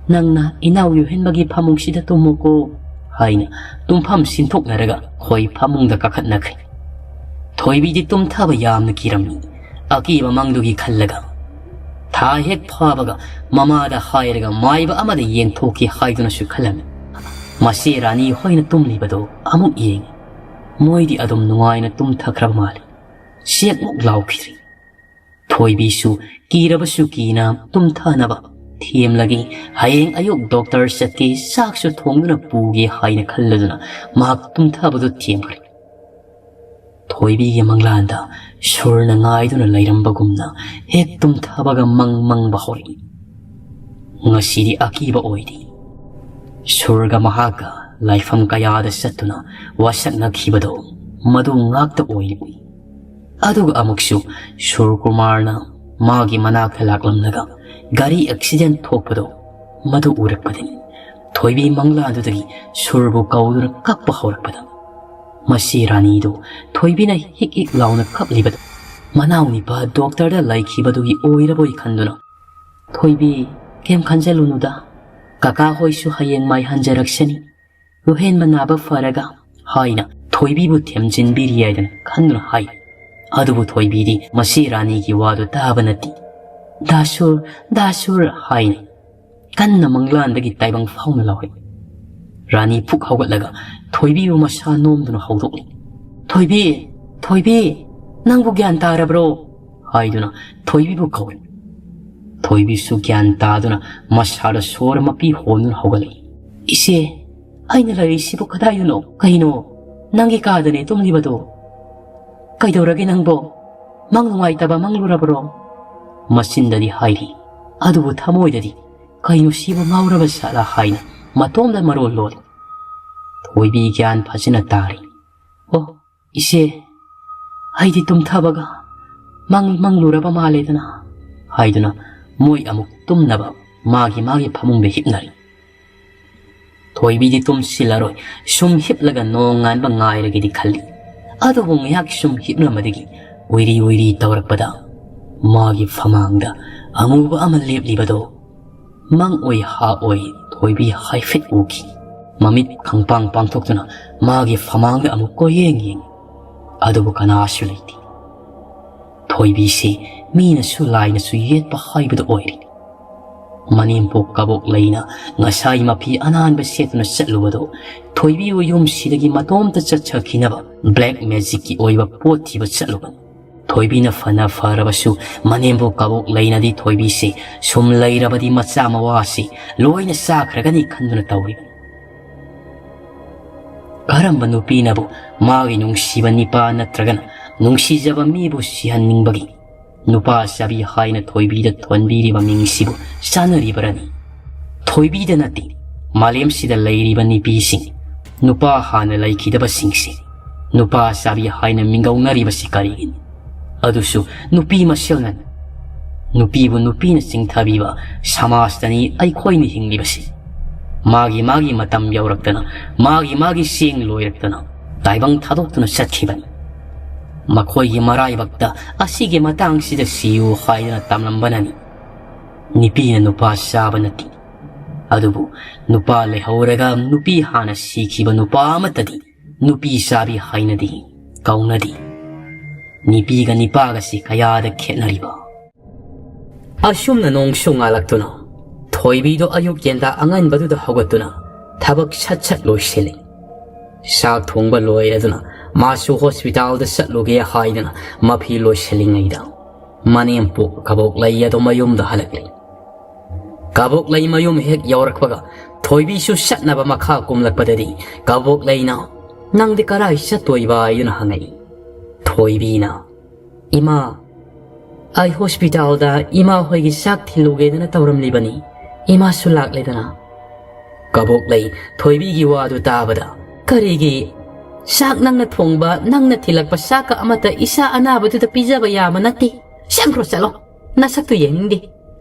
ꯅꯪꯅ ꯏꯅꯥꯎ ꯌꯨꯍꯦꯟꯕꯒꯤ ꯐꯃꯨꯡꯁꯤꯗ ꯇꯨꯝꯃꯨꯀꯣ" ꯍꯥꯏꯅ ꯇꯨꯝꯐꯝ ꯁꯤꯟꯊꯣꯛꯅꯔꯒ ꯈꯣꯏ ꯐꯃꯨꯡꯗ ꯀꯥꯈꯠꯅꯈ꯭ꯔꯦ꯫ ꯊꯣꯏꯕꯤꯗꯤ ꯇꯨꯝꯊꯕ ꯌꯥꯝꯅ ꯀꯤꯔꯝꯃꯤ꯫ ꯑꯀꯤꯕ ꯃꯪꯗꯨꯒꯤ ꯈꯜꯂꯒ, ꯊꯥ ꯍꯦꯛ ꯐꯥꯕꯒ ꯃꯃꯥꯗ ꯍꯥꯏꯔꯒ ꯃꯥꯏꯕ ꯑꯃꯗ ꯌꯦꯡꯊꯣꯛꯀꯦ ꯍꯥꯏꯗꯨꯅꯁꯨ ꯈꯜꯂꯝꯃꯤ꯫ ꯃꯆꯦ ꯔꯥꯅꯤ ꯍꯣꯏꯅ ꯇꯨꯝꯂꯤꯕꯗꯨ ꯑꯃꯨꯛ ꯌꯦꯡꯉꯤ꯫ ꯃꯣꯏꯗꯤ ꯑꯗꯨꯝ ꯅꯨꯡꯉꯥꯏꯅ ꯇꯨꯝꯊꯈ꯭ꯔꯕ ꯃꯥꯜꯂꯤ꯫ ꯆꯦꯛꯃꯨꯛ ꯂꯥꯎꯈꯤꯗ꯭ꯔꯤ꯫ ꯊꯣꯏꯕꯤꯁꯨ ꯀꯤꯔꯕꯁꯨ ꯀꯤꯅ ꯇꯨꯝꯊꯅꯕ ꯊꯦꯝꯂꯒꯦ, ꯍꯌꯦꯡ ꯑꯌꯨꯛ ꯗꯣꯛꯇꯔ ꯆꯠꯀꯦ, ꯆꯥꯛꯁꯨ ꯊꯣꯡꯗꯨꯅ ꯄꯨꯒꯦ ꯍꯥꯏꯅ ꯈꯜꯂꯗꯨꯅ ꯃꯍꯥꯛ ꯇꯨꯝꯊꯕꯗꯨ ꯊꯦꯝꯈ꯭ꯔꯦ꯫ ꯊꯣꯏꯕꯤꯒꯤ ꯃꯪꯂꯥꯟꯗ ꯁꯨꯔꯅ ꯉꯥꯏꯗꯨꯅ ꯂꯩꯔꯝꯕꯒꯨꯝꯅ ꯍꯦꯛ ꯇꯨꯝꯊꯕꯒ ꯃꯪ ꯃꯪꯕ ꯍꯧꯔꯛꯏ꯫ ꯉꯁꯤꯗꯤ ꯑꯀꯤꯕ ꯑꯣꯏꯔꯤ꯫ ꯁꯨꯔꯒ ꯃꯍꯥꯛꯀ ꯂꯥꯏꯐꯝ ꯀꯌꯥꯗ ꯆꯠꯇꯨꯅ ꯋꯥꯁꯛꯅꯈꯤꯕꯗꯣ ꯃꯗꯨ ꯉꯥꯛꯇ ꯑꯣꯏꯅ ꯎꯏ꯫ ꯑꯗꯨꯒ ꯑꯃꯨꯛꯁꯨ ꯁꯨꯔꯀꯨꯃꯥꯔꯅ ꯃꯥꯒꯤ ꯃꯅꯥꯛꯇ ꯂꯥꯛꯂꯝꯂꯒ ꯒꯥꯔꯤ ꯑꯦꯛꯁꯤꯗꯦꯟ ꯊꯣꯛꯄꯗꯣ ꯃꯗꯨ ꯎꯔꯛꯄꯗꯅꯤ ꯊꯣꯏꯕꯤ ꯃꯪꯂꯥꯗꯨꯗꯒꯤ ꯁꯨꯔꯕꯨ ꯀꯧꯗꯨꯅ ꯀꯞꯄ ꯍꯧꯔꯛꯄꯗ, ꯃꯁꯤ ꯔꯥꯅꯤꯗꯨ ꯊꯣꯏꯕꯤꯅ ꯍꯤꯛ ꯍꯤꯛ ꯂꯥꯎꯅ ꯀꯞꯂꯤꯕꯗꯨ ꯃꯅꯥꯎ ꯅꯤꯄꯥ ꯗꯣꯛꯇꯔꯗ ꯂꯩꯈꯤꯕꯗꯨꯒꯤ ꯑꯣꯏꯔꯕꯣꯏ ꯈꯟꯗꯨꯅ, "ꯊꯣꯏꯕꯤ, ꯀꯩꯝ ꯈꯟꯖꯜꯂꯨꯅꯨꯗ, ꯀꯀꯥ ꯍꯣꯏꯁꯨ ꯍꯌꯦꯡ ꯃꯥꯏ ꯍꯟꯖꯔꯛꯁꯅꯤ, ꯂꯨꯍꯦꯟꯕ ꯅꯥꯕ ꯐꯔꯒ" ꯍꯥꯏꯅ ꯊꯣꯏꯕꯤꯕꯨ ꯊꯦꯝꯖꯤꯟꯕꯤꯔꯤ ꯍꯥꯏꯗꯅ ꯈꯟꯗꯨꯅ ꯍꯥꯏ꯫ ꯑꯗꯨꯕꯨ ꯊꯣꯏꯕꯤꯗꯤ ꯃꯁꯤ ꯔꯥꯅꯤꯒꯤ ꯋꯥꯗꯨ ꯇꯥꯕ ꯅꯠꯇꯦ꯫ "ꯗꯥꯁꯨꯔ, ꯗꯥꯁꯨꯔ" ꯍꯥꯏꯅ ꯀꯟꯅ ꯃꯪꯂꯥꯟꯗꯒꯤ ꯇꯥꯏꯕꯪ ꯐꯥꯎꯅ ꯂꯥꯎꯔꯛꯏ꯫ ꯔꯥꯅꯤ ꯐꯨꯛ ꯍꯧꯒꯠꯂꯒ ꯊꯣꯏꯕꯤꯕꯨ ꯃꯁꯥ ꯅꯣꯝꯗꯨꯅ ꯍꯧꯗꯣꯛꯂꯤ꯫ "ꯊꯣꯏꯕꯤ, ꯊꯣꯏꯕꯤ, ꯅꯪꯕꯨ ꯒ꯭ꯌꯥꯟ ꯇꯥꯔꯕ꯭ꯔꯣ?" ꯍꯥꯏꯗꯨꯅ ꯊꯣꯏꯕꯤꯕꯨ ꯀꯧꯔꯤ꯫ ꯊꯣꯏꯕꯤꯁꯨ ꯒ꯭ꯌꯥꯟ ꯇꯥꯗꯨꯅ ꯃꯁꯥꯗ ꯁꯣꯔ ꯃꯄꯤ ꯍꯣꯟꯗꯨꯅ ꯍꯧꯒꯠꯂꯛꯏ꯫ "ꯏꯆꯦ, ꯑꯩꯅ ꯂꯩꯔꯤꯁꯤꯕꯨ ꯀꯗꯥꯏꯗꯅꯣ? ꯀꯩꯅꯣ, ꯅꯪꯒꯤ ꯀꯥꯗꯅꯦ ꯇꯨꯝꯂꯤꯕꯗꯣ꯫ ꯀꯩꯗꯧꯔꯒꯦ ꯅꯪꯕꯣ? ꯃꯪ ꯅꯨꯡꯉꯥꯏꯇꯕ ꯃꯪꯂꯨꯔꯕ꯭ꯔꯣ?" ꯃꯆꯤꯟꯗꯗꯤ ꯍꯥꯏꯔꯤ, ꯑꯗꯨꯕꯨ ꯊꯃꯣꯏꯗꯗꯤ ꯀꯩꯅꯣ ꯁꯤꯕꯨ ꯉꯥꯎꯔꯕ ꯁꯥꯠꯂ ꯍꯥꯏꯅ ꯃꯇꯣꯝꯗ ꯃꯔꯣꯜ ꯂꯣꯜꯂꯤ꯫ ꯊꯣꯏꯕꯤ ꯒ꯭ꯌꯥꯟ ꯐꯖꯅ ꯇꯥꯔꯤ꯫ "ꯑꯣ, ꯏꯆꯦ, ꯑꯩꯗꯤ ꯇꯨꯝꯊꯕꯒ ꯃꯪ ꯃꯪꯂꯨꯔꯕ ꯃꯥꯜꯂꯦꯗꯅ" ꯍꯥꯏꯗꯨꯅ ꯃꯣꯏ ꯑꯃꯨꯛ ꯇꯨꯝꯅꯕ ꯃꯥꯒꯤ ꯃꯥꯒꯤ ꯐꯃꯨꯡꯗ ꯍꯤꯞꯅꯔꯤ꯫ ꯊꯣꯏꯕꯤꯗꯤ ꯇꯨꯝꯁꯤꯜꯂꯔꯣꯏ, ꯁꯨꯝ ꯍꯤꯞꯂꯒ ꯅꯣꯡ ꯉꯥꯟꯕ ꯉꯥꯏꯔꯒꯦꯗꯤ ꯈꯜꯂꯤ꯫ ꯑꯗꯨꯕꯨ ꯉꯥꯏꯍꯥꯛ ꯁꯨꯝ ꯍꯤꯞꯂꯝꯕꯗꯒꯤ ꯎꯏꯔꯤ ꯎꯏꯔꯤ ꯇꯧꯔꯛꯄꯗ ꯃꯥꯒꯤ ꯐꯃꯥꯡꯗ ꯑꯃꯨꯕ ꯑꯃ ꯂꯦꯞꯂꯤꯕꯗꯣ ꯃꯪ ꯑꯣꯏ ꯍꯥ ꯑꯣꯏ ꯊꯣꯏꯕꯤ ꯍꯥꯏꯐꯦꯠ ꯎꯈꯤ꯫ ꯃꯃꯤꯠ ꯈꯪꯄꯥꯡ ꯄꯥꯡꯊꯣꯛꯇꯨꯅ ꯃꯥꯒꯤ ꯐꯃꯥꯡꯗ ꯑꯃꯨꯛ ꯀꯣꯏꯌꯦꯡ ꯌꯦꯡꯉꯤ꯫ ꯑꯗꯨꯕꯨ ꯀꯅꯥꯁꯨ ꯂꯩꯇꯦ꯫ ꯊꯣꯏꯕꯤꯁꯤ ꯃꯤꯅꯁꯨ ꯂꯥꯏꯅꯁꯨ ꯌꯦꯠꯄ ꯍꯥꯏꯕꯗꯨ ꯑꯣꯏꯔꯦ꯫ ꯃꯅꯦꯝꯄꯣꯛ ꯀꯕꯣꯛ ꯂꯩꯅ ꯉꯁꯥꯏ ꯃꯐꯤ ꯑꯅꯥꯟꯕ ꯁꯦꯠꯇꯨꯅ ꯆꯠꯂꯨꯕꯗꯨ ꯊꯣꯏꯕꯤꯕꯨ ꯌꯨꯝꯁꯤꯗꯒꯤ ꯃꯇꯣꯝꯇ ꯆꯠꯆꯈꯤꯅꯕ black magicꯀꯤ ꯑꯣꯏꯕ ꯄꯣꯠ ꯊꯤꯕ ꯆꯠꯂꯨꯕꯅꯤ꯫ ꯊꯣꯏꯕꯤꯅ ꯐꯅ ꯐꯔꯕꯁꯨ ꯃꯅꯦꯝꯕꯨ ꯀꯕꯣꯛ ꯂꯩꯅꯗꯤ ꯊꯣꯏꯕꯤꯁꯤ ꯁꯨꯝ ꯂꯩꯔꯕꯗꯤ ꯃꯆꯥ ꯃꯋꯥꯁꯤ ꯂꯣꯏꯅ ꯆꯥꯈ꯭ꯔꯒꯅꯤ ꯈꯟꯗꯨꯅ ꯇꯧꯔꯤꯕꯅꯤ꯫ ꯀꯔꯝꯕ ꯅꯨꯄꯤꯅꯕꯨ ꯃꯥꯒꯤ ꯅꯨꯡꯁꯤꯕ ꯅꯤꯄꯥ ꯅꯠꯇ꯭ꯔꯒꯅ ꯅꯨꯡꯁꯤꯖꯕ ꯃꯤꯕꯨ ꯁꯤꯍꯟꯅꯤꯡꯕꯒꯤ ꯅꯨꯄꯥ ꯆꯥꯕꯤ ꯍꯥꯏꯅ ꯊꯣꯏꯕꯤꯗ ꯊꯣꯟꯕꯤꯔꯤꯕ ꯃꯤꯡꯁꯤꯕꯨ ꯆꯥꯅꯔꯤꯕꯔꯅꯤ? ꯊꯣꯏꯕꯤꯗ ꯅꯠꯇꯦ, ꯃꯥꯂꯦꯝꯁꯤꯗ ꯂꯩꯔꯤꯕ ꯅꯨꯄꯤꯁꯤꯡ, ꯅꯨꯄꯥ ꯍꯥꯟꯅ ꯂꯩꯈꯤꯗꯕꯁꯤꯡꯁꯤ ꯅꯨꯄꯥ ꯆꯥꯕꯤ ꯍꯥꯏꯅ ꯃꯤꯡꯒꯧꯅꯔꯤꯕꯁꯤ ꯀꯔꯤꯒꯤꯅꯤ? ꯑꯗꯨꯁꯨ ꯅꯨꯄꯤ ꯃꯁꯦꯜꯅꯅꯤ꯫ ꯅꯨꯄꯤꯕꯨ ꯅꯨꯄꯤꯅ ꯆꯤꯡꯊꯕꯤꯕ ꯁꯃꯥꯖꯇꯅꯤ ꯑꯩꯈꯣꯏꯅ ꯍꯤꯡꯂꯤꯕꯁꯤ꯫ ꯃꯥꯒꯤ ꯃꯥꯒꯤ ꯃꯇꯝ ꯌꯧꯔꯛꯇꯅ, ꯃꯥꯒꯤ ꯃꯥꯒꯤ ꯆꯦꯡ ꯂꯣꯏꯔꯛꯇꯅ, ꯇꯥꯏꯕꯪ ꯊꯥꯗꯣꯛꯇꯨꯅ ꯆꯠꯈꯤꯕꯅꯤ꯫ ꯃꯈꯣꯏꯒꯤ ꯃꯔꯥꯏꯕꯛꯇ ꯑꯁꯤꯒꯤ ꯃꯇꯥꯡꯁꯤꯗ ꯁꯤꯌꯨ ꯍꯥꯏꯗꯨꯅ ꯇꯝꯂꯝꯕꯅꯅꯤ꯫ ꯅꯨꯄꯤꯅ ꯅꯨꯄꯥ ꯆꯥꯕ ꯅꯠꯇꯦ꯫ ꯑꯗꯨꯕꯨ ꯅꯨꯄꯥ ꯂꯩꯍꯧꯔꯒ ꯅꯨꯄꯤ ꯍꯥꯟꯅ ꯁꯤꯈꯤꯕ ꯅꯨꯄꯥ ꯑꯃꯠꯇꯗꯤ ꯅꯨꯄꯤ ꯆꯥꯕꯤ ꯍꯥꯏꯅꯗꯦ, ꯀꯧꯅꯗꯦ꯫ ꯅꯨꯄꯤꯒ ꯅꯤꯄꯥꯒꯁꯤ ꯀꯌꯥꯗ ꯈꯦꯠꯅꯔꯤꯕ? ꯑꯁꯨꯝꯅ ꯅꯣꯡꯁꯨ ꯉꯥꯜꯂꯛꯇꯨꯅ ꯊꯣꯏꯕꯤꯗꯣ ꯑꯌꯨꯛ ꯌꯦꯟꯗꯥ ꯑꯉꯟꯕꯗꯨꯗ ꯍꯧꯒꯠꯇꯨꯅ ꯊꯕꯛ ꯁꯠ ꯁꯠ ꯂꯣꯏꯁꯤꯜꯂꯤ꯫ ꯆꯥꯛ ꯊꯣꯡꯕ ꯂꯣꯏꯔꯗꯨꯅ ꯃꯥꯁꯨ ꯍꯣꯁꯄꯤꯇꯥꯜꯗ ꯆꯠꯂꯨꯒꯦ ꯍꯥꯏꯗꯨꯅ ꯃꯐꯤ ꯂꯣꯏꯁꯤꯜꯂꯤꯉꯩꯗ ꯃꯅꯦꯝꯄꯣꯛ ꯀꯕꯣꯛꯂꯩ ꯑꯗꯣ ꯃꯌꯨꯝꯗ ꯍꯜꯂꯛꯂꯤ꯫ ꯀꯕꯣꯛꯂꯩ ꯃꯌꯨꯝ ꯍꯦꯛ ꯌꯧꯔꯛꯄꯒ ꯊꯣꯏꯕꯤꯁꯨ ꯆꯠꯅꯕ ꯃꯈꯥ ꯀꯨꯝꯂꯛꯄꯗꯗꯤ ꯀꯕꯣꯛꯂꯩꯅ, "ꯅꯪꯗꯤ ꯀꯔꯥꯏ ꯆꯠꯇꯣꯏꯕ?" ꯍꯥꯏꯗꯨꯅ ꯍꯪꯉꯛꯏ꯫ ꯊꯣꯏꯕꯤꯅ, "ꯏꯃꯥ, "ꯑꯩ ꯍꯣꯁꯄꯤꯇꯥꯜꯗ ꯏꯃꯥ ꯍꯣꯏꯒꯤ ꯆꯥꯛ ꯊꯤꯜꯂꯨꯒꯦꯗꯅ ꯇꯧꯔꯝꯂꯤꯕꯅꯤ꯫ ꯏꯃꯥꯁꯨ ꯂꯥꯛꯂꯦꯗꯅ꯫" ꯀꯕꯣꯛꯂꯩ ꯊꯣꯏꯕꯤꯒꯤ ꯋꯥꯗꯨ ꯇꯥꯕꯗ, "ꯀꯔꯤꯒꯤ? ꯆꯥꯛ ꯅꯪꯅ ꯊꯣꯡꯕ, ꯅꯪꯅ ꯊꯤꯜꯂꯛꯄ ꯆꯥꯛꯀ ꯑꯃꯠꯇ ꯏꯆꯥ ꯑꯅꯥꯕꯗꯨꯗ ꯄꯤꯖꯕ ꯌꯥꯕ ꯅꯠꯇꯦ꯫ ꯆꯪꯈ꯭ꯔꯣ ꯆꯠꯂꯣ, ꯅꯁꯛꯇꯨ ꯌꯦꯡꯅꯤꯡꯗꯦ,"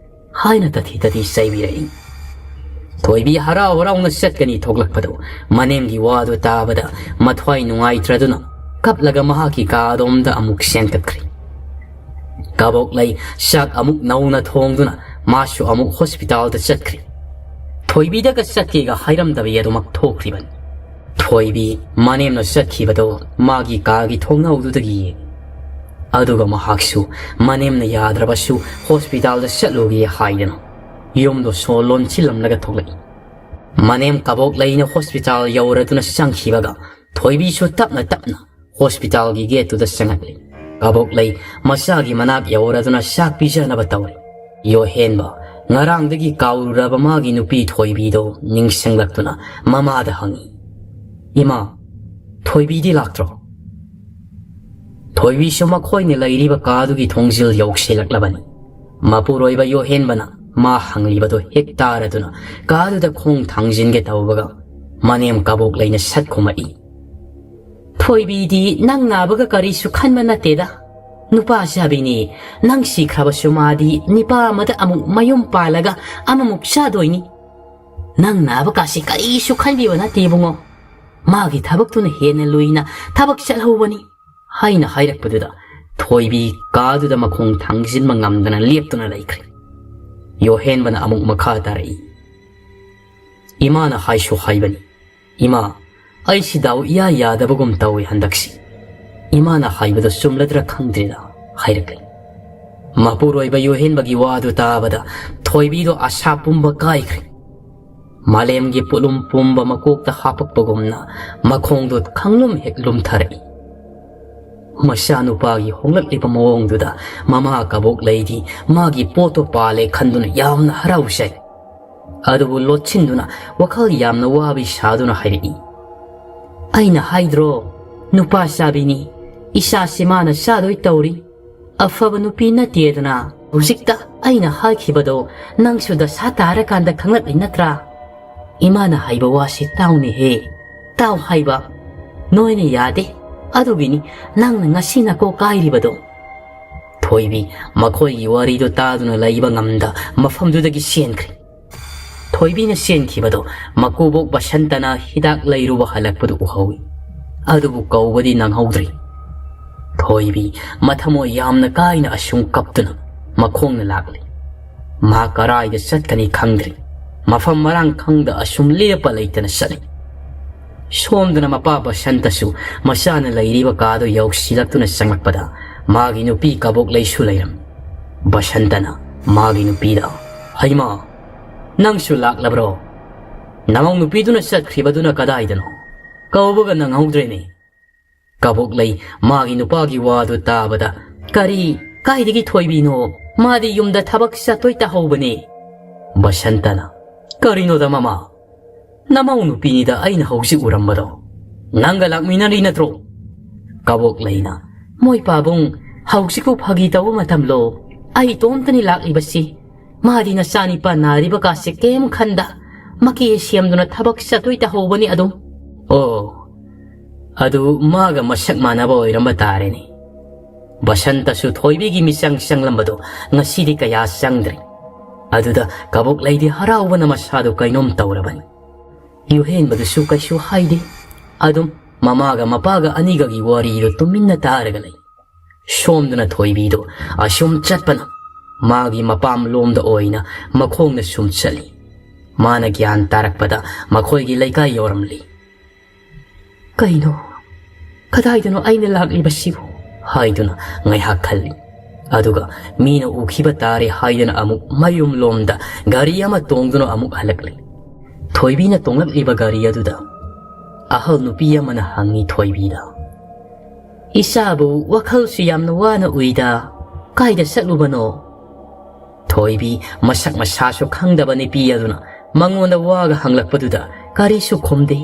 ꯍꯥꯏꯅ ꯇꯊꯤ ꯇꯊꯤ ꯆꯩꯕꯤꯔꯛꯏ꯫ ꯊꯣꯏꯕꯤ ꯍꯔꯥꯎ ꯍꯔꯥꯎꯅ ꯆꯠꯀꯅꯤ ꯊꯣꯛꯂꯛꯄꯗꯨ, ꯃꯅꯦꯝꯒꯤ ꯋꯥꯗꯨ ꯇꯥꯕꯗ ꯃꯊ꯭ꯋꯥꯏ ꯅꯨꯡꯉꯥꯏꯇ꯭ꯔꯗꯨꯅ ꯀꯞꯂꯒ ꯃꯍꯥꯛꯀꯤ ꯀꯥꯗꯣꯝꯗ ꯑꯃꯨꯛ ꯆꯦꯟꯈꯠꯈ꯭ꯔꯦ꯫ ꯀꯕꯣꯛꯂꯩ ꯆꯥꯛ ꯑꯃꯨꯛ ꯅꯧꯅ ꯊꯣꯡꯗꯨꯅ ꯃꯥꯁꯨ ꯑꯃꯨꯛ ꯍꯣꯁꯄꯤꯇꯥꯜꯗ ꯆꯠꯈ꯭ꯔꯦ꯫ ꯊꯣꯏꯕꯤꯗꯒ ꯆꯠꯀꯦꯒ ꯍꯥꯏꯔꯝꯗꯕ ꯑꯗꯨꯃꯛ ꯊꯣꯛꯈ꯭ꯔꯤꯕꯅꯤ꯫ ꯊꯣꯏꯕꯤ ꯃꯅꯦꯝꯅ ꯆꯠꯈꯤꯕꯗꯣ ꯃꯥꯒꯤ ꯀꯥꯒꯤ ꯊꯣꯡꯅꯥꯎꯗꯨꯗꯒꯤ ꯌꯦꯡꯉꯤ꯫ ꯑꯗꯨꯒ ꯃꯍꯥꯛꯁꯨ ꯃꯅꯦꯝꯅ ꯌꯥꯗ꯭ꯔꯕꯁꯨ ꯍꯣꯁꯄꯤꯇꯥꯜꯗ ꯆꯠꯂꯨꯒꯦ ꯍꯥꯏꯗꯅ ꯌꯨꯝꯗꯣ ꯁꯣ ꯂꯣꯟꯁꯤꯜꯂꯝꯂꯒ ꯊꯣꯛꯂꯛꯏ꯫ ꯃꯅꯦꯝ ꯀꯕꯣꯛꯂꯩꯅ ꯍꯣꯁꯄꯤꯇꯥꯜ ꯌꯧꯔꯗꯨꯅ ꯆꯪꯈꯤꯕꯒ ꯊꯣꯏꯕꯤꯁꯨ ꯇꯞꯅ ꯇꯞꯅ ꯍꯣꯁꯄꯤꯇꯥꯜꯒꯤ ꯒꯦꯠꯇꯨꯗ ꯆꯪꯉꯛꯂꯤ꯫ ꯀꯕꯣꯛꯂꯩ ꯃꯆꯥꯒꯤ ꯃꯅꯥꯛ ꯌꯧꯔꯗꯨꯅ ꯆꯥꯛ ꯄꯤꯖꯅꯕ ꯇꯧꯔꯤ꯫ ꯌꯣꯍꯦꯟꯕ ꯉꯔꯥꯡꯗꯒꯤ ꯀꯥꯎꯔꯨꯔꯕ ꯃꯥꯒꯤ ꯅꯨꯄꯤ ꯊꯣꯏꯕꯤꯗꯣ ꯅꯤꯡꯁꯤꯡꯂꯛꯇꯨꯅ ꯃꯃꯥꯗ ꯍꯪꯉꯤ, "ꯏꯃꯥ, ꯊꯣꯏꯕꯤꯗꯤ ꯂꯥꯛꯇ꯭ꯔꯣ?" ꯊꯣꯏꯕꯤꯁꯨ ꯃꯈꯣꯏꯅ ꯂꯩꯔꯤꯕ ꯀꯥꯗꯨꯒꯤ ꯊꯣꯡꯖꯤꯜ ꯌꯧꯁꯤꯜꯂꯛꯂꯕꯅꯤ꯫ ꯃꯄꯨꯔꯣꯏꯕ ꯌꯣꯍꯦꯟꯕꯅ ꯃꯥ ꯍꯪꯂꯤꯕꯗꯨ ꯍꯦꯛ ꯇꯥꯔꯗꯨꯅ ꯀꯥꯗꯨꯗ ꯈꯣꯡ ꯊꯥꯡꯖꯤꯟꯒꯦ ꯇꯧꯕꯒ ꯃꯅꯦꯝ ꯀꯕꯣꯛꯂꯩꯅ ꯁꯠ ꯈꯨꯝꯃꯛꯏ, "ꯊꯣꯏꯕꯤꯗꯤ ꯅꯪ ꯅꯥꯕꯒ ꯀꯔꯤꯁꯨ ꯈꯟꯕ ꯅꯠꯇꯦꯗ꯫ ꯅꯨꯄꯥ ꯆꯥꯕꯤꯅꯤ, ꯅꯪ ꯁꯤꯈ꯭ꯔꯕꯁꯨ ꯃꯥꯗꯤ ꯅꯤꯄꯥ ꯑꯃꯗ ꯑꯃꯨꯛ ꯃꯌꯨꯝ ꯄꯥꯜꯂꯒ ꯑꯃꯃꯨꯛ ꯆꯥꯗꯣꯏꯅꯤ꯫ ꯅꯪ ꯅꯥꯕ ꯀꯥꯁꯤ ꯀꯔꯤꯁꯨ ꯈꯟꯕꯤꯕ ꯅꯠꯇꯦ ꯏꯕꯨꯡꯉꯣ꯫ ꯃꯥꯒꯤ ꯊꯕꯛꯇꯨꯅ ꯍꯦꯟꯅ ꯂꯨꯏꯅ ꯊꯕꯛ ꯆꯠꯍꯧꯕꯅꯤ," ꯍꯥꯏꯅ ꯍꯥꯏꯔꯛꯄꯗꯨꯗ ꯊꯣꯏꯕꯤ ꯀꯥꯗꯨꯗ ꯃꯈꯣꯡ ꯊꯥꯡꯖꯤꯟꯕ ꯉꯝꯗꯅ ꯂꯦꯞꯇꯨꯅ ꯂꯩꯈ꯭ꯔꯦ꯫ ꯌꯣꯍꯦꯟꯕꯅ ꯑꯃꯨꯛ ꯃꯈꯥ ꯇꯥꯔꯛꯏ, "ꯏꯃꯥꯅ ꯍꯥꯏꯁꯨ ꯍꯥꯏꯕꯅꯤ꯫ ꯏꯃꯥ, ꯑꯩꯁꯤ ꯗꯥꯎ ꯏꯌꯥ ꯌꯥꯗꯕꯒꯨꯝ ꯇꯧꯏ ꯍꯟꯗꯛꯁꯤ꯫ ꯏꯃꯥꯅ ꯍꯥꯏꯕꯗꯣ ꯆꯨꯝꯂꯗ꯭ꯔꯥ ꯈꯪꯗ꯭ꯔꯦꯗ," ꯍꯥꯏꯔꯛꯂꯦ꯫ ꯃꯄꯨꯔꯣꯏꯕ ꯌꯣꯍꯦꯟꯕꯒꯤ ꯋꯥꯗꯨ ꯇꯥꯕꯗ ꯊꯣꯏꯕꯤꯗꯣ ꯑꯁꯥ ꯄꯨꯝꯕ ꯀꯥꯏꯈ꯭ꯔꯦ꯫ ꯃꯥꯂꯦꯝꯒꯤ ꯄꯣꯠꯂꯨꯝ ꯄꯨꯝꯕ ꯃꯀꯣꯛꯇ ꯍꯥꯞꯄꯛꯄꯒꯨꯝꯅ ꯃꯈꯣꯡꯗꯣ ꯈꯪꯂꯨꯝ ꯍꯦꯛ ꯂꯨꯝꯊꯔꯛꯏ꯫ ꯃꯆꯥꯅꯨꯄꯥꯒꯤ ꯍꯣꯡꯂꯛꯂꯤꯕ ꯃꯑꯣꯡꯗꯨꯗ ꯃꯃꯥ ꯀꯕꯣꯛꯂꯩꯗꯤ ꯃꯥꯒꯤ ꯄꯣꯠꯇꯣ ꯄꯥꯜꯂꯦ ꯈꯟꯗꯨꯅ ꯌꯥꯝꯅ ꯍꯔꯥꯎꯖꯩ꯫ ꯑꯗꯨꯕꯨ ꯂꯣꯠꯁꯤꯟꯗꯨꯅ ꯋꯥꯈꯜ ꯌꯥꯝꯅ ꯋꯥꯕꯤ ꯁꯥꯗꯨꯅ ꯍꯥꯏꯔꯛꯏ, "ꯑꯩꯅ ꯍꯥꯏꯗ꯭ꯔꯣ, ꯅꯨꯄꯥ ꯆꯥꯕꯤꯅꯤ, ꯏꯆꯥꯁꯤ ꯃꯥꯅ ꯆꯥꯗꯣꯏ ꯇꯧꯔꯤ꯫ ꯑꯐꯕ ꯅꯨꯄꯤ ꯅꯠꯇꯦꯗꯅ ꯍꯧꯖꯤꯛꯇ ꯑꯩꯅ ꯍꯥꯏꯈꯤꯕꯗꯣ ꯅꯪꯁꯨ ꯗꯁꯥ ꯇꯥꯔꯀꯥꯟꯗ ꯈꯪꯂꯛꯂꯤ ꯅꯠꯇ꯭ꯔꯥ? ꯏꯃꯥꯅ ꯍꯥꯏꯕ ꯋꯥꯁꯤ ꯇꯥꯎꯅꯦꯍꯦ꯫ ꯇꯥꯎ ꯍꯥꯏꯕ꯫ ꯅꯣꯏꯅ ꯌꯥꯗꯦ꯫ ꯑꯗꯨꯒꯤꯅꯤ ꯅꯪꯅ ꯉꯁꯤ ꯅꯀꯣꯛ ꯀꯥꯏꯔꯤꯕꯗꯣ꯫ ꯊꯣꯏꯕꯤ ꯃꯈꯣꯏꯒꯤ ꯋꯥꯔꯤꯗꯨ ꯇꯥꯗꯨꯅ ꯂꯩꯕ ꯉꯝꯗ ꯃꯐꯝꯗꯨꯗꯒꯤ ꯆꯦꯟꯈ꯭ꯔꯦ꯫ ꯊꯣꯏꯕꯤꯅ ꯆꯦꯟꯈꯤꯕꯗꯣ ꯃꯀꯨꯕꯣꯛ ꯕꯁꯟꯇꯅ ꯍꯤꯗꯥꯛ ꯂꯩꯔꯨꯕ ꯍꯜꯂꯛꯄꯗꯨ ꯎꯍꯧꯏ꯫ ꯑꯗꯨꯕꯨ ꯀꯧꯕꯗꯤ ꯅꯪꯍꯧꯗ꯭ꯔꯤ꯫ ꯊꯣꯏꯕꯤ ꯃꯊꯃꯣꯏ ꯌꯥꯝꯅ ꯀꯥꯏꯅ ꯑꯁꯨꯝ ꯀꯞꯇꯨꯅ ꯃꯈꯣꯡꯅ ꯂꯥꯛꯂꯤ꯫ ꯃꯍꯥꯛ ꯀꯔꯥꯏꯗ ꯆꯠꯀꯅꯤ ꯈꯪꯗ꯭ꯔꯤ꯫ ꯃꯐꯝ ꯃꯔꯥꯡ ꯈꯪꯗ ꯑꯁꯨꯝ ꯂꯦꯞꯄ ꯂꯩꯇꯅ ꯆꯠꯂꯤ꯫ ꯁꯣꯝꯗꯅ ꯃꯄꯥ ꯕꯁꯟꯇꯁꯨ ꯃꯆꯥꯅ ꯂꯩꯔꯤꯕ ꯀꯥꯗꯨ ꯌꯧꯁꯤꯜꯂꯛꯇꯨꯅ ꯆꯪꯂꯛꯄꯗ ꯃꯥꯒꯤ ꯅꯨꯄꯤ ꯀꯕꯣꯛꯂꯩꯁꯨ ꯂꯩꯔꯝꯃꯤ꯫ ꯕꯁꯟꯇꯅ ꯃꯥꯒꯤ ꯅꯨꯄꯤꯗ, "ꯍꯩꯃꯥ, ꯅꯪꯁꯨ ꯂꯥꯛꯂꯕ꯭ꯔꯣ? ꯅꯃꯧ ꯅꯨꯄꯤꯗꯨꯅ ꯆꯠꯈ꯭ꯔꯤꯕꯗꯨꯅ ꯀꯗꯥꯏꯗꯅꯣ? ꯀꯧꯕꯒ ꯅꯪꯍꯧꯗ꯭ꯔꯦꯅꯦ꯫" ꯀꯕꯣꯛꯂꯩ ꯃꯥꯒꯤ ꯅꯨꯄꯥꯒꯤ ꯋꯥꯗꯨ ꯇꯥꯕꯗ, "ꯀꯔꯤ? ꯀꯥꯏꯗꯒꯤ ꯊꯣꯏꯕꯤꯅꯣ? ꯃꯥꯗꯤ ꯌꯨꯝꯗ ꯊꯕꯛ ꯆꯠꯇꯣꯏ ꯇꯥꯍꯧꯕꯅꯦ꯫" ꯕꯁꯟꯇꯅ, "ꯀꯔꯤꯅꯣꯗ ꯃꯃꯥ? ꯅꯃꯧ ꯅꯨꯄꯤꯅꯤꯗ ꯑꯩꯅ ꯍꯧꯖꯤꯛ ꯎꯔꯝꯕꯗꯣ꯫ ꯅꯪꯒ ꯂꯥꯛꯃꯤꯟꯅꯔꯤ ꯅꯠꯇ꯭ꯔꯣ?" ꯀꯕꯣꯛꯂꯩꯅ, "ꯃꯣꯏ ꯄꯥꯕꯨꯡ, ꯍꯧꯖꯤꯛꯄꯨ ꯐꯥꯒꯤ ꯇꯧꯕ ꯃꯇꯝꯂꯣ? ꯑꯩ ꯏꯇꯣꯝꯇꯅꯤ ꯂꯥꯛꯂꯤꯕꯁꯤ꯫ ꯃꯥꯗꯤ ꯅꯆꯥꯅꯤꯄꯥ ꯅꯥꯔꯤꯕ ꯀꯥꯁꯦ ꯀꯩꯝ ꯈꯟꯗ ꯃꯀꯦ ꯁꯦꯝꯗꯨꯅ ꯊꯕꯛ ꯆꯠꯇꯣꯏ ꯇꯥꯍꯧꯕꯅꯤ ꯑꯗꯨꯝ꯫" "ꯑꯣ, ꯑꯗꯨ ꯃꯥꯒ ꯃꯁꯛ ꯃꯥꯟꯅꯕ ꯑꯣꯏꯔꯝꯕ ꯇꯥꯔꯦꯅꯦ꯫" ꯕꯁꯟꯇꯁꯨ ꯊꯣꯏꯕꯤꯒꯤ ꯃꯤꯆꯪ ꯆꯪꯂꯝꯕꯗꯣ ꯉꯁꯤꯗꯤ ꯀꯌꯥ ꯆꯪꯗ꯭ꯔꯦ꯫ ꯑꯗꯨꯗ ꯀꯕꯣꯛꯂꯩꯗꯤ ꯍꯔꯥꯎꯕꯅ ꯃꯁꯥꯗꯨ ꯀꯩꯅꯣꯝ ꯇꯧꯔꯕꯅꯤ꯫ ꯌꯨꯍꯦꯟꯕꯗꯨꯁꯨ ꯀꯩꯁꯨ ꯍꯥꯏꯗꯦ꯫ ꯑꯗꯨꯝ ꯃꯃꯥꯒ ꯃꯄꯥꯒ ꯑꯅꯤꯒꯒꯤ ꯋꯥꯔꯤꯗꯨ ꯇꯨꯃꯤꯟꯅ ꯇꯥꯔꯒ ꯂꯩ꯫ ꯁꯣꯝꯗꯅ ꯊꯣꯏꯕꯤꯗꯣ ꯑꯁꯨꯝ ꯆꯠꯄꯅ ꯃꯥꯒꯤ ꯃꯄꯥꯝ ꯂꯣꯝꯗ ꯑꯣꯏꯅ ꯃꯈꯣꯡꯅ ꯁꯨꯝ ꯆꯠꯂꯤ꯫ ꯃꯥꯅ ꯒ꯭ꯌꯥꯟ ꯇꯥꯔꯛꯄꯗ ꯃꯈꯣꯏꯒꯤ ꯂꯩꯀꯥꯏ ꯌꯧꯔꯝꯂꯤ꯫ "ꯀꯩꯅꯣ? ꯀꯗꯥꯏꯗꯅꯣ ꯑꯩꯅ ꯂꯥꯛꯂꯤꯕꯁꯤꯕꯨ?" ꯍꯥꯏꯗꯨꯅ ꯉꯥꯏꯍꯥꯛ ꯈꯜꯂꯤ꯫ ꯑꯗꯨꯒ ꯃꯤꯅ ꯎꯈꯤꯕ ꯇꯥꯔꯦ ꯍꯥꯏꯗꯨꯅ ꯑꯃꯨꯛ ꯃꯌꯨꯝꯂꯣꯝꯗ ꯒꯥꯔꯤ ꯑꯃ ꯇꯣꯡꯗꯨꯅ ꯑꯃꯨꯛ ꯍꯜꯂꯛꯂꯤ꯫ ꯊꯣꯏꯕꯤꯅ ꯇꯣꯡꯂꯛꯂꯤꯕ ꯒꯥꯔꯤ ꯑꯗꯨꯗ ꯑꯍꯜ ꯅꯨꯄꯤ ꯑꯃꯅ ꯍꯪꯉꯤ ꯊꯣꯏꯕꯤꯗ, "ꯏꯆꯥꯕꯨ ꯋꯥꯈꯜꯁꯨ ꯌꯥꯝꯅ ꯋꯥꯅ ꯎꯏꯗ, ꯀꯥꯏꯗ ꯆꯠꯂꯨꯕꯅꯣ?" ꯊꯣꯏꯕꯤ ꯃꯁꯛ ꯃꯁꯥꯁꯨ ꯈꯪꯗꯕ ꯅꯨꯄꯤ ꯑꯗꯨꯅ ꯃꯉꯣꯟꯗ ꯋꯥꯒ ꯍꯪꯂꯛꯄꯗꯨꯗ ꯀꯔꯤꯁꯨ ꯈꯨꯝꯗꯦ꯫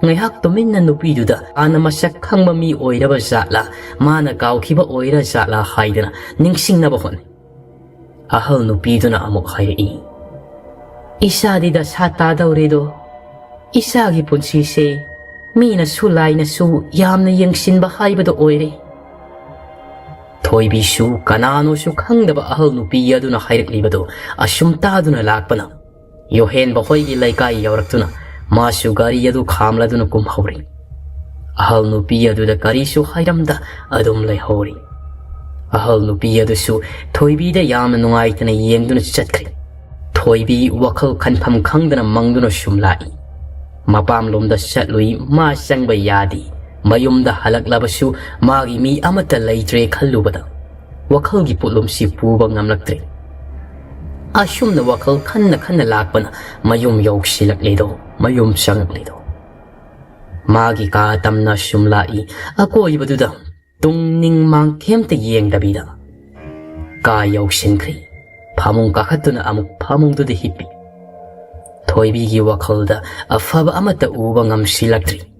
ꯉꯥꯏꯍꯥꯛ ꯇꯨꯃꯤꯟꯅ ꯅꯨꯄꯤꯗꯨꯗ ꯍꯥꯟꯅ ꯃꯁꯛ ꯈꯪꯕ ꯃꯤ ꯑꯣꯏꯔꯕ ꯖꯥꯠꯂꯥ, ꯃꯥꯅ ꯀꯥꯎꯈꯤꯕ ꯑꯣꯏꯔ ꯖꯥꯠꯂꯥ ꯍꯥꯏꯗꯅ ꯅꯤꯡꯁꯤꯡꯅꯕ ꯍꯣꯠꯅꯩ꯫ ꯑꯍꯜ ꯅꯨꯄꯤꯗꯨꯅ ꯑꯃꯨꯛ ꯍꯥꯏꯔꯛꯏ, "ꯏꯆꯥꯗꯤ ꯗꯁꯥ ꯇꯥꯗꯧꯔꯦꯗꯣ꯫ ꯏꯆꯥꯒꯤ ꯄꯨꯟꯁꯤꯁꯦ ꯃꯤꯅꯁꯨ ꯂꯥꯏꯅꯁꯨ ꯌꯥꯝꯅ ꯌꯦꯡꯁꯤꯟꯕ ꯍꯥꯏꯕꯗꯣ ꯑꯣꯏꯔꯦ꯫" ꯊꯣꯏꯕꯤꯁꯨ ꯀꯅꯥꯅꯣꯁꯨ ꯈꯪꯗꯕ ꯑꯍꯜ ꯅꯨꯄꯤ ꯑꯗꯨꯅ ꯍꯥꯏꯔꯛꯂꯤꯕꯗꯨ ꯑꯁꯨꯝ ꯇꯥꯗꯨꯅ ꯂꯥꯛꯄꯅ, ꯌꯣꯍꯦꯟꯕ ꯍꯣꯏꯒꯤ ꯂꯩꯀꯥꯏ ꯌꯧꯔꯛꯇꯨꯅ ꯃꯥꯁꯨ ꯒꯥꯔꯤ ꯑꯗꯨ ꯈꯥꯝꯂꯗꯨꯅ ꯀꯨꯝꯍꯧꯔꯤ꯫ ꯑꯍꯜ ꯅꯨꯄꯤ ꯑꯗꯨꯗ ꯀꯔꯤꯁꯨ ꯍꯥꯏꯔꯝꯗ ꯑꯗꯨꯝ ꯂꯩꯍꯧꯔꯤ꯫ ꯑꯍꯜ ꯅꯨꯄꯤ ꯑꯗꯨꯁꯨ ꯊꯣꯏꯕꯤꯗ ꯌꯥꯝꯅ ꯅꯨꯡꯉꯥꯏꯇꯅ ꯌꯦꯡꯗꯨꯅ ꯆꯠꯈ꯭ꯔꯦ꯫ ꯊꯣꯏꯕꯤ ꯋꯥꯈꯜ ꯈꯟꯐꯝ ꯈꯪꯗꯅ ꯃꯪꯗꯨꯅ ꯁꯨꯝ ꯂꯥꯛꯏ꯫ ꯃꯄꯥꯝꯂꯣꯝꯗ ꯆꯠꯂꯨꯏ, ꯃꯥ ꯆꯪꯕ ꯌꯥꯗꯦ꯫ ꯃꯌꯨꯝꯗ ꯍꯜꯂꯛꯂꯕꯁꯨ ꯃꯥꯒꯤ ꯃꯤ ꯑꯃꯠꯇ ꯂꯩꯇ꯭ꯔꯦ ꯈꯜꯂꯨꯕꯗ ꯋꯥꯈꯜꯒꯤ ꯄꯣꯠꯂꯨꯝꯁꯤ ꯄꯨꯕ ꯉꯝꯂꯛꯇ꯭ꯔꯦ꯫ ꯑꯁꯨꯝꯅ ꯋꯥꯈꯜ ꯈꯟꯅ ꯈꯟꯅ ꯂꯥꯛꯄꯅ ꯃꯌꯨꯝ ꯌꯧꯁꯤꯜꯂꯛꯂꯤꯗꯣ, ꯃꯌꯨꯝ ꯆꯪꯂꯛꯂꯤꯗꯣ꯫ ꯃꯥꯒꯤ ꯀꯥ ꯇꯝꯅ ꯁꯨꯝ ꯂꯥꯛꯏ꯫ ꯑꯀꯣꯏꯕꯗꯨꯗ ꯇꯨꯡ ꯅꯤꯡ ꯃꯥꯡ ꯀꯩꯝꯇ ꯌꯦꯡꯗꯕꯤꯗ ꯀꯥ ꯌꯧꯁꯤꯟꯈ꯭ꯔꯦ꯫ ꯐꯃꯨꯡ ꯀꯥꯈꯠꯇꯨꯅ ꯑꯃꯨꯛ ꯐꯃꯨꯡꯗꯨꯗ ꯍꯤꯞꯄꯤ꯫ ꯊꯣꯏꯕꯤꯒꯤ ꯋꯥꯈꯜꯗ ꯑꯐꯕ ꯑꯃꯠꯇ ꯎꯕ ꯉꯝꯁꯤꯜꯂꯛꯇ꯭ꯔꯤ꯫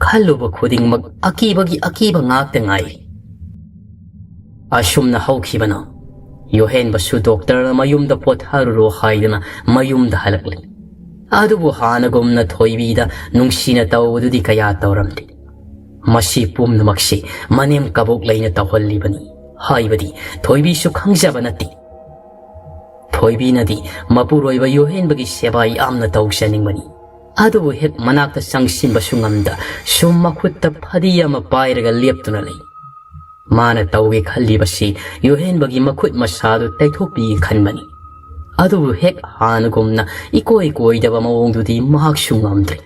ꯈꯜꯂꯨꯕ ꯈꯨꯗꯤꯡꯃꯛ ꯑꯀꯤꯕꯒꯤ ꯑꯀꯤꯕ ꯉꯥꯛꯇ ꯉꯥꯏꯔꯤ꯫ ꯑꯁꯨꯝꯅ ꯍꯧꯈꯤꯕꯅ ꯌꯣꯍꯦꯟꯕꯁꯨ ꯗꯣꯛꯇꯔꯅ ꯃꯌꯨꯝꯗ ꯄꯣꯊꯥꯔꯨꯔꯣ ꯍꯥꯏꯗꯨꯅ ꯃꯌꯨꯝꯗ ꯍꯜꯂꯛꯂꯤ꯫ ꯑꯗꯨꯕꯨ ꯍꯥꯟꯅꯒꯨꯝꯅ ꯊꯣꯏꯕꯤꯗ ꯅꯨꯡꯁꯤꯅ ꯇꯧꯕꯗꯨꯗꯤ ꯀꯌꯥ ꯇꯧꯔꯝꯗꯦ꯫ ꯃꯁꯤ ꯄꯨꯝꯅꯃꯛꯁꯤ ꯃꯅꯦꯝ ꯀꯕꯣꯛ ꯂꯩꯅ ꯇꯧꯍꯜꯂꯤꯕꯅꯤ ꯍꯥꯏꯕꯗꯤ ꯊꯣꯏꯕꯤꯁꯨ ꯈꯪꯖꯕ ꯅꯠꯇꯦ꯫ ꯊꯣꯏꯕꯤꯅꯗꯤ ꯃꯄꯨꯔꯣꯏꯕ ꯌꯣꯍꯦꯟꯕꯒꯤ ꯁꯦꯕꯥ ꯌꯥꯝꯅ ꯇꯧꯖꯅꯤꯡꯕꯅꯤ꯫ ꯑꯗꯨꯕꯨ ꯍꯦꯛ ꯃꯅꯥꯛꯇ ꯆꯪꯁꯤꯟꯕꯁꯨ ꯉꯝꯗ ꯁꯨꯝ ꯃꯈꯨꯠꯇ ꯐꯗꯤ ꯑꯃ ꯄꯥꯏꯔꯒ ꯂꯦꯞꯇꯨꯅ ꯂꯩ꯫ ꯃꯥꯅ ꯇꯧꯒꯦ ꯈꯜꯂꯤꯕꯁꯤ ꯌꯣꯍꯦꯟꯕꯒꯤ ꯃꯈꯨꯠ ꯃꯁꯥꯗꯨ ꯇꯩꯊꯣꯛꯄꯤꯒꯦ ꯈꯟꯕꯅꯤ꯫ ꯑꯗꯨꯕꯨ ꯍꯦꯛ ꯍꯥꯟꯅꯒꯨꯝꯅ ꯏꯀꯣꯏ ꯀꯣꯏꯗꯕ ꯃꯑꯣꯡꯗꯨꯗꯤ ꯃꯍꯥꯛꯁꯨ ꯉꯝꯗ꯭ꯔꯦ꯫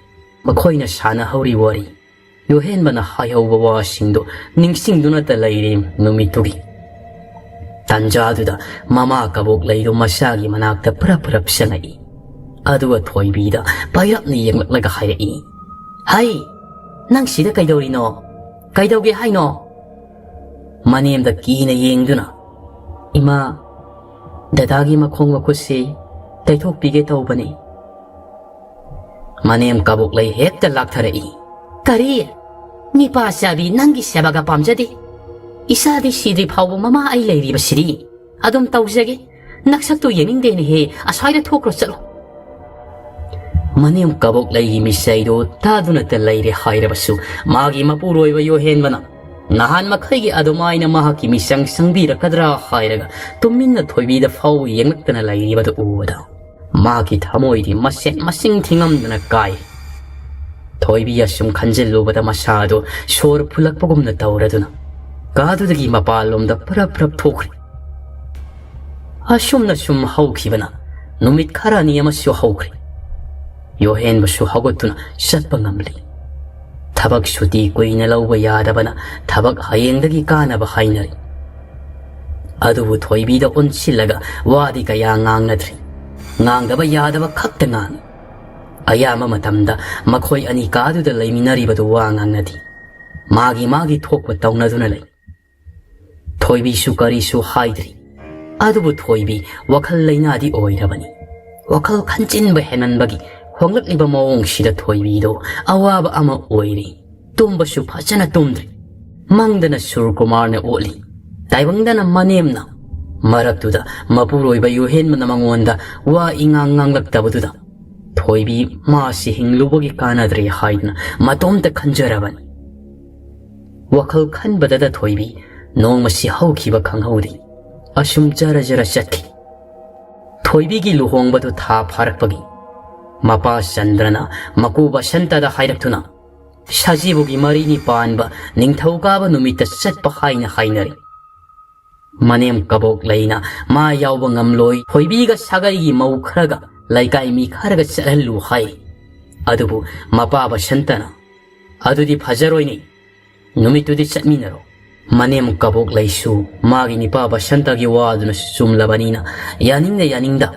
ꯃꯈꯣꯏꯅ ꯁꯥꯟꯅꯍꯧꯔꯤ ꯋꯥꯔꯤ, ꯌꯣꯍꯦꯟꯕꯅ ꯍꯥꯏꯍꯧꯕ ꯋꯥꯁꯤꯡꯗꯨ ꯅꯤꯡꯁꯤꯡꯗꯨꯅꯇ ꯂꯩꯔꯦ ꯅꯨꯃꯤꯠꯇꯨꯒꯤ꯫ ꯇꯟꯖꯥꯗꯨꯗ ꯃꯃꯥ ꯀꯕꯣꯛ ꯂꯩꯗꯨ ꯃꯆꯥꯒꯤ ꯃꯅꯥꯛꯇ ꯄꯨꯔꯞ ꯄꯨꯔꯞ ꯆꯪꯉꯛꯏ꯫ ꯑꯗꯨꯒ ꯊꯣꯏꯕꯤꯗ ꯄꯥꯏꯔꯞꯅ ꯌꯦꯡꯂꯛꯂꯒ ꯍꯥꯏꯔꯛꯏ, "ꯍꯩ, ꯅꯪ ꯁꯤꯗ ꯀꯩꯗꯧꯔꯤꯅꯣ? ꯀꯩꯗꯧꯒꯦ ꯍꯥꯏꯅꯣ?" ꯃꯅꯦꯝꯗ ꯀꯤꯅ ꯌꯦꯡꯗꯨꯅ, "ꯏꯃꯥ, ꯗꯗꯥꯒꯤ ꯃꯈꯣꯡ ꯃꯈꯨꯠꯁꯤ ꯇꯩꯊꯣꯛꯄꯤꯒꯦ ꯇꯧꯕꯅꯤ꯫" ꯃꯅꯦꯝ ꯀꯕꯣꯛꯂꯩ ꯍꯦꯛꯇ ꯂꯥꯛꯊꯔꯛꯏ꯫ "ꯀꯔꯤ? ꯅꯤꯄꯥ ꯆꯥꯕꯤ, ꯅꯪꯒꯤ ꯁꯦꯕꯥꯒ ꯄꯥꯝꯖꯗꯦ꯫ ꯏꯆꯥꯗꯤ ꯁꯤꯗ꯭ꯔꯤ ꯐꯥꯎꯕ ꯃꯃꯥ ꯑꯩ ꯂꯩꯔꯤꯕꯁꯤꯗꯤ꯫ ꯑꯗꯨꯝ ꯇꯧꯖꯒꯦ꯫ ꯅꯁꯛꯇꯨ ꯌꯦꯡꯅꯤꯡꯗꯦꯅꯦꯍꯦ, ꯑꯁ꯭ꯋꯥꯏꯗ ꯊꯣꯛꯈ꯭ꯔꯣ ꯆꯠꯂꯣ꯫" ꯃꯅꯦꯝ ꯀꯕꯣꯛꯂꯩꯒꯤ ꯃꯤꯁꯩꯗꯨ ꯇꯥꯗꯨꯅꯇ ꯂꯩꯔꯦ ꯍꯥꯏꯔꯕꯁꯨ, ꯃꯥꯒꯤ ꯃꯄꯨꯔꯣꯏꯕ ꯌꯣꯍꯦꯟꯕꯅ ꯅꯍꯥꯟ ꯃꯈꯩꯒꯤ ꯑꯗꯨꯃꯥꯏꯅ ꯃꯍꯥꯛꯀꯤ ꯃꯤꯆꯪ ꯆꯪꯕꯤꯔꯛꯀꯗ꯭ꯔꯥ ꯍꯥꯏꯔꯒ ꯇꯨꯃꯤꯟꯅ ꯊꯣꯏꯕꯤꯗ ꯐꯥꯎ ꯌꯦꯡꯂꯛꯇꯅ ꯂꯩꯔꯤꯕꯗꯨ ꯎꯕꯗ, ꯃꯥꯒꯤ ꯊꯃꯣꯏꯗꯤ ꯃꯁꯦꯟ ꯃꯁꯤꯡ ꯊꯤꯉꯝꯗꯅ ꯀꯥꯏ꯫ ꯊꯣꯏꯕꯤ ꯑꯁꯨꯝ ꯈꯟꯖꯤꯜꯂꯨꯕꯗ ꯃꯁꯥꯗꯨ ꯁꯣꯔ ꯐꯨꯜꯂꯛꯄꯒꯨꯝꯅ ꯇꯧꯔꯗꯨꯅ ꯀꯥꯗꯨꯗꯒꯤ ꯃꯄꯥꯟꯂꯣꯝꯗ ꯄ꯭ꯔꯞ ꯄ꯭ꯔꯞ ꯊꯣꯛꯈ꯭ꯔꯦ꯫ ꯑꯁꯨꯝꯅ ꯁꯨꯝ ꯍꯧꯈꯤꯕꯅ ꯅꯨꯃꯤꯠ ꯈꯔꯅꯤ ꯑꯃꯁꯨ ꯍꯧꯈ꯭ꯔꯦ꯫ ꯌꯣꯍꯦꯟꯕꯁꯨ ꯍꯧꯒꯠꯇꯨꯅ ꯆꯠꯄ ꯉꯝꯂꯤ꯫ ꯊꯕꯛ ꯁꯨꯇꯤ ꯀꯨꯏꯅ ꯂꯧꯕ ꯌꯥꯗꯕꯅ ꯊꯕꯛ ꯍꯌꯦꯡꯗꯒꯤ ꯀꯥꯅꯕ ꯍꯥꯏꯅꯔꯤ꯫ ꯑꯗꯨꯕꯨ ꯊꯣꯏꯕꯤꯗ ꯑꯣꯟꯁꯤꯜꯂꯒ ꯋꯥꯗꯤ ꯀꯌꯥ ꯉꯥꯡꯅꯗ꯭ꯔꯤ꯫ ꯉꯥꯡꯗꯕ ꯌꯥꯗꯕ ꯈꯛꯇ ꯉꯥꯡꯏ꯫ ꯑꯌꯥꯝꯕ ꯃꯇꯝꯗ ꯃꯈꯣꯏ ꯑꯅꯤ ꯀꯥꯗꯨꯗ ꯂꯩꯃꯤꯟꯅꯔꯤꯕꯗꯨ ꯋꯥ ꯉꯥꯡꯅꯗꯦ꯫ ꯃꯥꯒꯤ ꯃꯥꯒꯤ ꯊꯣꯛꯄ ꯇꯧꯅꯗꯨꯅ ꯂꯩ꯫ ꯊꯣꯏꯕꯤꯁꯨ ꯀꯔꯤꯁꯨ ꯍꯥꯏꯗ꯭ꯔꯤ꯫ ꯑꯗꯨꯕꯨ ꯊꯣꯏꯕꯤ ꯋꯥꯈꯜ ꯂꯩꯅꯥꯗꯤ ꯑꯣꯏꯔꯕꯅꯤ꯫ ꯋꯥꯈꯜ ꯈꯟꯖꯤꯟꯕ ꯍꯦꯟꯃꯟꯕꯒꯤ ꯍꯣꯡꯂꯛꯂꯤꯕ ꯃꯑꯣꯡꯁꯤꯗ ꯊꯣꯏꯕꯤꯗꯣ ꯑꯋꯥꯕ ꯑꯃ ꯑꯣꯏꯔꯤ꯫ ꯇꯨꯝꯕꯁꯨ ꯐꯖꯅ ꯇꯨꯝꯗ꯭ꯔꯤ꯫ ꯃꯪꯗꯅ ꯁꯨꯔꯀꯨꯃꯥꯔꯅ ꯑꯣꯠꯂꯤ, ꯇꯥꯏꯕꯪꯗꯅ ꯃꯅꯦꯝꯅ꯫ ꯃꯔꯛꯇꯨꯗ ꯃꯄꯨꯔꯣꯏꯕ ꯌꯨꯍꯦꯟꯕꯅ ꯃꯉꯣꯟꯗ ꯋꯥ ꯏꯉꯥꯡ ꯉꯥꯡꯂꯛꯇꯕꯗꯨꯗ ꯊꯣꯏꯕꯤ ꯃꯥꯁꯤ ꯍꯤꯡꯂꯨꯕꯒꯤ ꯀꯥꯟꯅꯗ꯭ꯔꯦ ꯍꯥꯏꯗꯨꯅ ꯃꯇꯣꯝꯇ ꯈꯟꯖꯔꯕꯅꯤ꯫ ꯋꯥꯈꯜ ꯈꯟꯕꯗꯗ ꯊꯣꯏꯕꯤ ꯅꯣꯡꯃꯁꯤ ꯍꯧꯈꯤꯕ ꯈꯪꯍꯧꯗꯦ꯫ ꯑꯁꯨꯝ ꯖꯔ ꯖꯔ ꯆꯠꯈꯤ꯫ ꯊꯣꯏꯕꯤꯒꯤ ꯂꯨꯍꯣꯡꯕꯗꯨ ꯊꯥ ꯐꯥꯔꯛꯄꯒꯤ ꯃꯄꯥ ꯆꯟꯗ꯭ꯔꯅ ꯃꯀꯨ ꯕꯁꯟꯇꯗ ꯍꯥꯏꯔꯛꯇꯨꯅ, "ꯁꯖꯤꯕꯨꯒꯤ ꯃꯔꯤꯅꯤ ꯄꯥꯟꯕ ꯅꯤꯡꯊꯧꯀꯥꯕ ꯅꯨꯃꯤꯠꯇ ꯆꯠꯄ ꯍꯥꯏꯅ ꯍꯥꯏꯅꯔꯤ꯫ ꯃꯅꯦꯝ ꯀꯕꯣꯛ ꯂꯩꯅ ꯃꯥ ꯌꯥꯎꯕ ꯉꯝꯂꯣꯏ, ꯊꯣꯏꯕꯤꯒ ꯁꯥꯒꯩꯒꯤ ꯃꯧ ꯈꯔꯒ ꯂꯩꯀꯥꯏ ꯃꯤ ꯈꯔꯒ ꯆꯠꯍꯜꯂꯨ" ꯍꯥꯏ꯫ ꯑꯗꯨꯕꯨ ꯃꯄꯥ ꯕꯁꯟꯇꯅ, "ꯑꯗꯨꯗꯤ ꯐꯖꯔꯣꯏꯅꯦ, ꯅꯨꯃꯤꯠꯇꯨꯗꯤ ꯆꯠꯃꯤꯟꯅꯔꯣ꯫" ꯃꯅꯦꯝ ꯀꯕꯣꯛ ꯂꯩꯁꯨ ꯃꯥꯒꯤ ꯅꯤꯄꯥ ꯕꯁꯟꯇꯒꯤ ꯋꯥꯗꯨꯅ ꯆꯨꯝꯂꯕꯅꯤꯅ, ꯌꯥꯅꯤꯡꯗ ꯌꯥꯅꯤꯡꯗ,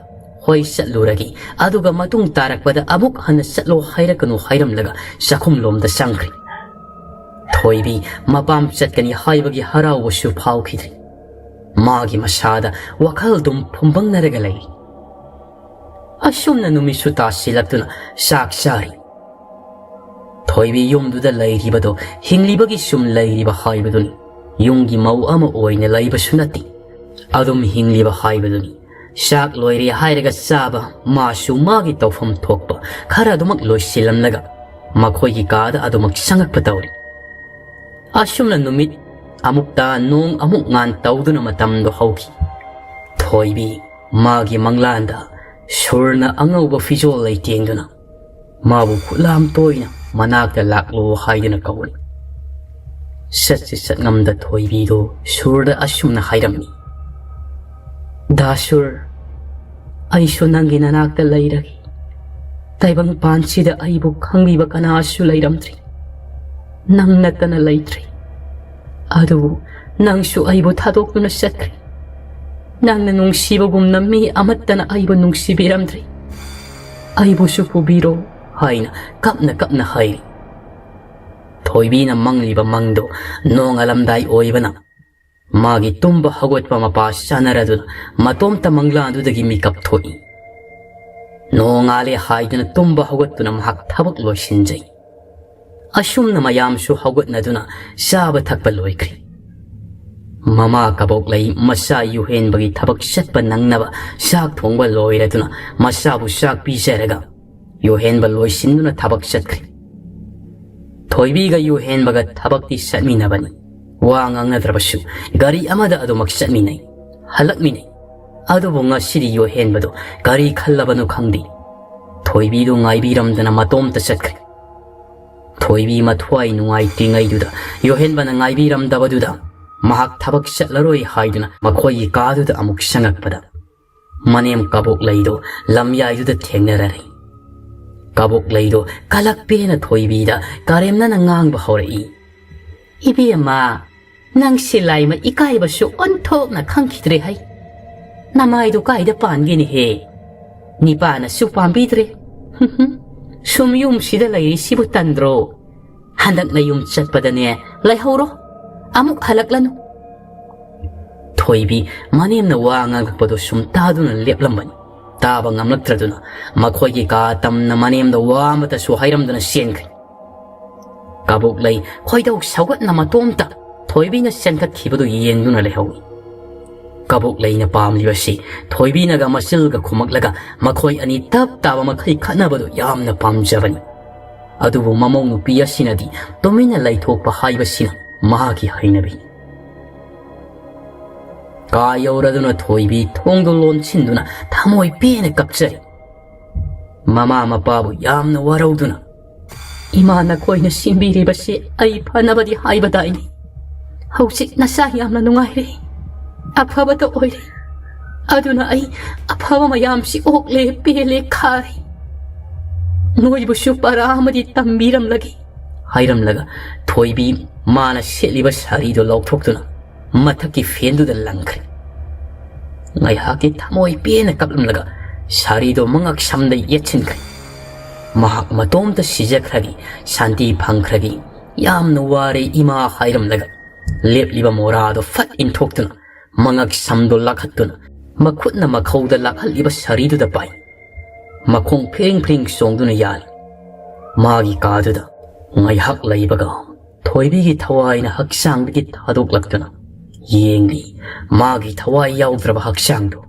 "ꯍꯣꯏ, ꯆꯠꯂꯨꯔꯒꯦ, ꯑꯗꯨꯒ ꯃꯇꯨꯡ ꯇꯥꯔꯛꯄꯗ ꯑꯃꯨꯛ ꯍꯟꯅ ꯆꯠꯂꯣ ꯍꯥꯏꯔꯛꯀꯅꯨ" ꯍꯥꯏꯔꯝꯂꯒ ꯆꯥꯛꯈꯨꯝꯂꯣꯝꯗ ꯆꯪꯈ꯭ꯔꯦ꯫ ꯊꯣꯏꯕꯤ ꯃꯄꯥꯝ ꯆꯠꯀꯅꯤ ꯍꯥꯏꯕꯒꯤ ꯍꯔꯥꯎꯕꯁꯨ ꯐꯥꯎꯈꯤꯗ꯭ꯔꯤ꯫ ꯃꯥꯒꯤ ꯃꯁꯥꯗ ꯋꯥꯈꯜꯗꯨꯝ ꯐꯨꯝꯕꯪꯅꯔꯒ ꯂꯩꯔꯤ꯫ ꯑꯁꯨꯝꯅ ꯅꯨꯃꯤꯠꯁꯨ ꯇꯥꯁꯤꯜꯂꯛꯇꯨꯅ ꯆꯥꯛ ꯆꯥꯔꯤ꯫ ꯊꯣꯏꯕꯤ ꯌꯨꯝꯗꯨꯗ ꯂꯩꯔꯤꯕꯗꯣ ꯍꯤꯡꯂꯤꯕꯒꯤ ꯁꯨꯝ ꯂꯩꯔꯤꯕ ꯍꯥꯏꯕꯗꯨꯅꯤ꯫ ꯌꯨꯝꯒꯤ ꯃꯧ ꯑꯃ ꯑꯣꯏꯅ ꯂꯩꯕꯁꯨ ꯅꯠꯇꯦ꯫ ꯑꯗꯨꯝ ꯍꯤꯡꯂꯤꯕ ꯍꯥꯏꯕꯗꯨꯅꯤ꯫ ꯆꯥꯛ ꯂꯣꯏꯔꯦ ꯍꯥꯏꯔꯒ ꯆꯥꯕ, ꯃꯥꯁꯨ ꯃꯥꯒꯤ ꯇꯧꯐꯝ ꯊꯣꯛꯄ ꯈꯔ ꯑꯗꯨꯃꯛ ꯂꯣꯏꯁꯤꯜꯂꯝꯂꯒ ꯃꯈꯣꯏꯒꯤ ꯀꯥꯗ ꯑꯗꯨꯃꯛ ꯆꯪꯉꯛꯄ ꯇꯧꯔꯤ꯫ ꯑꯁꯨꯝꯅ ꯅꯨꯃꯤꯠ ꯑꯃꯨꯛ ꯇꯥ, ꯅꯣꯡ ꯑꯃꯨꯛ ꯉꯥꯟ ꯇꯧꯗꯨꯅ ꯃꯇꯝꯗꯣ ꯍꯧꯈꯤ꯫ ꯊꯣꯏꯕꯤ ꯃꯥꯒꯤ ꯃꯪꯂꯥꯟꯗ ꯁꯨꯔꯅ ꯑꯉꯧꯕ ꯐꯤꯖꯣꯜ ꯂꯩꯇꯦꯡꯗꯨꯅ ꯃꯥꯕꯨ ꯈꯨꯠꯂꯥꯝ ꯇꯣꯏꯅ ꯃꯅꯥꯛꯇ ꯂꯥꯛꯂꯣ ꯍꯥꯏꯗꯨꯅ ꯀꯧꯔꯤ꯫ ꯆꯠꯁꯤ ꯆꯠꯉꯝꯗ ꯊꯣꯏꯕꯤꯗꯨ ꯁꯨꯔꯗ ꯑꯁꯨꯝꯅ ꯍꯥꯏꯔꯝꯃꯤ, "ꯗꯥ ꯁꯨꯔ, ꯑꯩꯁꯨ ꯅꯪꯒꯤ ꯅꯅꯥꯛꯇ ꯂꯩꯔꯒꯦ꯫ ꯇꯥꯏꯕꯪ ꯄꯥꯟꯁꯤꯗ ꯑꯩꯕꯨ ꯈꯪꯕꯤꯕ ꯀꯅꯥꯁꯨ ꯂꯩꯔꯝꯗ꯭ꯔꯤ꯫ ꯅꯪ ꯅꯠꯇꯅ ꯂꯩꯇ꯭ꯔꯤ꯫ ꯑꯗꯨꯕꯨ ꯅꯪꯁꯨ ꯑꯩꯕꯨ ꯊꯥꯗꯣꯛꯇꯨꯅ ꯆꯠꯈ꯭ꯔꯦ꯫ ꯅꯪꯅ ꯅꯨꯡꯁꯤꯕꯒꯨꯝꯅ ꯃꯤ ꯑꯃꯠꯇꯅ ꯑꯩꯕꯨ ꯅꯨꯡꯁꯤꯕꯤꯔꯝꯗ꯭ꯔꯤ꯫ ꯑꯩꯕꯨꯁꯨ ꯄꯨꯕꯤꯔꯣ" ꯍꯥꯏꯅ ꯀꯞꯅ ꯀꯞꯅ ꯍꯥꯏꯔꯤ꯫ ꯊꯣꯏꯕꯤꯅ ꯃꯪꯂꯤꯕ ꯃꯪꯗꯨ ꯅꯣꯡꯉꯥꯜꯂꯝꯗꯥꯏ ꯑꯣꯏꯕꯅ ꯃꯥꯒꯤ ꯇꯨꯝꯕ ꯍꯧꯒꯠꯄ ꯃꯄꯥ ꯆꯥꯅꯔꯗꯨꯅ ꯃꯇꯣꯝꯇ ꯃꯪꯂꯥꯟꯗꯨꯗꯒꯤ ꯃꯤꯀꯞ ꯊꯣꯛꯏ꯫ ꯅꯣꯡꯉꯥꯜꯂꯦ ꯍꯥꯏꯗꯨꯅ ꯇꯨꯝꯕ ꯍꯧꯒꯠꯇꯨꯅ ꯃꯍꯥꯛ ꯊꯕꯛ ꯂꯣꯏꯁꯤꯟꯖꯩ꯫ ꯑꯁꯨꯝꯅ ꯃꯌꯥꯝꯁꯨ ꯍꯧꯒꯠꯅꯗꯨꯅ ꯆꯥꯕ ꯊꯛꯄ ꯂꯣꯏꯈ꯭ꯔꯦ꯫ ꯃꯃꯥ ꯀꯕꯣꯛꯂꯩ ꯃꯆꯥ ꯌꯨꯍꯦꯟꯕꯒꯤ ꯊꯕꯛ ꯆꯠꯄ ꯅꯪꯅꯕ ꯆꯥꯛ ꯊꯣꯡꯕ ꯂꯣꯏꯔꯗꯨꯅ ꯃꯆꯥꯕꯨ ꯆꯥꯛ ꯄꯤꯖꯔꯒ ꯌꯨꯍꯦꯟꯕ ꯂꯣꯏꯁꯤꯟꯗꯨꯅ ꯊꯕꯛ ꯆꯠꯈ꯭ꯔꯦ꯫ ꯊꯣꯏꯕꯤꯒ ꯌꯨꯍꯦꯟꯕꯒ ꯊꯕꯛꯇꯤ ꯆꯠꯃꯤꯟꯅꯕꯅꯤ꯫ ꯋꯥ ꯉꯥꯡꯅꯗ꯭ꯔꯕꯁꯨ ꯒꯥꯔꯤ ꯑꯃꯗ ꯑꯗꯨꯃꯛ ꯆꯠꯃꯤꯟꯅꯩ, ꯍꯜꯂꯛꯃꯤꯟꯅꯩ꯫ ꯑꯗꯨꯕꯨ ꯉꯁꯤꯗꯤ ꯌꯨꯍꯦꯟꯕꯗꯨ ꯀꯔꯤ ꯈꯜꯂꯕꯅꯣ ꯈꯪꯗꯦ꯫ ꯊꯣꯏꯕꯤꯗꯨ ꯉꯥꯏꯕꯤꯔꯝꯗꯅ ꯃꯇꯣꯝꯇ ꯆꯠꯈ꯭ꯔꯦ꯫ ꯊꯣꯏꯕꯤ ꯃꯊ꯭ꯋꯥꯏ ꯅꯨꯡꯉꯥꯏꯇ꯭ꯔꯤꯉꯩꯗꯨꯗ ꯌꯨꯍꯦꯟꯕꯅ ꯉꯥꯏꯕꯤꯔꯝꯗꯕꯗꯨꯗ ꯃꯍꯥꯛ ꯊꯕꯛ ꯆꯠꯂꯔꯣꯏ ꯍꯥꯏꯗꯨꯅ ꯃꯈꯣꯏꯒꯤ ꯀꯥꯗꯨꯗ ꯑꯃꯨꯛ ꯆꯪꯉꯛꯄꯗ ꯃꯅꯦꯝ ꯀꯕꯣꯛꯂꯩꯗꯣ ꯂꯝꯌꯥꯏꯗꯨꯗ ꯊꯦꯡꯅꯔꯔꯦ꯫ ꯀꯕꯣꯛꯂꯩꯗꯣ ꯀꯂꯛꯄꯦꯅ ꯊꯣꯏꯕꯤꯗ ꯀꯔꯦꯝꯅꯅ ꯉꯥꯡꯕ ꯍꯧꯔꯛꯏ꯫ "ꯏꯕꯦꯝꯃ, ꯅꯪꯁꯤ ꯂꯥꯏꯃ ꯏꯀꯥꯏꯕꯁꯨ ꯑꯣꯟꯊꯣꯛꯅ ꯈꯪꯈꯤꯗ꯭ꯔꯦ ꯍꯩ꯫ ꯅꯃꯥꯏꯗꯨ ꯀꯥꯏꯗ ꯄꯥꯟꯒꯦꯅꯦꯍꯦ? ꯅꯤꯄꯥꯅꯁꯨ ꯄꯥꯝꯕꯤꯗ꯭ꯔꯦ꯫ ꯁꯨꯝ ꯌꯨꯝꯁꯤꯗ ꯂꯩꯔꯤꯁꯤꯕꯨ ꯇꯟꯗ꯭ꯔꯣ? ꯍꯟꯗꯛ ꯅꯌꯨꯝ ꯆꯠꯄꯗꯅꯦ ꯂꯩꯍꯧꯔꯣ, ꯑꯃꯨꯛ ꯍꯜꯂꯛꯂꯅꯨ꯫" ꯊꯣꯏꯕꯤ ꯃꯅꯦꯝꯅ ꯋꯥ ꯉꯥꯡꯂꯛꯄꯗꯨ ꯁꯨꯝ ꯇꯥꯗꯨꯅ ꯂꯦꯞꯂꯝꯕꯅꯤ꯫ ꯇꯥꯕ ꯉꯝꯂꯛꯇ꯭ꯔꯗꯨꯅ ꯃꯈꯣꯏꯒꯤ ꯀꯥ ꯇꯝꯅ ꯃꯅꯦꯝꯗ ꯋꯥ ꯑꯃꯠꯇꯁꯨ ꯍꯥꯏꯔꯝꯗꯅ ꯆꯦꯟꯈ꯭ꯔꯦ꯫ ꯀꯕꯣꯛꯂꯩ ꯈꯣꯏꯗꯧ ꯁꯧꯒꯠꯅ ꯃꯇꯣꯝꯇ ꯊꯣꯏꯕꯤꯅ ꯆꯦꯟꯈꯠꯈꯤꯕꯗꯨ ꯌꯦꯡꯗꯨꯅ ꯂꯩꯍꯧꯏ꯫ ꯀꯕꯣꯛꯂꯩꯅ ꯄꯥꯝꯂꯤꯕꯁꯤ ꯊꯣꯏꯕꯤꯅꯒ ꯃꯆꯤꯜꯒ ꯈꯨꯝꯃꯛꯂꯒ ꯃꯈꯣꯏ ꯑꯅꯤ ꯇꯞ ꯇꯥꯕ ꯃꯈꯩ ꯈꯠꯅꯕꯗꯨ ꯌꯥꯝꯅ ꯄꯥꯝꯖꯕꯅꯤ꯫ ꯑꯗꯨꯕꯨ ꯃꯃꯧ ꯅꯨꯄꯤ ꯑꯁꯤꯅꯗꯤ ꯇꯨꯃꯤꯟꯅ ꯂꯩꯊꯣꯛꯄ ꯍꯥꯏꯕꯁꯤꯅ ꯃꯍꯥꯛꯀꯤ ꯍꯩꯅꯕꯤ꯫ ꯀꯥ ꯌꯧꯔꯗꯨꯅ ꯊꯣꯏꯕꯤ ꯊꯣꯡꯗꯨ ꯂꯣꯟꯁꯤꯟꯗꯨꯅ ꯊꯃꯣꯏ ꯄꯦꯟꯅ ꯀꯞꯆꯔꯤ꯫ ꯃꯃꯥ ꯃꯄꯥꯕꯨ ꯌꯥꯝꯅ ꯋꯥꯔꯧꯗꯨꯅ, "ꯏꯃꯥ, ꯅꯈꯣꯏꯅ ꯁꯤꯟꯕꯤꯔꯤꯕꯁꯤ ꯑꯩ ꯐꯅꯕꯗꯤ ꯍꯥꯏꯕꯗꯥꯏꯅꯤ꯫ ꯍꯧꯖꯤꯛ ꯅꯆꯥ ꯌꯥꯝꯅ ꯅꯨꯡꯉꯥꯏꯔꯦ, ꯑꯐꯕꯇ ꯑꯣꯏꯔꯦ꯫ ꯑꯗꯨꯅ ꯑꯩ ꯑꯐꯕ ꯃꯌꯥꯝꯁꯤ ꯑꯣꯛꯂꯦ, ꯄꯦꯜꯂꯦ, ꯈꯥꯔꯦ꯫ ꯅꯣꯏꯕꯨꯁꯨ ꯄꯔꯥ ꯑꯃꯗꯤ ꯇꯝꯕꯤꯔꯝꯂꯒꯦ" ꯍꯥꯏꯔꯝꯂꯒ ꯊꯣꯏꯕꯤ ꯃꯥꯅ ꯁꯦꯠꯂꯤꯕ ꯁꯥꯔꯤꯗꯨ ꯂꯧꯊꯣꯛꯇꯨꯅ ꯃꯊꯛꯀꯤ ꯐꯦꯟꯗꯨꯗ ꯂꯪꯈ꯭ꯔꯦ꯫ ꯉꯥꯏꯍꯥꯛꯀꯤ ꯊꯃꯣꯏ ꯄꯦꯟꯅ ꯀꯞꯂꯝꯂꯒ ꯁꯥꯔꯤꯗꯨ ꯃꯉꯛ ꯁꯝꯗ ꯌꯦꯠꯁꯤꯟꯈ꯭ꯔꯦ꯫ ꯃꯍꯥꯛ ꯃꯇꯣꯝꯇ ꯁꯤꯖꯈ꯭ꯔꯒꯦ, ꯁꯥꯟꯇꯤ ꯐꯪꯈ꯭ꯔꯒꯦ, ꯌꯥꯝꯅ ꯋꯥꯔꯦ ꯏꯃꯥ ꯍꯥꯏꯔꯝꯂꯒ ꯂꯦꯞꯂꯤꯕ ꯃꯣꯔꯥꯗꯨ ꯐꯠ ꯏꯟꯊꯣꯛꯇꯨꯅ ꯃꯉꯛ ꯁꯝꯗꯨ ꯂꯥꯛꯍꯠꯇꯨꯅ ꯃꯈꯨꯠꯅ ꯃꯈꯧꯗ ꯂꯥꯛꯍꯠꯂꯤꯕ ꯁꯥꯔꯤꯗꯨꯗ ꯄꯥꯏ꯫ ꯃꯈꯣꯡ ꯐꯤꯔꯤꯡ ꯐꯤꯔꯤꯡ ꯆꯣꯡꯗꯨꯅ ꯌꯥꯜꯂꯤ꯫ ꯃꯥꯒꯤ ꯀꯥꯗꯨꯗ ꯉꯥꯏꯍꯥꯛ ꯂꯩꯕꯒ ꯊꯣꯏꯕꯤꯒꯤ ꯊꯋꯥꯏꯅ ꯍꯛꯆꯥꯡꯗꯒꯤ ꯊꯥꯗꯣꯛꯂꯛꯇꯨꯅ ꯌꯦꯡꯂꯤ ꯃꯥꯒꯤ ꯊꯋꯥꯏ ꯌꯥꯎꯗ꯭ꯔꯕ ꯍꯛꯆꯥꯡꯗꯨ꯫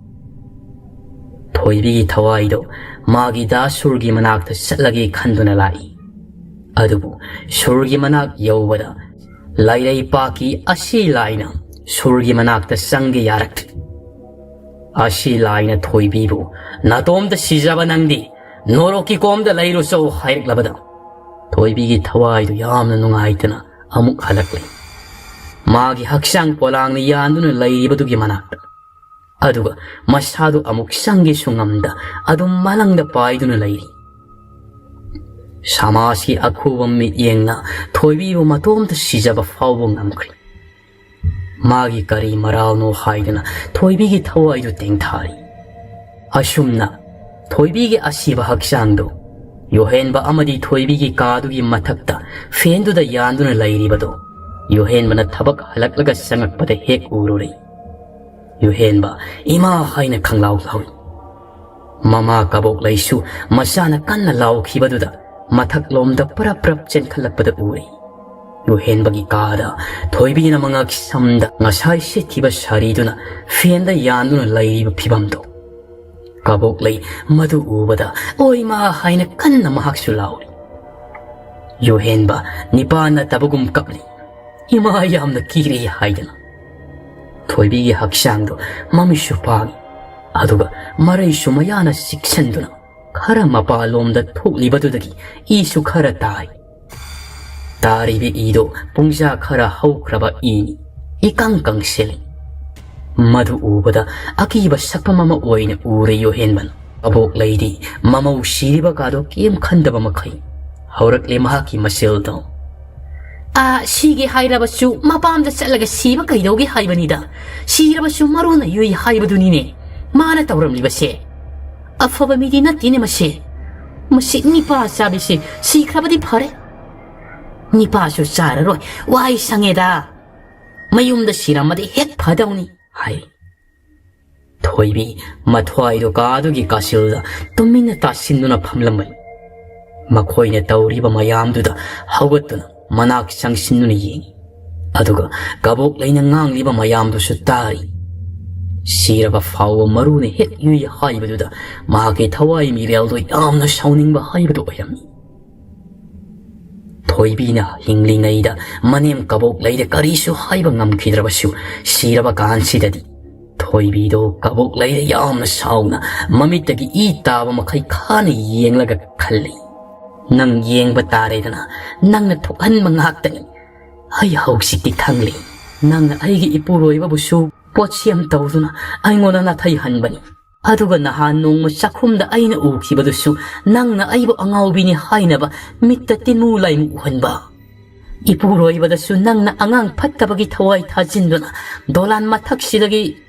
ꯊꯣꯏꯕꯤꯒꯤ ꯊꯋꯥꯏꯗꯨ ꯃꯥꯒꯤ ꯗꯥ ꯁꯨꯔꯒꯤ ꯃꯅꯥꯛꯇ ꯆꯠꯂꯒꯦ ꯈꯟꯗꯨꯅ ꯂꯥꯛꯏ꯫ ꯑꯗꯨꯕꯨ ꯁꯨꯔꯒꯤ ꯃꯅꯥꯛ ꯌꯧꯕꯗ ꯂꯥꯏꯔꯩꯄꯥꯛꯀꯤ ꯑꯁꯤ ꯂꯥꯏꯅ ꯁꯨꯔꯒꯤ ꯃꯅꯥꯛꯇ ꯆꯪꯒꯦ ꯌꯥꯔꯛꯇ꯭ꯔꯦ꯫ ꯑꯁꯤ ꯂꯥꯏꯅ ꯊꯣꯏꯕꯤꯕꯨ, "ꯅꯇꯣꯝꯇ ꯁꯤꯖꯕ ꯅꯪꯗꯤ ꯅꯣꯔꯣꯛꯀꯤ ꯀꯣꯝꯗ ꯂꯩꯔꯨꯆꯣ" ꯍꯥꯏꯔꯛꯂꯕꯗ ꯊꯣꯏꯕꯤꯒꯤ ꯊꯋꯥꯏꯗꯨ ꯌꯥꯝꯅ ꯅꯨꯡꯉꯥꯏꯇꯅ ꯑꯃꯨꯛ ꯍꯜꯂꯛꯂꯦ꯫ ꯃꯥꯒꯤ ꯍꯛꯆꯥꯡ ꯄꯣꯂꯥꯡꯅ ꯌꯥꯟꯗꯨꯅ ꯂꯩꯔꯤꯕꯗꯨꯒꯤ ꯃꯅꯥꯛꯇ꯫ ꯑꯗꯨꯒ ꯃꯁꯥꯗꯨ ꯑꯃꯨꯛ ꯆꯪꯒꯦꯁꯨ ꯉꯝꯗ ꯑꯗꯨꯝ ꯃꯂꯪꯗ ꯄꯥꯏꯗꯨꯅ ꯂꯩꯔꯤ꯫ ꯁꯃꯥꯖꯀꯤ ꯑꯈꯨꯕ ꯃꯤꯠꯌꯦꯡꯅ ꯊꯣꯏꯕꯤꯕꯨ ꯃꯇꯣꯝꯇ ꯁꯤꯖꯕ ꯐꯥꯎꯕ ꯉꯝꯈ꯭ꯔꯦ꯫ ꯃꯥꯒꯤ ꯀꯔꯤ ꯃꯔꯥꯜꯅꯣ ꯍꯥꯏꯗꯨꯅ ꯊꯣꯏꯕꯤꯒꯤ ꯊꯋꯥꯏꯗꯨ ꯇꯦꯡꯊꯥꯔꯤ꯫ ꯑꯁꯨꯝꯅ ꯊꯣꯏꯕꯤꯒꯤ ꯑꯁꯤꯕ ꯍꯛꯆꯥꯡꯗꯨ ꯌꯣꯍꯦꯟꯕ ꯑꯃꯗꯤ ꯊꯣꯏꯕꯤꯒꯤ ꯀꯥꯗꯨꯒꯤ ꯃꯊꯛꯇ ꯐꯦꯟꯗꯨꯗ ꯌꯥꯟꯗꯨꯅ ꯂꯩꯔꯤꯕꯗꯨ ꯌꯣꯍꯦꯟꯕꯅ ꯊꯕꯛ ꯍꯜꯂꯛꯂꯒ ꯆꯪꯉꯛꯄꯗ ꯍꯦꯛ ꯎꯔꯨꯔꯦ꯫ ꯌꯣꯍꯦꯟꯕ "ꯏꯃꯥ" ꯍꯥꯏꯅ ꯈꯪꯂꯥꯎ ꯂꯥꯎꯏ꯫ ꯃꯃꯥ ꯀꯕꯣꯛꯂꯩꯁꯨ ꯃꯆꯥꯅ ꯀꯟꯅ ꯂꯥꯎꯈꯤꯕꯗꯨꯗ ꯃꯊꯛꯂꯣꯝꯗ ꯄꯔꯞ ꯄꯔꯞ ꯆꯦꯟꯈꯠꯂꯛꯄꯗ ꯎꯔꯦ꯫ ꯌꯨꯍꯦꯟꯕꯒꯤ ꯀꯥꯗ ꯊꯣꯏꯕꯤꯅ ꯃꯉꯛ ꯁꯝꯗ ꯉꯁꯥꯏ ꯁꯦꯠꯈꯤꯕ ꯁꯥꯔꯤꯗꯨꯅ ꯐꯦꯟꯗ ꯌꯥꯟꯗꯨꯅ ꯂꯩꯔꯤꯕ ꯐꯤꯕꯝꯗꯣ꯫ ꯀꯕꯣꯛꯂꯩ ꯃꯗꯨ ꯎꯕꯗ "ꯑꯣꯏꯃꯥ" ꯍꯥꯏꯅ ꯀꯟꯅ ꯃꯍꯥꯛꯁꯨ ꯂꯥꯎꯔꯤ꯫ ꯌꯨꯍꯦꯟꯕ ꯅꯤꯄꯥ ꯅꯠꯇꯕꯒꯨꯝ ꯀꯞꯂꯤ꯫ "ꯏꯃꯥ ꯌꯥꯝꯅ ꯀꯤꯔꯦ" ꯍꯥꯏꯗꯅ꯫ ꯊꯣꯏꯕꯤꯒꯤ ꯍꯛꯆꯥꯡꯗꯣ ꯃꯃꯤꯠꯁꯨ ꯄꯥꯡꯉꯤ, ꯑꯗꯨꯒ ꯃꯔꯩꯁꯨ ꯃꯌꯥꯅ ꯆꯤꯛꯁꯟꯗꯨꯅ ꯈꯔ ꯃꯄꯥꯂꯣꯝꯗ ꯊꯣꯛꯂꯤꯕꯗꯨꯗꯒꯤ ꯏꯁꯨ ꯈꯔ ꯇꯥꯏ꯫ ꯇꯥꯔꯤꯕ ꯏꯗꯣ ꯄꯨꯡꯖꯥ ꯈꯔ ꯍꯧꯈ꯭ꯔꯕ ꯏꯅꯤ, ꯏꯀꯪ ꯀꯪꯁꯤꯜꯂꯤ꯫ ꯃꯗꯨ ꯎꯕꯗ ꯑꯀꯤꯕ ꯁꯛꯐꯝ ꯑꯃ ꯑꯣꯏꯅ ꯎꯔꯦ ꯌꯣꯍꯦꯟꯕꯅ꯫ ꯀꯕꯣꯛꯂꯩꯗꯤ ꯃꯃꯧ ꯁꯤꯔꯤꯕ ꯀꯥꯗꯣ ꯀꯦꯝ ꯈꯟꯗꯕ ꯃꯈꯩ ꯍꯧꯔꯛꯂꯦ ꯃꯍꯥꯛꯀꯤ ꯃꯆꯤꯜꯗꯣ꯫ "ꯑꯥ, ꯁꯤꯒꯦ ꯍꯥꯏꯔꯕꯁꯨ ꯃꯄꯥꯝꯗ ꯆꯠꯂꯒ ꯁꯤꯕ ꯀꯩꯗꯧꯒꯦ ꯍꯥꯏꯕꯅꯤꯗ? ꯁꯤꯔꯕꯁꯨ ꯃꯔꯨꯅ ꯌꯨꯏ ꯍꯥꯏꯕꯗꯨꯅꯤꯅꯦ ꯃꯥꯅ ꯇꯧꯔꯝꯂꯤꯕꯁꯦ꯫ ꯑꯐꯕ ꯃꯤꯗꯤ ꯅꯠꯇꯦꯅꯦ ꯃꯁꯦ꯫ ꯃꯁꯤ ꯅꯤꯄꯥ ꯆꯥꯕꯤꯁꯦ ꯁꯤꯈ꯭ꯔꯕꯗꯤ ꯐꯔꯦ꯫ ꯅꯤꯄꯥꯁꯨ ꯆꯥꯔꯔꯣꯏ, ꯋꯥꯏ ꯁꯪꯉꯦꯗ꯫ ꯃꯌꯨꯝꯗ ꯁꯤꯔꯝꯃꯗꯤ ꯍꯦꯛ ꯐꯗꯧꯅꯤ" ꯍꯥꯏ꯫ ꯊꯣꯏꯕꯤ ꯃꯊ꯭ꯋꯥꯏꯗꯣ ꯀꯥꯗꯨꯒꯤ ꯀꯥꯆꯤꯜꯗ ꯇꯨꯃꯤꯟꯅ ꯇꯥꯁꯤꯟꯗꯨꯅ ꯐꯝꯂꯝꯕꯅꯤ꯫ ꯃꯈꯣꯏꯅ ꯇꯧꯔꯤꯕ ꯃꯌꯥꯝꯗꯨꯗ ꯍꯧꯒꯠꯇꯨꯅ ꯃꯅꯥꯛ ꯆꯪꯁꯤꯟꯗꯨꯅ ꯌꯦꯡꯉꯤ꯫ ꯑꯗꯨꯒ ꯀꯕꯣꯛꯂꯩꯅ ꯉꯥꯡꯂꯤꯕ ꯃꯌꯥꯝꯗꯨꯁꯨ ꯇꯥꯔꯤ꯫ ꯁꯤꯔꯕ ꯐꯥꯎꯕ ꯃꯔꯨꯅ ꯍꯦꯛ ꯌꯨꯏ ꯍꯥꯏꯕꯗꯨꯗ ꯃꯍꯥꯛꯀꯤ ꯊꯋꯥꯏ ꯃꯤꯔꯦꯜꯗꯣ ꯌꯥꯝꯅ ꯁꯥꯎꯅꯤꯡꯕ ꯍꯥꯏꯕꯗꯨ ꯑꯣꯏꯔꯝꯃꯤ꯫ ꯊꯣꯏꯕꯤꯅ ꯍꯤꯡꯂꯤꯉꯩꯗ ꯃꯅꯦꯝ ꯀꯕꯣꯛꯂꯩꯗ ꯀꯔꯤꯁꯨ ꯍꯥꯏꯕ ꯉꯝꯈꯤꯗ꯭ꯔꯕꯁꯨ, ꯁꯤꯔꯕ ꯀꯥꯟꯁꯤꯗꯗꯤ ꯊꯣꯏꯕꯤꯗꯣ ꯀꯕꯣꯛꯂꯩꯗ ꯌꯥꯝꯅ ꯁꯥꯎꯅ ꯃꯃꯤꯠꯇꯒꯤ ꯏ ꯇꯥꯕ ꯃꯈꯩ ꯈꯥꯅ ꯌꯦꯡꯂꯒ ꯈꯜꯂꯤ, "ꯅꯪ ꯌꯦꯡꯕ ꯇꯥꯔꯦꯗꯅ, ꯅꯪꯅ ꯊꯣꯛꯍꯟꯕ ꯉꯥꯛꯇꯅꯤ꯫ ꯑꯩ ꯍꯧꯖꯤꯛꯇꯤ ꯈꯪꯂꯤ, ꯅꯪꯅ ꯑꯩꯒꯤ ꯏꯄꯨꯔꯣꯏꯕꯕꯨꯁꯨ ꯄꯣꯠꯁꯦꯝ ꯇꯧꯗꯨꯅ ꯑꯩꯉꯣꯟꯗ ꯅꯥꯊꯩꯍꯟꯕꯅꯤ꯫ ꯑꯗꯨꯒ ꯅꯍꯥꯟ ꯅꯣꯡꯃ ꯆꯥꯛꯈꯨꯝꯗ ꯑꯩꯅ ꯎꯈꯤꯕꯗꯨꯁꯨ ꯅꯪꯅ ꯑꯩꯕꯨ ꯑꯉꯥꯎꯕꯤꯅꯤ ꯍꯥꯏꯅꯕ ꯃꯤꯠꯇ ꯇꯤꯟꯃꯨ ꯂꯥꯏꯃꯨ ꯎꯍꯟꯕ꯫ ꯏꯄꯨꯔꯣꯏꯕꯗꯁꯨ ꯅꯪꯅ ꯑꯉꯥꯡ ꯐꯠꯇꯕꯒꯤ ꯊꯋꯥꯏ ꯊꯥꯖꯤꯟꯗꯨꯅ ꯗꯣꯂꯥꯟ ꯃꯊꯛꯁꯤꯗꯒꯤ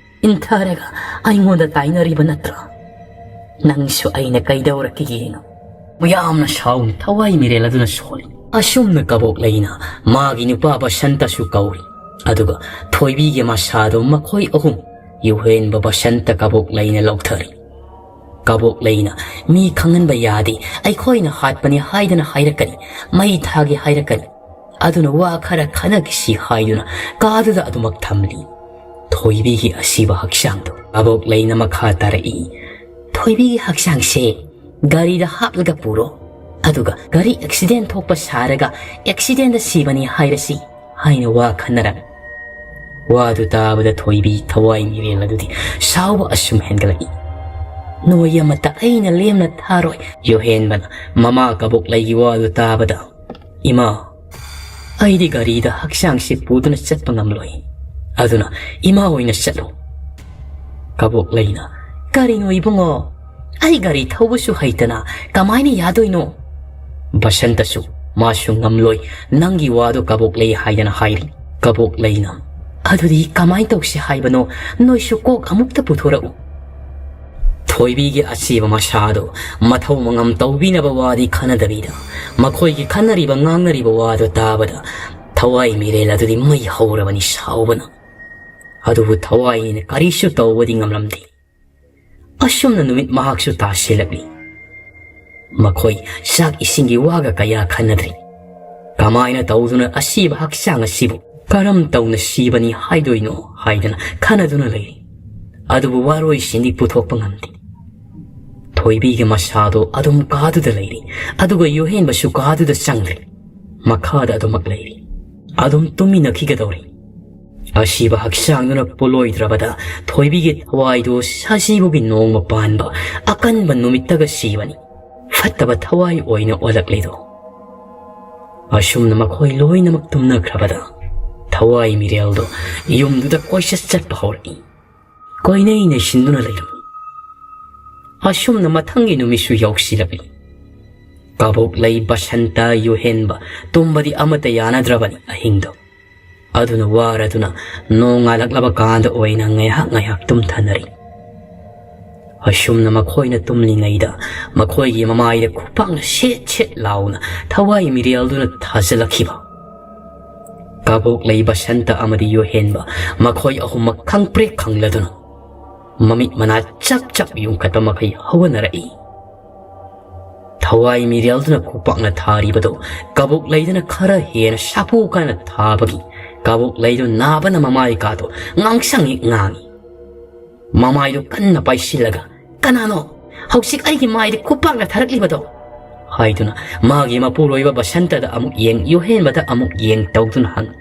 ꯏꯟꯊꯔꯒ ꯑꯩꯉꯣꯟꯗ ꯇꯥꯏꯅꯔꯤꯕ ꯅꯠꯇ꯭ꯔꯥ? ꯅꯪꯁꯨ ꯑꯩꯅ ꯀꯩꯗꯧꯔꯛꯀꯦ ꯌꯦꯡꯉꯨ"꯫ ꯌꯥꯝꯅ ꯁꯥꯎꯅ ꯊꯋꯥꯏ ꯃꯤꯔꯦꯜ ꯑꯗꯨꯅ ꯁꯣꯜꯂꯤ꯫ ꯑꯁꯨꯝꯅ ꯀꯕꯣꯛꯂꯩꯅ ꯃꯥꯒꯤ ꯅꯨꯄꯥ ꯕꯁꯟꯇꯁꯨ ꯀꯧꯔꯤ꯫ ꯑꯗꯨꯒ ꯊꯣꯏꯕꯤꯒꯤ ꯃꯁꯥꯗꯨ ꯃꯈꯣꯏ ꯑꯍꯨꯝ, ꯌꯨꯍꯦꯟꯕ, ꯕꯁꯟꯇ, ꯀꯕꯣꯛꯂꯩꯅ ꯂꯧꯊꯔꯤ꯫ ꯀꯕꯣꯛꯂꯩꯅ, "ꯃꯤ ꯈꯪꯍꯟꯕ ꯌꯥꯗꯦ, ꯑꯩꯈꯣꯏꯅ ꯍꯥꯠꯄꯅꯤ" ꯍꯥꯏꯗꯅ ꯍꯥꯏꯔꯛꯀꯅꯤ, ꯃꯩ ꯊꯥꯒꯦ ꯍꯥꯏꯔꯛꯀꯅꯤ꯫ ꯑꯗꯨꯅ ꯋꯥ ꯈꯔ ꯈꯟꯅꯈꯤꯁꯤ ꯍꯥꯏꯗꯨꯅ ꯀꯥꯗꯨꯗ ꯑꯗꯨꯃꯛ ꯊꯝꯂꯤ ꯊꯣꯏꯕꯤꯒꯤ ꯑꯁꯤꯕ ꯍꯛꯆꯥꯡꯗꯨ꯫ ꯀꯕꯣꯛꯂꯩꯅ ꯃꯈꯥ ꯇꯥꯔꯛꯏ, "ꯊꯣꯏꯕꯤꯒꯤ ꯍꯛꯆꯥꯡꯁꯦ ꯒꯥꯔꯤꯗ ꯍꯥꯞꯂꯒ ꯄꯨꯔꯣ, ꯑꯗꯨꯒ ꯒꯥꯔꯤ ꯑꯦꯛꯁꯤꯗꯦꯟ ꯊꯣꯛꯄ ꯁꯥꯔꯒ ꯑꯦꯛꯁꯤꯗꯦꯟꯗ ꯁꯤꯕꯅꯤ ꯍꯥꯏꯔꯁꯤ" ꯍꯥꯏꯅ ꯋꯥ ꯈꯟꯅꯔꯝꯃꯤ꯫ ꯋꯥꯗꯨ ꯇꯥꯕꯗ ꯊꯣꯏꯕꯤ ꯊꯋꯥꯏ ꯃꯤꯔꯦꯜ ꯑꯗꯨꯗꯤ ꯁꯥꯎꯕ ꯑꯁꯨꯝ ꯍꯦꯟꯒꯠꯂꯛꯏ, "ꯅꯣꯏ ꯑꯃꯠꯇ ꯑꯩꯅ ꯂꯦꯝꯅ ꯊꯥꯔꯣꯏ"꯫ ꯌꯣꯍꯦꯟꯕꯅ ꯃꯃꯥ ꯀꯕꯣꯛꯂꯩꯒꯤ ꯋꯥꯗꯨ ꯇꯥꯕꯗ, "ꯏꯃꯥ, ꯑꯩꯗꯤ ꯒꯥꯔꯤꯗ ꯍꯛꯆꯥꯡꯁꯤ ꯄꯨꯗꯨꯅ ꯆꯠꯄ ꯉꯝꯂꯣꯏ, ꯑꯗꯨꯅ ꯏꯃꯥ ꯑꯣꯏꯅ ꯆꯠꯂꯣ"꯫ ꯀꯕꯣꯛꯂꯩꯅ, "ꯀꯔꯤꯅꯣ ꯏꯕꯨꯡꯉꯣ, ꯑꯩ ꯒꯥꯔꯤ ꯊꯧꯕꯁꯨ ꯍꯩꯇꯅ ꯀꯃꯥꯏꯅ ꯌꯥꯗꯣꯏꯅꯣ?" ꯕꯁꯟꯇꯁꯨ ꯃꯥꯁꯨ ꯉꯝꯂꯣꯏ, ꯅꯪꯒꯤ ꯋꯥꯗꯣ ꯀꯕꯣꯛꯂꯩ ꯍꯥꯏꯗꯅ ꯍꯥꯏꯔꯤ꯫ ꯀꯕꯣꯛꯂꯩꯅ, "ꯑꯗꯨꯗꯤ ꯀꯃꯥꯏ ꯇꯧꯁꯤ ꯍꯥꯏꯕꯅꯣ? ꯅꯣꯏꯁꯨ ꯀꯣꯛ ꯑꯃꯨꯛꯇ ꯄꯨꯊꯣꯔꯛꯎ"꯫ ꯊꯣꯏꯕꯤꯒꯤ ꯑꯁꯤꯕ ꯃꯁꯥꯗꯣ ꯃꯊꯧ ꯃꯉꯝ ꯇꯧꯕꯤꯅꯕ ꯋꯥꯗꯤ ꯈꯟꯅꯗꯕꯤꯗ, ꯃꯈꯣꯏꯒꯤ ꯈꯟꯅꯔꯤꯕ ꯉꯥꯡꯅꯔꯤꯕ ꯋꯥꯗꯣ ꯇꯥꯕꯗ ꯊꯋꯥꯏ ꯃꯤꯔꯦꯜ ꯑꯗꯨꯗꯤ ꯃꯩ ꯍꯧꯔꯕꯅꯤ ꯁꯥꯎꯕꯅ꯫ ꯑꯗꯨꯕꯨ ꯊꯋꯥꯏꯅ ꯀꯔꯤꯁꯨ ꯇꯧꯕꯗꯤ ꯉꯝꯂꯝꯗꯦ꯫ ꯑꯁꯨꯝꯅ ꯅꯨꯃꯤꯠ ꯃꯍꯥꯛꯁꯨ ꯇꯥꯁꯤꯜꯂꯛꯂꯤ꯫ ꯃꯈꯣꯏ ꯆꯥꯛ ꯏꯁꯤꯡꯒꯤ ꯋꯥꯒ ꯀꯌꯥ ꯈꯟꯅꯗ꯭ꯔꯤ꯫ ꯀꯃꯥꯏꯅ ꯇꯧꯗꯨꯅ ꯑꯁꯤꯕ ꯍꯛꯆꯥꯡ ꯑꯁꯤꯕꯨ ꯀꯔꯝ ꯇꯧꯅ ꯁꯤꯕꯅꯤ ꯍꯥꯏꯗꯣꯏꯅꯣ ꯍꯥꯏꯗꯅ ꯈꯟꯅꯗꯨꯅ ꯂꯩꯔꯤ꯫ ꯑꯗꯨꯕꯨ ꯋꯥꯔꯣꯏꯁꯤꯟꯗꯤ ꯄꯨꯊꯣꯛꯄ ꯉꯝꯗꯦ꯫ ꯊꯣꯏꯕꯤꯒꯤ ꯃꯁꯥꯗꯣ ꯑꯗꯨꯝ ꯀꯥꯗꯨꯗ ꯂꯩꯔꯤ, ꯑꯗꯨꯒ ꯌꯣꯍꯦꯟꯕꯁꯨ ꯀꯥꯗꯨꯗ ꯆꯪꯗ꯭ꯔꯤ꯫ ꯃꯈꯥꯗ ꯑꯗꯨꯃꯛ ꯂꯩꯔꯤ꯫ ꯑꯗꯨꯝ ꯇꯨꯃꯤꯟꯅꯈꯤꯒꯗꯧꯔꯤ꯫ ꯑꯁꯤꯕ ꯍꯛꯆꯥꯡꯗꯨꯅ ꯄꯣꯂꯣꯏꯗ꯭ꯔꯕꯗ ꯊꯣꯏꯕꯤꯒꯤ ꯊꯋꯥꯏꯗꯨ ꯁꯥꯖꯤꯕꯨꯒꯤ ꯅꯣꯡꯃ ꯄꯥꯟꯕ ꯑꯀꯟꯕ ꯅꯨꯃꯤꯠꯇꯒ ꯁꯤꯕꯅꯤ꯫ ꯐꯠꯇꯕ ꯊꯋꯥꯏ ꯑꯣꯏꯅ ꯑꯣꯜꯂꯛꯂꯤꯗꯣ꯫ ꯑꯁꯨꯝꯅ ꯃꯈꯣꯏ ꯂꯣꯏꯅꯃꯛ ꯇꯨꯝꯅꯈ꯭ꯔꯕꯗ ꯊꯋꯥꯏ ꯃꯤꯔꯦꯜꯗꯣ ꯌꯨꯝꯗꯨꯗ ꯀꯣꯏꯆꯠ ꯆꯠꯄ ꯍꯧꯔꯛꯏ꯫ ꯀꯣꯏꯅꯩ ꯅꯩꯁꯤꯟꯗꯨꯅ ꯂꯩꯔꯝꯃꯤ꯫ ꯑꯁꯨꯝꯅ ꯃꯊꯪꯒꯤ ꯅꯨꯃꯤꯠꯁꯨ ꯌꯧꯁꯤꯜꯂꯛꯂꯤ꯫ ꯀꯕꯣꯛꯂꯩ, ꯕꯁꯟꯇ, ꯌꯨꯍꯦꯟꯕ ꯇꯨꯝꯕꯗꯤ ꯑꯃꯠꯇ ꯌꯥꯅꯗ꯭ꯔꯕꯅꯤ ꯑꯍꯤꯡꯗꯣ꯫ ꯑꯗꯨꯅ ꯋꯥꯔꯗꯨꯅ ꯅꯣꯡꯉꯥꯜꯂꯛꯂꯕ ꯀꯥꯟꯗ ꯑꯣꯏꯅ ꯉꯥꯏꯍꯥꯛ ꯉꯥꯏꯍꯥꯛ ꯇꯨꯝꯊꯅꯔꯤ꯫ ꯑꯁꯨꯝꯅ ꯃꯈꯣꯏꯅ ꯇꯨꯝꯂꯤꯉꯩꯗ ꯃꯈꯣꯏꯒꯤ ꯃꯃꯥꯏꯗ ꯈꯨꯄꯥꯛꯅ ꯁꯦꯠ ꯁꯦꯠ ꯂꯥꯎꯅ ꯊꯋꯥꯏ ꯃꯤꯔꯦꯜꯗꯨꯅ ꯊꯥꯖꯤꯜꯂꯛꯈꯤꯕ꯫ ꯀꯕꯣꯛꯂꯩ, ꯕꯁꯟꯇ ꯑꯃꯗꯤ ꯌꯣꯍꯦꯟꯕ ꯃꯈꯣꯏ ꯑꯍꯨꯝꯃꯛ ꯈꯪꯄ꯭ꯔꯦꯛ ꯈꯪꯂꯗꯨꯅ ꯃꯃꯤꯠ ꯃꯅꯥ ꯆꯞ ꯆꯞ ꯌꯨꯡꯈꯠꯄ ꯃꯈꯩ ꯍꯧꯒꯠꯅꯔꯛꯏ꯫ ꯊꯋꯥꯏ ꯃꯤꯔꯦꯜꯗꯨꯅ ꯈꯨꯄꯥꯛꯅ ꯊꯥꯔꯤꯕꯗꯨ ꯀꯕꯣꯛ ꯂꯩꯗꯨꯅ ꯈꯔ ꯍꯦꯟꯅ ꯁꯥꯐꯨ ꯀꯟꯅ ꯊꯥꯕꯒꯤ ꯀꯕꯣꯛ ꯂꯩꯗꯨ ꯅꯥꯕꯅ ꯃꯃꯥꯏ ꯀꯥꯗꯨ ꯉꯥꯡꯁꯪ ꯍꯦꯛ ꯉꯥꯡꯏ꯫ ꯃꯃꯥꯏꯗꯨ ꯀꯟꯅ ꯄꯥꯏꯁꯤꯜꯂꯒ, "ꯀꯅꯥꯅꯣ ꯍꯧꯖꯤꯛ ꯑꯩꯒꯤ ꯃꯥꯏꯗ ꯈꯨꯄꯥꯛꯅ ꯊꯥꯔꯛꯂꯤꯕꯗꯣ?" ꯍꯥꯏꯗꯨꯅ ꯃꯥꯒꯤ ꯃꯄꯨꯔꯣꯏꯕ ꯕꯁꯟꯇꯗ ꯑꯃꯨꯛ ꯌꯦꯡ, ꯌꯨꯍꯦꯟꯕꯗ ꯑꯃꯨꯛ ꯌꯦꯡ ꯇꯧꯗꯨꯅ ꯍꯪꯏ꯫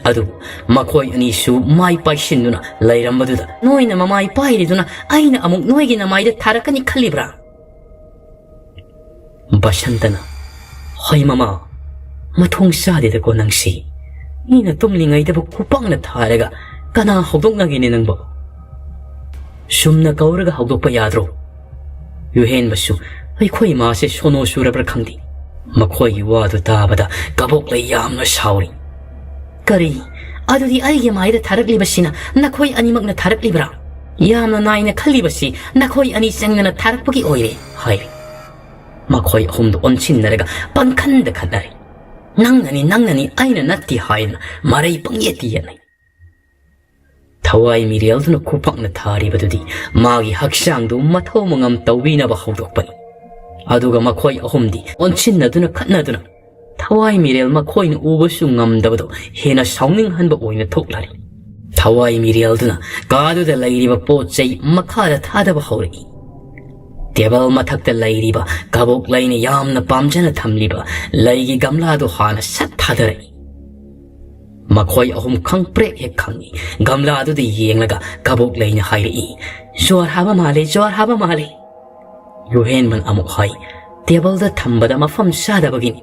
ꯑꯗꯨꯕꯨ ꯃꯈꯣꯏ ꯑꯅꯤꯁꯨ ꯃꯥꯏ ꯄꯥꯏꯁꯤꯟꯗꯨꯅ ꯂꯩꯔꯝꯕꯗꯨꯗ, "ꯅꯣꯏꯅ ꯃꯃꯥꯏ ꯄꯥꯏꯔꯤꯗꯨꯅ ꯑꯩꯅ ꯑꯃꯨꯛ ꯅꯣꯏꯒꯤ ꯅꯃꯥꯏꯗ ꯊꯥꯔꯛꯀꯅꯤ ꯈꯜꯂꯤꯕ꯭ꯔꯥ?" ꯕꯁꯟꯇꯅ, "ꯍꯣꯏ ꯃꯃꯥ, ꯃꯊꯣꯡ ꯆꯥꯗꯦꯗꯀꯣ ꯅꯪꯁꯤ꯫ ꯃꯤꯅ ꯇꯨꯝꯂꯤꯉꯩꯗꯕꯨ ꯈꯨꯄꯥꯛꯅ ꯊꯥꯔꯒ ꯀꯅꯥ ꯍꯧꯗꯣꯛꯅꯒꯦꯅꯦ ꯅꯪꯕꯨ? ꯆꯨꯝꯅ ꯀꯧꯔꯒ ꯍꯧꯗꯣꯛꯄ ꯌꯥꯗ꯭ꯔꯣ?" ꯌꯨꯍꯦꯟꯕꯁꯨ, "ꯑꯩꯈꯣꯏ ꯏꯃꯥꯁꯦ ꯁꯣꯅꯣ ꯆꯨꯔꯕ꯭ꯔꯥ ꯈꯪꯗꯦ꯫" ꯃꯈꯣꯏꯒꯤ ꯋꯥꯗꯨ ꯇꯥꯕꯗ ꯀꯕꯣꯛꯂꯩ ꯌꯥꯝꯅ ꯁꯥꯎꯔꯤ꯫ "ꯀꯔꯤ? ꯑꯗꯨꯗꯤ ꯑꯩꯒꯤ ꯃꯥꯏꯗ ꯊꯥꯔꯛꯂꯤꯕꯁꯤꯅ ꯅꯈꯣꯏ ꯑꯅꯤꯃꯛꯅ ꯊꯥꯔꯛꯂꯤꯕ꯭ꯔꯥ? ꯌꯥꯝꯅ ꯅꯥꯏꯅ ꯈꯜꯂꯤꯕꯁꯤ ꯅꯈꯣꯏ ꯑꯅꯤ ꯆꯪꯗꯅ ꯊꯥꯔꯛꯄꯒꯤ ꯑꯣꯏꯔꯦ," ꯍꯥꯏꯔꯤ꯫ ꯃꯈꯣꯏ ꯑꯍꯨꯝꯗꯨ ꯑꯣꯟꯁꯤꯟꯅꯔꯒ ꯄꯪꯈꯟꯗ ꯈꯠꯅꯔꯤ꯫ "ꯅꯪꯅꯅꯤ, ꯅꯪꯅꯅꯤ, ꯑꯩꯅ ꯅꯠꯇꯦ" ꯍꯥꯏꯅ ꯃꯔꯩ ꯄꯪꯌꯦꯠꯇ ꯌꯦꯠꯅꯩ꯫ ꯊꯋꯥꯏ ꯃꯤꯔꯦꯜꯗꯨꯅ ꯈꯨꯄꯥꯛꯅ ꯊꯥꯔꯤꯕꯗꯨꯗꯤ ꯃꯥꯒꯤ ꯍꯛꯆꯥꯡꯗꯨ ꯃꯊꯧ ꯃꯉꯝ ꯇꯧꯕꯤꯅꯕ ꯍꯧꯗꯣꯛꯄꯅꯤ꯫ ꯑꯗꯨꯒ ꯃꯈꯣꯏ ꯑꯍꯨꯝꯗꯤ ꯑꯣꯟꯁꯤꯟꯅꯗꯨꯅ ꯈꯠꯅꯗꯨꯅ ꯊꯋꯥꯏ ꯃꯤꯔꯦꯜ ꯃꯈꯣꯏꯅ ꯎꯕꯁꯨ ꯉꯝꯗꯕꯗꯨ ꯍꯦꯟꯅ ꯁꯥꯎꯅꯤꯡꯍꯟꯕ ꯑꯣꯏꯅ ꯊꯣꯛꯂꯔꯤ꯫ ꯊꯋꯥꯏ ꯃꯤꯔꯦꯜꯗꯨꯅ ꯀꯥꯗꯨꯗ ꯂꯩꯔꯤꯕ ꯄꯣꯠ ꯆꯩ ꯃꯈꯥꯗ ꯊꯥꯗꯕ ꯍꯧꯔꯛꯏ꯫ ꯇꯦꯕꯜ ꯃꯊꯛꯇ ꯂꯩꯔꯤꯕ ꯀꯕꯣꯛ ꯂꯩꯅ ꯌꯥꯝꯅ ꯄꯥꯝꯖꯅ ꯊꯝꯂꯤꯕ ꯂꯩꯒꯤ ꯒꯝꯂꯥꯗꯨ ꯍꯥꯟꯅ ꯁꯠ ꯊꯥꯗꯔꯛꯏ꯫ ꯃꯈꯣꯏ ꯑꯍꯨꯝ ꯈꯪꯄ꯭ꯔꯦꯛ ꯍꯦꯛ ꯈꯪꯏ꯫ ꯒꯝꯂꯥꯗꯨꯗ ꯌꯦꯡꯂꯒ ꯀꯕꯣꯛ ꯂꯩꯅ ꯍꯥꯏꯔꯛꯏ, "ꯖ꯭ꯋꯥꯔ ꯍꯥꯕ ꯃꯥꯜꯂꯦ, ꯖ꯭ꯋꯥꯔ ꯍꯥꯕ ꯃꯥꯜꯂꯦ꯫" ꯌꯨꯍꯦꯟꯕꯟ ꯑꯃꯨꯛ ꯍꯥꯏ, "ꯇꯦꯕꯜꯗ ꯊꯝꯕꯗ ꯃꯐꯝ ꯆꯥꯗꯕꯒꯤꯅꯤ꯫"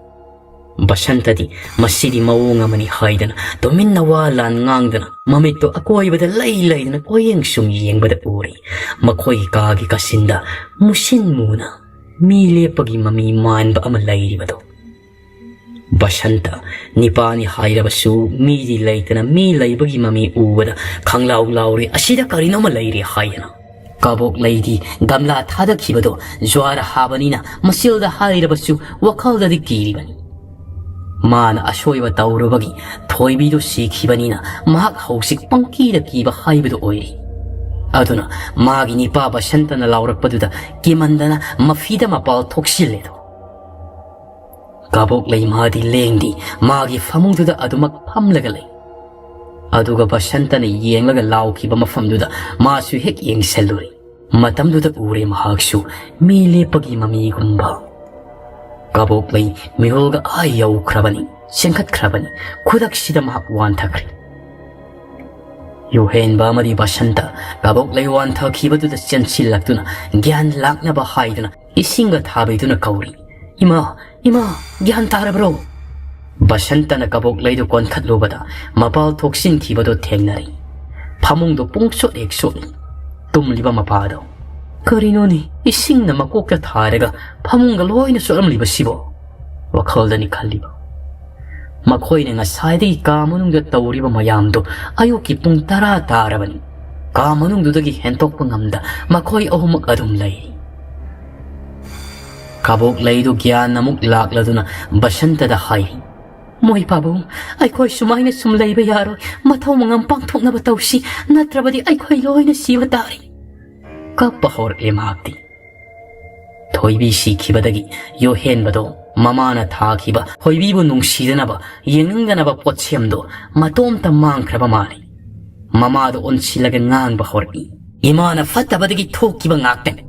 ꯕꯁꯟꯇꯗꯤ, "ꯃꯁꯤꯗꯤ ꯃꯑꯣꯡ ꯑꯃꯅꯤ" ꯍꯥꯏꯗꯅ ꯇꯨꯃꯤꯟꯅ ꯋꯥ ꯂꯥꯟ ꯉꯥꯡꯗꯅ ꯃꯃꯤꯠꯇꯨ ꯑꯀꯣꯏꯕꯗ ꯂꯩ ꯂꯩꯗꯅ ꯀꯣꯏꯌꯦꯡ ꯁꯨꯝ ꯌꯦꯡꯕꯗ ꯎꯔꯤ꯫ ꯃꯈꯣꯏꯒꯤ ꯀꯥꯒꯤ ꯀꯥꯆꯤꯟꯗ ꯃꯨꯁꯤꯟ ꯃꯨꯅ ꯃꯤ ꯂꯦꯞꯄꯒꯤ ꯃꯃꯤ ꯃꯥꯟꯕ ꯑꯃ ꯂꯩꯔꯤꯕꯗꯨ꯫ ꯕꯁꯟꯇ, ꯅꯤꯄꯥꯅꯤ ꯍꯥꯏꯔꯕꯁꯨ ꯃꯤꯗꯤ ꯂꯩꯇꯅ ꯃꯤ ꯂꯩꯕꯒꯤ ꯃꯃꯤ ꯎꯕꯗ ꯈꯪꯂꯥꯎ ꯂꯥꯎꯔꯦ, "ꯑꯁꯤꯗ ꯀꯔꯤꯅꯣꯃ ꯂꯩꯔꯦ" ꯍꯥꯏꯗꯅ꯫ ꯀꯕꯣꯛ ꯂꯩꯗꯤ ꯒꯝꯂꯥ ꯊꯥꯗꯈꯤꯕꯗꯣ ꯖ꯭ꯋꯥꯔ ꯍꯥꯕꯅꯤꯅ ꯃꯆꯤꯜꯗ ꯍꯥꯏꯔꯕꯁꯨ ꯋꯥꯈꯜꯗꯗꯤ ꯀꯤꯔꯤꯕꯅꯤ꯫ ꯃꯥꯅ ꯑꯁꯣꯏꯕ ꯇꯧꯔꯨꯕꯒꯤ ꯊꯣꯏꯕꯤꯗꯨ ꯁꯤꯈꯤꯕꯅꯤꯅ ꯃꯍꯥꯛ ꯍꯧꯖꯤꯛ ꯄꯪꯀꯤꯗ ꯀꯤꯕ ꯍꯥꯏꯕꯗꯨ ꯑꯣꯏꯔꯤ꯫ ꯑꯗꯨꯅ ꯃꯥꯒꯤ ꯅꯤꯄꯥ ꯕꯁꯟꯇꯅ ꯂꯥꯎꯔꯛꯄꯗꯨꯗ ꯀꯤꯃꯟꯗꯅ ꯃꯐꯤꯗ ꯃꯄꯥꯜ ꯊꯣꯛꯆꯤꯜꯂꯦꯗꯣ꯫ ꯀꯕꯣꯛꯂꯩ ꯃꯥꯗꯤ ꯂꯦꯡꯗꯦ, ꯃꯥꯒꯤ ꯐꯃꯨꯡꯗꯨꯗ ꯑꯗꯨꯃꯛ ꯐꯝꯂꯒ ꯂꯩ꯫ ꯑꯗꯨꯒ ꯕꯁꯟꯇꯅ ꯌꯦꯡꯂꯒ ꯂꯥꯎꯈꯤꯕ ꯃꯐꯝꯗꯨꯗ ꯃꯥꯁꯨ ꯍꯦꯛ ꯌꯦꯡꯁꯤꯜꯂꯨꯔꯦ꯫ ꯃꯇꯝꯗꯨꯗ ꯎꯔꯦ ꯃꯍꯥꯛꯁꯨ ꯃꯤ ꯂꯦꯞꯄꯒꯤ ꯃꯃꯤꯒꯨꯝꯕ꯫ ꯀꯕꯣꯛꯂꯩ ꯃꯤꯍꯨꯜꯒ ꯑꯥ ꯌꯧꯈ꯭ꯔꯕꯅꯤ, ꯆꯦꯟꯈꯠꯈ꯭ꯔꯕꯅꯤ꯫ ꯈꯨꯗꯛꯁꯤꯗ ꯃꯍꯥꯛ ꯋꯥꯟꯊꯈ꯭ꯔꯦ꯫ ꯌꯨꯍꯦꯟꯕ ꯑꯃꯗꯤ ꯕꯁꯟꯇ ꯀꯕꯣꯛꯂꯩ ꯋꯥꯟꯊꯈꯤꯕꯗꯨꯗ ꯆꯦꯟꯁꯤꯜꯂꯛꯇꯨꯅ ꯒ꯭ꯌꯥꯟ ꯂꯥꯛꯅꯕ ꯍꯥꯏꯗꯨꯅ ꯏꯁꯤꯡꯒ ꯊꯥꯕꯤꯗꯨꯅ ꯀꯧꯔꯤ, "ꯏꯃꯥ, ꯏꯃꯥ, ꯒ꯭ꯌꯥꯟ ꯇꯥꯔꯕ꯭ꯔꯣ?" ꯕꯁꯟꯇꯅ ꯀꯕꯣꯛꯂꯩꯗꯨ ꯀꯣꯟꯈꯠꯂꯨꯕꯗ ꯃꯄꯥꯜ ꯊꯣꯛꯆꯤꯟꯈꯤꯕꯗꯨ ꯊꯦꯡꯅꯔꯦ꯫ ꯐꯃꯨꯡꯗꯨ ꯄꯨꯡꯆꯣꯠ ꯍꯦꯛ ꯆꯣꯠꯂꯤ꯫ ꯇꯨꯝꯂꯤꯕ ꯃꯄꯥꯗꯣ, "ꯀꯔꯤꯅꯣꯅꯦ, ꯏꯁꯤꯡꯅ ꯃꯀꯣꯛꯇ ꯊꯥꯔꯒ ꯐꯃꯨꯡꯒ ꯂꯣꯏꯅ ꯆꯣꯠꯂꯝꯂꯤꯕꯁꯤꯕꯣ?" ꯋꯥꯈꯜꯗꯅꯤ ꯈꯜꯂꯤꯕ꯫ ꯃꯈꯣꯏꯅ ꯉꯁꯥꯏꯗꯒꯤ ꯀꯥ ꯃꯅꯨꯡꯗ ꯇꯧꯔꯤꯕ ꯃꯌꯥꯝꯗꯨ ꯑꯌꯨꯛꯀꯤ ꯄꯨꯡ ꯇꯔꯥ ꯇꯥꯔꯕꯅꯤ꯫ ꯀꯥ ꯃꯅꯨꯡꯗꯨꯗꯒꯤ ꯍꯦꯟꯇꯣꯛꯄ ꯉꯝꯗ ꯃꯈꯣꯏ ꯑꯍꯨꯝꯃꯛ ꯑꯗꯨꯝ ꯂꯩꯔꯤ꯫ ꯀꯕꯣꯛꯂꯩꯗꯨ ꯒ꯭ꯌꯥꯟ ꯑꯃꯨꯛ ꯂꯥꯛꯂꯗꯨꯅ ꯕꯁꯟꯇꯗ ꯍꯥꯏꯔꯤ, "ꯃꯣꯏ ꯄꯥꯕꯨꯡ, ꯑꯩꯈꯣꯏ ꯁꯨꯃꯥꯏꯅ ꯁꯨꯝ ꯂꯩꯕ ꯌꯥꯔꯣꯏ꯫ ꯃꯊꯧ ꯃꯉꯝ ꯄꯥꯡꯊꯣꯛꯅꯕ ꯇꯧꯁꯤ, ꯅꯠꯇ꯭ꯔꯕꯗꯤ ꯑꯩꯈꯣꯏ ꯂꯣꯏꯅ ꯁꯤꯕ ꯇꯥꯔꯦ꯫" ꯀꯞꯄ ꯍꯧꯔꯛꯂꯦ ꯃꯍꯥꯛꯇꯤ꯫ ꯊꯣꯏꯕꯤ ꯁꯤꯈꯤꯕꯗꯒꯤ ꯌꯣꯍꯦꯟꯕꯗꯣ ꯃꯃꯥꯅ ꯊꯥꯈꯤꯕ ꯊꯣꯏꯕꯤꯕꯨ ꯅꯨꯡꯁꯤꯗꯅꯕ, ꯌꯦꯡꯅꯤꯡꯗꯅꯕ ꯄꯣꯠꯁꯦꯝꯗꯣ ꯃꯇꯣꯝꯇ ꯃꯥꯡꯈ꯭ꯔꯕ ꯃꯥꯜꯂꯤ꯫ ꯃꯃꯥꯗꯣ ꯑꯣꯟꯁꯤꯜꯂꯒ ꯉꯥꯡꯕ ꯍꯧꯔꯛꯏ, "ꯏꯃꯥꯅ ꯐꯠꯇꯕꯗꯒꯤ ꯊꯣꯛꯈꯤꯕ ꯉꯥꯛꯇꯅꯤ꯫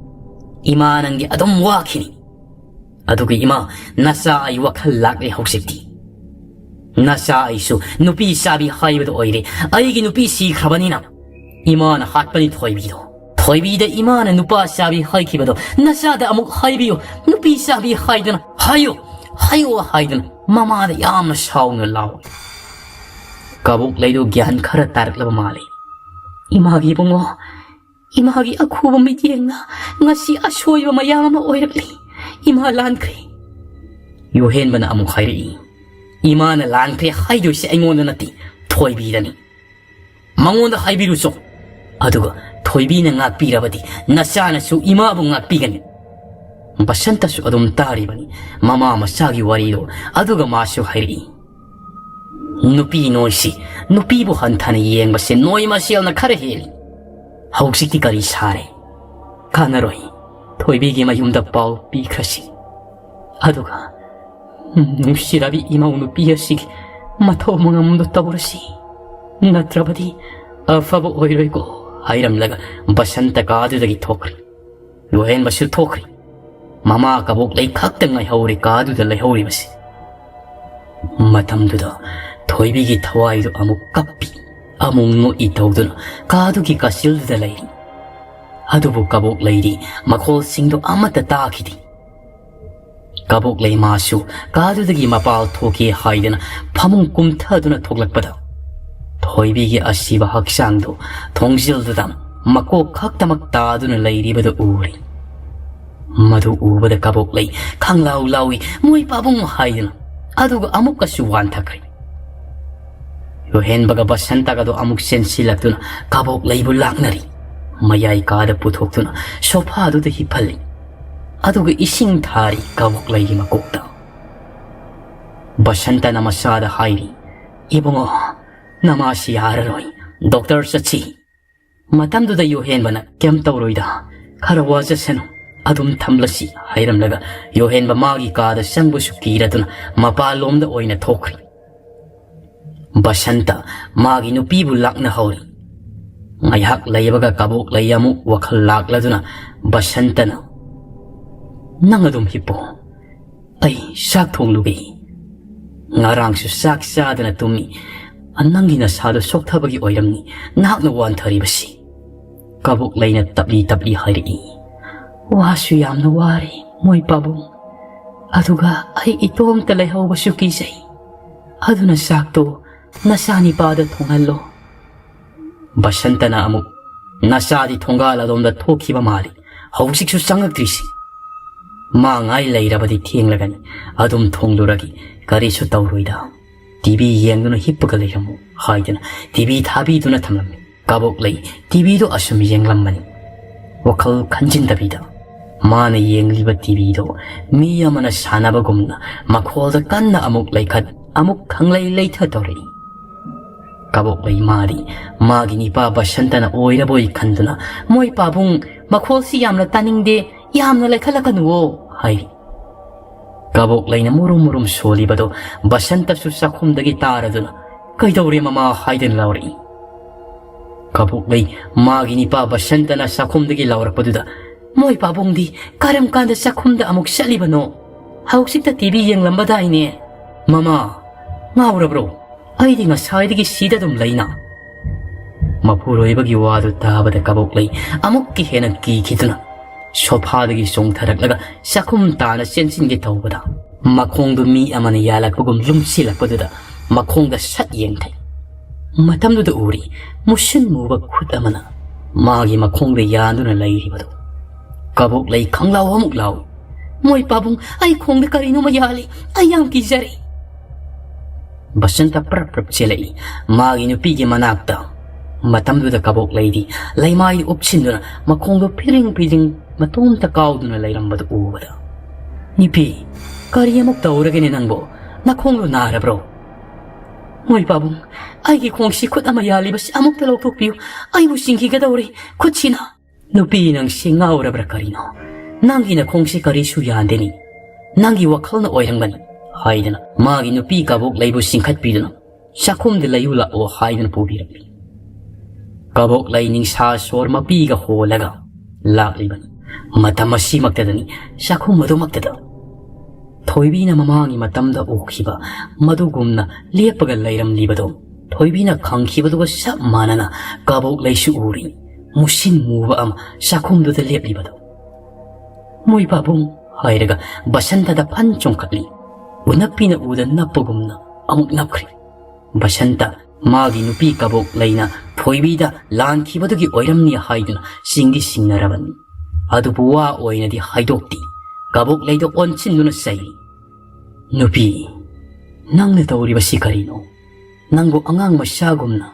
ꯏꯃꯥ ꯅꯪꯗꯤ ꯑꯗꯨꯝ ꯋꯥꯈꯤꯅꯤ꯫ ꯑꯗꯨꯒ ꯏꯃꯥ, ꯅꯆꯥ ꯑꯩ ꯋꯥꯈꯜ ꯂꯥꯛꯂꯦ ꯍꯧꯖꯤꯛꯇꯤ꯫ ꯅꯆꯥ ꯑꯩꯁꯨ ꯅꯨꯄꯤ ꯆꯥꯕꯤ ꯍꯥꯏꯕꯗꯣ ꯑꯣꯏꯔꯦ꯫ ꯑꯩꯒꯤ ꯅꯨꯄꯤ ꯁꯤꯈ꯭ꯔꯕꯅꯤꯅ ꯏꯃꯥꯅ ꯍꯥꯠꯄꯅꯤ ꯊꯣꯏꯕꯤꯗꯣ꯫ ꯊꯣꯏꯕꯤꯗ ꯏꯃꯥꯅ ꯅꯨꯄꯥ ꯆꯥꯕꯤ ꯍꯥꯏꯈꯤꯕꯗꯣ ꯅꯆꯥꯗ ꯑꯃꯨꯛ ꯍꯥꯏꯕꯤꯌꯨ꯫ ꯅꯨꯄꯤ ꯆꯥꯕꯤ ꯍꯥꯏꯗꯨꯅ ꯍꯥꯏꯌꯨ, ꯍꯥꯏꯌꯨ ꯍꯥꯏꯗꯨꯅ ꯃꯃꯥꯗ ꯌꯥꯝꯅ ꯁꯥꯎꯅ ꯂꯥꯎꯏ꯫" ꯀꯕꯣꯛꯂꯩꯗꯨ ꯒ꯭ꯌꯥꯟ ꯈꯔ ꯇꯥꯔꯛꯂꯕ ꯃꯥꯜꯂꯤ꯫ "ꯏꯃꯥꯒꯤ ꯏꯕꯨꯡꯉꯣ, ꯏꯃꯥꯒꯤ ꯑꯈꯨꯕ ꯃꯤꯠꯌꯦꯡꯅ ꯉꯁꯤ ꯑꯁꯣꯏꯕ ꯃꯌꯥꯝ ꯑꯃ ꯑꯣꯏꯔꯛꯂꯤ꯫ ꯏꯃꯥ ꯂꯥꯟꯈ꯭ꯔꯦ꯫" ꯌꯣꯍꯦꯟꯕꯅ ꯑꯃꯨꯛ ꯍꯥꯏꯔꯛꯏ, "ꯏꯃꯥꯅ ꯂꯥꯟꯈ꯭ꯔꯦ ꯍꯥꯏꯗꯣꯏꯁꯦ ꯑꯩꯉꯣꯟꯗ ꯅꯠꯇꯦ, ꯊꯣꯏꯕꯤꯗꯅꯤ꯫ ꯃꯉꯣꯟꯗ ꯍꯥꯏꯕꯤꯔꯨꯆꯣ꯫ ꯑꯗꯨꯒ ꯊꯣꯏꯕꯤꯅ ꯉꯥꯛꯄꯤꯔꯕꯗꯤ ꯅꯆꯥꯅꯁꯨ ꯏꯃꯥꯕꯨ ꯉꯥꯛꯄꯤꯒꯅꯤ꯫" ꯕꯁꯟꯇꯁꯨ ꯑꯗꯨꯝ ꯇꯥꯔꯤꯕꯅꯤ ꯃꯃꯥ ꯃꯆꯥꯒꯤ ꯋꯥꯔꯤꯗꯣ꯫ ꯑꯗꯨꯒ ꯃꯥꯁꯨ ꯍꯥꯏꯔꯛꯏ, "ꯅꯨꯄꯤ ꯅꯣꯏꯁꯤ, ꯅꯨꯄꯤꯕꯨ ꯍꯟꯊꯅ ꯌꯦꯡꯕꯁꯦ ꯅꯣꯏ ꯃꯁꯦꯜꯅ ꯈꯔ ꯍꯦꯜꯂꯤ꯫ ꯍꯧꯖꯤꯛꯇꯤ ꯀꯔꯤ ꯁꯥꯔꯦ? ꯀꯥꯟꯅꯔꯣꯏ꯫ ꯊꯣꯏꯕꯤꯒꯤ ꯃꯌꯨꯝꯗ ꯄꯥꯎ ꯄꯤꯈ꯭ꯔꯁꯤ꯫ ꯑꯗꯨꯒ ꯅꯨꯡꯁꯤꯔꯕꯤ ꯏꯃꯧ ꯅꯨꯄꯤ ꯑꯁꯤꯒꯤ ꯃꯊꯧ ꯃꯉꯝꯗꯨ ꯇꯧꯔꯁꯤ꯫ ꯅꯠꯇ꯭ꯔꯕꯗꯤ ꯑꯐꯕ ꯑꯣꯏꯔꯣꯏꯀꯣ ꯍꯥꯏꯔꯝꯂꯒ ꯕꯁꯟꯇ ꯀꯥꯗꯨꯗꯒꯤ ꯊꯣꯛꯈ꯭ꯔꯦ꯫ ꯌꯣꯍꯦꯟꯕꯁꯨ ꯊꯣꯛꯈ꯭ꯔꯦ꯫ ꯃꯃꯥ ꯀꯕꯣꯛꯂꯩ ꯈꯛꯇ ꯉꯥꯏꯍꯧꯔꯦ ꯀꯥꯗꯨꯗ ꯂꯩꯍꯧꯔꯤꯕꯁꯦ꯫ ꯃꯇꯝꯗꯨꯗ ꯊꯣꯏꯕꯤꯒꯤ ꯊꯋꯥꯏꯗꯨ ꯑꯃꯨꯛ ꯀꯞꯄꯤ, ꯑꯃꯨꯛ ꯅꯣꯛꯏ ꯇꯧꯗꯨꯅ ꯀꯥꯗꯨꯒꯤ ꯀꯥꯆꯤꯜꯗꯨꯗ ꯂꯩꯔꯤ꯫ ꯑꯗꯨꯕꯨ ꯀꯕꯣꯛꯂꯩꯗꯤ ꯃꯈꯣꯜꯁꯤꯡꯗꯨ ꯑꯃꯠꯇ ꯇꯥꯈꯤꯗꯦ꯫ ꯀꯕꯣꯛꯂꯩ ꯃꯥꯁꯨ ꯀꯥꯗꯨꯗꯒꯤ ꯃꯄꯥꯜ ꯊꯣꯛꯀꯦ ꯍꯥꯏꯗꯅ ꯐꯃꯨꯡ ꯀꯨꯝꯊꯗꯨꯅ ꯊꯣꯛꯂꯛꯄꯗ ꯊꯣꯏꯕꯤꯒꯤ ꯑꯁꯤꯕ ꯍꯛꯆꯥꯡꯗꯨ ꯊꯣꯡꯖꯤꯜꯗꯨꯗ ꯃꯀꯣꯛ ꯈꯛꯇꯃꯛ ꯇꯥꯗꯨꯅ ꯂꯩꯔꯤꯕꯗꯨ ꯎꯔꯦ꯫ ꯃꯗꯨ ꯎꯕꯗ ꯀꯕꯣꯛꯂꯩ ꯈꯪꯂꯥꯎ ꯂꯥꯎꯏ, "ꯃꯣꯏ ꯄꯥꯕꯨꯡ" ꯍꯥꯏꯗꯨꯅ꯫ ꯑꯗꯨꯒ ꯑꯃꯨꯛꯀꯁꯨ ꯋꯥꯟꯊꯈ꯭ꯔꯦ꯫ ꯌꯣꯍꯦꯟꯕꯒ ꯕꯁꯟꯇꯒꯗꯣ ꯑꯃꯨꯛ ꯆꯦꯟꯁꯤꯜꯂꯛꯇꯨꯅ ꯀꯕꯣꯛꯂꯩꯕꯨ ꯂꯥꯛꯅꯔꯤ꯫ ꯃꯌꯥꯏ ꯀꯥꯗ ꯄꯨꯊꯣꯛꯇꯨꯅ ꯁꯣꯐꯥꯗꯨꯗ ꯍꯤꯞꯍꯜꯂꯤ꯫ ꯑꯗꯨꯒ ꯏꯁꯤꯡ ꯊꯥꯔꯤ ꯀꯕꯣꯛꯂꯩꯒꯤ ꯃꯀꯣꯛꯇ꯫ ꯕꯁꯟꯇꯅ ꯃꯆꯥꯗ ꯍꯥꯏꯔꯤ, "ꯏꯕꯨꯡꯉꯣ, ꯅꯃꯥꯁꯤ ꯌꯥꯔꯔꯣꯏ, ꯗꯣꯛꯇꯔ ꯆꯠꯁꯤ"꯫ ꯃꯇꯝꯗꯨꯗ ꯌꯣꯍꯦꯟꯕꯅ, "ꯀꯩꯝ ꯇꯧꯔꯣꯏꯗ, ꯈꯔ ꯋꯥꯖꯁꯅꯨ, ꯑꯗꯨꯝ ꯊꯝꯂꯁꯤ" ꯍꯥꯏꯔꯝꯂꯒ ꯌꯣꯍꯦꯟꯕ ꯃꯥꯒꯤ ꯀꯥꯗ ꯆꯪꯕꯁꯨ ꯀꯤꯔꯗꯨꯅ ꯃꯄꯥꯟꯂꯣꯝꯗ ꯑꯣꯏꯅ ꯊꯣꯛꯈ꯭ꯔꯦ꯫ ꯕꯁꯟꯇ ꯃꯥꯒꯤ ꯅꯨꯄꯤꯕꯨ ꯂꯥꯛꯅꯍꯧꯔꯤ꯫ ꯉꯥꯏꯍꯥꯛ ꯂꯩꯕꯒ ꯀꯕꯣꯛꯂꯩ ꯑꯃꯨꯛ ꯋꯥꯈꯜ ꯂꯥꯛꯂꯗꯨꯅ ꯕꯁꯟꯇꯅ, "ꯅꯪ ꯑꯗꯨꯝ ꯍꯤꯞꯄꯣ, ꯑꯩ ꯆꯥꯛ ꯊꯣꯡꯂꯨꯒꯦ꯫ ꯉꯔꯥꯡꯁꯨ ꯆꯥꯛ ꯆꯥꯗꯅ ꯇꯨꯝꯃꯤ꯫ ꯅꯪꯒꯤ ꯅꯁꯥꯗꯣ ꯁꯣꯛꯊꯕꯒꯤ ꯑꯣꯏꯔꯝꯅꯤ ꯅꯍꯥꯛꯅ ꯋꯥꯟꯊꯔꯤꯕꯁꯤ"꯫ ꯀꯕꯣꯛꯂꯩꯅ ꯇꯞꯂꯤ ꯇꯞꯂꯤ ꯍꯥꯏꯔꯛꯏ, "ꯋꯥꯁꯨ ꯌꯥꯝꯅ ꯋꯥꯔꯦ ꯃꯣꯏ ꯄꯥꯕꯨꯡ꯫ ꯑꯗꯨꯒ ꯑꯩ ꯏꯇꯣꯝꯇ ꯂꯩꯍꯧꯕꯁꯨ ꯀꯤꯖꯩ꯫ ꯑꯗꯨꯅ ꯆꯥꯛꯇꯣ ꯅꯆꯥꯅꯤꯄꯥꯗ ꯊꯣꯡꯍꯜꯂꯣ"꯫ ꯕꯁꯟꯇꯅ ꯑꯃꯨꯛ, "ꯅꯆꯥꯗꯤ ꯊꯣꯡꯒꯥꯜ ꯑꯗꯣꯝꯗ ꯊꯣꯛꯈꯤꯕ ꯃꯥꯜꯂꯤ, ꯍꯧꯖꯤꯛꯁꯨ ꯆꯪꯉꯛꯇ꯭ꯔꯤꯁꯤ꯫ ꯃꯥ ꯉꯥꯏ ꯂꯩꯔꯕꯗꯤ ꯊꯦꯡꯂꯒꯅꯤ, ꯑꯗꯨꯝ ꯊꯣꯡꯂꯨꯔꯒꯦ, ꯀꯔꯤꯁꯨ ꯇꯧꯔꯣꯏꯗ"꯫ "ꯇꯤꯚꯤ ꯌꯦꯡꯗꯨꯅ ꯍꯤꯞꯄꯒ ꯂꯩꯔꯝꯃꯨ" ꯍꯥꯏꯗꯨꯅ ꯇꯤꯚꯤ ꯊꯥꯕꯤꯗꯨꯅ ꯊꯝꯂꯝꯃꯤ꯫ ꯀꯕꯣꯛꯂꯩ ꯇꯤꯚꯤꯗꯨ ꯑꯁꯨꯝ ꯌꯦꯡꯂꯝꯕꯅꯤ, ꯋꯥꯈꯜ ꯈꯟꯖꯤꯟꯗꯕꯤꯗ꯫ ꯃꯥꯅ ꯌꯦꯡꯂꯤꯕ ꯇꯤꯚꯤꯗꯨ ꯃꯤ ꯑꯃꯅ ꯁꯥꯟꯅꯕꯒꯨꯝꯅ ꯃꯈꯣꯜꯗ ꯀꯟꯅ ꯑꯃꯨꯛ ꯂꯩꯈꯠ, ꯑꯃꯨꯛ ꯈꯪꯂꯩ ꯂꯩꯊ ꯇꯧꯔꯛꯏ꯫ ꯀꯕꯣꯛꯂꯩ ꯃꯥꯗꯤ ꯃꯥꯒꯤ ꯅꯤꯄꯥ ꯕꯁꯟꯇꯅ ꯑꯣꯏꯔꯕꯣꯏ ꯈꯟꯗꯨꯅ, "ꯃꯣꯏ ꯄꯥꯕꯨꯡ, ꯃꯈꯣꯜꯁꯤ ꯌꯥꯝꯅ ꯇꯥꯅꯤꯡꯗꯦ, ꯌꯥꯝꯅ ꯂꯩꯈꯠꯂꯛꯀꯅꯨꯋꯣ" ꯍꯥꯏꯔꯤ꯫ ꯀꯕꯣꯛꯂꯩꯅ ꯃꯨꯔꯨꯝ ꯃꯨꯔꯨꯝ ꯁꯣꯜꯂꯤꯕꯗꯣ ꯕꯁꯟꯇꯁꯨ ꯆꯥꯛꯈꯨꯝꯗꯒꯤ ꯇꯥꯔꯗꯨꯅ, "ꯀꯩꯗꯧꯔꯦ ꯃꯃꯥ?" ꯍꯥꯏꯗꯨꯅ ꯂꯥꯎꯔꯛꯏ꯫ ꯀꯕꯣꯛꯂꯩ ꯃꯥꯒꯤ ꯅꯤꯄꯥ ꯕꯁꯟꯇꯅ ꯆꯥꯛꯈꯨꯝꯗꯒꯤ ꯂꯥꯎꯔꯛꯄꯗꯨꯗ, "ꯃꯣꯏ ꯄꯥꯕꯨꯡꯗꯤ ꯀꯔꯝ ꯀꯥꯟꯗ ꯆꯥꯛꯈꯨꯝꯗ ꯑꯃꯨꯛ ꯆꯠꯂꯤꯕꯅꯣ? ꯍꯧꯖꯤꯛꯇ ꯇꯤ ꯚꯤ ꯌꯦꯡꯂꯝꯕꯗꯥꯏꯅꯦ? ꯃꯃꯥ, ꯉꯥꯎꯔꯕ꯭ꯔꯣ? ꯑꯩꯗꯤ ꯉꯁꯥꯏꯗꯒꯤ ꯁꯤꯗ ꯑꯗꯨꯝ ꯂꯩꯅ"꯫ ꯃꯄꯨꯔꯣꯏꯕꯒꯤ ꯋꯥꯗꯨ ꯇꯥꯕꯗ ꯀꯕꯣꯛꯂꯩ ꯑꯃꯨꯛꯀ ꯍꯦꯟꯅ ꯀꯤꯈꯤꯗꯨꯅ ꯁꯣꯐꯥꯗꯒꯤ ꯆꯣꯡꯊꯔꯛꯂꯒ ꯆꯥꯛꯈꯨꯝ ꯇꯥꯅ ꯆꯦꯟꯁꯤꯟꯒꯦ ꯇꯧꯕꯗ, ꯃꯈꯣꯡꯗꯨ ꯃꯤ ꯑꯃꯅ ꯌꯥꯜꯂꯛꯄꯒꯨꯝ ꯂꯨꯝꯁꯤꯜꯂꯛꯄꯗꯨꯗ ꯃꯈꯣꯡꯗ ꯁꯠ ꯌꯦꯡꯊꯩ꯫ ꯃꯇꯝꯗꯨꯗ ꯎꯔꯤ ꯃꯨꯁꯤꯟ ꯃꯨꯕ ꯈꯨꯠ ꯑꯃꯅ ꯃꯥꯒꯤ ꯃꯈꯣꯡꯗ ꯌꯥꯟꯗꯨꯅ ꯂꯩꯔꯤꯕꯗꯨ꯫ ꯀꯕꯣꯛꯂꯩ ꯈꯪꯂꯥꯎ ꯑꯃꯨꯛ ꯂꯥꯎꯏ, "ꯃꯣꯏ ꯄꯥꯕꯨꯡ, ꯑꯩ ꯈꯣꯡꯗ ꯀꯔꯤꯅꯣꯃ ꯌꯥꯜꯂꯤ, ꯑꯩ ꯌꯥꯝ ꯀꯤꯖꯔꯦ"꯫ ꯕꯁꯟꯇ ꯄ꯭ꯔꯞ ꯄ꯭ꯔꯞ ꯆꯦꯜꯂꯛꯏ꯫ ꯃꯥꯒꯤ ꯅꯨꯄꯤꯒꯤ ꯃꯅꯥꯛꯇ꯫ ꯃꯇꯝꯗꯨꯗ ꯀꯕꯣꯛꯂꯩꯗꯤ ꯂꯩꯃꯥꯏꯗ ꯎꯞꯁꯤꯟꯗꯨꯅ ꯃꯈꯣꯡꯗꯣ ꯐꯤꯗ꯭ꯔꯤꯡ ꯐꯤꯗ꯭ꯔꯤꯡ ꯃꯇꯣꯝꯇ ꯀꯥꯎꯗꯨꯅ ꯂꯩꯔꯝꯕꯗꯨ ꯎꯕꯗ, "ꯅꯨꯄꯤ, ꯀꯔꯤ ꯑꯃꯨꯛ ꯇꯧꯔꯒꯦꯅꯦ ꯅꯪꯕꯣ? ꯅꯈꯣꯡꯗꯣ ꯅꯥꯔꯕ꯭ꯔꯣ?" "ꯃꯣꯏ ꯄꯥꯕꯨꯡ, ꯑꯩꯒꯤ ꯈꯣꯡꯁꯤ ꯈꯨꯠ ꯑꯃ ꯌꯥꯜꯂꯤꯕꯁꯤ ꯑꯃꯨꯛꯇ ꯂꯧꯊꯣꯛꯄꯤꯌꯨ, ꯑꯩꯕꯨ ꯆꯤꯡꯈꯤꯒꯗꯧꯔꯦ ꯈꯨꯠꯁꯤꯅ"꯫ "ꯅꯨꯄꯤ, ꯅꯪꯁꯤ ꯉꯥꯎꯔꯕ꯭ꯔꯥ ꯀꯔꯤꯅꯣ? ꯅꯪꯒꯤ ꯅꯈꯣꯡꯁꯤ ꯀꯔꯤꯁꯨ ꯌꯥꯟꯗꯦꯅꯤ, ꯅꯪꯒꯤ ꯋꯥꯈꯜꯅ ꯑꯣꯏꯔꯝꯒꯅꯤ" ꯍꯥꯏꯗꯅ ꯃꯥꯒꯤ ꯅꯨꯄꯤ ꯀꯕꯣꯛꯂꯩꯕꯨ ꯆꯤꯡꯈꯠꯄꯤꯗꯨꯅ, "ꯆꯥꯛꯈꯨꯝꯗ ꯂꯩꯌꯨ ꯂꯥꯛꯑꯣ" ꯍꯥꯏꯗꯨꯅ ꯄꯨꯕꯤꯔꯛꯂꯤ꯫ ꯀꯕꯣꯛꯂꯩ ꯅꯤꯡꯁꯥ ꯁꯣꯔ ꯃꯄꯤꯒ ꯍꯣꯜꯂꯒ ꯂꯥꯛꯂꯤꯕꯅꯤ꯫ ꯃꯇꯝ ꯑꯁꯤꯃꯛꯇꯗꯅꯤ ꯆꯥꯛꯈꯨꯝ ꯑꯗꯨꯃꯛꯇꯗ ꯊꯣꯏꯕꯤꯅ ꯃꯃꯥꯡꯒꯤ ꯃꯇꯝꯗ ꯎꯈꯤꯕ ꯃꯗꯨꯒꯨꯝꯅ ꯂꯦꯞꯄꯒ ꯂꯩꯔꯝꯂꯤꯕꯗꯣ ꯊꯣꯏꯕꯤꯅ ꯈꯪꯈꯤꯕꯗꯨꯒ ꯆꯞ ꯃꯥꯟꯅꯅ ꯀꯕꯣꯛꯂꯩꯁꯨ ꯎꯔꯤ꯫ ꯃꯨꯁꯤꯟ ꯃꯨꯕ ꯑꯃ ꯆꯥꯛꯈꯨꯝꯗꯨꯗ ꯂꯦꯞꯂꯤꯕꯗꯣ꯫ "ꯃꯣꯏ ꯄꯥꯕꯨꯡ" ꯍꯥꯏꯔꯒ ꯕꯁꯟꯇꯗ ꯐꯟ ꯆꯣꯡꯈꯠꯂꯤ꯫ ꯎꯅꯞꯄꯤꯅ ꯎꯗ ꯅꯞꯄꯒꯨꯝꯅ ꯑꯃꯨꯛ ꯅꯞꯈ꯭ꯔꯦ꯫ ꯕꯁꯟꯇ ꯃꯥꯒꯤ ꯅꯨꯄꯤ ꯀꯕꯣꯛꯂꯩꯅ ꯊꯣꯏꯕꯤꯗ ꯂꯥꯟꯈꯤꯕꯗꯨꯒꯤ ꯑꯣꯏꯔꯝꯅꯤ ꯍꯥꯏꯗꯨꯅ ꯆꯤꯡꯗꯤ ꯆꯤꯡꯅꯔꯕꯅꯤ꯫ ꯑꯗꯨꯕꯨ ꯋꯥ ꯑꯣꯏꯅꯗꯤ ꯍꯥꯏꯗꯣꯛꯇꯦ꯫ ꯀꯕꯣꯛꯂꯩꯗ ꯑꯣꯟꯁꯤꯟꯗꯨꯅ ꯆꯩ, "ꯅꯨꯄꯤ, ꯅꯪꯅ ꯇꯧꯔꯤꯕꯁꯤ ꯀꯔꯤꯅꯣ? ꯅꯪꯕꯨ ꯑꯉꯥꯡ ꯃꯆꯥꯒꯨꯝꯅ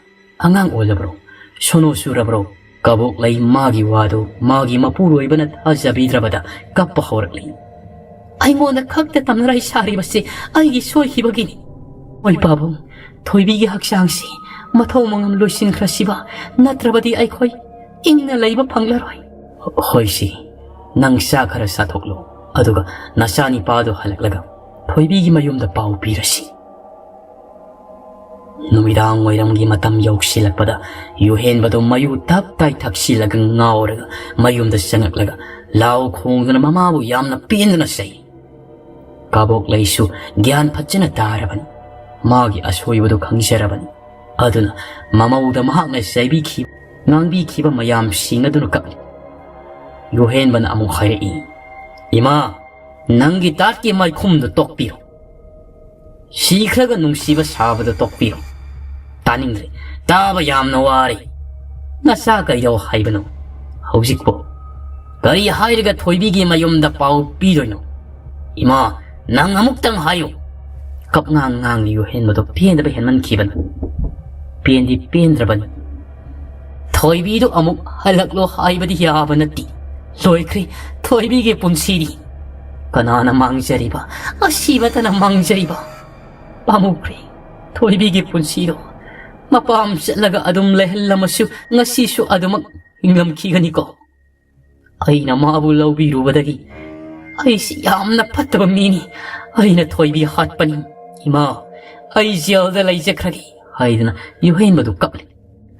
ꯑꯉꯥꯡ ꯑꯣꯜꯂꯕ꯭ꯔꯣ? ꯁꯣꯅꯣ ꯆꯨꯔꯕ꯭ꯔꯣ?" ꯀꯕꯣꯛꯂꯩ ꯃꯥꯒꯤ ꯋꯥꯗꯨ ꯃꯥꯒꯤ ꯃꯄꯨꯔꯣꯏꯕꯅ ꯊꯥꯖꯕꯤꯗ꯭ꯔꯕꯗ ꯀꯞꯄ ꯍꯧꯔꯛꯂꯤ꯫ "ꯑꯩꯉꯣꯟꯗ ꯈꯛꯇ ꯇꯝꯅꯔꯥꯏ ꯁꯥꯔꯤꯕꯁꯤ ꯑꯩꯒꯤ ꯁꯣꯏꯈꯤꯕꯒꯤꯅꯤ꯫ ꯃꯣꯏ ꯄꯥꯕꯨꯡ, ꯊꯣꯏꯕꯤꯒꯤ ꯍꯛꯆꯥꯡꯁꯤ ꯃꯊꯧ ꯃꯉꯝ ꯂꯣꯏꯁꯤꯟꯈ꯭ꯔꯁꯤꯕ, ꯅꯠꯇ꯭ꯔꯕꯗꯤ ꯑꯩꯈꯣꯏ ꯏꯪꯅ ꯂꯩꯕ ꯐꯪꯂꯔꯣꯏ꯫ ꯍꯣꯏꯁꯤ, ꯅꯪ ꯆꯥ ꯈꯔ ꯆꯥꯊꯣꯛꯂꯣ, ꯑꯗꯨꯒ ꯅꯆꯥꯅꯤꯄꯥꯗꯣ ꯍꯜꯂꯛꯂꯒ ꯊꯣꯏꯕꯤꯒꯤ ꯃꯌꯨꯝꯗ ꯄꯥꯎ ꯄꯤꯔꯁꯤ꯫ ꯅꯨꯃꯤꯗꯥꯡ ꯋꯥꯏꯔꯝꯒꯤ ꯃꯇꯝ ꯌꯧꯁꯤꯜꯂꯛꯄꯗ ꯌꯨꯍꯦꯟꯕꯗꯣ ꯃꯌꯨ ꯇꯞ ꯇꯥꯏ ꯊꯛꯆꯤꯜꯂꯒ ꯉꯥꯎꯔꯒ ꯃꯌꯨꯝꯗ ꯆꯪꯉꯛꯂꯒ ꯂꯥꯎ ꯈꯣꯡꯗꯨꯅ ꯃꯃꯥꯕꯨ ꯌꯥꯝꯅ ꯄꯦꯟꯗꯨꯅ ꯆꯩ꯫ ꯀꯥꯕꯣꯛꯂꯩꯁꯨ ꯒ꯭ꯌꯥꯟ ꯐꯖꯅ ꯇꯥꯔꯕꯅꯤ꯫ ꯃꯥꯒꯤ ꯑꯁꯣꯏꯕꯗꯨ ꯈꯪꯖꯔꯕꯅꯤ꯫ ꯑꯗꯨꯅ ꯃꯃꯧꯗ ꯃꯍꯥꯛꯅ ꯆꯩꯕꯤꯈꯤꯕ, ꯉꯥꯡꯕꯤꯈꯤꯕ ꯃꯌꯥꯝꯁꯤꯡ ꯑꯗꯨꯅ ꯀꯞꯂꯤ꯫ ꯌꯨꯍꯦꯟꯕꯅ ꯑꯃꯨꯛ ꯍꯥꯏꯔꯛꯏ, "ꯏꯃꯥ, ꯅꯪꯒꯤ ꯇꯥꯠꯀꯤ ꯃꯥꯏꯈꯨꯝꯗꯨ ꯇꯣꯛꯄꯤꯔꯣ꯫ ꯁꯤꯈ꯭ꯔꯒ ꯅꯨꯡꯁꯤꯕ ꯁꯥꯕꯗꯨ ꯇꯣꯛꯄꯤꯔꯣ꯫ ꯇꯥꯅꯤꯡꯗ꯭ꯔꯦ꯫ ꯇꯥꯕ ꯌꯥꯝꯅ ꯋꯥꯔꯦ꯫ ꯅꯆꯥ ꯀꯩꯗꯧ ꯍꯥꯏꯕꯅꯣ ꯍꯧꯖꯤꯛꯄꯨ? ꯀꯔꯤ ꯍꯥꯏꯔꯒ ꯊꯣꯏꯕꯤꯒꯤ ꯃꯌꯨꯝꯗ ꯄꯥꯎ ꯄꯤꯗꯣꯏꯅꯣ? ꯏꯃꯥ, ꯅꯪ ꯑꯃꯨꯛꯇꯪ ꯍꯥꯏꯌꯨ꯫" ꯀꯞꯉꯥꯡ ꯉꯥꯡꯂꯤ ꯌꯨꯍꯦꯟꯕꯗꯣ ꯄꯦꯟꯗꯕ ꯍꯦꯟꯃꯟꯈꯤꯕꯅ꯫ ꯄꯦꯟꯗꯤ ꯄꯦꯟꯗ꯭ꯔꯕꯅꯤ꯫ ꯊꯣꯏꯕꯤꯗꯨ ꯑꯃꯨꯛ ꯍꯜꯂꯛꯂꯣ ꯍꯥꯏꯕꯗꯤ ꯌꯥꯕ ꯅꯠꯇꯦ꯫ ꯂꯣꯏꯈ꯭ꯔꯦ ꯊꯣꯏꯕꯤꯒꯤ ꯄꯨꯟꯁꯤꯗꯤ꯫ ꯀꯅꯥꯅ ꯃꯥꯡꯖꯔꯤꯕ? ꯑꯁꯤꯕꯇꯅ ꯃꯥꯡꯖꯔꯤꯕ꯫ ꯄꯥꯝꯃꯨꯈ꯭ꯔꯦ ꯊꯣꯏꯕꯤꯒꯤ ꯄꯨꯟꯁꯤꯗꯣ꯫ ꯃꯄꯥꯝ ꯆꯠꯂꯒ ꯑꯗꯨꯝ ꯂꯩꯍꯜꯂꯝꯃꯁꯨ ꯉꯁꯤꯁꯨ ꯑꯗꯨꯃꯛ ꯍꯤꯡꯂꯝꯈꯤꯒꯅꯤꯀꯣ꯫ ꯑꯩꯅ ꯃꯥꯕꯨ ꯂꯧꯕꯤꯔꯨꯕꯗꯒꯤ ꯑꯩꯁꯤ ꯌꯥꯝꯅ ꯐꯠꯇꯕ ꯃꯤꯅꯤ꯫ ꯑꯩꯅ ꯊꯣꯏꯕꯤ ꯍꯥꯠꯄꯅꯤ꯫ ꯏꯃꯥ, ꯑꯩ ꯖꯦꯜꯗ ꯂꯩꯖꯈ꯭ꯔꯒꯦ ꯍꯥꯏꯗꯨꯅ ꯌꯨꯍꯦꯟꯕꯗꯨ ꯀꯞꯂꯤ꯫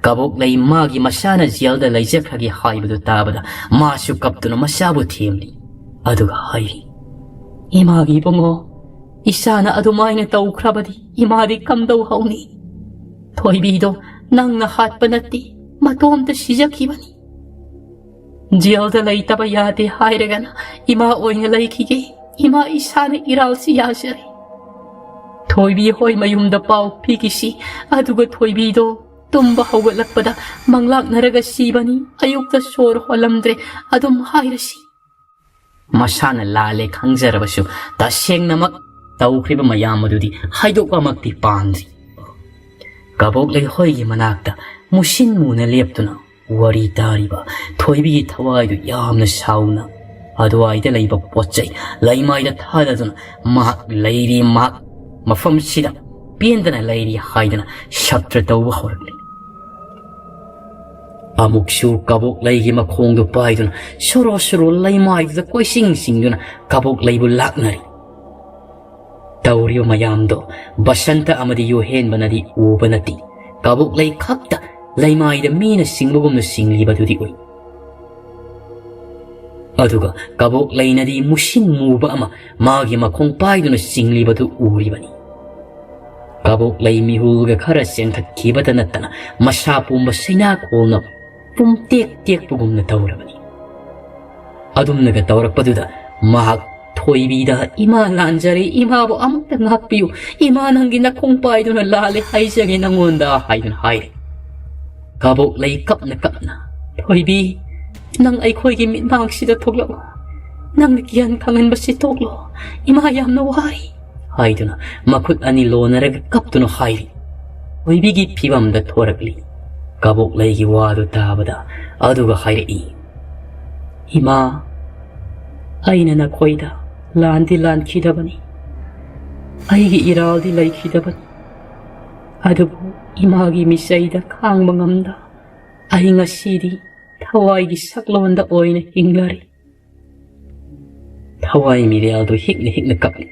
ꯀꯕꯣꯛꯂꯩ ꯃꯥꯒꯤ ꯃꯆꯥꯅ ꯖꯦꯜꯗ ꯂꯩꯖꯈ꯭ꯔꯒꯦ ꯍꯥꯏꯕꯗꯨ ꯇꯥꯕꯗ ꯃꯥꯁꯨ ꯀꯞꯇꯨꯅ ꯃꯆꯥꯕꯨ ꯊꯦꯝꯂꯤ꯫ ꯑꯗꯨꯒ ꯍꯥꯏꯔꯤ, "ꯏꯃꯥꯒꯤ ꯏꯕꯨꯡꯉꯣ, ꯏꯆꯥꯅ ꯑꯗꯨꯃꯥꯏꯅ ꯇꯧꯈ꯭ꯔꯕꯗꯤ ꯏꯃꯥꯗꯤ ꯀꯝꯗꯧ ꯍꯧꯅꯤ? ꯊꯣꯏꯕꯤꯗꯣ ꯅꯪꯅ ꯍꯥꯠꯄ ꯅꯠꯇꯦ, ꯃꯇꯣꯝꯇ ꯁꯤꯖꯈꯤꯕꯅꯤ꯫ ꯖꯦꯜꯗ ꯂꯩꯇꯕ ꯌꯥꯗꯦ ꯍꯥꯏꯔꯒꯅ ꯏꯃꯥ ꯑꯣꯏꯅ ꯂꯩꯈꯤꯒꯦ꯫ ꯏꯃꯥ ꯏꯁꯥꯅ ꯏꯔꯥꯜꯁꯤ ꯌꯥꯖꯔꯦ꯫ ꯊꯣꯏꯕꯤ ꯍꯣꯏ ꯃꯌꯨꯝꯗ ꯄꯥꯎ ꯄꯤꯈꯤꯁꯤ, ꯑꯗꯨꯒ ꯊꯣꯏꯕꯤꯗꯣ ꯇꯨꯝꯕ ꯍꯧꯒꯠꯂꯛꯄꯗ ꯃꯪꯂꯥꯛꯅꯔꯒ ꯁꯤꯕꯅꯤ, ꯑꯌꯨꯛꯇ ꯁꯣꯔ ꯍꯣꯜꯂꯝꯗ꯭ꯔꯦ, ꯑꯗꯨꯝ ꯍꯥꯏꯔꯁꯤ꯫" ꯃꯁꯥꯅ ꯂꯥꯜꯂꯦ ꯈꯪꯖꯔꯕꯁꯨ ꯇꯁꯦꯡꯅꯃꯛ ꯇꯧꯈ꯭ꯔꯤꯕ ꯃꯌꯥꯝ ꯑꯗꯨꯗꯤ ꯍꯥꯏꯗꯣꯛꯄꯃꯛꯇꯤ ꯄꯥꯝꯗ꯭ꯔꯤ꯫ ꯀꯕꯣꯛꯂꯩ ꯍꯣꯏꯒꯤ ꯃꯅꯥꯛꯇ ꯃꯨꯁꯤꯟ ꯃꯨꯅ ꯂꯦꯞꯇꯨꯅ ꯋꯥꯔꯤ ꯇꯥꯔꯤꯕ ꯊꯣꯏꯕꯤꯒꯤ ꯊꯋꯥꯏꯗꯨ ꯌꯥꯝꯅ ꯁꯥꯎꯅ ꯑꯗꯨꯋꯥꯏꯗ ꯂꯩꯕ ꯄꯣꯠ ꯆꯩ ꯂꯩꯃꯥꯏꯗ ꯊꯥꯗꯗꯨꯅ ꯃꯍꯥꯛ ꯂꯩꯔꯤ ꯃꯍꯥꯛ ꯃꯐꯝꯁꯤꯗ ꯄꯦꯟꯗꯅ ꯂꯩꯔꯤ ꯍꯥꯏꯗꯨꯅ ꯁꯛꯇ꯭ꯔ ꯇꯧꯕ ꯍꯧꯔꯛꯂꯤ꯫ ꯑꯃꯨꯛꯁꯨ ꯀꯕꯣꯛꯂꯩꯒꯤ ꯃꯈꯣꯡꯗꯨ ꯄꯥꯏꯗꯨꯅ ꯁꯣꯔꯣ ꯁꯣꯔꯣ ꯂꯩꯃꯥꯏꯗꯨꯗ ꯀꯣꯏꯆꯤꯡ ꯆꯤꯡꯗꯨꯅ ꯀꯕꯣꯛꯂꯩꯕꯨ ꯂꯥꯛꯅꯔꯤ꯫ ꯇꯧꯔꯤꯕ ꯃꯌꯥꯝꯗꯣ ꯕꯁꯟꯇ ꯑꯃꯗꯤ ꯌꯨꯍꯦꯟꯕꯅꯗꯤ ꯎꯕ ꯅꯠꯇꯦ꯫ ꯀꯕꯣꯛꯂꯩ ꯈꯛꯇ ꯂꯩꯃꯥꯏꯗ ꯃꯤꯅ ꯆꯤꯡꯕꯒꯨꯝꯅ ꯆꯤꯡꯂꯤꯕꯗꯨꯗꯤ ꯎꯏ꯫ ꯑꯗꯨꯒ ꯀꯕꯣꯛꯂꯩꯅꯗꯤ ꯃꯨꯁꯤꯟ ꯃꯨꯕ ꯑꯃ ꯃꯥꯒꯤ ꯃꯈꯣꯡ ꯄꯥꯏꯗꯨꯅ ꯆꯤꯡꯂꯤꯕꯗꯨ ꯎꯔꯤꯕꯅꯤ꯫ ꯀꯕꯣꯛꯂꯩ ꯃꯤꯍꯨꯜꯒ ꯈꯔ ꯆꯦꯟꯈꯠꯈꯤꯕꯇ ꯅꯠꯇꯅ ꯃꯁꯥ ꯄꯨꯝꯕ ꯁꯩꯅꯥꯈꯣꯜꯅ ꯄꯨꯝꯇꯦꯛ ꯇꯦꯛꯄꯒꯨꯝꯅ ꯇꯧꯔꯕꯅꯤ꯫ ꯑꯗꯨꯝꯅꯒ ꯇꯧꯔꯛꯄꯗꯨꯗ ꯃꯍꯥꯛ ꯊꯣꯏꯕꯤꯗ, "ꯏꯃꯥ ꯂꯥꯟꯖꯔꯦ, ꯏꯃꯥꯕꯨ ꯑꯃꯨꯛꯇ ꯉꯥꯛꯄꯤꯌꯨ, ꯏꯃꯥ ꯅꯪꯒꯤ ꯅꯈꯣꯡ ꯄꯥꯏꯗꯨꯅ ꯂꯥꯜꯂꯦ ꯍꯥꯏꯖꯒꯦ ꯅꯪꯉꯣꯟꯗ" ꯍꯥꯏꯗꯨꯅ ꯍꯥꯏꯔꯦ꯫ ꯀꯕꯣꯛꯂꯩ ꯀꯞꯅ ꯀꯞꯅ, "ꯊꯣꯏꯕꯤ, ꯅꯪ ꯑꯩꯈꯣꯏꯒꯤ ꯃꯤꯠꯃꯥꯡꯁꯤꯗ ꯊꯣꯛꯂꯛꯎ, ꯅꯪꯅ ꯒ꯭ꯌꯥꯟ ꯈꯪꯍꯟꯕꯁꯤ ꯇꯣꯛꯂꯣ, ꯏꯃꯥ ꯌꯥꯝꯅ ꯋꯥꯏ" ꯍꯥꯏꯗꯨꯅ ꯃꯈꯨꯠ ꯑꯅꯤ ꯂꯣꯟꯅꯔꯒ ꯀꯞꯇꯨꯅ ꯍꯥꯏꯔꯤ꯫ ꯊꯣꯏꯕꯤꯒꯤ ꯐꯤꯕꯝꯗ ꯊꯣꯔꯛꯂꯤ꯫ ꯀꯕꯣꯛꯂꯩꯒꯤ ꯋꯥꯗꯨ ꯇꯥꯕꯗ ꯑꯗꯨꯒ ꯍꯥꯏꯔꯛꯏ, "ꯏꯃꯥ, ꯑꯩꯅ ꯅꯈꯣꯏꯗ ꯂꯥꯟꯗꯤ ꯂꯥꯟꯈꯤꯗꯕꯅꯤ, ꯑꯩꯒꯤ ꯏꯔꯥꯜꯗꯤ ꯂꯩꯈꯤꯗꯕꯅꯤ, ꯑꯗꯨꯕꯨ ꯏꯃꯥꯒꯤ ꯃꯤꯆꯩꯗ ꯈꯥꯡꯕ ꯉꯝꯗ ꯑꯩ ꯉꯁꯤꯗꯤ ꯊꯋꯥꯏꯒꯤ ꯁꯛꯂꯣꯟꯗ ꯑꯣꯏꯅ ꯍꯤꯡꯂꯔꯤ"꯫ ꯊꯋꯥꯏ ꯃꯤꯔꯦꯜꯗꯨ ꯍꯤꯛꯅ ꯍꯤꯛꯅ ꯀꯞꯂꯤ꯫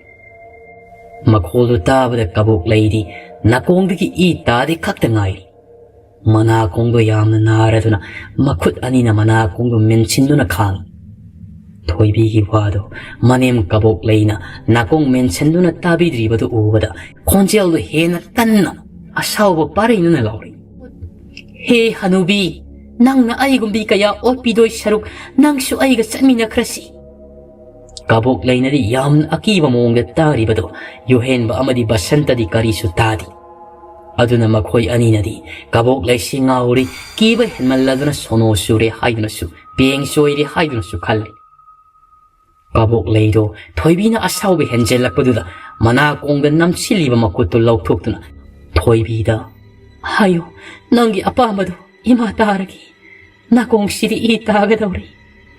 ꯃꯈꯣꯜꯗꯨ ꯇꯥꯕꯗ ꯀꯕꯣꯛꯂꯩꯗꯤ ꯅꯥꯀꯣꯡꯗꯒꯤ ꯏ ꯇꯥꯗꯦ ꯈꯛꯇ ꯉꯥꯏꯔꯤ꯫ ꯃꯅꯥꯀꯣꯡꯗꯣ ꯌꯥꯝꯅ ꯅꯥꯔꯗꯨꯅ ꯃꯈꯨꯠ ꯑꯅꯤꯅ ꯃꯅꯥꯀꯣꯡꯗꯣ ꯃꯦꯟꯁꯤꯟꯗꯨꯅ ꯈꯥꯡꯏ꯫ ꯊꯣꯏꯕꯤꯒꯤ ꯋꯥꯗꯣ ꯃꯅꯦꯝ ꯀꯕꯣꯛꯂꯩꯅ ꯅꯥꯀꯣꯡ ꯃꯦꯟꯁꯤꯟꯗꯨꯅ ꯇꯥꯕꯤꯗ꯭ꯔꯤꯕꯗꯨ ꯎꯕꯗ ꯈꯣꯟꯖꯦꯜꯗꯣ ꯍꯦꯟꯅ ꯀꯟꯅ ꯑꯁꯥꯎꯕ ꯄꯥꯔꯩꯗꯨꯅ ꯂꯥꯎꯔꯤ꯫ "ꯍꯦ ꯍꯅꯨꯕꯤ, ꯅꯪꯅ ꯑꯩꯒꯨꯝꯕꯤ ꯀꯌꯥ ꯑꯣꯠꯄꯤꯗꯣꯏ ꯁꯔꯨꯛ ꯅꯪꯁꯨ ꯑꯩꯒ ꯆꯠꯃꯤꯟꯅꯈ꯭ꯔꯁꯤ"꯫ ꯀꯕꯣꯛꯂꯩꯅꯗꯤ ꯌꯥꯝꯅ ꯑꯀꯤꯕ ꯃꯑꯣꯡꯗ ꯇꯥꯔꯤꯕꯗꯣ ꯌꯨꯍꯦꯟꯕ ꯑꯃꯗꯤ ꯕꯁꯟꯇꯗꯤ ꯀꯔꯤꯁꯨ ꯇꯥꯗꯦ꯫ ꯑꯗꯨꯅ ꯃꯈꯣꯏ ꯑꯅꯤꯅꯗꯤ ꯀꯕꯣꯛꯂꯩꯁꯤ ꯉꯥꯎꯔꯤ, ꯀꯤꯕ ꯍꯦꯟꯃꯜꯂꯗꯨꯅ ꯁꯣꯅꯣ ꯆꯨꯔꯦ ꯍꯥꯏꯗꯨꯅꯁꯨ, ꯄꯦꯡ ꯆꯣꯏꯔꯦ ꯍꯥꯏꯗꯨꯅꯁꯨ ꯈꯜꯂꯤ꯫ ꯀꯕꯣꯛꯂꯩꯗꯣ ꯊꯣꯏꯕꯤꯅ ꯑꯁꯥꯎꯕ ꯍꯦꯟꯖꯜꯂꯛꯄꯗꯨꯗ ꯃꯅꯥꯀꯣꯡꯗ ꯅꯝꯁꯤꯜꯂꯤꯕ ꯃꯈꯨꯠꯇꯨ ꯂꯧꯊꯣꯛꯇꯨꯅ ꯊꯣꯏꯕꯤꯗ, "ꯍꯥꯏꯌꯨ, ꯅꯪꯒꯤ ꯑꯄꯥꯝꯕꯗꯨ ꯏꯃꯥ ꯇꯥꯔꯒꯦ꯫ ꯅꯥꯀꯣꯡꯁꯤꯗꯤ ꯏ ꯇꯥꯒꯗꯧꯔꯤ꯫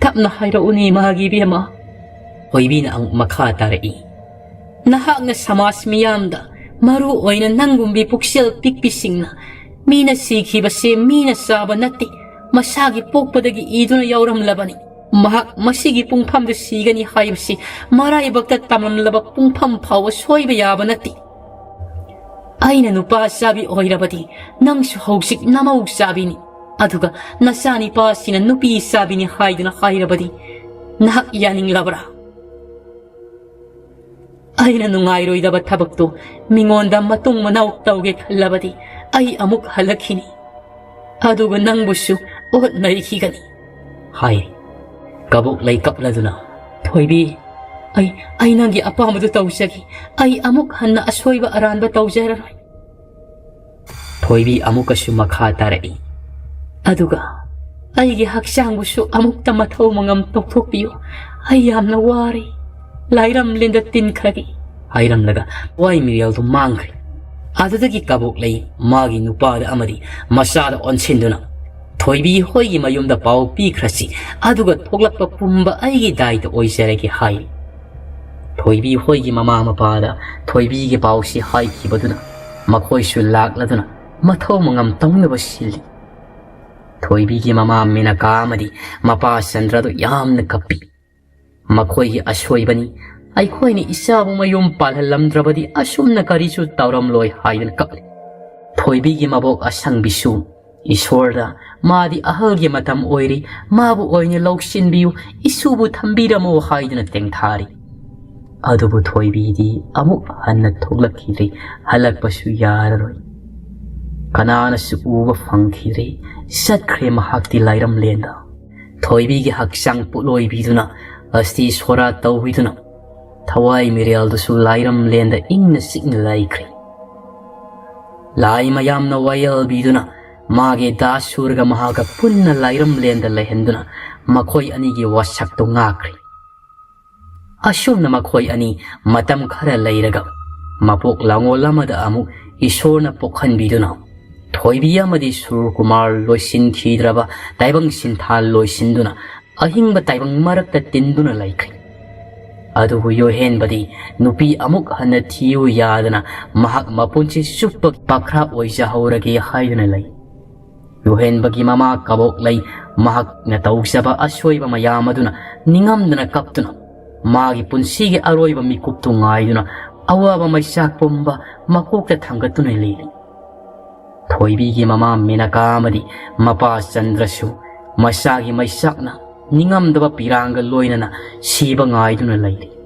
ꯇꯞꯅ ꯍꯥꯏꯔꯛꯎꯅꯦ ꯏꯃꯥꯒꯤ ꯏꯕꯦꯝꯃ"꯫ ꯊꯣꯏꯕꯤꯅ ꯑꯃꯨꯛ ꯃꯈꯥ ꯇꯥꯔꯛꯏ, "ꯅꯍꯥꯛꯅ ꯁꯃꯥꯖ ꯃꯤꯌꯥꯝꯗ ꯃꯔꯨ ꯑꯣꯏꯅ ꯅꯪꯒꯨꯝꯕꯤ ꯄꯨꯛꯆꯦꯜ ꯄꯤꯛꯄꯤꯁꯤꯡꯅ ꯃꯤꯅ ꯁꯤꯈꯤꯕꯁꯦ ꯃꯤꯅ ꯆꯥꯕ ꯅꯠꯇꯦ, ꯃꯁꯥꯒꯤ ꯄꯣꯛꯄꯗꯒꯤ ꯏꯗꯨꯅ ꯌꯥꯎꯔꯝꯂꯕꯅꯤ꯫ ꯃꯍꯥꯛ ꯃꯁꯤꯒꯤ ꯄꯨꯡꯐꯝꯗ ꯁꯤꯒꯅꯤ ꯍꯥꯏꯕꯁꯤ ꯃꯔꯥꯏꯕꯛꯇ ꯇꯝꯂꯝꯂꯕ ꯄꯨꯡꯐꯝ ꯐꯥꯎꯕ ꯁꯣꯏꯕ ꯌꯥꯕ ꯅꯠꯇꯦ꯫ ꯑꯩꯅ ꯅꯨꯄꯥ ꯆꯥꯕꯤ ꯑꯣꯏꯔꯕꯗꯤ ꯅꯪꯁꯨ ꯍꯧꯖꯤꯛ ꯅꯃꯧ ꯆꯥꯕꯤꯅꯤ, ꯑꯗꯨꯒ ꯅꯆꯥꯅꯤꯄꯥꯁꯤꯅ ꯅꯨꯄꯤ ꯆꯥꯕꯤꯅꯤ ꯍꯥꯏꯗꯨꯅ ꯍꯥꯏꯔꯕꯗꯤ ꯅꯍꯥꯛ ꯌꯥꯅꯤꯡꯂꯕ꯭ꯔꯥ? ꯑꯩꯅ ꯅꯨꯡꯉꯥꯏꯔꯣꯏꯗꯕ ꯊꯕꯛꯇꯨ ꯃꯤꯉꯣꯟꯗ ꯃꯇꯨꯡ ꯃꯅꯥꯎ ꯇꯧꯒꯦ ꯈꯜꯂꯕꯗꯤ ꯑꯩ ꯑꯃꯨꯛ ꯍꯜꯂꯛꯈꯤꯅꯤ, ꯑꯗꯨꯒ ꯅꯪꯕꯨꯁꯨ ꯑꯣꯠ ꯅꯩꯈꯤꯒꯅꯤ ꯍꯥꯏ꯫ ꯀꯕꯣꯛꯂꯩ ꯀꯞꯂꯗꯨꯅ, "ꯊꯣꯏꯕꯤ, ꯑꯩ, ꯑꯩ ꯅꯪꯒꯤ ꯑꯄꯥꯝꯕꯗꯨ ꯇꯧꯖꯒꯦ꯫ ꯑꯩ ꯑꯃꯨꯛ ꯍꯟꯅ ꯑꯁꯣꯏꯕ ꯑꯔꯥꯟꯕ ꯇꯧꯖꯔꯔꯣꯏ꯫" ꯊꯣꯏꯕꯤ ꯑꯃꯨꯛꯀꯁꯨ ꯃꯈꯥ ꯇꯥꯔꯛꯏ, "ꯑꯗꯨꯒ ꯑꯩꯒꯤ ꯍꯛꯆꯥꯡꯕꯨꯁꯨ ꯑꯃꯨꯛꯇ ꯃꯊꯧ ꯃꯉꯝ ꯇꯧꯊꯣꯛꯄꯤꯌꯨ꯫ ꯑꯩ ꯌꯥꯝꯅ ꯋꯥꯔꯦ꯫ ꯂꯥꯏꯔꯝꯂꯦꯟꯗ ꯇꯤꯟꯈ꯭ꯔꯒꯦ" ꯍꯥꯏꯔꯝꯂꯒ ꯊꯋꯥꯏ ꯃꯤꯔꯦꯜꯗꯨ ꯃꯥꯡꯈ꯭ꯔꯦ꯫ ꯑꯗꯨꯗꯒꯤ ꯀꯕꯣꯛꯂꯩ ꯃꯥꯒꯤ ꯅꯨꯄꯥꯗ ꯑꯃꯗꯤ ꯃꯆꯥꯗ ꯑꯣꯟꯁꯤꯟꯗꯨꯅ, "ꯊꯣꯏꯕꯤ ꯍꯣꯏꯒꯤ ꯃꯌꯨꯝꯗ ꯄꯥꯎ ꯄꯤꯈ꯭ꯔꯁꯤ, ꯑꯗꯨꯒ ꯊꯣꯛꯂꯛꯄ ꯄꯨꯝꯕ ꯑꯩꯒꯤ ꯗꯥꯏꯇ ꯑꯣꯏꯖꯔꯒꯦ" ꯍꯥꯏ꯫ ꯊꯣꯏꯕꯤ ꯍꯣꯏꯒꯤ ꯃꯃꯥ ꯃꯄꯥꯗ ꯊꯣꯏꯕꯤꯒꯤ ꯄꯥꯎꯁꯤ ꯍꯥꯏꯈꯤꯕꯗꯨꯅ ꯃꯈꯣꯏꯁꯨ ꯂꯥꯛꯂꯗꯨꯅ ꯃꯊꯧ ꯃꯉꯝ ꯇꯧꯅꯕ ꯁꯤꯜꯂꯤ꯫ ꯊꯣꯏꯕꯤꯒꯤ ꯃꯃꯥ ꯃꯦꯅꯀꯥ ꯑꯃꯗꯤ ꯃꯄꯥ ꯆꯟꯗ꯭ꯔꯗꯨ ꯌꯥꯝꯅ ꯀꯞꯄꯤ꯫ "ꯃꯈꯣꯏꯒꯤ ꯑꯁꯣꯏꯕꯅꯤ꯫ ꯑꯩꯈꯣꯏꯅ ꯏꯆꯥꯕꯨ ꯃꯌꯨꯝ ꯄꯥꯜꯍꯜꯂꯝꯗ꯭ꯔꯕꯗꯤ ꯑꯁꯨꯝꯅ ꯀꯔꯤꯁꯨ ꯇꯧꯔꯝꯂꯣꯏ" ꯍꯥꯏꯗꯨꯅ ꯀꯞꯂꯤ꯫ ꯊꯣꯏꯕꯤꯒꯤ ꯃꯕꯣꯛ ꯑꯁꯪꯕꯤꯁꯨ ꯏꯁꯣꯔꯗ, "ꯃꯥꯗꯤ ꯑꯍꯜꯒꯤ ꯃꯇꯝ ꯑꯣꯏꯔꯤ, ꯃꯥꯕꯨ ꯑꯣꯏꯅ ꯂꯧꯁꯤꯟꯕꯤꯌꯨ, ꯏꯁꯨꯕꯨ ꯊꯝꯕꯤꯔꯝꯃꯨ" ꯍꯥꯏꯗꯨꯅ ꯇꯦꯡꯊꯥꯔꯤ꯫ ꯑꯗꯨꯕꯨ ꯊꯣꯏꯕꯤꯗꯤ ꯑꯃꯨꯛ ꯍꯟꯅ ꯊꯣꯛꯂꯛꯈꯤꯗ꯭ꯔꯦ, ꯍꯜꯂꯛꯄꯁꯨ ꯌꯥꯔꯔꯣꯏ꯫ ꯀꯅꯥꯅꯁꯨ ꯎꯕ ꯐꯪꯈꯤꯗ꯭ꯔꯦ, ꯆꯠꯈ꯭ꯔꯦ ꯃꯍꯥꯛꯇꯤ ꯂꯥꯏꯔꯝꯂꯦꯟꯗ꯫ ꯊꯣꯏꯕꯤꯒꯤ ꯍꯛꯆꯥꯡ ꯄꯣꯠꯂꯣꯏꯕꯤꯗꯨꯅ, ꯑꯁꯇꯤ ꯁꯣꯔꯥ ꯇꯧꯕꯤꯗꯨꯅ, ꯊꯋꯥꯏ ꯃꯤꯔꯦꯜꯗꯨꯁꯨ ꯂꯥꯏꯔꯝꯂꯦꯟꯗ ꯏꯪꯅ ꯆꯤꯛꯅ ꯂꯩꯈ꯭ꯔꯦ꯫ ꯂꯥꯏ ꯃꯌꯥꯝꯅ ꯋꯥꯌꯦꯜꯕꯤꯗꯨꯅ ꯃꯥꯒꯤ ꯗꯥ ꯁꯨꯔꯒ ꯃꯍꯥꯛꯀ ꯄꯨꯟꯅ ꯂꯥꯏꯔꯝꯂꯦꯟꯗ ꯂꯩꯍꯟꯗꯨꯅ ꯃꯈꯣꯏ ꯑꯅꯤꯒꯤ ꯋꯥꯁꯛꯇꯨ ꯉꯥꯛꯈ꯭ꯔꯦ꯫ ꯑꯁꯨꯝꯅ ꯃꯈꯣꯏ ꯑꯅꯤ ꯃꯇꯝ ꯈꯔ ꯂꯩꯔꯒ ꯃꯄꯣꯛ ꯂꯥꯡꯒꯣꯜ ꯑꯃꯗ ꯑꯃꯨꯛ ꯏꯁꯣꯔꯅ ꯄꯣꯛꯍꯟꯕꯤꯗꯨꯅ ꯊꯣꯏꯕꯤ ꯑꯃꯗꯤ ꯁꯨꯔꯀꯨꯃꯥꯔ ꯂꯣꯏꯁꯤꯟꯈꯤꯗ꯭ꯔꯕ ꯇꯥꯏꯕꯪ ꯁꯤꯟꯊꯥ ꯂꯣꯏꯁꯤꯟꯗꯨꯅ ꯑꯍꯤꯡꯕ ꯇꯥꯏꯕꯪ ꯃꯔꯛꯇ ꯇꯤꯟꯗꯨꯅ ꯂꯩꯈ꯭ꯔꯦ꯫ ꯑꯗꯨꯕꯨ ꯌꯣꯍꯦꯟꯕꯗꯤ ꯅꯨꯄꯤ ꯑꯃꯨꯛ ꯍꯟꯅ ꯊꯤꯌꯨ ꯌꯥꯗꯅ ꯃꯍꯥꯛ ꯃꯄꯨꯟꯁꯤ ꯆꯨꯞꯄ ꯄꯥꯈ꯭ꯔꯥ ꯑꯣꯏꯖꯍꯧꯔꯒꯦ ꯍꯥꯏꯗꯨꯅ ꯂꯩ꯫ ꯌꯣꯍꯦꯟꯕꯒꯤ ꯃꯃꯥ ꯀꯕꯣꯛꯂꯩ ꯃꯍꯥꯛꯅ ꯇꯧꯖꯕ ꯑꯁꯣꯏꯕ ꯃꯌꯥꯝ ꯑꯗꯨꯅ ꯅꯤꯡꯉꯝꯗꯅ ꯀꯞꯇꯨꯅ ꯃꯥꯒꯤ ꯄꯨꯟꯁꯤꯒꯤ ꯑꯔꯣꯏꯕ ꯃꯤꯀꯨꯞꯇꯨ ꯉꯥꯏꯗꯨꯅ ꯑꯋꯥꯕ ꯃꯩꯆꯥꯛ ꯄꯨꯝꯕ ꯃꯀꯣꯛꯇ ꯊꯥꯡꯒꯠꯇꯨꯅ ꯂꯩꯔꯤ꯫ ꯊꯣꯏꯕꯤꯒꯤ ꯃꯃꯥ ꯃꯦꯅꯀꯥ ꯑꯃꯗꯤ ꯃꯄꯥ ꯆꯟꯗ꯭ꯔꯁꯨ ꯃꯆꯥꯒꯤ ꯃꯩꯆꯥꯛꯅ ꯅꯤꯡꯉꯝꯗꯕ ꯄꯤꯔꯥꯡꯒ ꯂꯣꯏꯅꯅ ꯁꯤꯕ ꯉꯥꯏꯗꯨꯅ ꯂꯩꯔꯤ꯫